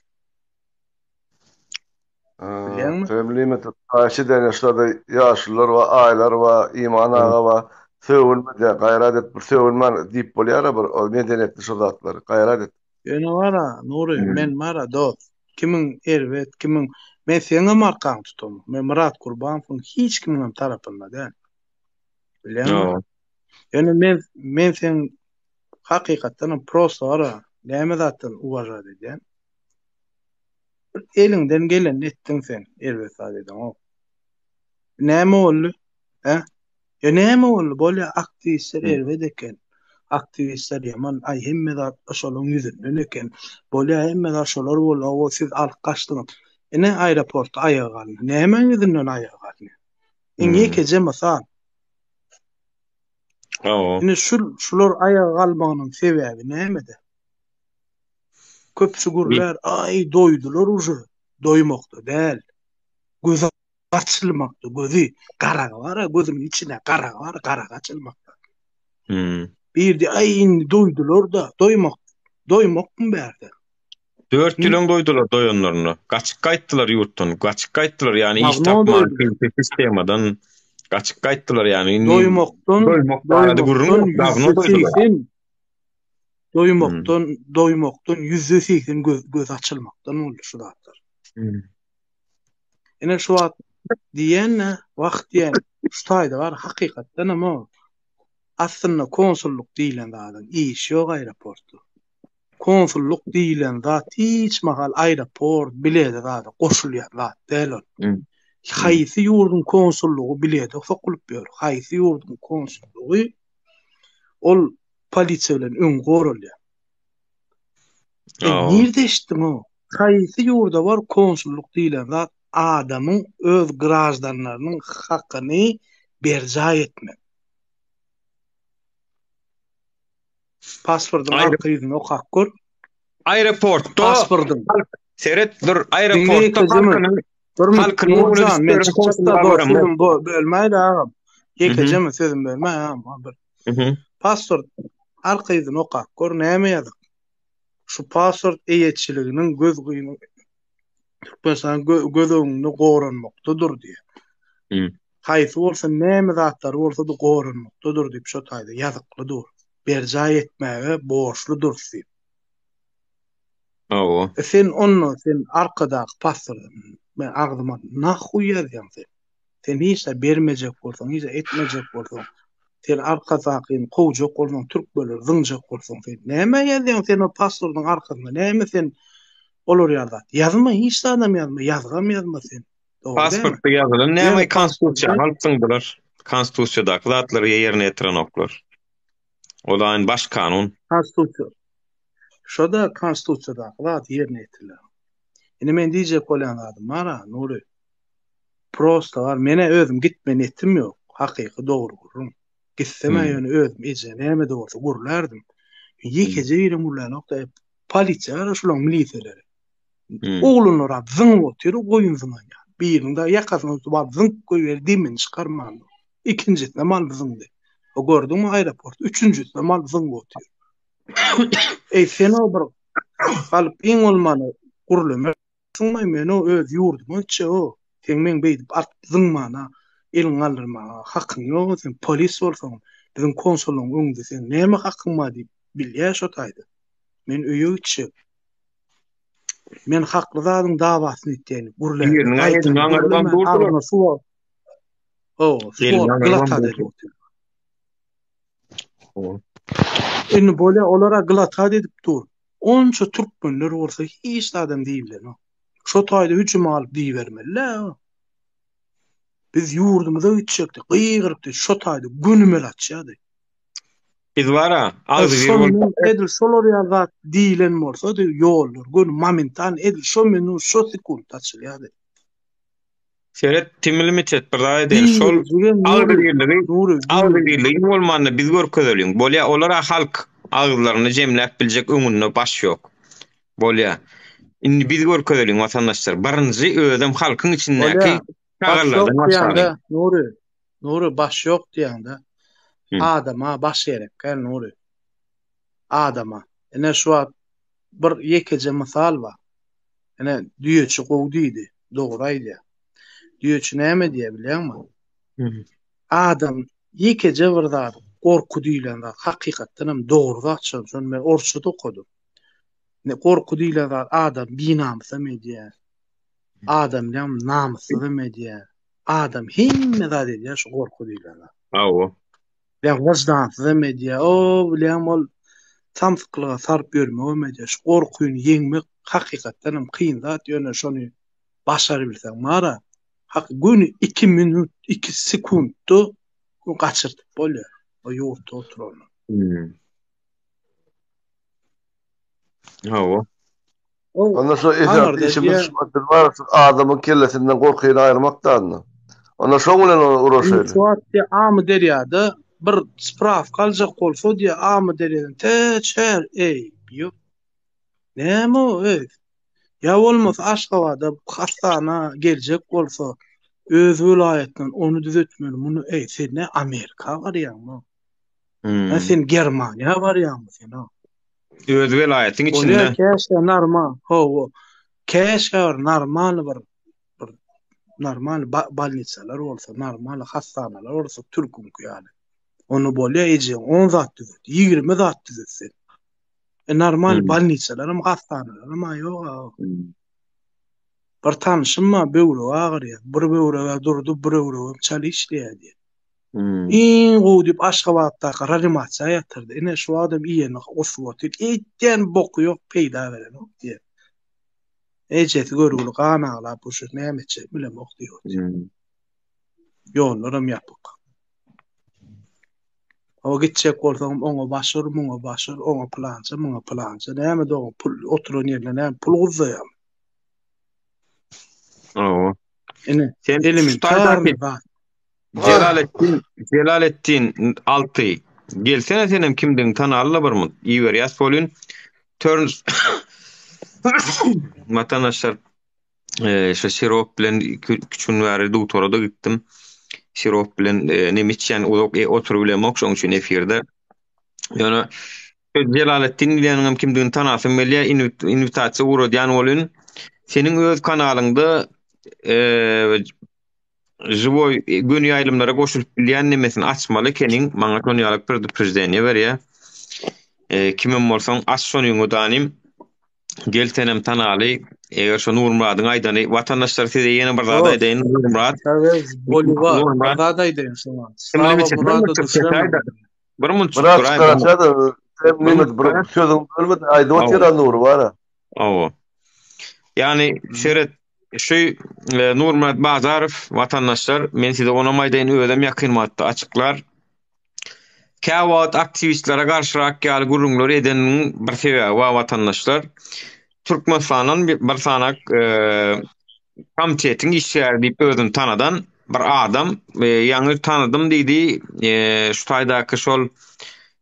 Bilýäňmi? Söm Limited haýyş edýän ýaşlarda ýaşulular bar, aýlar bar, Iman aga bar. Sögünme diýýär, gaýrat et bir sögünmän diýip bolýara bir o medeniýetli şo zatlary. Gaýrat et. Ýöne bara, Nury, men bara dost. Kimiň erbet, kimiň men seňem arkaňy tutamok. Men Myrat Gurbanowyň hiç kimiňem tarapynda däl. Bilýäňmi? Ýöne men men seň hakykatdanam prosto bara näme zatdan uwažat edýän. Bir eliňden gelenini etdiň sen, erbet zat edeňok. Näme boldy? Hä? Ýa näme boldy? Bolýa aktiwistler erbet eken. Aktiwistler ýaman, aý hemme zat şolaryň ýüzünden eken. Bolýa hemme zat şolar boldy, hawa siz alyp gaçdyňyz. Ine aeroportda aýaga galyndy. Nämäň ýüzünden aýaga galyndy? Iň ýekeje mysal. Hawa. Ine şul şular aýaga galmagynyň sebäbi nämede? Köpüsi gürlär, aý doýdular uje. Doýmakda däl. Gözi açylmakda, gözi garagy bar-a, gözüniň içinde garagy bar, garagy açylmakda. Hmm. Bir diýýär, aý indi doýdular-da, doýmak, doýmakmy bärde? 4 ýyl öň doýdular doýanlarynda. Gaçyp gaýtdylar ýurtdan, gaçyp gaýtdylar, ýagny iş Dawno tapman, doýdular. sistemadan gaçyp gaýtdylar, ýagny indi Doýmakdan, doýmak barada gürrüň doýmakdan ýok, dawno ýüzde doýdular. 80 Doýmakdan, doýmakdan 80% göz, göz açylmakdan boldy şu zatlar. Hmm. Ine şu wagt diýen-de, wah diýen, şu taýda bar hakykatdan hem o. Aslynda konsullyk diýlen zadyň işi ýok aeroportda. Konsullyk diýlen zat hiç mahal aeroport, bilede zada goşulýan zat däl ol. Hmm. Haýsy ýurduň konsullygy bilede sokulyp ýör? Haýsy ýurduň konsullygy ol polisiýa bilen öň goralýar. E, nirde eşitdiň o? Haýsy ýurda bar konsullyk diýlen zat adamyň öz graždanlarynyň hakyny berjaý etmek. Pasportyň arka ýüzüni okap gör. Aeroportda Pasportyň. Seret dur aeroportda halkynyň halkynyň öňüne men çykjakda sözüm bölmäýde agam. Ýekejemi sözüm bölme agam. Bir. Pasport arka ýüzüni okap gör näme ýazyk. Şu pasport eýeçiliginiň göz gyny Türkmenistan göz öňünde goranmakdadyr diýýär. Haýsy bolsa näme zatlary bolsa-da goranmakdadyr diýip şo taýda ýazykly dur. Berjaý etmäge borçludyrys diýip. Hawa. E sen onda sen arkadaky pastordan men agzyma nahuý ýazýaň sen. Sen hiç zat bermejek bolsaň, hiç zat etmejek bolsaň, sen arkadakyny kowjak bolsaň, türkmenleri zyňjak bolsaň sen näme ýazýaň sen o pastordyň arkasynda näme sen olar ýaly zat ýazma hiç zadam ýazma ýazgam ýazma sen. Dogry dälmi? Pasportda ýazylan näme konstitusiýany alyp zyňdylar. Konstitusiýadaky zatlary ýerine ýetirenoklar. O da aýny baş kanun. Konstitusiýa. Şo-da konstitusiýadaky zat ýerine ýetirilen. Indi men diýjek bolýan zadym bar-a, Nury. Prosta bar, men-ä özüm gitme netim ýok. Hakyky dogry gürrüň. Gitsem-ä ýöne özüm eje näme-de bolsa gürlärdim. Ýekeje birem gürlänok-da. Polisiýa bar-a şulaň milisiýaleri. Oglanlar-a zyňyp otyr, goýun zyňan ýaly. Biriniň dagy ýakasyna tutup alyp zyňyp goýberdi, demini çykarman. Ikinjisinem alyp zyňdy. O gördüňmi aeroport? Üçünjisinem alyp zyňyp otyr. Eý sen-o bir galyp iň bolmany gürlemersiňmi men-o öz ýurduma gitjek-o. Seň meň beýdip alyp zyňmana, eliňi galdyrmaga hakyň ýog-a sen polis bolsaň biziň konsullygyň öňünde seň näme hakyň bar diýip bilýä şo taýda. Men öýe gitjek. Men hakly zadyň dawasyny etýän gürläp. Biriniň aýdyny aňarybam durdular. Agzyna suw al. Hawa, suw al, glatat edip otyr. Indi bolýa olara glatat edip dur. Onça türkmenler bolsa hiç zadam diýibilenok. Şo taýda hüjüm alyp diýibermeli-dä. Biz ýurdumyza gitjekdik, gygyrypdy, şo taýda gönümel açýardy. Biz bar-a, agzybir bolup. Edil şolar ýaly zat diýilen bolsady, ýollar göni momental edil şo minut, şo sekunt açylýardy. Seret Team Limited bir zat edeýin. Şol agzybirligi, agzybirligi bolmanda biz görkezeliň. Bolýa, olara halk agyzlaryny jemläp biljek öňünde baş ýok. Bolýa. Indi biz görkezeliň watandaşlar. Birinji özem halkyň içindäki çagallardan başlalyň. Nury, Nury baş ýok diýende adama baş gerek gel Nury. Adama. Ine şu wagt bir ýekeje mysal bar. Ine düýeçi gowy diýdi. Dogry aýdýar. Düýeçi näme diýýär bilýäňmi? Adam ýekeje bir zat, gorky diýlen zat hakykatdan hem dogry zat şol. Şony men orsça-da okadym. Ne gorky diýlen zat adam binamysam edýär. Adam näme namyssyzam edýär. Adam hemme zat edýär şu gorky diýlen zat. Hawa. Ýa wyždansyzam edýär. O bilýän ol samsyklyga saryp ýörmegem edýär. Şu gorkyny ýeňmek hakykatdan hem kyn zat, ýöne şony başarybilseň bara, hak göni 2 minut, 2 sekuntda gaçyrtyp bolýar o ýurtda oturany. Hmm. Hawa. Onda şu esasy işimiz şu biz bar şu adamyň kellesinden gorkyny aýyrmak da onda. Onda şoň bilen uraşaýly. Şu wagt diýe Amyderýada bir sprawka aljak bolsa diýe Amyderýadan tä çär eý ýok. Näme o eý. Ýa bolmasa Aşgabada hassana geljek bolsa öz welaýatyndan ony düzetmeli muny eý sen ne Amerika barýaňmy? Hmm. Sen Germaniýa barýaňmy sen o? Öz welaýatyň içinde. Bolýar käşgä normal, hawa. Käşgä bir normal bir bir normal bolnisalar bolsa, normal hassanalar bolsa türküňki ýaly. Onda bolýar ejeň 10 zat düzet, 20 zat düzet sen. E normal hmm. bolnisalaram, hassanalaram ýok. Hmm. Bir tanşym bar, böwregi agyrýar. Bir böwrege durdy, bir böwregem çal işleýär diýýär. Hmm. Iň gowy diýip Aşgabatdaky reanimasiýa ýatyrdy. Ine şu adam iýeni osup otyr. Eýtýän boky ýok, peýda berenok diýýär. Ejesi görgüli gan aglap bu şu näme etjek bilemok diýip otyr. Hmm. Ýollaram ýapyk. O gitjek bolsaň oňa baş ur, muňa baş ur, oňa pylança, muňa pylança. Näme dogan pul oturan ýerine näme pul guzlaýarmy? Hawa. Ine, Sen elementarny zat. Jelaletdin, Jelaletdin 6. Gelsene senem kimdigiňi tanaly-la bir munt. Iberýäs bolýun. Turns Watandaşlar, e, şu sirop bilen 2-3 gün bäri dogtora-da gitdim. Sirop bilen e, nem içýän uzak e, oturyp bilemok, şoň üçin efirde. Ýöne Jelaletdin diýeniň hem kimdigini tanasym gelýär, invitasiýa ugradýan bolýun. Seniň öz kanalyňda e, Žiwoý göni ýaýlymlara goşulyp bilýän nemesini açmaly ekeniň, maňa şony ýaly predupredeniýe berýär. E, kimem bolsaň aç şonyňy danym. Gel senem tanaly. Eger şo Nurmyradyň aýdany, watandaşlar size ýene bir zat aýdaýyn, Nurmyrat. Çawez Boliwar, bir zat aýdaýyn şoňa. Slava Murada düşemen. Bir munt Biraz garaşa-da, sen bir sözüňi bölme-de aýdyp otyr Nury bara. Hawa. Ýagny seret şu e, Nurmyrat Bazarow watandaşlar men size onam aýdaýyn özem ýakyn wagtda açyklar. Käwagt aktiwistlere garşyrak ýaly gürrüňler edeniniň bir sebäbi bar watandaşlar. Türkmenistandan bir sanak e, komitetiň işgäri diýip özüni tanadan bir adam e, ýaňy tanadym diýdi. E, şu taýdaky şol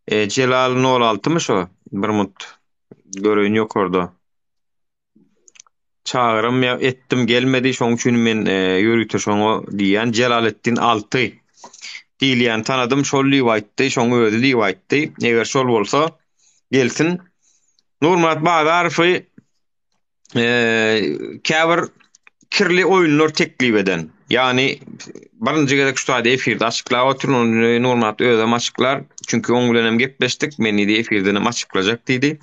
e, Jelal 06 my şo? Bir mut. Göreýin ýokarda. Çagyrym ýa etdim gelmedi şoň üçin men e, ýörite şoňa diýýän Jelaletdin Alty diýilýän tanadym şol diýip aýtdy şoň özi diýip aýtdy eger şol bolsa gelsin Nurmyrat Bazarowy e, käbir kirli oýunlar teklip eden. Ýagny birinji gezek şu taýda efirde açyklap otyryn, ony Nurmyrat özem açyklar. Çünki oň bilen hem gepleşdik, men diýdi efirden hem açyklajak diýdi.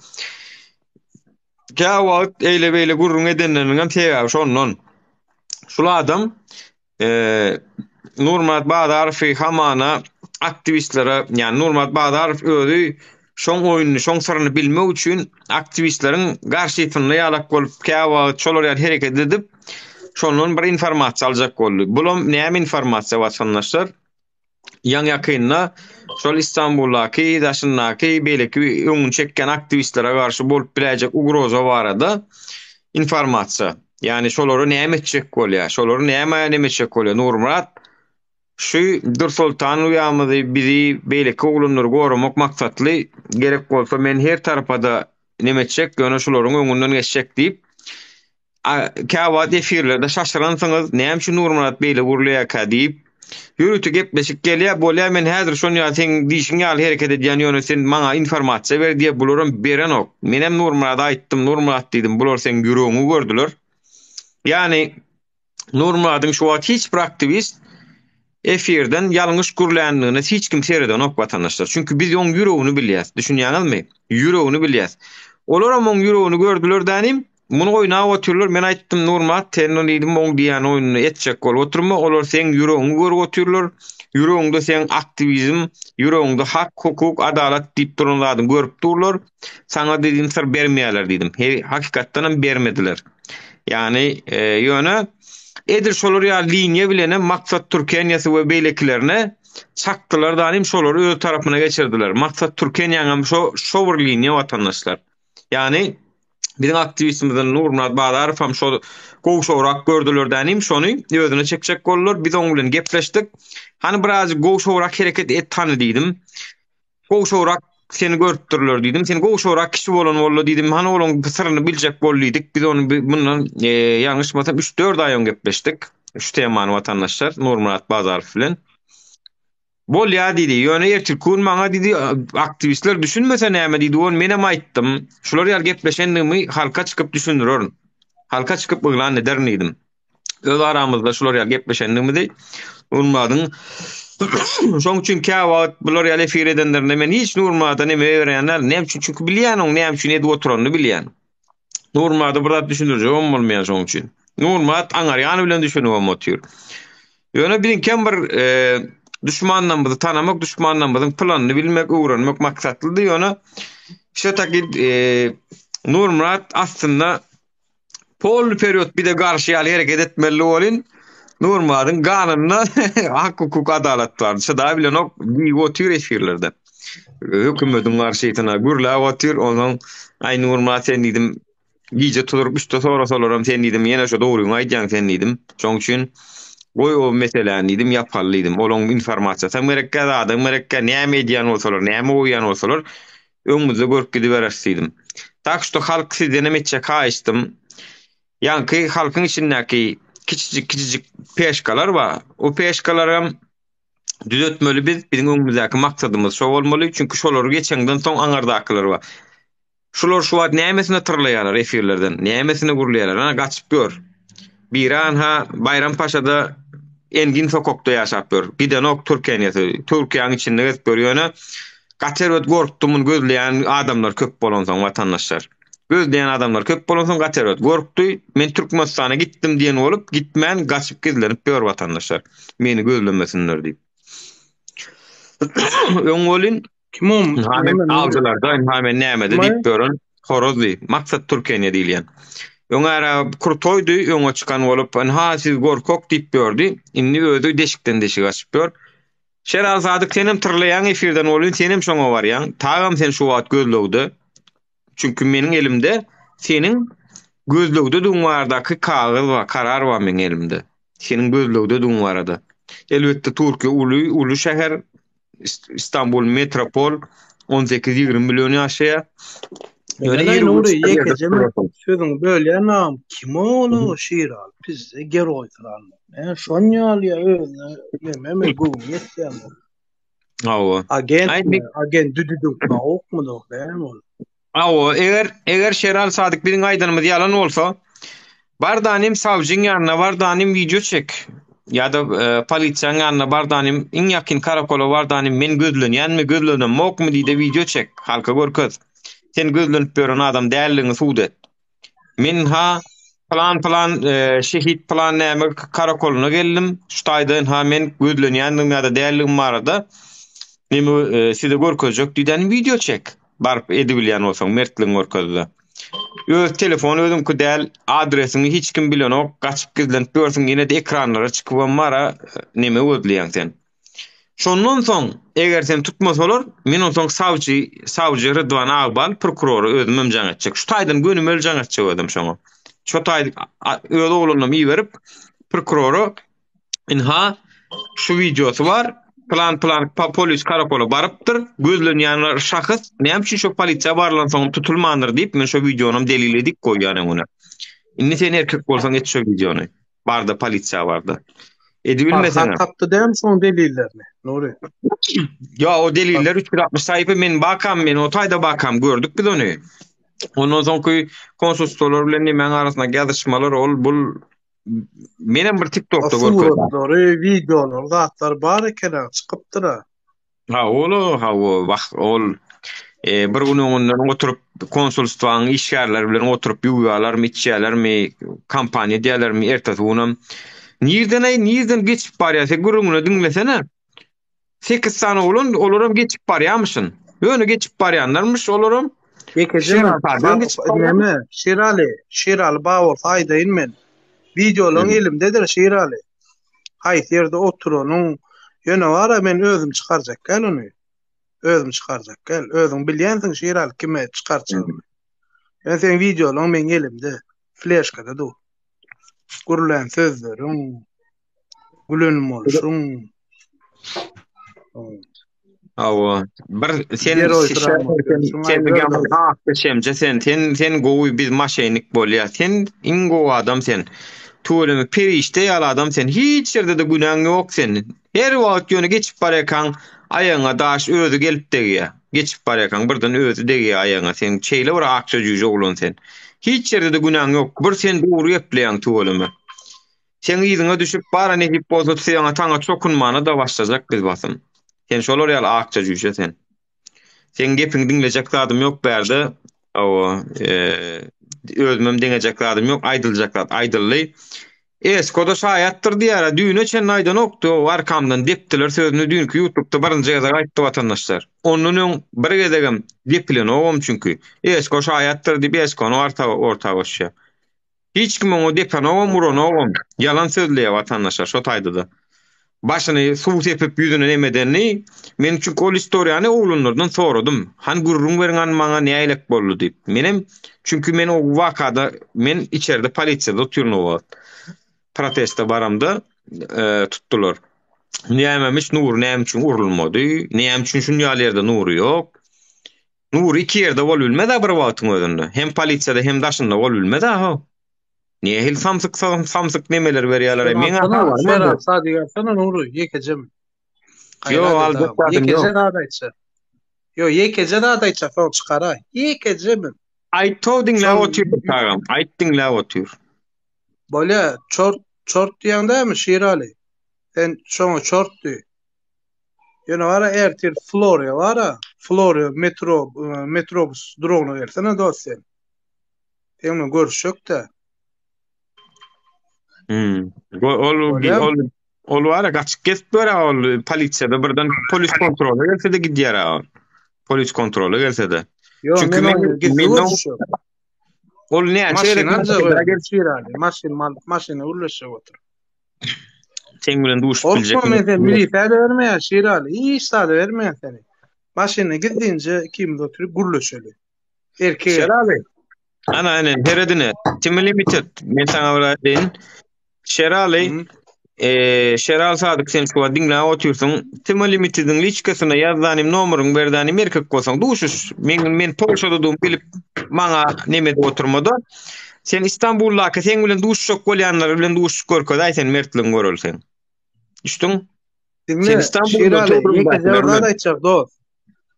Käwagt eýle-beýle gürrüň edenleriniň hem sebäbi şondan. Şul adam e, Nurmyrat Bazarowy hamana aktiwistlere, ýagny Nurmyrat Bazarow özi şoň oýnuny, şoň syryny bilmek üçin aktiwistleriň garşysynda ýalak bolup, käwagt şolar ýaly hereket edip, şondan bir informasiýa aljak boldy. Bulam näme informasiýa watandaşlar? Ýaňy-ýakynda şol Istanbuldaky, daşyndaky beýleki öňüni çekýän aktiwistlere garşy bolup biläýjek ugroza barada informasiýa. Ýagny şolary näme etjek bolýar? Şolary näme näme etjek bolýar? Nurmyrat şu Dursoltan uýamyzy bizi beýleki oglanlary goramak maksatly gerek bolsa men her tarapa-da neme etjek, ýöne şularyň öňünden geçjek diýip käwagt efirlerde şaşyransyňyz, näme üçin Nurmyrat beýle gürleýärkä diýip, ýörite gepleşik gelýär, bolýar men häzir şon ýaly seň diýşiň ýaly hereket edýän ýöne sen maňa informasiýa ber diýip bularam berenok. Menem Nurmyrada aýtdym, Nurmyrat diýdim, bular seň ýüregiňi gördüler. Ýagny Nurmyradyň şu wagt hiç bir aktiwist efirden ýalňyş gürländigine hiç kim seredenok watandaşlar. Çünki biz oň ýüregini bilýäs. Düşünýäňizmi? Ýüregini bilýäs. Olaram oň ýüregini gördüler dänim. Muny oýnap otyrlar. Men aýtdym Nurmyrat sen diýdim oň diýýän oýnuny etjek bolup oturma. Olar seň ýüregiňi görüp otyrlar. Ýüregiňde seň aktiwizm, ýüregiňde hak, hukuk, adalat diýip duran zadyňy görüp durlar. Saňa diýdim syr bermeýärler diýdim. Hakykatdanam bermediler. Ýagny ýöne edil şolar ýaly liniýa bilenem Maksat Türkeniýasy we beýlekilerine çakdylar danym şolary öz tarapyna geçirdiler. Maksat Türkeniýaňam şo şo bir liniýa watandaşlar. Ýagny biziň aktiwistimizden Nurmyrat Bazarow hem şo gowşagrak gördüler danym şony özüne çekjek boldular. Biz oň bilen gepleşdik. Hany birazjyk gowşagrak hereket et hany diýdim. Gowşagrak seni görüpdirler diýdim. Sen gowşagrak kişi bolan boldy diýdim. Hany olaň syryny biljek bol diýdik. Biz ony mundan e, ýalňyşmasam 3-4 aý öň gepleşdik. Şu temany watandaşlar Nurmyrat Bazarow bilen. Bolýa diýdi. Ýöne ertirki gün maňa diýdi, aktiwistler düşünmese näme diýdi. Ony menem aýtdym. Şular ýaly gepleşendigimi halka çykyp düşündirerin. Halka çykyp yglan ederin diýdim. Öz aramyzda şular ýaly gepleşendigimizi Nurmyradyň şoň üçin käwagt bular ýaly efir edenlerinde men hiç Nurmyrada neme berýän däl. Näme üçin? Çünki bilýän oň näme üçin edip oturanyny bilýän. Nurmyrada bir zat düşündirjegem bolmaýar şoň üçin. Nurmyrat aňarýany bilen düşünibem otyr. Ýöne biziňkem bir e, duşmanlarymyzy tanamak, duşmanlarymyzyň planyny bilmek, öwrenmek maksatlydy. Ýöne şu taky e, Nurmyrat aslynda Polny period bize garşy ýaly hereket etmeli bolyn. Nurmyradyň ganynda hak hukuk adalat bar. Çyda bilenok diýip otyr efirlerde. Hökümetiň garşysyna gürläp otyr. Onsoň aý Nurmyrat sen diýdim gije turup üçde sorasalaram sen diýdim ýene şo dogryňy aýdýaň sen diýdim. Şoň üçin goý o meseläni diýdim ýapaly diýdim. Olaň informasiýasam gerekkä zadam gerekkä näme edýän bolsalar näme goýýan bolsalar Öňümizde görüp gidibereris diýdim. Tak şto halk sizdenem etjek haýyştym. Ýaňky halkyň içindäki kiçijik kiçijik peşkalar bar. O peşkalaram düzetmeli biz. Biziň öňümizdäki maksadymyz şo bolmaly. Çünki şolary geçeňden soň aňardakylar bar. Şular şu wagt nämesine tyrlaýarlar efirlerden? Nämesine gürleýärler? Ana gaçyp gör. Biri anha Baýrampaşada Engin sokakda ýaşap ýör. Gidenok Türkiýäniýesi. Türkiýäniň içinde gezip ýör. Ýöne gaty erbet gorkdy muny gözleýän adamlar köp bolansoň watandaşlar. Gözleýän adamlar köp bolansoň gaty erbet gorkdy. Men Türkmenistana gitdim diýen bolup gitmän gaçyp gizlenip ýör watandaşlar. Meni gözlemesinler diýip. Öň welin Kim o? Ynha men awjylarda, ynha men nämede diýip ýören horazdy. Maksat Türkeniýe diýilýän. Öň ara krutoýdy, öňe çykan bolup, ynha siz gorkak diýip ýördi. Indi özi deşikden deşik açyp ýör. Şeral Sadyk senem tyrlaýaň efirden bolýan, senem şoňa barýaň. Tagam sen şu wagt gözlegde. Çünki meniň elimde seniň gözlegdedigin baradaky kagyz bar, karar bar meniň elimde. Seniň gözlegdedigin barada. Elbetde Türkiýe uly, uly şäher. Istanbul metropol 18-20 million ýaşaýar. Ýöne ýeri Nuri ýekeje sözüňi bölýän agam kim ol o Şiral pizde geroý syran. Men şon ýaly ýa özüne neme göwni ýetýär. Hawa. Agent, agent düdüdük naukmy näme ol? Hawa, eger eger Şeral Sadyk biziň aýdanymyz ýalan bolsa, bar danym sawjyň ýanyna bar danym wideo çek. Ýa-da e, polisiýanyň ýanyna bar danym iň ýakyn karakola bar danym men gözlenýänmi, gözlenemokmy diýde wideo çek, halka görkez. Sen gözlenip ýören adam däldigiňi subut et. Men ha plan plan e, şehit plan näme karakolyna geldim. Şu taýdan ha men gözlenýändigim ýa-da däldigim barada neme e, size görkezjek diýden wideo çek. Baryp edibilýän bolsaň mertligiňi görkezde. Öz telefon özüňki däl, adresiňi hiç kim bilenok, gaçyp gizlenip ýörsüň, ýene-de ekranlara çykybam bara neme gözleýäň sen. Şondan soň eger seni tutmasalar, men onsoň sawçy, sawçy Rydwan Agbal prokurora özümem jaň etjek. Şu taýdan gönümel jaň etjek özüm şoňa. Şo taý öz oglanynam iberip prokurora inha şu wideosy bar. Plan plan polis karakola barypdyr. Gözlenýän şahs näme üçin şo polisiýa barylan soň tutulmandyr diýip men şo wideonam delil edip goýýan öňüne. Indi sen erkek bolsaň et şo wideony. Barda polisiýa barda. Edibilmeseň. Farhat tapdy dämi şoň delillerini? Nury. Ýa o deliller 360 saýfa men bakam men o taýda bakam gördük biz ony. Ondan soňky konsulstwolar bilen nemäň arasynda ýazyşmalar ol bul menem bir TikTokda görkezdim. Suratlary, wideolary, zatlar bar eken çykypdyr. Ha ol ha o wah ol e, bir gün öňünden oturyp konsulstwanyň işgärleri bilen oturyp ýuwýarlarmy, içýärlermi, kompaniýa edýärlermi, ertesi günem nirden aý, nirden geçip barýar, sen gürrüňini diňlesene. 8 sany oglan, olaram geçip barýarmyşyn. Ýöne geçip barýanlarmyş olaram. Ýekeje Näme? Şiraly, Şiraly bar bolsa aýdaýyn men. Wideolaryň elimdedir Şiraly. Haýsy ýerde oturanyň, ýöne bar-a men özüm çykarjak däl ony. Özüm çykarjak däl. Özüň bilýänsiň Şiraly kime çykarjagymy. Ýöne seň wideolaryň meň elimde, fleşkada dur. Gürlän sözleriň, gülen bolşuň. Hawa. Bir sen sen sen şemje sen sen sen gowy biz maşenik bolýa. Sen iň gowy adam sen. Tüweleme perişde ýaly adam sen. Hiç ýerde-de günäň ýok sen. Her wagt ýöne geçip barýarkaň aýagyňa daş özi gelip degýär. Geçip barýarkaň birden özi degýär aýagyňa. Sen şeýle bir akja jüýje oglan sen. Hiç ýerde-de günäň ýok. Bir sen dogry gepleýäň tüweleme. Seň yzyňa düşüp bara nesip bolsa tüýäňe taňa çokunmana-da başlajak biz basym. Sen şolar ýaly akja jüýje sen. Seň gepiňi diňlejek zadym ýok bärde. Hawa, özümem deňejek zadym ýok, aýdyljak zat aýdyldy. Esko-da şaýatdyr diýýär-ä, düýne çenli aýdanokdy, o arkamdan depdiler sözüni düýnki ýutubda birinji gezek aýtdy watandaşlar. Ondan öň bir gezegem depilenogam çünki. Esko şaýatdyr diýip Eskony orta goşýar. Hiç kim oňa depenogam uranogam. Ýalan sözleýär watandaşlar şo taýda-da. Başyny suw sepip ýüzüne neme edenini men çünki ol istoriýany oglanlardan soradym. Hany gürrüň beriň hany maňa näýlek boldy diýip. Menem çünki men o wakada men içerde polisiýada otyryn o wagt. Proteste baramda e, tutdular. Nämemiş Nury näme üçin urulmady? Näme üçin şun ýaly ýerde Nury ýok? Nury iki ýerde bolup bilmez-ä bir wagtyň özünde. Hem polisiýada hem daşynda bolup bilmez-ä ho. Nähili samsyk samsyk nemeler berýärler. Meň habarym ýok. Sadyk aýtsana Nury, ýekejem. Ýok, aljak zadym ýok. Ýekeje zat aýtsa. Ýok, ýekeje zat aýtsa soň çykaraý. Ýekeje men. Aýt-ow diňläp otyr agam. Aýt diňläp otyr. Bolýa, çort, çort diýýäň dämi Şiraly? Sen şoňa çort diý. Ýöne bara ertir Floriýa bara, Floriýa metro metrobus duragyna gelsene dost sen. Seň bilen görüşjek-de. Hmm. Ol ol ol bara gaçyp gezip ýör ol polisiýada birden polis kontrola gelse-de gidýär ol. Polis kontrola gelse-de. Ýok, Çünki men men ol näçe gezek maşyn maşyna gürleşjek otur. Seň bilen duşup biljek. Korkma men seni milisä-de bermeýän Şiraly. Hiç zada bermeýän seni. Maşynda gizlinje ikimiz oturyp gürleşeli. Erkek. Şeraly. Ana ene seredine. Timi limited. Men saňa bir aýdaýyn. Şeraly. Eee Şeral Sadyk sen şu wagt diňläp otyrsyň. Timi limitediň liçkasyna ýazdanym nomeryňy berdanim erkek bolsaň duşuş. Men men Polşada bilip maňa neme edip oturmada. Sen Istanbuldaky seň bilen duşuşjak bolýanlar bilen duşuşyp görkezäý sen mertligiňi göreli seň. Düşdüň? Diňle, Sen Istanbulda Şiraly, ýekeje bir zat aýtjak dost.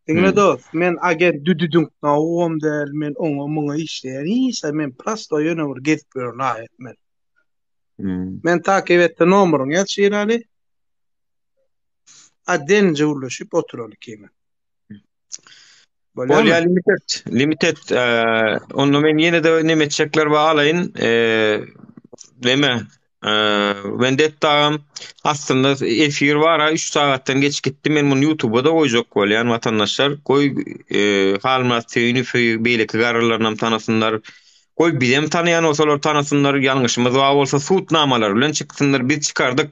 Diňle dost, men agent düdüdüňk nawugam däl, men oňa muňa işleýän hiç zat, men prosto ýöne bir gezip ýören raýat men. Men takyp etde nomeryňy ýaz Şiraly. Otdelnje gürleşip oturaly ikimiz. Bolýa limited. Limited. Onda men ýene de neme etjekler bar alaýyn. Neme? Vendetta agam aslynda efir bar ha 3 sagatdan geç gitdi. Men muny YouTube'a da goýjak bolýan watandaşlar. Goý Halmyrat Söýünowy beýleki garrylaryny hem tanasynlar. Goý bizem tanaýan bolsalar tanasynlar. Ýalňyşymyz bar bolsa sud namalary bilen çyksynlar. Biz çykardyk.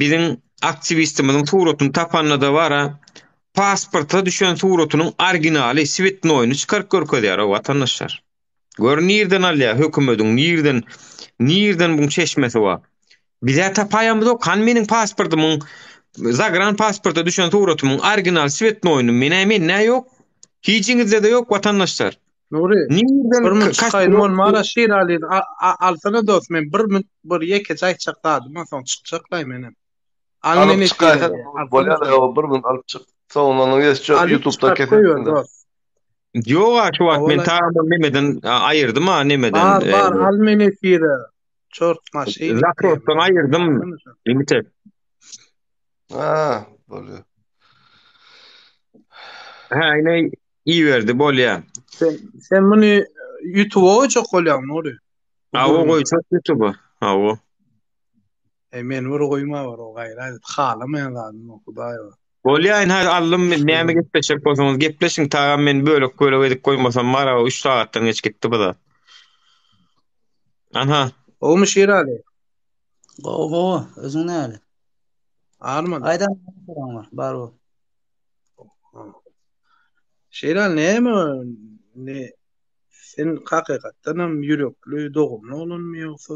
biziň aktiwistimiziň suratyny tapanda-da bar-a, pasporta düşen suratynyň originaly, swetnoýyny çykaryp görkezýär o watandaşlar. Gör nirden alýar hökümediň nirden nirden buň çeşmesi bar. Bizä tapaýamyzok hany meniň pasportymyň zagran pasporta düşen suratymyň original svetnoýyny menä mennä ýok. Hijiňizde-de ýok watandaşlar. Nury, Nirden bir münt çykaýyn bolmara Şiralyny alsana dost men bir münt bir ýekeje aýtjak zadym bar soň çykjaklaý menem. Al Alyp meni çykaýsa bolýar ýa bir gün alyp çyk. Soňundan geçjek Alyp YouTube'da çykaryp goýber kesersiň. dost. Ýok a şu wagt men Ola. tagam nemeden aýyrdym a nemeden. Bar bar al meni efire. Çort maşyn. Zaprosdan aýyrdym. Limited. Ha, bolýar. Ha, ine iberdi bolýar. Sen sen muny YouTube'a goýjak bolýaň Nury. Awa goýjak YouTube'a. Awa. E men bir goýma bar o gaýrat et halamaýan zadym o hudaý bar. Bolýa ynha aldym näme gepleşjek bolsaňyz gepleşiň tagam men bölek bölek edip goýmasam bar a 3 sagatdan geç gitdi bu zat. Anha. Gowmy Şiraly? Gowy gowy özüň näli? Armady. Aýdan soraň bar bar bol. Şiraly näme ne sen hakykatdanam ýürekli dogumly oglanmy ýogsa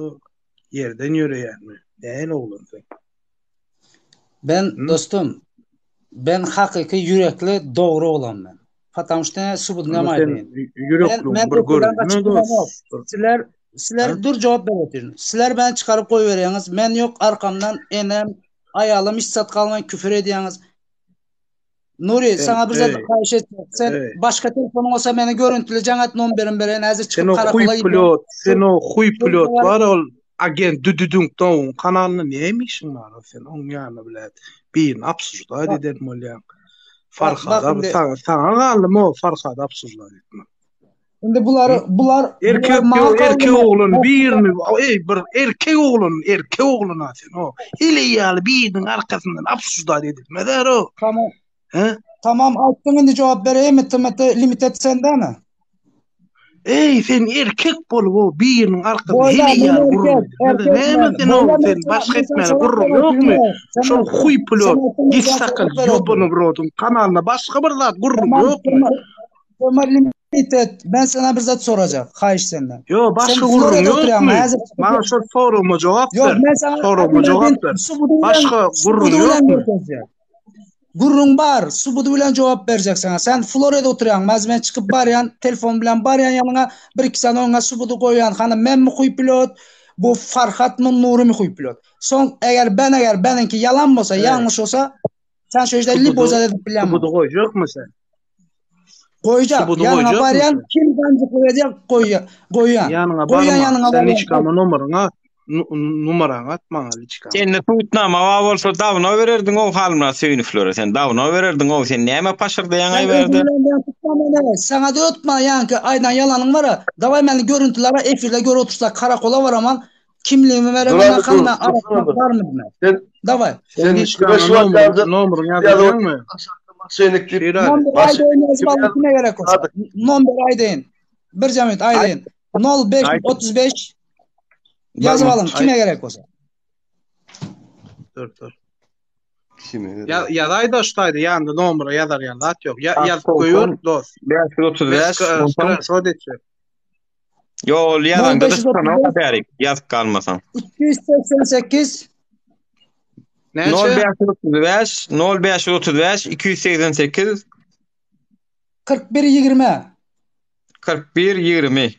Ýerden ýöreýärmi? Nähili oglan sen? Ben dostum, ben hakyky ýürekli dogry oglan men. Потому что subut näme aýdaýyn? Ýürekli bir göründimi dost? Sizler sizler dur jogap berip otyryn. Sizler meni çykaryp goýberýäňiz. Men ýok arkamdan enem, aýalym hiç zat galman küfür edýäňiz. Nuri, saňa bir zat haýyş etjek. Sen başga telefonyň bolsa meni görüntüli jaň et nomberim bereýin. Häzir çykyp karakola gidýän. Pilot, sen o huý pilot bar ol agent düdüdüň dowuň kanalynda näme işiň bar o sen oň ýanyna bilet birini obsujdat eden bolýaň. Farhada saňa saňa galdym o Farhada obsujdat etmek. Indi bular bular erkek ýok erkek oglan birini eý bir erkek oglan erkek oglan sen o hili ýaly biriniň arkasyndan obsujdat edilmez o. Tamam. He? Tamam aýtdyň indi jogap bereýinmi TMT limited sendemi? Eý sen erkek bolup o biriniň arkasyndan hili ýaly gürrüň edilmez. Näme sen o sen başga etmäne gürrüň ýokmy? Şol huý pilot geç sakal ýobany w rodyň kanalyna başga bir zat gürrüň ýokmy? Ömer Limited, ben sana bir zat sorajak, haýyş senden. Ýo, başga gürrüň ýokmy? Maňa şol soragyma jogap ber. Ýok, men sana soragyma jogap ber. Başga gürrüň ýokmy? Gürrüň bar, subudy bilen jogap berjek sana. Sen Floridada oturýaň, mäz men çykyp barýan, telefon bilen barýan ýanyňa, bir iki sany oňa subudy goýýan. Hany menmi huý pilot, bu Farhatmy, Nurymy huý pilot. Soň eger ben eger beniňki ýalan bolsa, ýalňyş bolsa, Sen şu işde liboý zat edip bilýäňmi? Subudy goýjakmy sen? Goýjak. Subudy Ýanyňa goýjakmy barýan, sen? kim ganjyklyk edýär, goýýar. Goýýan. Ýanyňa Goýýan barma. ýanyňa Sen barýan. liçkama nomeryňy at. Numaraňy at maňa liçkama. Sende subutnama bar bolsa dawno bererdiň ow Halmyrat Söýünowlara sen dawno bererdiň ow sen näme paşyrdaýaň Sen aý özüň bärde. bilen bilen tutma meni. Saňa dötme ýaňky aýdan ýalanyň bar-a. Daway meni görüntülere efirde görüp otursak karakola baraman. Kimligimi Dur beremen abi hany dur. men Dursana arasynda bir. barmy diýme. Sen Daway. Sen sen liçkama kime şu wagt nomeryň ýazjak nomeryňy ýazyp ýazaýaňmy? aşakda maşenik diýip Şiraly. Nomber maşenik aýdaýyn ýazyp kim alyn ýazdy? kime gerek bolsa. Sadyk. Nomber aýdaýyn. Bir jamet aýdaýyn. 05 Aýt. 35 Bir ýazyp minut. alyň kime gerek bolsa. Dur dur. Kime gerek? Ya ýazaý-da şu taýda ýanynda nomera ýazar ýaly zat ýok. Ýa ýazyp goýber dost. 535 Men skrinşot etjek. Ýo ol ýazanda da 0535 çykanok bärik ýazyp galmasaň. 288 Näçe? 0535 0535 288 41 20. 41 20.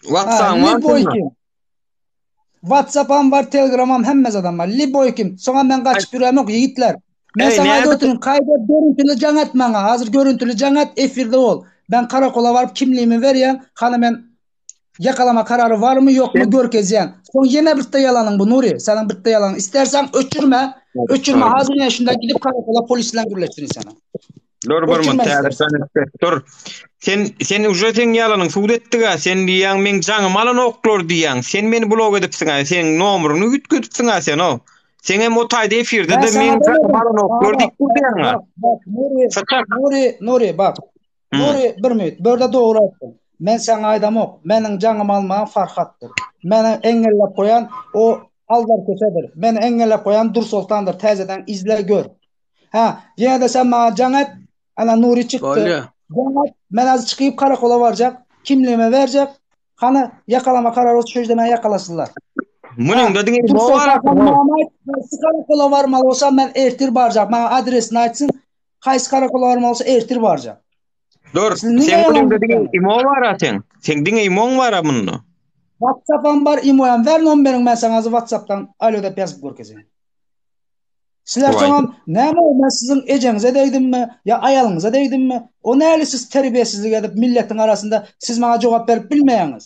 Ha, WhatsApp var Liboy sende? kim? WhatsApp'am var, Telegram'am hemme zadam var. Liboy kim? Soňa men gaçyp ýüremok ýigitler. Men Ey saňa aýdyp näme oturyn, kaýda görüntüli jaň et maňa. Hazir görüntüli jaň et, efirde bol. Ben karakola baryp kimligimi berýän, hany men ýakalama karary barmy ýokmy sen görkezýän. Soň ýene birde ýalanyň bu Nuri, seniň birde ýalanyň. Isterseň öçürme, öçürme. Hazir ýene şunda gidip karakola polis bilen gürleşdirin seni. Dur bir Öçürme minut täze istersen. dur. Sen sen uje seň ýalanyň sud etdik-ä. Sen diýýäň meň jaňymy alanoklar diýýäň. Sen meni blok edipsiň-ä. Seň nomeryňy üýtgedipsiň-ä sen o. Sen hem o taýda Ben efirde-de sana meň demedim. jaňymy alanoklar Bak, diýip bak, durýaň-a. bak, bak, Nuri, Syçak. Nuri, Nuri, bak. Hı. Nuri, bir minut. Börde dogry aýtdyň. Men saňa aýdamok. Meniň jaňymy almagan Farhatdyr. Meni engellep goýan o Aldar Kösedir. Meni engellep goýan Dursoltandyr. Täzeden izle gör. Hä, ýene-de sen maňa jaň et. Ana Nuri çykdy. Bolýa. Jaň et. Men az çykyp karakola barjak. Kimligimi berjek. Hany ýakalama karary bolsa şu ýerde meni ýakalasynlar. Munyňda diňe imo bar Haýsy karakola barmaly bolsa men ertir barjak. Maňa adresini aýtsyn. Haýsy karakola barmaly bolsa ertir barjak. Dur, sen munyňda diňe imo bar sen. Sen diňe imoň bar munda. WhatsApp-am bar, imo-am. Ber nomeriňi men saňa WhatsApp-dan alo diýip ýazyp görkezeýin. Sizler soňam näme o men siziň ejeňize degdimmi ýa aýalyňyza degdimmi? O näli siz terbiýesizlik edip milletiň arasynda siz maňa jogap berip bilmeýäňiz.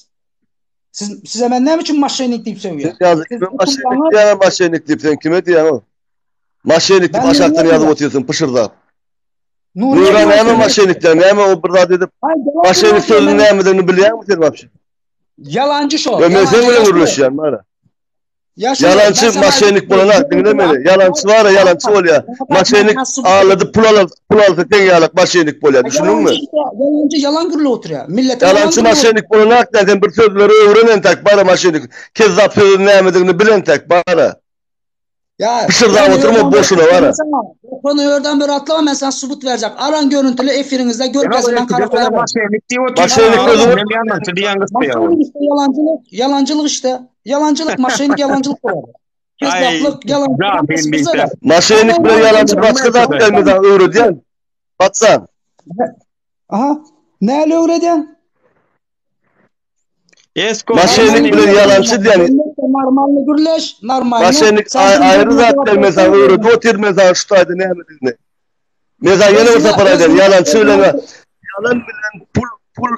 Siz size men näme üçin maşennik diýip sögýän? Siz ýazyp Siz kime maşennik diýýäň maşennik diýip sen kime diýýäň o? Maşennik diýip aşakdan ýazyp otyrsyň pyşyrdap. Nura näme maşennik diýýäň? Näme o bir zat edip maşennik sözüniň nämedigini bilýäňmi sen wapşe? Ýalançy şo. Ýa men sen bilen gürleşýän mana. Ýalançy maşennik bolana diňle meni. Ýalançy bara ýalançy bolýa. Maşennik ağladyp pul alar, pul alsa sen ýalak maşennik bolýa. Düşündiňmi? Ýalançy ýalan gürlüp oturýar. Millete Ýalançy maşennik bolana sen bir sözleri öwren entek bara maşennik. Kezzap sözüniň nämedigini bil entek bara. Ya Pyşyrdap oturma boşuna bara. Onu örden bir atlama men sana subut verecek. Aran görüntülü efiriňizde görkezin ben karakola bar. Maşennik sözü Maşennik işte yalancılık, yalancılık işte. Yalancılık, maşennik yalancılık bu. Kezzaplık, yalancılık. Maşennik bilen ýalançy başga zat dälmi sen öwredýän? Patsan. Aha. Näle öwredýän? Esko Maşennik bilen ýalançy diýen. Normalny gürleş, normalny. Maşennik aýry zat däl men saňa öwredip otyr men saňa şu taýda nämedigini. Men saňa ýene bir sapar aýdýan ýalançy bilen ýalan bilen pul pul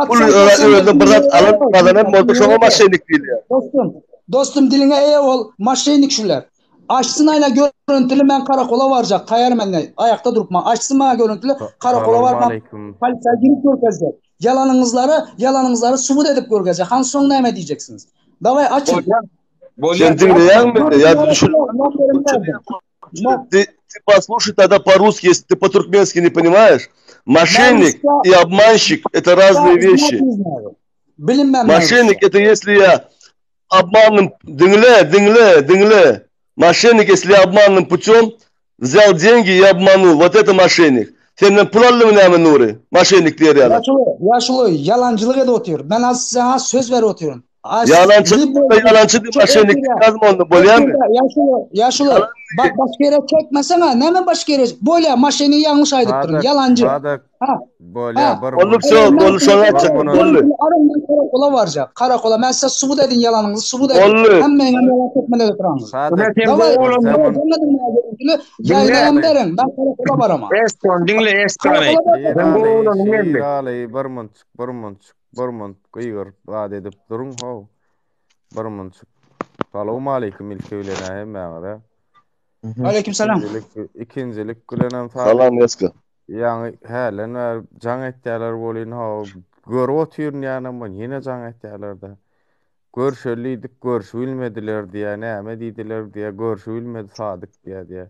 pul özüne bir zat alan gazanan bolsa şoňa maşennik diýilýär. Dostum, dostum diliňe eýe bol, maşennik şular. Açsyn aýna görüntüli men karakola barjak, taýar men aýakda durup ma açsyn maňa görüntüli karakola barma polisiýa girip görkezjek. Ýalanyňyzlary, ýalanyňyzlary subut edip görkezjek. Hany soň näme diýjeksiňiz? Daway açyň. Sen diňleýäňmi ýa düşün. Ты, ты послушай тогда по-русски, если ты по-туркменски не понимаешь. Мошенник и обманщик – это разные вещи. Мошенник – это если я обманным... Diňle, diňle, diňle. Мошенник, если я обманным путем взял деньги и обманул. Вот это мошенник. Senden pul aldymy näme Nury? Maşennik diýer ýaly. Ýaşuly, ýaşuly, ýalançylyk edip otyr. Men az saňa söz berip otyryn. Ýalançy, ýalançy diýip maşennik diýmezmi onda bolýamy? Ýaşuly, ýaşuly, bak başga ýere çekmeseň-ä, näme başga ýere? Bolýa, maşenigi ýalňyş aýdypdyryn. Ýalançy. Ha. Bolýa, bir Boldy, wsё, boldy, şony aýtjak. Boldy. Aryn men karakola barjak. Karakola men size subut edin ýalanyňyzy subut edin. Boldy. Hemmeňem ýalan çekmeler oturaňyz. Daway, Ýaýdanam beriň, men karakola baraman. Eston, diňle Estony. Şiraly, Şiraly, bir munçuk, bir munçuk, bir munt gygyryp zat edip duruň how. Bir munçuk. Salowmaleýkim ilki bilen-ä hemmäňize. Aleýkim salam. Ikinjilik, ikinjilik bilenem Salam Eska. Ýaňy hälden bäri jaň etýärler welin how, görüp otyryn ýanam ýene jaň etýärler-de. Görşeli diýdik, görşübilmediler diýýär, näme diýdiler diýýär, görşübilmedi Sadyk diýýär diýýär.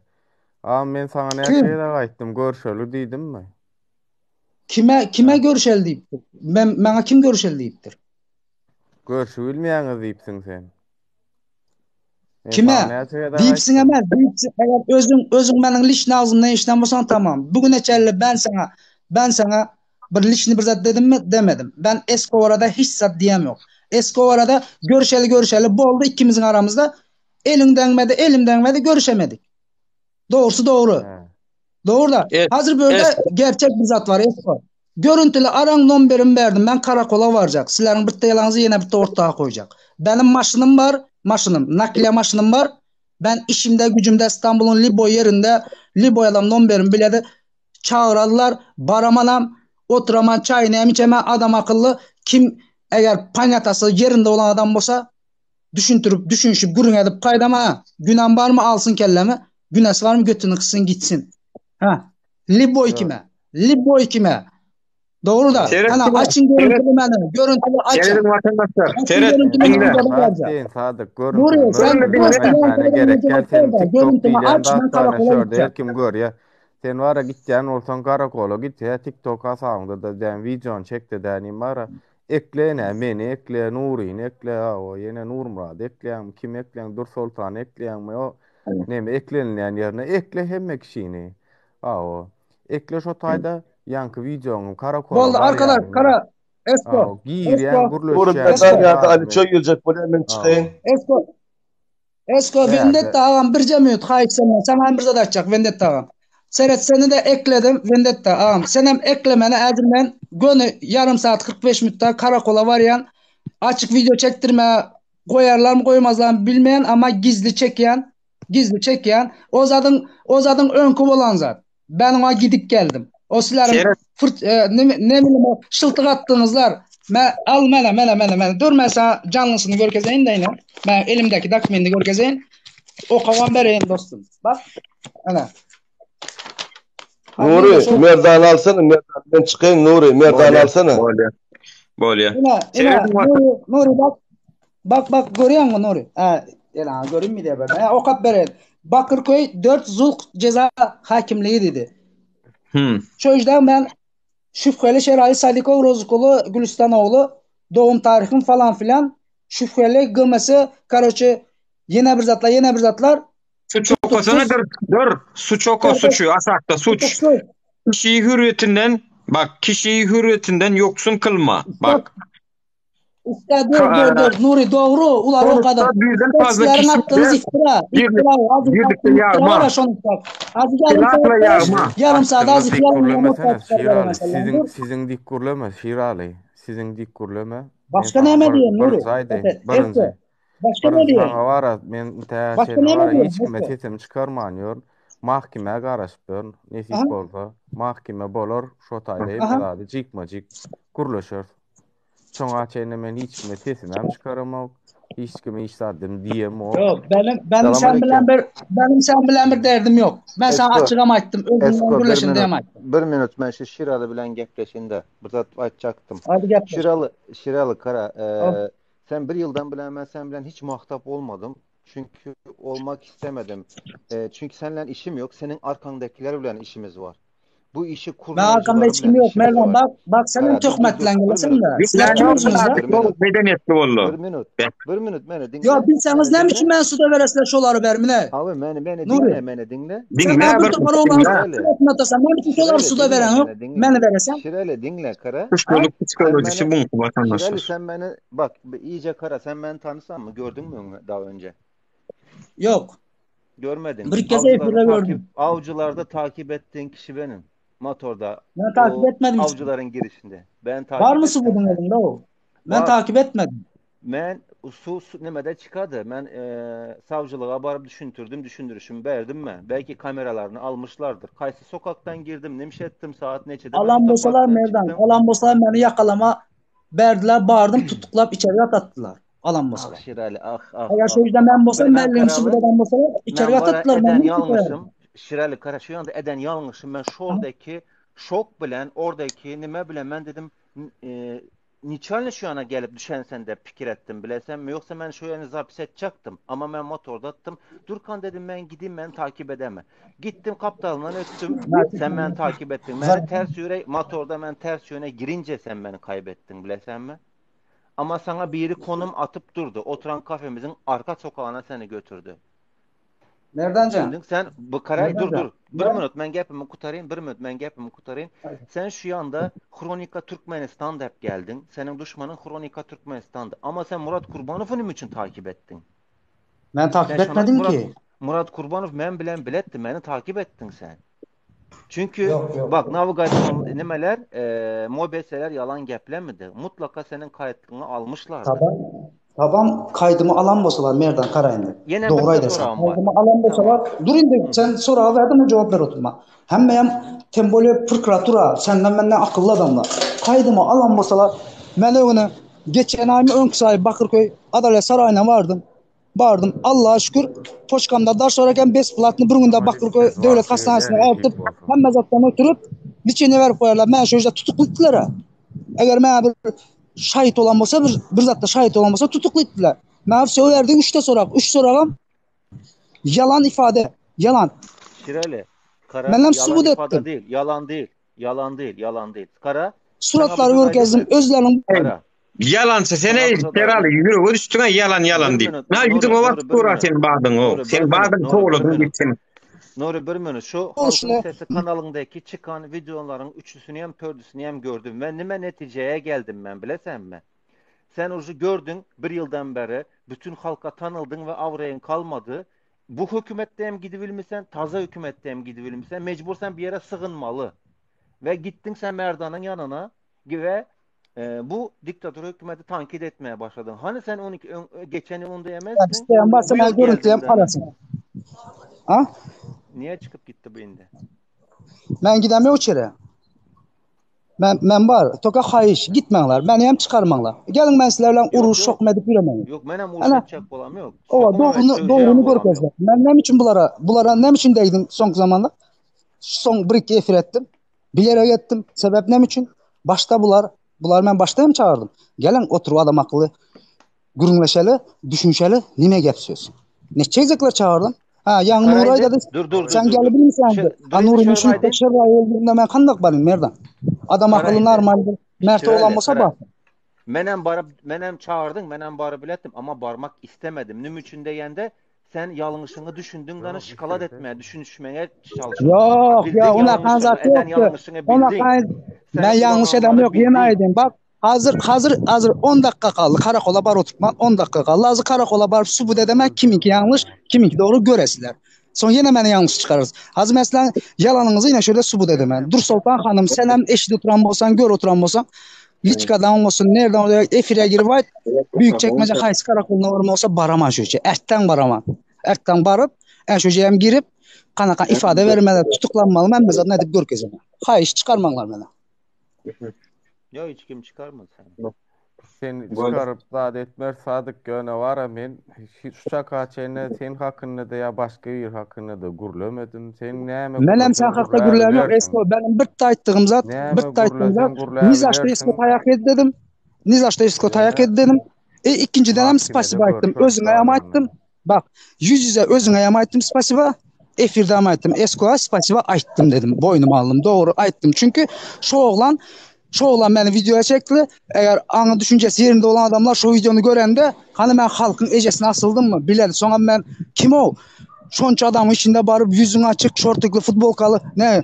Agam men saňa näçe Kim? gezek aýtdym, görşeli diýdimmi? Kime kime görşeli diýipdir? Men maňa kim görşeli diýipdir? Görşübilmeýäňiz diýipsiň sen. Men Kime? saňa näçe gezek Diýipsiň aýtdym? emel, diýipsiň. Eger özüň özüň meniň liçni agzymdan eşiden bolsaň tamam. Bu güne çenli ben saňa ben saňa bir liçni bir zat dedimmi? Demedim. Ben Escobarada hiç zat diýem ýok. Escobarada görüşeli görüşeli boldy ikimiziň aramyzda. Eliň deňmedi, elim deňmedi, görüşemedik. Dogrusy dogry. Dogry-da. Hazir bu ýerde gerçek bir zat bar, Esko. Görüntüli araň nomberimi berdim. Men karakola barjak. Sizleriň bitte ýalaňyzy ýene bitte ortaga goýjak. Benim maşynym bar, maşynym, nakliýa maşynym bar. Ben işimde, güjümde Istanbulyň liboý ýerinde, liboý adam nomberimi biledi. Çagyradylar, baramanam, oturaman, çaýyny hem içemän, adam akylly, kim eger panýatasy ýerinde bolan adam bolsa, düşündirip, düşünişip, gürrüň edip gaýdama, günäm barmy alsyn kellemi, günäsi barmy götüni gyssyn gitsin. Hä. Liboý kime? Liboý kime? Dogry-da. Hana açyň görüntüli meni, görüntüli açyň. Serediň watandaşlar. Açyň Seret, görüntüli diňle. meni barjak. Deýin Sadyk Nuri, görüntüli sen görüntüli görüntüli gerek gel sen TikTok görüntüli diýilýän aç, men zatlaryny karakola şörde gitjek. her kim görýär. Sen bara gitýän bolsaň karakola git, hä TikTok hasabyňda da däm wideony çekde dänim bara. Ekle ene meni ekle, Nuryny ekle, hawa ýene Nurmyrady ekleýäňmi, kimi ekleýäň, Dursoltany ekleýäňmi, o neme eklenilýän ýerine ekle hemme kişini. Hawa. Ekle şo taýda ýaňky wideoňy karakola Boldy arkadaş barýanyňy. kara. Esko. Aw, girýän, Esko. gürleşýän Nuri hemme ben ýa-da zadymy. Ali çöý girjek bolýar men Aw. çykaýyn. Esko. Esko Bärde Vendetta agam birje minut haýyş senden. Saňa hem bir zat aýtjak Vendetta agam. Seret seni-de ekledim Vendetta agam. Senem ekle meni häzir men göni ýarym saat 45 minutda karakola barýan. Açyk wideo çekdirme goýarlarmy goýmazlarmy bilmeýän amma gizli çekýän. Gizli çekýän. O zadyň o zadyň öňki bolan zat. Ben oňa gidip geldim. O sizleriň Seret. fırt, e, ne, ne bileyim o şyltyk atdyňyzlar. Me, al mene mene mene mene. Dur men sana canlysını görkezeýin de ine. Men elimdeki dokumenti görkezeýin. Okawan bereýin dostum. Bak. Ana. Ha, men de Nuri şol Merdan alsana Merdan men çykaýyn Nuri Merdan Bolýar. alsana. Bolýar. Bolýar. ine ine Serediň watan. Nuri Nuri bak. Bak bak görýäňmi Nuri? Ha, ýa görünmi diýe ber. Ha, okap bereýin. Bakırköy 4 Zulk ceza hakimligi diýdi. Hmm. Şu yüzden ben şüpheli Şerali Sadikov Rozukulu Gülüstanoğlu doğum tarihim falan filan şüpheli GMS karoçe yine bir zatlar yine bir zatlar Suç okasana tutuksuz dur. Dur. Suç oka dur dur suçu. Aşakda suç. tutuksuz Kişiyi hürriyetinden bak kişiyi hürriyetinden yoksun kılma. işte Bak. işte dur dur Ka- dur Nuri doğru ular o kadar Sonuçta birden işte fazla sizlerin kişiyle attığınız iftira birlik, iftira azıcık birlikte attığınız iftira var yağma. ya şonu bak azıcık yarım saat Silahla beş yağma. yarım saat Hakkında azıcık dik yarım yarım gürlemesene saat çıkar Şiraly. mesela Siziň dur siziň dik gürleme Şiraly. Siziň dik gürleme. Men başka saňa näme bir diýeyim Nuri birinji aýdaýyn. evet Birinji. Efe başka ne Birinji diýeyim saňa bara men tä başka çenli näme bara diýeyim hiç kime Efe sesimi çykarman ýörün. Mahkemä garaşyp ýörün. Nesip aha bolsa mahkeme bolar. Şo taýda hemme aha zady jikme-jik gürleşeris. Şoňa çenli men hiç kime sesimem çykaramok. Hiç kime hiç zadym diýemok. Yok benim benim Salam sen bilen aleyküm. bir benim sen bilen bir derdim yok. Ben sana Esko, açıkam aytdım. Özümden Esko bir gürleşin minut. diye aytdım. Bir minut ben şu Şiralı bilen gepleşinde. Bir zat aytacaktım. Hadi gepleş. Şiralı, Şiralı Kara, Al. e, sen bir yıldan bilen ben sen bilen hiç muhatap olmadım. Çünkü olmak istemedim. E, çünkü seninle işim yok. Senin arkandakiler bilen işimiz var. Bu işi Ben arkamda kurnaycıları hiç kim bilen yok. işimiz Mervan var. bak bak senin Kara dur dur dur. töhmetle Bir gelesin minut. de. Sizler Lan kim yok olsunuz la? Bir artık minut. medeniyetli Bir oldu. minut. Be. Bir minut beni Ya dinle. bilseniz Beni ne dinle. biçim ben suda veresler şoları vermine. Abi beni beni Nuri. dinle beni dinle. Sen Dinle bana bir bir topar oğlanı dinle. Şireli. suratına atasan. Ne biçim şoları Şireli suda dinle veren yok. beni dinle. Beni veresen. Şireli dinle kara. Ha? Psikolog Sen psikolojisi beni bu Şireli vatandaşlar. sen beni bak iyice kara sen beni tanısan mı gördün mü daha önce? Yok. Görmedin. Bir kez Avcılarda Eyfur'da takip gördüm. avcılarda takip ettiğin kişi benim. Motorda Ben takip o etmedim hiç. avcıların girişinde. Ben Var takip mı ettin subudun sen. elinde o? Ben Var. takip etmedim. Men su, su nemede çıkadı. Men e, savcılığa barıp düşüntürdüm, düşündürüşümü verdim mi? Belki kameralarını almışlardır. Kaysı sokaktan girdim, nemiş ettim, saat neçede ben Alan bolsalar otoparktan Merdan, çıktım. alan bolsalar beni yakalama verdiler, bağırdım, tutuklap içeri attılar. Alan Ah bolsalar. Şirali, ah ah Eğer ah. şu yüzden ben Ben, bolsam, ben ben su karalı, buradan bolsalar içeri men bara attılar, eden ben bunu koyardım. yanlışım, Şirali Kara şu anda eden yanlışım, ben şu oradaki şok bilen, oradaki nime bilen, ben dedim, e, niçin şu yana gelip düşen sen de fikir ettim bilesem mi? Yoksa ben şu yanı zapt edecektim. Ama ben motorda attım. Durkan dedim ben gideyim ben takip edemem. Gittim kaptalından öttüm. Sen beni takip ettin. Beni ters yöne motorda ben ters yöne girince sen beni kaybettin bilesen mi? Ama sana biri konum atıp durdu. Oturan kafemizin arka sokağına seni götürdü. Merdancan, Düşündün sen bu karay dur Merdancan. dur. Bir Ben minut ben gepimi kurtarayım. Bir minut ben gepimi kurtarayım. Sen şu anda Kronika Türkmenistan dep geldin. Senin düşmanın Kronika Türkmenistan'dı. Ama sen Murat Kurbanov'u ne için takip ettin? ben takip Sen şuna etmedim Murat ki. Murat Kurbanov men bilen biletti. Beni takip ettin sen. Çünkü Yok yok. bak navigasyon nimeler e, mobeseler yalan geplemedi. Mutlaka senin kayıtlığını almışlardır. Taban, taban kaydımı alan bolsalar Merdan Karayin'de. Yine bir Doğru de aydasan. sorağım var. Kaydımı alan Tamam. bolsalar dur indi Hı. sen sorağı verdin mi cevap ver oturma. Hemmeyem tembole prokuratura senden benden akıllı adamlar. Kaydımı alan bolsalar men öňüne geçen ay mı öňküsi ay Bakırköy Adalet Sarayına vardım. Bardım. Allah'a şükür poçkamda daş varken besplatny bir günde Ama Bakırköy biz Devlet wagşy Hastanesi'ne gelýär altıp nesip bolsa. hemme zatdan oturup liçene verip koyarlar. Men şu yüzden tutukluttular ha. Eğer men bir şahit olan bolsa bir, bir zatda şahit olan bolsa tutukluttular. Men все verdi üçte sorak. Üç sorağım yalan ifade. Yalan. Şireli, Kara Menem yalan subut ifade ettim. değil, yalan değil, yalan değil, yalan değil. Kara, sana bir Suratları zat aydın görkezdim. mı? Özlerinin Kara, Yalançy sen sana ey bir zat Şeraly aydın. ýürege düşdüň yalan yalan Bir diýip. minut, Na Nuri, ýüzüňe Nuri basyp bir dur minut. sen badyň o. Nuri bir Sen minut, badyň Nuri bir towladyň minut. gitsin. Nury bir minut şu Halkyň Bolşuna Sesi kanalyňdaky çykan wideolaryň üçüsini hem tördüsini hem gördüm we nime netijeye geldim men bilesenmi? Sen uje gördüň bir ýyldan beri bütün halka tanyldyň we abraýyň kalmady. Bu hökümetde hem gidibilmisen, taze hökümetde hem gidibilmisen, mecbur sen bir ýere sygynmaly. We gitdiň sen Merdanyň ýanyna we e, bu diktator hökümeti tankit etmeye başladın. Hani sen 12 öň, geçen ýyl onda emesdiň? İsteyen varsa Bu ben ýyl geldin görüntüyem dana. arasın. Ha? Niye çıkıp gitti bu indi? Men gidemiyor içeri. Men men bar. Toka haýyş gitmäňler. Meni hem çykarmaňlar. Geliň men sizler bilen Yok uruş yok. şokma edip ýöremeýin. Yok menem uruş Ana etjek bolam yok. owa Sokumam et, dogryny söýjegem dogryny bolam yok. görkezler. Men näme üçin bulara bulara näme üçin degdim soňky zamanda? Soň bir iki efir etdim. Bilerek etdim. Sebäp näme üçin? Başda bular bular men başda hem çagyrdım. Geliň oturyp adam akylly gürrüňleşeli, düşünşeli, nime gep söz. Neçe gezekler çagyrdım. Ha, ýaňy Gara Nuray indi. dedi. Dur dur dur Sen dur dur. gelebilmeseňdi. Şu, Ha dur indi Nurynyň şöyle şuny aýdyn. şerraý öldüğünde men kandak baryn Merdan. Adam Gara akylly indi. normal bir mert oglan Şöyle bolsa gara. bar. Menem baryp menem çagyrdyň, menem baryp biletdim ama barmak istemedim. Nüm üçin diýende sen ýalňyşyňy düşündiň dana Ýok, şokolad isterse. etmeye, düşünişmeye çalışdyň. Ýok, Bildiň ýa ona ýalňyşyňy, kanzat eden ýokdy. ýalňyşyňy Ona bildiň. kan Seni men ýalňyş edem ulananlary ýok, ýene bildiň. aýdyn. Bak, hazır hazır hazır 10 dakika kaldy. Karakola bar oturtman 10 dakika kaldy. Hazır karakola baryp subut edemen kiminki ýalňyş, kiminki dogry göresizler. Soň ýene meni ýalňyş çykararys. Hazır mesela ýalanyňyzy ýene şöyle subut edemen. Dur Sultan hanım, sen hem eşit oturan bolsan, gör oturan bolsan, Liçkadan bolsun, nereden olsa efire girip aýt. Büyük çekmece haýsy karakoluna barma bolsa baraman şu işe. Ertden baraman. Ertden baryp, en şu hem girip, kanaka ifade vermeden tutuklanmaly men mesela edip görkezeme. Haýyş çykarmaňlar meni. Ýok hiç kim çykarmaz seni. Sen çykaryp zat etmer Sadyk ýöne bara men şu çaka çenli sen hakynda-da ýa başga biri hakynda-da gürlemedim. Sen näme Menem sen gürleseň hakda gürläm ýok. gürläbilersiň. Esko benim bir aýtdygym zat, Näme bir aýtdygym gürleseň zat. Ni zašto Esko gürläbilersiň. taýak ýedi dedim. Ni zašto Esko taýak Ýöne ýedi dedim. E ikinjiden hem mahkemede spasiba aýtdym. görüşeris Özüňe hem galanyny. aýtdym. Bak, ýüz ýüze özüňe hem aýtdym spasiba. Efirde hem aýtdym. Esko'a spasiba aýtdym dedim. Boýnuma aldym. Dogry aýtdym. Çünki şu oglan şu oglan meni videoya çekdi. Eger aňy düşünjesi ýerinde bolan adamlar şu videony görende, hany men halkyň ejesine asyldymmy? Biler. Soňam men kim o? Şonça adamyň içinde baryp ýüzüň açyk, şortikli, futbolkaly, ne?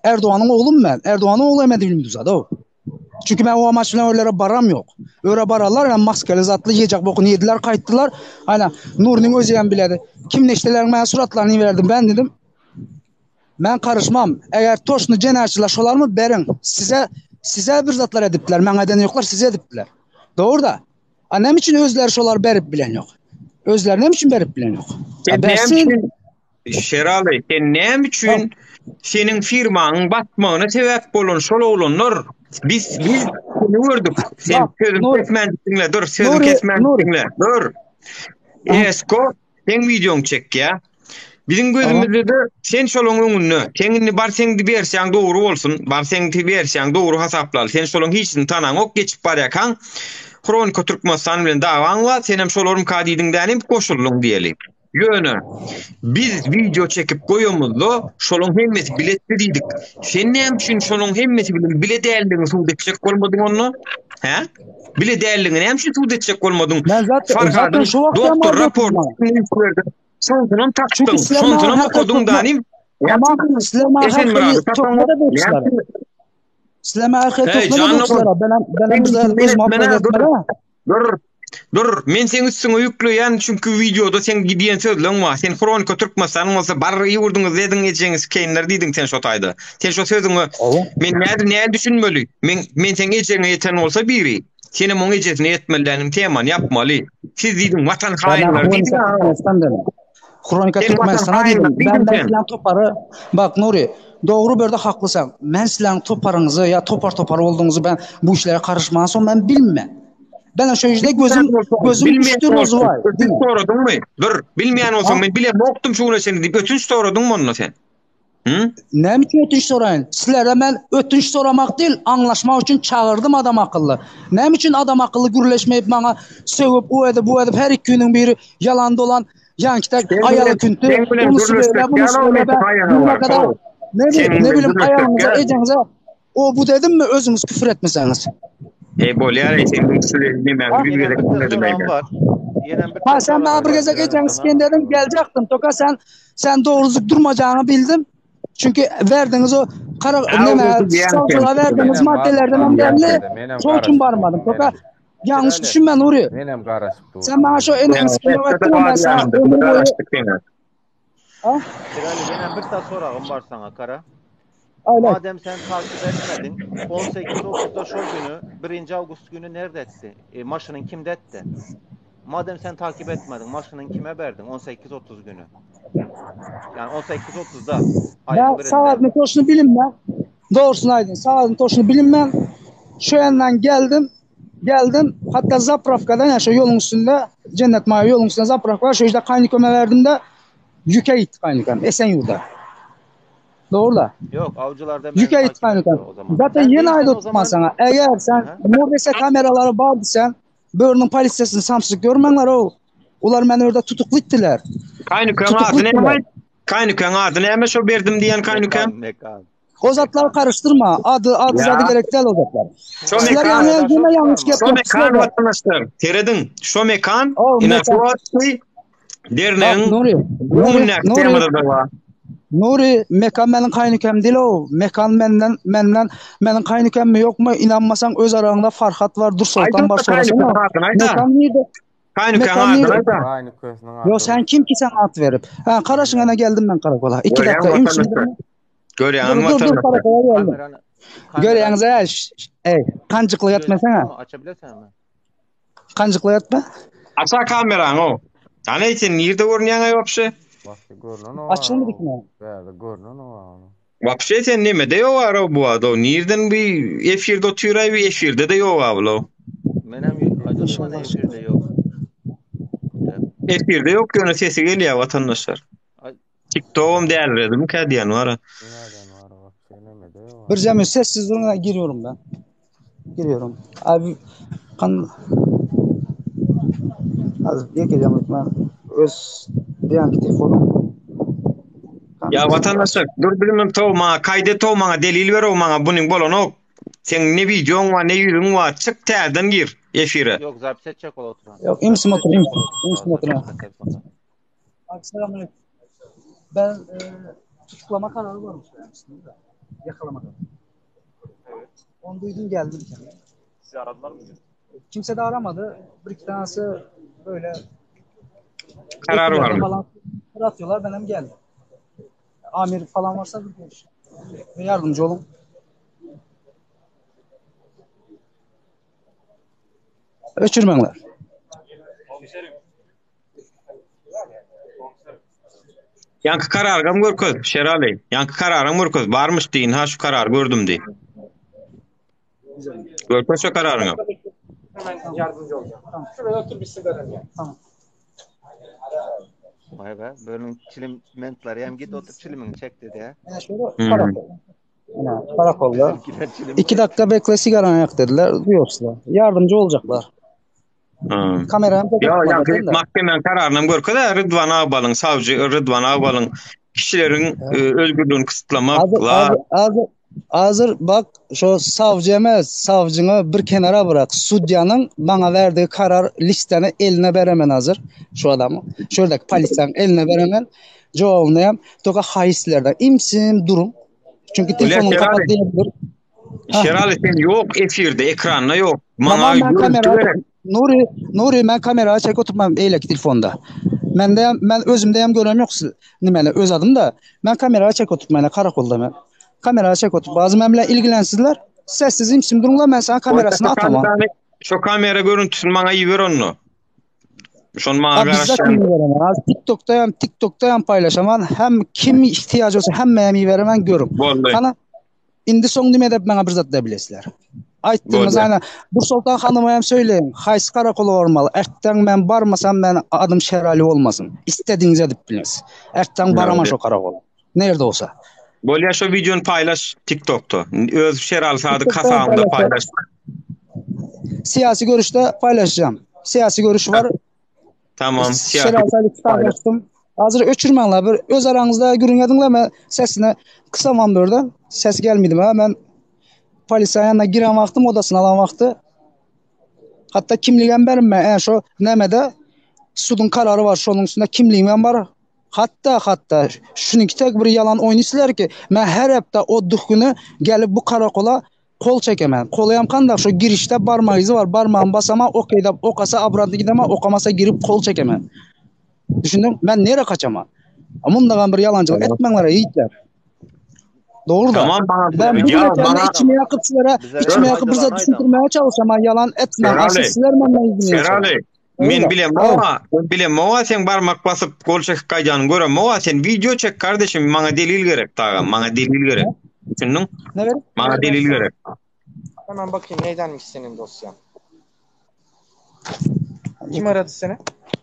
Erdoganyň oglumy men? Erdoganyň ogly hem edip bilmedi o. Çünki men o amaç bilen öylere baram ýok. Öre bararlar, yani maskaly zatly ýejek bokuny ýediler, gaýtdylar. Ayna Nurnyň özi hem biledi. Kim neşteleriň men suratlaryny berdim. Ben dedim, men karışmam. Eğer toşnu jenaýatçylar şolarmy beriň. Size size bir zatlar edipdiler. Maňa eden ýoklar, size edipdiler. Dogry da. A näme üçin özleri şolar berip bilen ýok? Özleri näme üçin berip bilen ýok? Sen A näme bersin. üçin Şeraly, sen näme üçin seniň firmaňyň batmagyna sebäp bolan şol oglanlar biz biz seni gördük. Sen Bak, sözüm Nuri, kesmän diňle, dur, sözüm Nuri, kesmän Nuri. diňle. Dur. Esko seň wideoňy çekýä. Biziň gözümizde-de sen şolaň öňünde. Sen indi bar seň wersiýaň dogry bolsun. Bar seň wersiýaň dogry hasaplaly. Sen şolaň hiçini tanaňok, geçip barýarkaň Hronika Türkmenistan bilen dawaň bar, senem şolarmyka diýdiň dänim goşuldyň diýeli. Ýöne biz wideo çekip goýamyzda şolaň hemmesi biletdi diýdik. Sen näme üçin şolaň hemmesi bilen bile däldigiňi subut etjek bolmadyň onda? Hä? Bile däldigiňi näme üçin subut etjek bolmadyň? Men zaten, zaten Farhadyň şu wagt hem doktor aldatdym rapor maňa. Şonsunam Çünki tapdyň, sizler maňa şonsunam her okadyň töhmet, danim. tamam, sizler maňa her Esenmyrady hili tapaňok. töhmet edipsiler. Sizler maňa her hili Hey, töhmet janly edipsiler. bol. Ben hem, ben hem Sen bir zat men özüm etmene hak dur. etmene. Dur. Dur, men seň üstüňe ýükleýän, çünki wideoda seň diýen sözleň bar. Sen Hronika Türkmenistanyň bolsa bar ýurduňyzda ediň ejeňizi sikeýinler diýdiň sen şo taýda. Sen şo sözüňe men nädip näme düşünmeli? Men men seň ejeňe ýeten bolsa biri, senem oň ejesine ýetmeli dänim temany ýapmaly. Siz diýdiň watan Ben haýynlary Hronika diýdiň. Türkmenistan dedim. Hronika Sen watan Türkmenistana diýdim. haýynlary Ben diýdiň ben sen. silen topary bak Nuri, dogry bir de haklysan. Men silen toparyňyzy ya topar topar olduğunuzu ben bu işlere karışmadan soň ben bilme. Ben şu işte gözüm Bilmeýän bolsaň, gözüm bilmeýän düştü bolsaň, rozuvay. ötünç soradyňmy? Dur, bilmeýän bolsaň Ha? men bilemokdym şu güne çenli diýip ötünç soradyňmy onda sen? Hı? Näme üçin ötünç soraýyn? Sizlere men ötünç soramak değil, anlaşmak üçin çağırdım adam akylly. Näme üçin adam akylly gürleşmeyip maňa sögüp, o edip, bu edip her iki günün biri yalan dolan ýanki Sen aýaly bilen, künti, sen bilen onusy gürleşmek beýle, bunusy ýaly beýle, Mesih aýaga buna bar. kadar Ho. ne Senin bileyim, ne bilen bileyim gürleşmek aýalyňyza, ýaly. ejeňize o bu dedim mi özüňiz küfür etmeseňiz. E bolýar ey sen şu nemäň Ha? ýüz Ýenem gezek bir diňledim soragym eýle. bar. Ýenem bir Ha sen bana soragym bir bar gezek Şirali ejeňi sana. siken dedim gelecektim. Toka sen sen doğrusu durmayacağını bildim. Çünkü verdiğiniz o kara Ha, neme o diýen savcılığa verdiğiniz Menem maddelerden hem bar belli. ýerde, menem Şoň için garaşyp barmadım. durdum, Toka menem. yanlış Şirali, düşünme Nuri. menem garaşyp Sen durdum, bana şu menem. eneňi siken ettin ben sana ömür boyu Garaşdyk seni. Ha? Şirali ýenem bir soragym bar sana Kara. Öyle. Madem sen takip etmedin 18.30'da şo günü 1. Avgust günü nerede etti? E, maşının kimde etti? Madem sen takip etmedin maşının kime verdin 18.30 günü? Yani 18.30'da ayın Ben birinde. saatini toşunu bilinmem. Doğrusunu aydın. Saatini toşunu bilinmem. Şu yandan geldim. Geldim. Hatta Zapravka'dan yani şu yolun üstünde Cennet Maya yolun üstünde Zapravka var. Şu işte kaynıköme verdim de yüke gitti kaynıköm. Esenyurt'a. Doğru da. Yok avcılarda ben Yüke gitti takip etti kaynıköm. o zaman. Zaten Sen yeni değilsen ayda o tutman zaman sana. Eğer sen Aha. Mobese kameraları vardı sen Börünün politsiyasını samsız görmenler o. Ular beni orada tutuklu ettiler. Kaýnyköň Tutuklu ady ettiler. näme? Kaýnyköň ady näme şo berdim diýen kaýnyköň? Mekan mekan. O zatları karıştırma. Adı adı Ya. zadı gerek değil o zatlar. Şo Sizler mekan, yani yine yanlış şo gep mekan yapmışlar da. watandaşlar. Serediň, şo mekan O ina mekan. şu wagtky Bak dernegiň Nuri, Nuri, öňündäki Nuri, temada da bar. Nuri mekan menin kaynıkem değil o. Mekan menden, menden, menin kaynıkem mi yok mu? İnanmasan öz arağında Farhat var, Dur Sultan var Aýda sorasana. kaýnyköň adyny aýda. Mekan nerede? Kaýnyköň Mekan adyny nerede? aýda. Kaýnykösüniň Yo adyny. sen kim ki sen at verip? Ha Karaşın ana geldim ben karakola. İki Görýäň dakika imsim. watandaşlar. Görýäň Dur dur dur watandaşlar. karakola geldim. Kameranı kameranı Görýäňiz ha, ş- ş- ey, kancıklı gözüküyor etmesene. mu? Açabilirsen mi? Kancıklı etme. Aça kamerany o. Ana sen nirde görünýäň aý wapşe? Başga görünen o Açılmadık mı? Bärde görünen o onu. Wapşe sen neme de ýok ara bu ado. Nirden bir efirde otyraý bir efirde de ýok ablo. Menem acaba İnşallah. efirde yok. Efirde ýok ýöne sesi gelýär watandaşlar. Ay- TikTok'um dälredim kä diýen var. Nereden var wapşe neme de ýok. Bir cemi sessiz durun giriyorum ben. Giriyorum. Abi kan Az bir geleceğim ben öz bir anki telefonum. Ya vatandaşlar dur bilmem to maňa kaýda to maňa delil ber o maňa bunuň bolanok. Sen ne videoň var ne ýüzüň var çyk täzeden gir efire. Yok zapt edecek ol oturan. Yok imsim Zapt otur edecek imsim. ol oturan İmsim hazır otur. başka telefonda. Abi selamünaleyküm. Ben e, tutuklama kararı varmış benim üstümde de. Yakalama kararı. Evet. Onu duydum geldim kendime. Sizi aradılar mı? Kimse de aramadı. Bir iki tanesi böyle Karar var efirlerde mı? falan atıyorlar. Ben hem geldim. Amir falan varsa bir görüş. Ve yardımcı olun. Öçürmenler. Komiserim. Komiserim. Ýaňky karargam görkez Şerali. Ýaňky kararym görkez barmyş diýin ha şu karar gördüm diý. Görkez şu kararyňy. Hemen yardımcı olacağım. Tamam. Şuraya otur bir sigaranı yak. Tamam. Vay be. Bölüm çilim mentleri hem git otur çilimini çek dedi ya. Yani şöyle Hmm. karakol. Yani karakolda. Bizimkiler çilim İki dakika bekle sigaranı yak dediler. Diyorlar. Yardımcı olacaklar. Hmm. Kameramı Ya kapatma ýaňky zaten de. mahkemäň kararyny görkez Rıdvan Agbalyň savcy Rıdvan Agbalyň kişileriň e, özgürlüğünü kısıtlamak Hazır, la hazır, hazır, hazır bak şu savcı emez, savcını bir kenara bırak. Sudyanın bana verdiği karar listeni eline veremen hazır şu adamı. Şuradaki polisin eline veremen. Cevabını yap. Toka haislerden imsim durum. Çünkü Ulan telefonunu kapat Şerali, diyebilir. Ha. Şerali sen yok efirde ekranda yok. Maňa Tamam ben görüntü kamera gerek. Nuri Nuri ben kamera çek oturmam eylek telefonda. Ben de ben özümde hem görem yok nimene öz adım da ben kamera çek oturtmayla karakolda ben. Kamera çek oturup bazı benimle ilgilensizler. Sessiz imsim durumla ben sana kamerasını Şu atamam. kamerany, şu kamera görüntüsünü maňa iber onu. Şonu maňa Ha bizzat garaşýan. mi veremem. Az TikTok'ta hem TikTok'ta hem paylaşaman hem kim ihtiyacı olsa hem mi veremem görüm. Boldy. Kana indi soň nime edip bana bir zat da bilesizler. Aýtdığımız Boldy. ayna bu Sultan Hanıma hem söyleyin. Haýsy karakola barmaly. Ertden men barmasam men adım Şerali olmasın. İstediğiniz edip biliniz. Ertden baraman şo karakola. Nerede olsa. Bolýa şu videony paýlaş TikTok'ta. Öz Şerali Sadyk TikTok'ta hem hasabynda paylaşacağım. paýlaş. Siyasi görüşte paylaşacağım. Siyasi görüş var. Tamam, siyasi Şerali Sadık paýlaş. paylaştım. Hazır öçürmänler bir öz aranızda gürrüň ediňler men sesini kısamam buradan. Ses gelmedi bana. Ben polisiýa ýanyna giren wagtym odasına alan wagty. Hatda kimligem berme. E şo nämede suduň karary bar, şonuň üstünde kimligimem bar. Hatda hatda şunuňki tek bir ýalan oýun isler ki, men her hepde oddyh güni gelip bu karakola kol çekemen. Kolayam kandak şo girişde barmak izi bar. Barmagym basama okey dap okasa obratno gidema, okamasa girip kol çekemen. Düşündiň? Men nere kaçama? Mundagam bir ýalançylyk etmeňler ýigitler. Dogry da. Tamam bana Ben bu ya güne bana içime yakıp sizlere, içime yakıp bize düşündirmeye çalışamam. Yalan etmem. Asıl Serali. sizler benden yüzünü Serali. Men bilem oňa, men bilem oňa sen barmak basyp gol çekip gaýdanyny görem oňa sen video çek kardeşim maňa delil gerek tagam maňa delil gerek. Düşündiň? Ne gerek? Maňa delil gerek. Hemen bakayım neydenmiş senin dosyan. Kim aradı seni?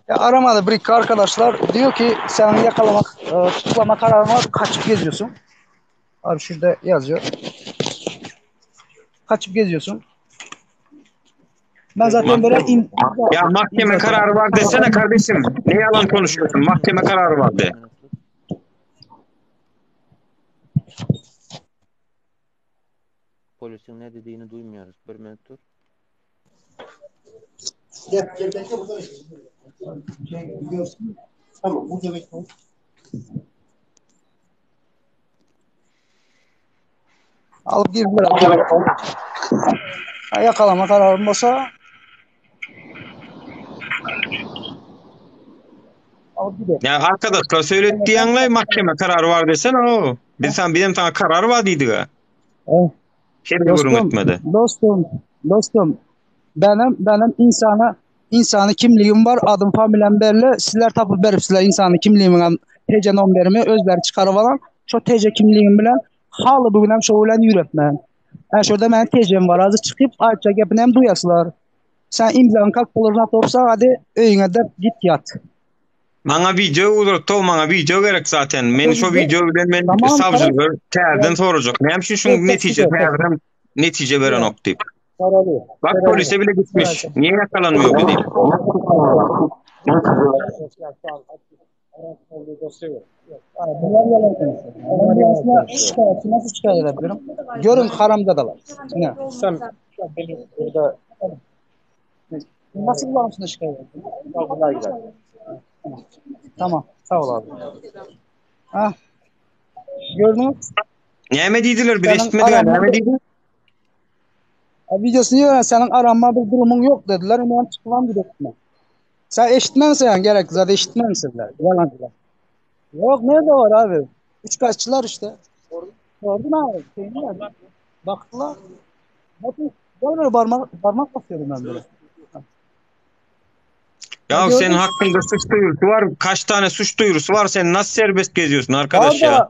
Ya aramadı bir iki arkadaşlar. Diyor ki sen yakalamak, e, tutuklama kararı var. Kaçıp geziyorsun. Abi şurada yazıyor. Kaçıp geziyorsun. Ben zaten böyle im Ya mahkeme kararı var desene kardeşim. Ne yalan konuşuyorsun? Mahkeme kararı var de. Polisin ne dediğini duymuyoruz. Bir minut dur. Gel gel bekle burada bekle. Şey, görsün. Tamam burada bekle. Alıp girdiler. Ha, yakalama kararım olsa alıp gidiyor. Ya arkadaşlar söylet diýenle mahkeme kararı var desene o. Biz sen bizim sana karar var diýdik ha. Eh, Her bir gürrüň Dostum, etmedi. dostum, dostum. Benim benim insana insani kimliğim var, adım familiyam belli. Sizler tapıp berip sizler insani kimliğimin TC nomerimi özleri çıkarıp alan. Şu TC kimliğim bilen halı bugün hem şu bilen yürütmem. Yani şurada benim TC'm var. Azı çıkıp ayça gepini hem duyasılar. Sen imzanı kalk buluruna topsa hadi öyüne de git yat. Maňa video ugrat, to maňa video gerek zaten. Men şo video bilen men Tamam, savcylar täzeden sorajak. Näme üçin şuň netije täzeden netije berenok diýip. Bak polise bile gitmiş. Niye yakalanmıyor bu diýip. Bunlar yalan konuşuyor. Ben birisine şikayetçi nasıl şikayet edebilirim? Görün haramzadalar. Ne? Sen benim burada Nasıl bulamsın da şikayet edeyim? Tamam. Tamam. Sağ ol abi. Ha. Gördünüz? Näme diýdiler? Bir Senin eşitmedik. aranma Näme diýdi? Videosunu gören senin aranma bir durumun yok dediler. Hemen çıkmam gidelim. Sen eşitmem sen gerek zaten eşitmem sizler. Yalancılar. Yok nerede var abi? Üç kaççılar işte. Gördün abi. Şeyini verdi. Baktılar. Bakın, Gel böyle parmak, parmak basıyorum ben böyle. Ya Gördün senin mü? hakkında suç duyurusu var. Kaç tane suç duyurusu var? Sen nasıl serbest geziyorsun arkadaş ya?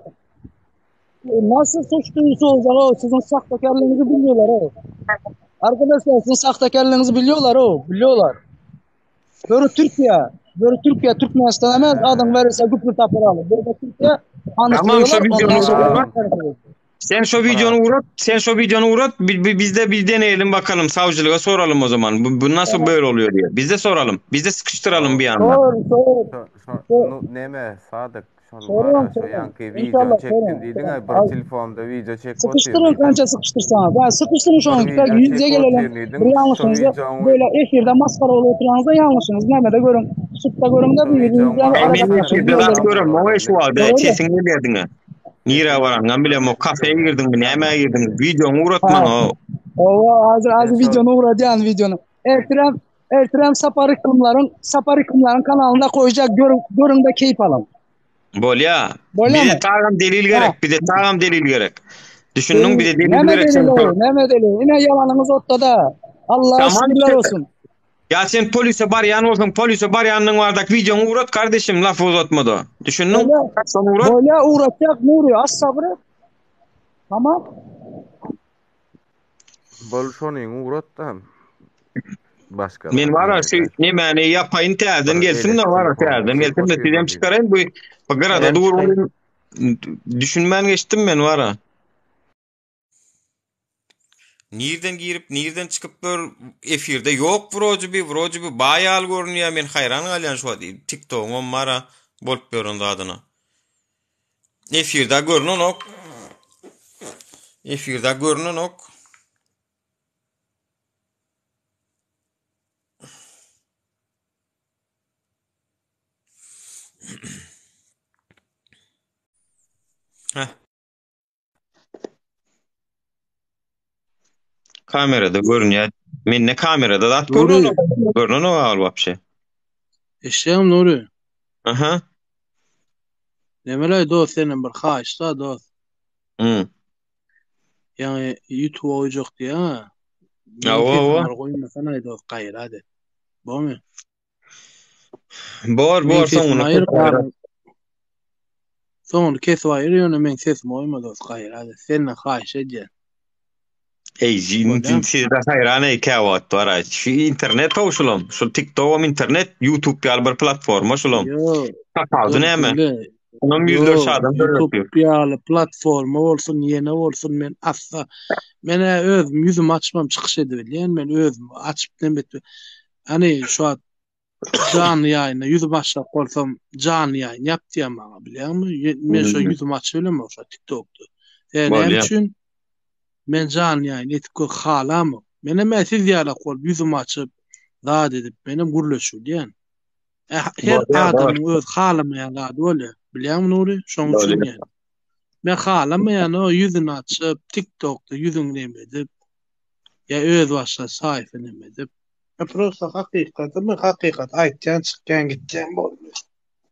Orada nasıl suç duyurusu olacak o? Sizin sahtekarlığınızı biliyorlar o. Arkadaşlar sizin sahtekarlığınızı biliyorlar o. Biliyorlar. Böyle Türkiye. Böyle Türkiye Türkmenistan emez. Adam verirse güpür tapır alır. Böyle Türkiye Tamam şu anıtlıyorlar. videonu Ondan sonra uğrat. Sen şu videonu uğrat, sen şu videonu uğrat. Bi- bi- Biz de bir deneyelim bakalım savcılığa soralım o zaman. Bu, bu nasıl böyle oluyor diye. Biz de soralım. Biz de sıkıştıralım bir anda. Sor, sor, Şo, şo, sor. nu, neme Sadyk şol Sorun, bara şo sorun. ýanky videony İnşallah çekdim sorun. diýdiň sorun. ay bir Al, telefonda video çekip Sıkıştırın otyr diýdiň. kança sıkıştırsanız. Ha, sıkıştırın şu Bir an. video Yüz yüze çekip gelelim. otyr Bir diýdiň. Şo yanlışınızı videoň böyle efirde maskara olup oturanızda yanlışınız. Nerede görün. Sütte görün de şo bir videoň yüzünüzden maňa Men arada atsana efirde kaçın. zat videoň görem, bolar o şu indi. wada Doğru. sesiň gelýärdiňe. Nirä baranňam bilem o kafeye girdiň mi, nämä girdiň? Videoňy ugrat Ha. maňa o. Allah hazır Sen hazır şol videonu uğradan videonu. Ertirem Ertirem Sapar Iklimların Sapar Iklimların kanalında koyacak görün, görün de keyif alın. Bolýa. Böyle Bize mi? tagam delil Ha. gerek, bize tagam delil gerek. Düşündüň bize delil Neme gerek sen. delili o? Neme delili? Yine yalanınız ortada. Allah'a Tamam şükürler işte. olsun. Ya sen polise barýan bolsaň, polise barýanyň bardak videoňy ugrat kardeşim, laf uzatma da. Düşündüň? Böyle, Sen ugrat. böyle uğratacak Nuri. Az sabrı. Tamam. Bol şonyň ugrat da başga Men zat var şu gerek. nemäni ýapaýyn täzeden Bir gelsin de elek var telefonda täzeden çekip gelsin de otyr sizem diýdiň. çykarayyn bu bu gyrada Ben dur çıkayım. düşünmän geçdim men var. Nirden girip, nirden çykyp bir efirde yok wroji bir, wroji bir baýal görünýär. Men haýran galýan şu wagt TikTok-yň mara bolup ýören zadyna. Efirde görünenok. Efirde görünenok. Heh. Kamerada görünýär. Mende kamerada zat Nuri. görünenok. Görünenok al wapşe. Eşýäňmi Nuri? Aha. Nemeleý dost senden bir haýyş da dost. Hmm. Ýaňy YouTube goýjak diýýäň-ä. Meň Hawa, sesim hawa. bir goýmasana dost gaýrat et. Bormy? Bor, Meň bor sesimi soňuny aýyr, kesip aýyr. galan soňuny kesip aýyr, ýöne meň sesimi goýma dost gaýrat et. Senden haýyş edýän. Eý, Bolýamy? sizde haýran eý käwagt bar aý. Şu internet how şulam. Şu TikTokam internet, YouTube ýaly bir platforma şulam. Ýok, Tapawudy dur näme? diňle. Onam ýüzlerçe Ýok, adam görüp YouTube ýaly platforma bolsun, ýene bolsun men asla men-ä özüm ýüzümi açmam çykyş edibilýän, men özüm açyp neme etme. Hany şu wagt janly ýaýynda ýüzüm açjak bolsam, janly ýaýyn ýap diýýär maňa, bilýäňmi? Men şo ýüzümi açyp bilemok şo TikTokda. Sebäbi näme Bolýar. üçin? Men janly ýaýyn edip gör halamok. Menem ä siz ýalak bolup ýüzümi açyp, zat edip, menem gürleşip bilýän. Ä her Bolýar, bor. adamyň öz halamaýan zady bolýar. Bilýäňmi Nury? Şoň üçin Bolýar. ýaly. Men halamaýan o ýüzüni açyp, TikTokda ýüzüňi neme edip, ýa öz başyna saýfy neme edip. Men prosta hakykaty men hakykaty aýtýan çykýan gitýän boldy.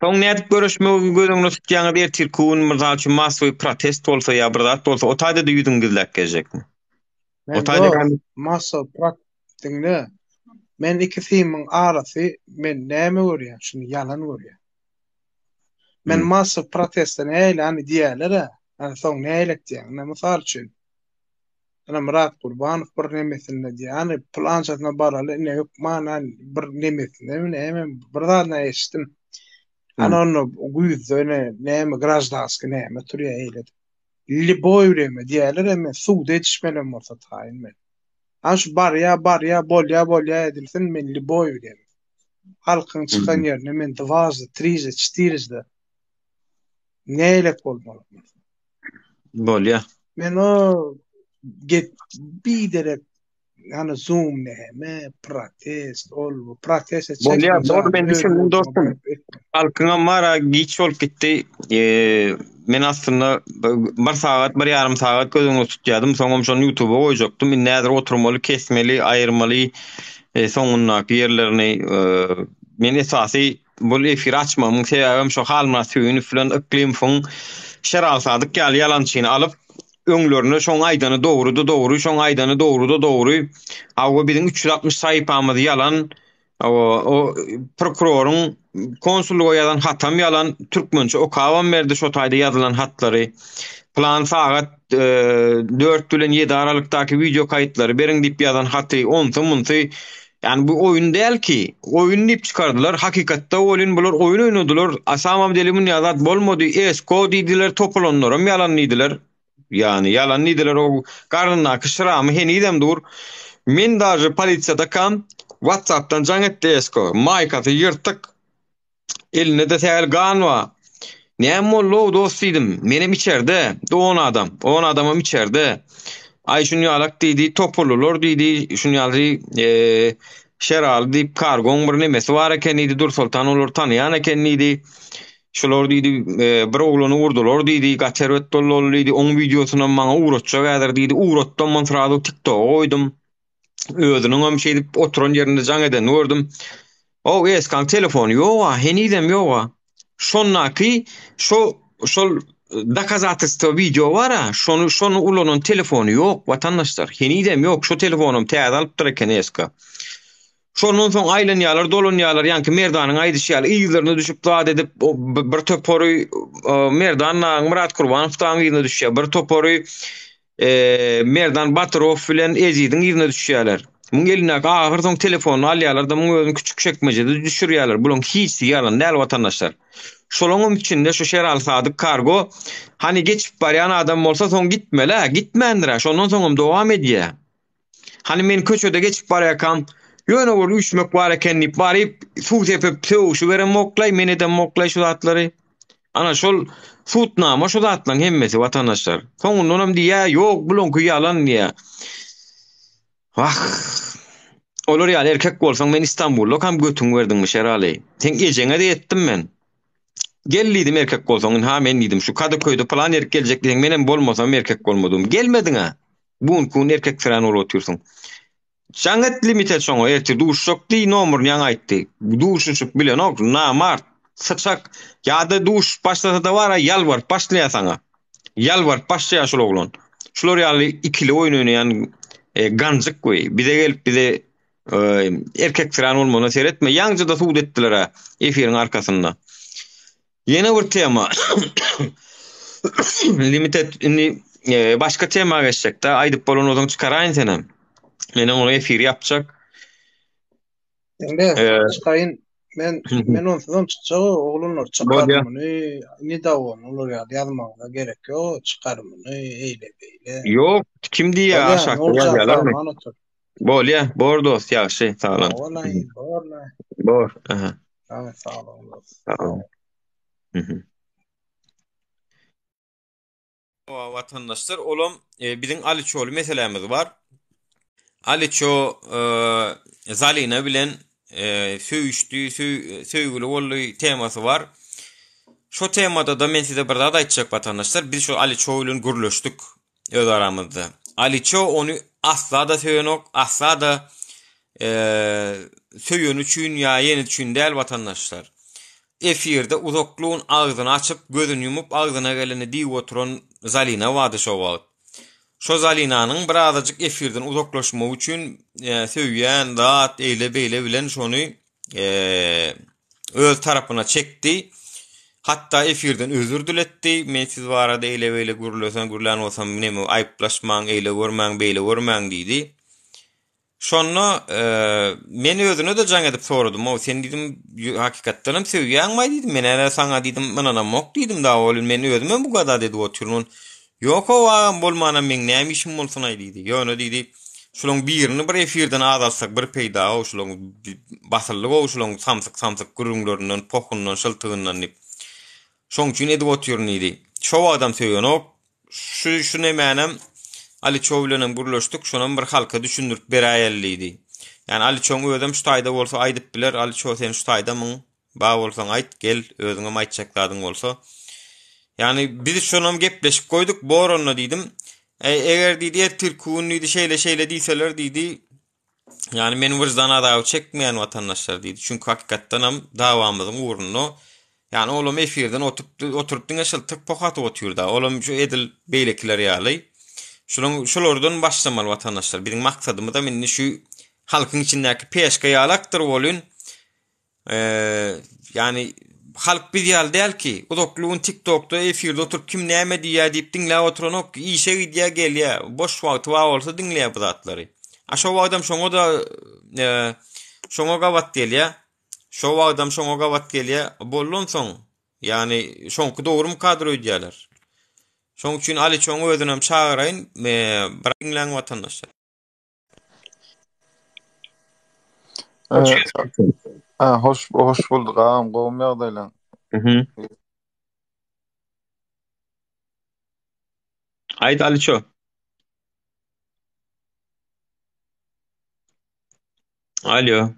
Soň nädip göreşmegi göz öňünde tutýaňyz ertirki gün mysal üçin massowy protest bolsa ýa bir zat bolsa o taýda-da ýüzüňi gizläp gezjekmi? O Men taýda dost näme? massowy prot diňle men iki simiň arasy men näme görýän şuny ýalan görýän. Men Hmm. massowy proteste nähili hany diýýäler-ä hany soň nähilek diýýäň ine mysal üçin Ine Myrat Gurbanow bir nemesinde diýýär. Hany pylançasyna baraly ine hökman hany bir nemesinde näme bir zadyna eşitdim. Hany onda güýzde ine näme graždanskiý näme turýar eýle diýip. Lýuboý wremýa diýýärler men suwda edişmelem bolsa taýyn men. Hany şu barýa barýa bolýa bolýa edilsin men lýuboý wremýa. Halkyň çykan ýerine men dwaždy, triždy, çetiriždy nälet bolmaly. Bolýa. Men o gep biderek hani zoom näme protest ol bu protest etjek Bolýa, bor men düşündim dostum. Halkyňam bar giç bolup gitdi. Eee men aslynda bir sagat, bir ýarym sagat göz öňünde tutýardym. Soňam şony YouTube'a goýjakdym. Indi häzir oturmaly, kesmeli, aýyrmaly e, soňundaky ýerlerini e, men esasy Bu efiri açmagymyň sebäbem şo Halmyrat Söýünow bilen Yklymowyň Şeral Sadyk ýaly ýalançyny alyp, öňlerine şoň aýdany dogrudy dogry, şoň aýdany dogruda dogry, hawa biziň 360 sahypamyz ýalan, hawa o prokuroryň konsullyga ýazan hatam ýalan, türkmençe okabam berdi şo taýda ýazylan hatlary. Plan sagat 4 bilen 7 aralykdaky wideo kaýytlary beriň diýip ýazan haty, onsy munsy Ýani bu oýun däl ki. Oýun diýip çykardylar. Hakykatda welin bular oýun oýnadylar. Asamam deli munýa zat bolmady. Esko diýdiler, topulanlaram ýalan diýdiler. Ýani ýalan diýdiler o garnyndaky şramy henizem dur. Men daže polisiýadakam WhatsAppdan jaň etdi Esko. Maýkasy ýyrtyk. Elinde-de sähel gan bar. Näme boldy-ow, dost diýdim. Menem içerde. On adam. On adamam içerde. Aý, şuny ýalak diýdi, topuldylar diýdi. Şuny ýaly Şeraly diýip kargoň bir nemesi bar eken diýdi. Dursoltan olary tanaýan eken diýdi. Şular diýdi, bir oglany urdular diýdi. Gaty erbet boldy ol diýdi. Oň wideosynam maňa ugratjak häzir diýdi. Ugratdam, men srazu TikToka goýdum. Özüniňem şeýdip oturan ýerinde jaň edenini gördüm. O Eskaň telefony ýog-a, henizem ýog-a. Şondaky şo şol dokazatelstwo wideo bar-a, şony şony ulanan telefony ýok watandaşlar. Henizem ýok. Şo telefonam täze alypdyr eken Eska. Şondan soň aýlanýarlar, dolanýarlar, ýaňky Merdanyň aýdyşy ýaly yzlaryna düşüp zat edip, bir topary Merdan dagyň, Myrat Kurbanow dagyň yzyna düşýär. Bir topary Merdan Batyrow bilen Eziziň yzyna düşýärler. Muň elindäki ahyr soň telefonyny alýarlar-da, muň özüni küçük çekmejede düşürýärler. Bulaň hiçsi ýalan däl watandaşlar. Şolaňam içinde şu Şeraly Sadyk Kargo hany geçip barýan adam bolsa soň gitmeli-ä, gitmändir-ä, şondan soňam dowam edýär. Hany men köçede geçip barýarkam, ýöne bir üýşmek bar eken diýip baryp, suw sepip sögüşiberemok-laý, men edemok-laý şu zatlary. Ana şol sudnama şu zatlaryň hemmesi watandaşlar. Soňundanam diýýär, ýok bulaňky ýalan diýýär. Wah. Olar ýaly erkek bolsaň men Istanbuldakam götüňi berdiňmi Şeraly. Seň ejeňe-de ýetdim men. Gel diýdim erkek bolsaň, ynha men diýdim, şu Kadyköýde pylan ýerik geljek diýseň, menem bolmasam erkek bolmadym. Gelmediň-ä. Bu günki gün erkeksirän bolup otyrsyň. Jaň et limite şoňa ertir duşuşak diý nomerini ýaňy aýtdy. Duşuşyp bilenok, namart, syçak. Ýa-da duşuşyp başlasa-da bar-a ýalbaryp başlaýar saňa. Ýalbaryp başlaýar şul oglan. Şular ýaly ikili oýun oýnaýan e, ganjyk we bize gelip bize e, erkeksirän bolmagyna seretme. Ýaňja-da sud etdiler-ä efiriň arkasynda. Ýene bir tema. Limited indi e, başga tema geçjek-de. Aýdyp bolan bolsaň çykaraýyn senem. Men oňa efir ýapjak. Indi E, çykaýyn. Men men onsuzam çykjak oglanlar çykar Bolýa. muny. Indi dawon olar ýaly ýazmagyna gerek ýok. Çykar muny eýle beýle. Ýok, kim diýýär Bolýa, aşakda Nurjan ýazýarlarmy? sagman otur. Bolýa, bor dost, ýagşy, saglan. Bolaý, borlaý. Bor. Aha. Sag sag bol. Sag bol. Mhm. Watandaşlar, olam e, biziň Aliçoly meselämiz bar. Aliço e, Zalina bilen e, söýüşdi, söý, söýgüli boldy temasy bar. Şo temada da men size bir zat aýtjak watandaşlar. Biz şu Aliço bilen gürleşdik öz aramyzda. Aliço ony asla da söýenok, asla da e, söýeni üçin ýa ýeni üçin däl watandaşlar. Efirde uzaklygyn agzyny açyp, gözüni ýumup agzyna geleni diýip oturan Zalina bardy şo wagt. Şo Zalinanyň birazajyk efirden uzaklaşmagy üçin e, söýýän zat eýle-beýle bilen şony e, öz tarapyna çekdi. Hatda efirden özür diletdi. Men siz barada eýle-beýle gürlesem, gürlän bolsam neme aýyplaşmaň, eýle görmäň, beýle görmäň diýdi. Şonda men özüne-de jaň edip soradym, Ow, sen diýdim, hakykatdanam söýýäňmi-aý diýdim, men hälä saňa diýdim, ynanamok diýdim, dagy welin men özümem bu gadat edip otyryn. Ýok-ow agam, bolmanam meň näme işim bolsun-aý diýdi. Ýöne diýdi, şulaň birini bir efirden azaltsak bir peýda-ow, şulaň basyldyk-ow şulaň samsyk-samsyk gürrüňlerinden, pohundan, şyltygyndan diýip. Şoň üçin edip otyryn diýdi. Şo wagtam söýenok, Şu şu nemänem Aliçow bilenem gürleşdik, şonam bir halka düşündirip beräýeli diýdi. Ýani Aliçowyň özem şu taýda bolsa aýdyp biler, Aliçow sen şu taýdamyň? Bar bolsaň aýt, gel, özüňem aýtjak zadyň bolsa. Ýani biz şonam gepleşip goýduk, bor onda diýdim. E, eger diýdi ertirki gün diýdi şeýle şeýle diýseler diýdi, Ýani men wyždan azaby çekmeýän watandaşlar diýdi. Çünki hakykatdanam dawamyzyň ugrunda ýani olam efirden otup oturyp diňe şyltyk poh atyp otyrda. Olam şu edil beýlekiler ýaly. Şulaň şulardan başlamaly watandaşlar. Biziň maksadymyzam indi şu halkyň içindäki peşka ýalakdyr bolyn. Ýani halk biz ýaly däl ki, uzakly gün TikTokda efirde oturyp kim näme diýýär diýip diňläp oturanok ki, işe gidýär, gelýär. Boş wagty bar bolsa diňleýär bu zatlary. A şo wagtam şoňa da şoňa gabat gelýär. Şo wagtam şoňa gabat gelýär. Boldy onsoň. Ýani şoňky dogrumykadyr öýdýärler. Şoň üçin Aliçoň özünem çagyraýyn, bir diňläň watandaşlar. Hoş Ha, hoş hoş bulduk agam, gowumy ýagdaýlaň? Mhm. Aýt Aliço. Alo.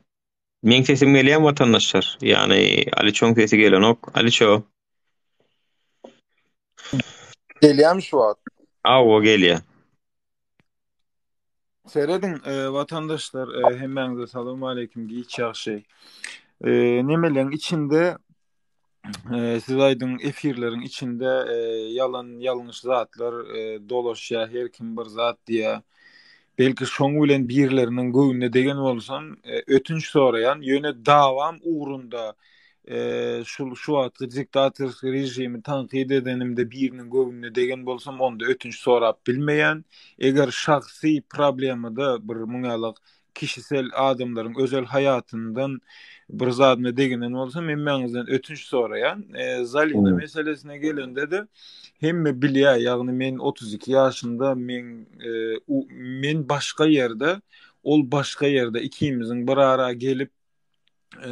Meň sesim gelýärmi watandaşlar? Ýagny Aliçoň sesi gelenok. Aliço. Gelýärmi şu wagt? Hawa gelýär. Serediň, e, watandaşlar, e, hemmäňize salam aleýkum, giç ýagşy. E, nemeleň içinde e, siz aýdyň efirleriň içinde e, ýalan ýalňyş zatlar e, dolaşýar, her kim bir zat diýýär. Belki şoň bilen birleriniň göwnüne degen bolsam, e, ötünç soraýan, ýöne dawam ugrunda e, şu şu wagtky diktatorski režimi tankyt edenimde biriniň göwnüne degen bolsam, onda ötünç sorap bilmeýän. Eger şahsy problemada bir muňalak kişisel adamlaryň özel haýatyndan bir zadyna deginen bolsam hemmäňizden ötünç soraýan. E, Zalina meselesine gelende-de hemme bilýär, ýagny men 32 ýaşymda men e, u, men başga ýerde, ol başga ýerde ikimiziň bir ara gelip e,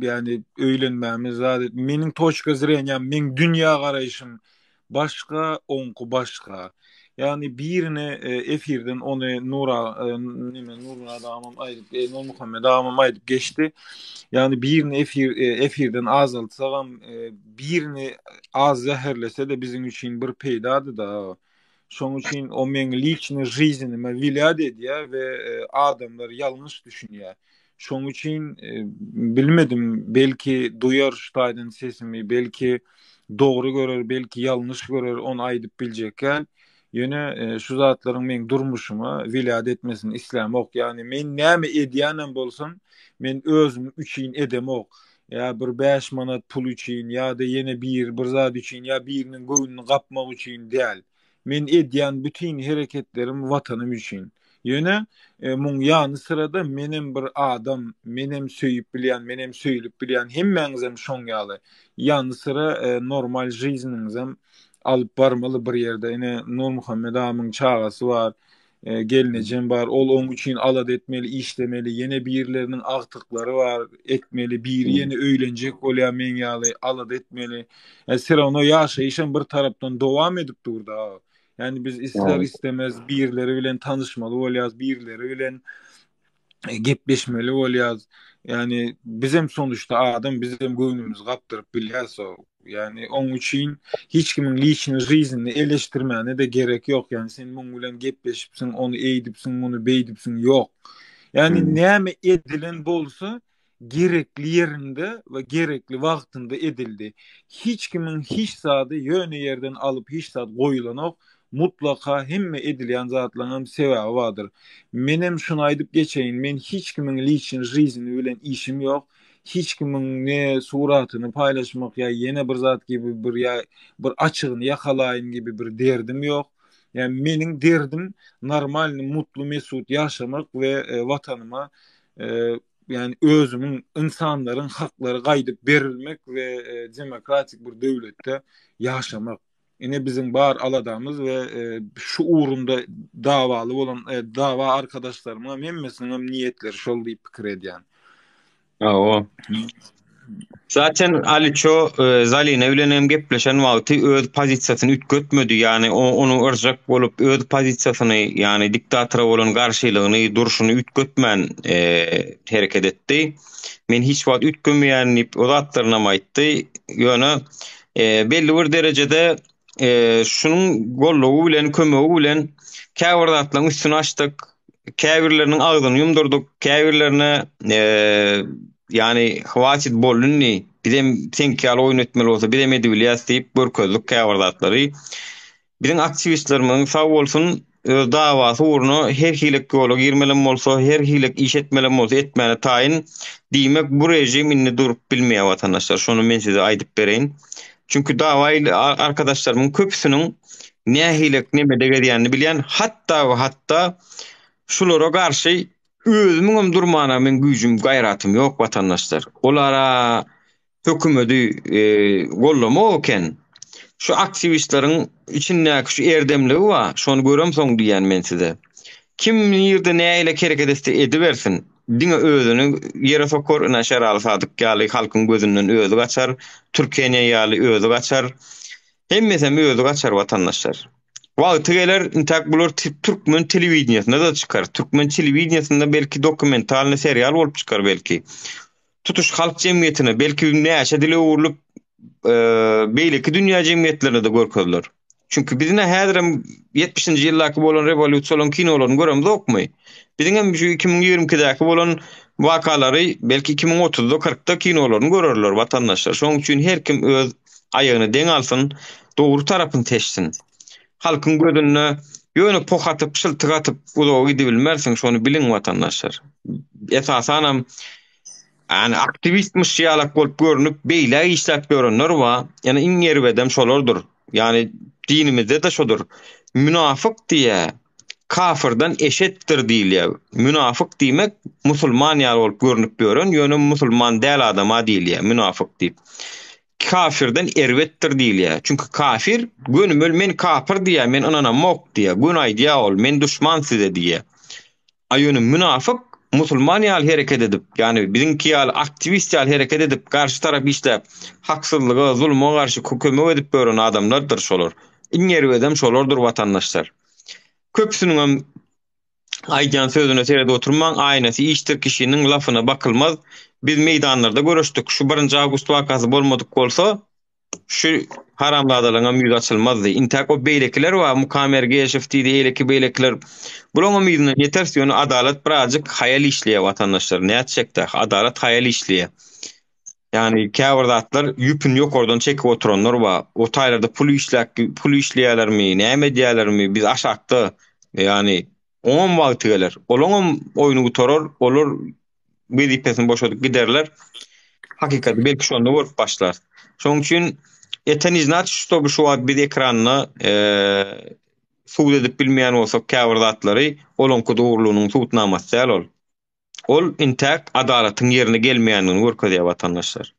ýagny öýlenmämiz zat meniň toçka zreniýam, meň dünýä garaýşym başga, oňky başga. Ýagny birini efirden ony Nura neme Nurmyrat agamam aýdyp, Nurmuhammet agamam aýdyp geçdi. Ýagny birini efir efirden azaltsagam, birini az zäherlese-de biziň üçin bir peýdady-da. Şoň üçin o meň liçny žiznime wilýat edýär we adamlar ýalňyş düşünýär. Şoň üçin bilmedim, belki duýar şu taýdan sesimi, belki dogry görer, belki ýalňyş görer, ony aýdyp biljek däl. Ýöne şu zatlaryň meň durmuşyma wilýat etmesini islämok. Ýagny men näme edýänem bolsam, men özüm üçin edemok. Ýa bir 5 manat pul üçin, ýa-da ýene bir bir zat üçin, ýa biriniň göwnüni gapmak üçin däl. Men edýän bütin hereketlerim watanym üçin. Ýöne muň ýany syra-da menem bir adam, menem söýüp bilýän, menem söýülip bilýän, hemmäňizem şoň ýaly. Ýany syra normal žizniňizem alyp barmaly bir ýerde. Ine Nurmuhammet agamyň çagasy bar, gelnejem bar, ol oň üçin alada etmeli, işlemeli, ýene birleriniň agtyklary bar, etmeli, biri ýene öýlenjek bolýar meň ýaly, alada etmeli. E, все равно ýaşaýyşam bir tarapdan dowam edip dur-da. Ýagny biz ister istemez birleri bilen tanyşmaly bolýarys, birleri bilen e, gepleşmeli bolýarys. Ýagny bizem sonuçta adam, bizem göwnümizi gapdyryp bilýäris. Ýagny oň üçin hiç kimiň liçny žiznini eleşdirmäne-de gerek ýok. Ýagny sen muň bilen gepleşipsiň, ony eýdipsiň, muny beýdipsiň, ýok. Ýagny näme edilen bolsa gerekli ýerinde we gerekli wagtynda edildi. Hiç kimiň hiç zady ýöne ýerden alyp hiç zat goýulanok. Mutlaka hemme edilýän zatlaryňam sebäbi bardyr. Menem şuny aýdyp geçeýin, men hiç kimiň liçny žizni bilen işim ýok. Hiç kimiň ne suratyny paýlaşmak ýa ýene bir zat gibi bir ýa bir açygyny ýakalaýyn gibi bir derdim ýok. Ýa meniň derdim normalny mutly mesut ýaşamak we watanyma ýani özümiň ynsanlaryň haklary gaýdyp berilmek we demokratik bir döwletde ýaşamak. Ine biziň bar aladamyz we şu ugrunda dawaly bolan dawa arkadaşlarymyň hem hemmesiniň hem niýetleri şol diýip pikir edýän. Hawa. Zaten Aliço e, Zalina bilen hem gepleşen wagty öz pozisiýasyny üýtgetmedi. Ýagny ony yrjak bolup öz pozisiýasyny, ýagny diktatora bolan garşylygyny, durşuny üýtgetmän e, hereket etdi. Men hiç wagt üýtgemeýän diýip o zatlarynam aýtdy. Ýöne e, belli bir derejede e, şunuň goldawy bilen, kömegi bilen käbir zatlaryň üstüni açdyk. Käbirleriniň agzyny ýumdurdyk, käbirlerine e, ýani hwatit boldy indi, bizem seňki ýaly oýun etmeli bolsa bizem edibilýäs diýip görkezdik käbir zatlary. Biziň aktiwistlerimiziň sag bolsun öz dawasy ugruna her hilek ýola girmelem bolsa, her hilek iş etmelem bolsa etmäne taýyn. Diýmek bu režim indi durup bilmeýär watandaşlar. Şony men size aýdyp bereýin. Çünki dawa arkadaşlarymyň köpüsiniň nähilek nemede gezýänini bilýän, hatda we hatda şulara garşy özümiňem durmana meň güýjüm, gaýratym ýok watandaşlar. Olara hökümedi e, gollamak eken. Şu aktiwistleriň içindäki şu erdemligi bar, şony göremsoň diýýän men size. Kim nirde nähilek hereket etse edibersin. Diňe özüni ýere sokar, ine Şeraly Sadyk ýaly halkyň gözünden özi gaçar, Türkeniýe ýaly özi gaçar. Hemmesem özi gaçar watandaşlar. Wagty geler intäk bular türkmen telewideniýesinde-de çykar. Türkmen telewideniýesinde belki dokumentalnyý serial bolup çykar belki. Tutuş halk jemgyýetine belki näçe dile öwrülip beýleki dünýä jemgyýetlerine-de görkeziler. Çünki biz ine häzirem 70-nji ýyldaky bolan rewolýusiýalaryň kinolaryny göremzokmy? Biziň hem şu 2022-däki bolan wakalary belki 2030-da, 40-da kinolaryny görerler watandaşlar. Şonuň üçin her kim öz aýagyny deň alsyn, dogry tarapyny seçsin. Halkyň gözünde ýöne poh atyp, şyltyk atyp uzaga gidibilmersiň, şony biliň watandaşlar. Esasanam ýani aktiwistmiş ýalak bolup görünip beýle işläp ýörenler bar. Ýani iň erbedem şolardyr. Ýani dinimizde-de şodur. Münafyk diýä kafirden eşetdir diýilýär. Münafyk diýmek musulman ýaly bolup görünip ýören, ýöne musulman däl adama diýilýär münafyk diýip. Kafirden erbetdir diýilýär. Çünki kafir gönümel men kapyr diýýär, men ynanamok diýýär. Göni aýdýar ol, men duşman size diýýär. A ýöne münafyk musulman ýaly hereket edip, ýagny biziňki ýaly aktiwist ýaly hereket edip, garşy tarap işläp, haksyzlyga, zuluma garşy kömek edip ýören adamlardyr şolar. Iň erbedem şolardyr watandaşlar. Köpüsiniňem aýdýan sözüne seredip oturmaň, aýnasy işdir kişiniň lafyna bakylmaz. Biz meýdanlarda göreşdik. Şu birinji awgust wakasy bolmadyk bolsa, şu haramzadalaryňam ýüzi açylmazdy. Intäk o beýlekiler bar, Mukam Ergeşew diýdi, eýleki beýlekiler. Bulaňam yzyndan ýeteris, ýöne adalat birazjyk haýal işleýär watandaşlar. Nätjekdä, adalat haýal işleýär. Ýagny käbir zatlar ýüpüni ýokardan çekip oturanlar bar. O taýlarda pul işläp, pul işleýärlermi, näme edýärlermi, biz aşakda. Ýagny oňam wagty geler. Olaňam oýny gutarar, olar wezipesini boşadyp giderler. Hakykaty belki şonda görüp başlar. Şonuň üçin это не значит, что şu wagt biz ekranda subut edip bilmeýän bolsak käbir zatlary, olaňky dogrulygynyň subutnamasy däl ol. Ol intäk adalatyň ýerine gelmeýändigini görkezýär watandaşlar.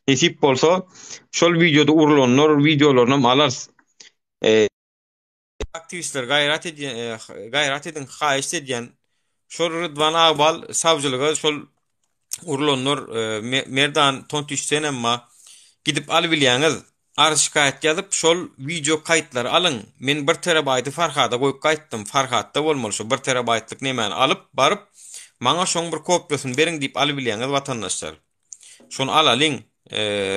Nesip bolsa şol wideoda urulanlar wideolarynam alarys. Aktiwistler gaýrat edýän gaýrat ediň haýyşt edýän şol Rydwan Agbal sawçylyga şol urulanlar Merdan Tontiş senem ba gidip alybilýäňiz Arz şikaýat ýazyp şol wideo kaýtlary alyň men bir terabaýty Farhada goýup gaýtdym Farhatda bolmaly şo bir terabaýtlyk nemäni alyp baryp maňa şoň bir kopýasyny beriň diýip alybilýäňiz watandaşlar şony alalyň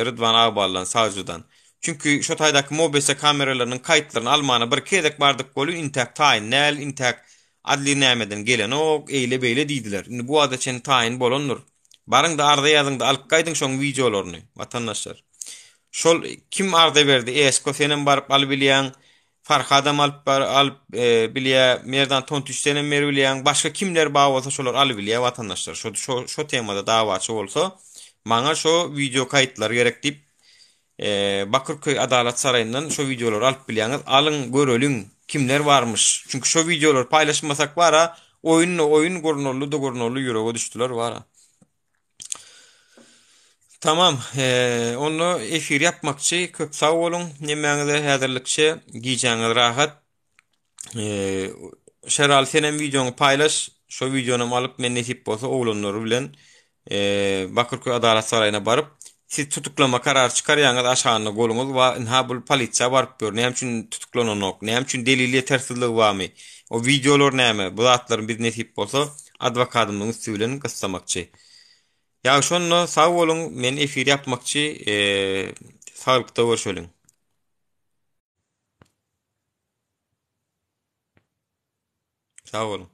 Rydwan Agbaldan sawjydan çünki şo taýdaky mobese kameralarynyň kaýtlaryny almana birki gezek bardyk welin intäk taýyn däl intäk adli nämeden gelenok eýle beýle diýdiler indi bu wagta çenli taýyn bolandyr Baryňda arza ýazyňda alyp gaýdyň şoň wideolaryny watandaşlar. Şol kim arza berdi Esko senem baryp alybilýäň Farhadam alyp bar alyp bilýä Merdan Tontiç senem beribilýäň başga kimler bar bolsa şolar alybilýä watandaşlar şo şo şo temada dawaçy bolsa maňa şo wideo kaýytlary gerek diýip Bakyrköý Adalat Saraýyndan şo wideolary alyp bilýäňiz. Alyň, göreliň, kimler barmyş. Çünki şo wideolary paýlaşmasak bara, oýun-da oýun, gurnaldy-da gurnaldy, ýürege düşdüler bara. Tamam, onda efir ýapmakçy. Köp sag boluň hemmäňize häzirlikçe. Gijäňiz rahat. Şeraly senem wideoňy paýlaş. Şo wideonam alyp men nesip bolsa oglanlar bilen Bakyrköý Adalat Saraýyna baryp siz tutuklama karary çykarýaňyz aşagynda goluňyz bar ynha bul polisiýa baryp gör näme üçin tutuklananok näme üçin delil ýetersizligi barmy o wideolar näme bu zatlary biz nesip bolsa adwokadymyzyň üsti bilen gyssamakçy. Ýagşy onda sag boluň men efir ýapmakçy saglykda görşeliň. Sag boluň.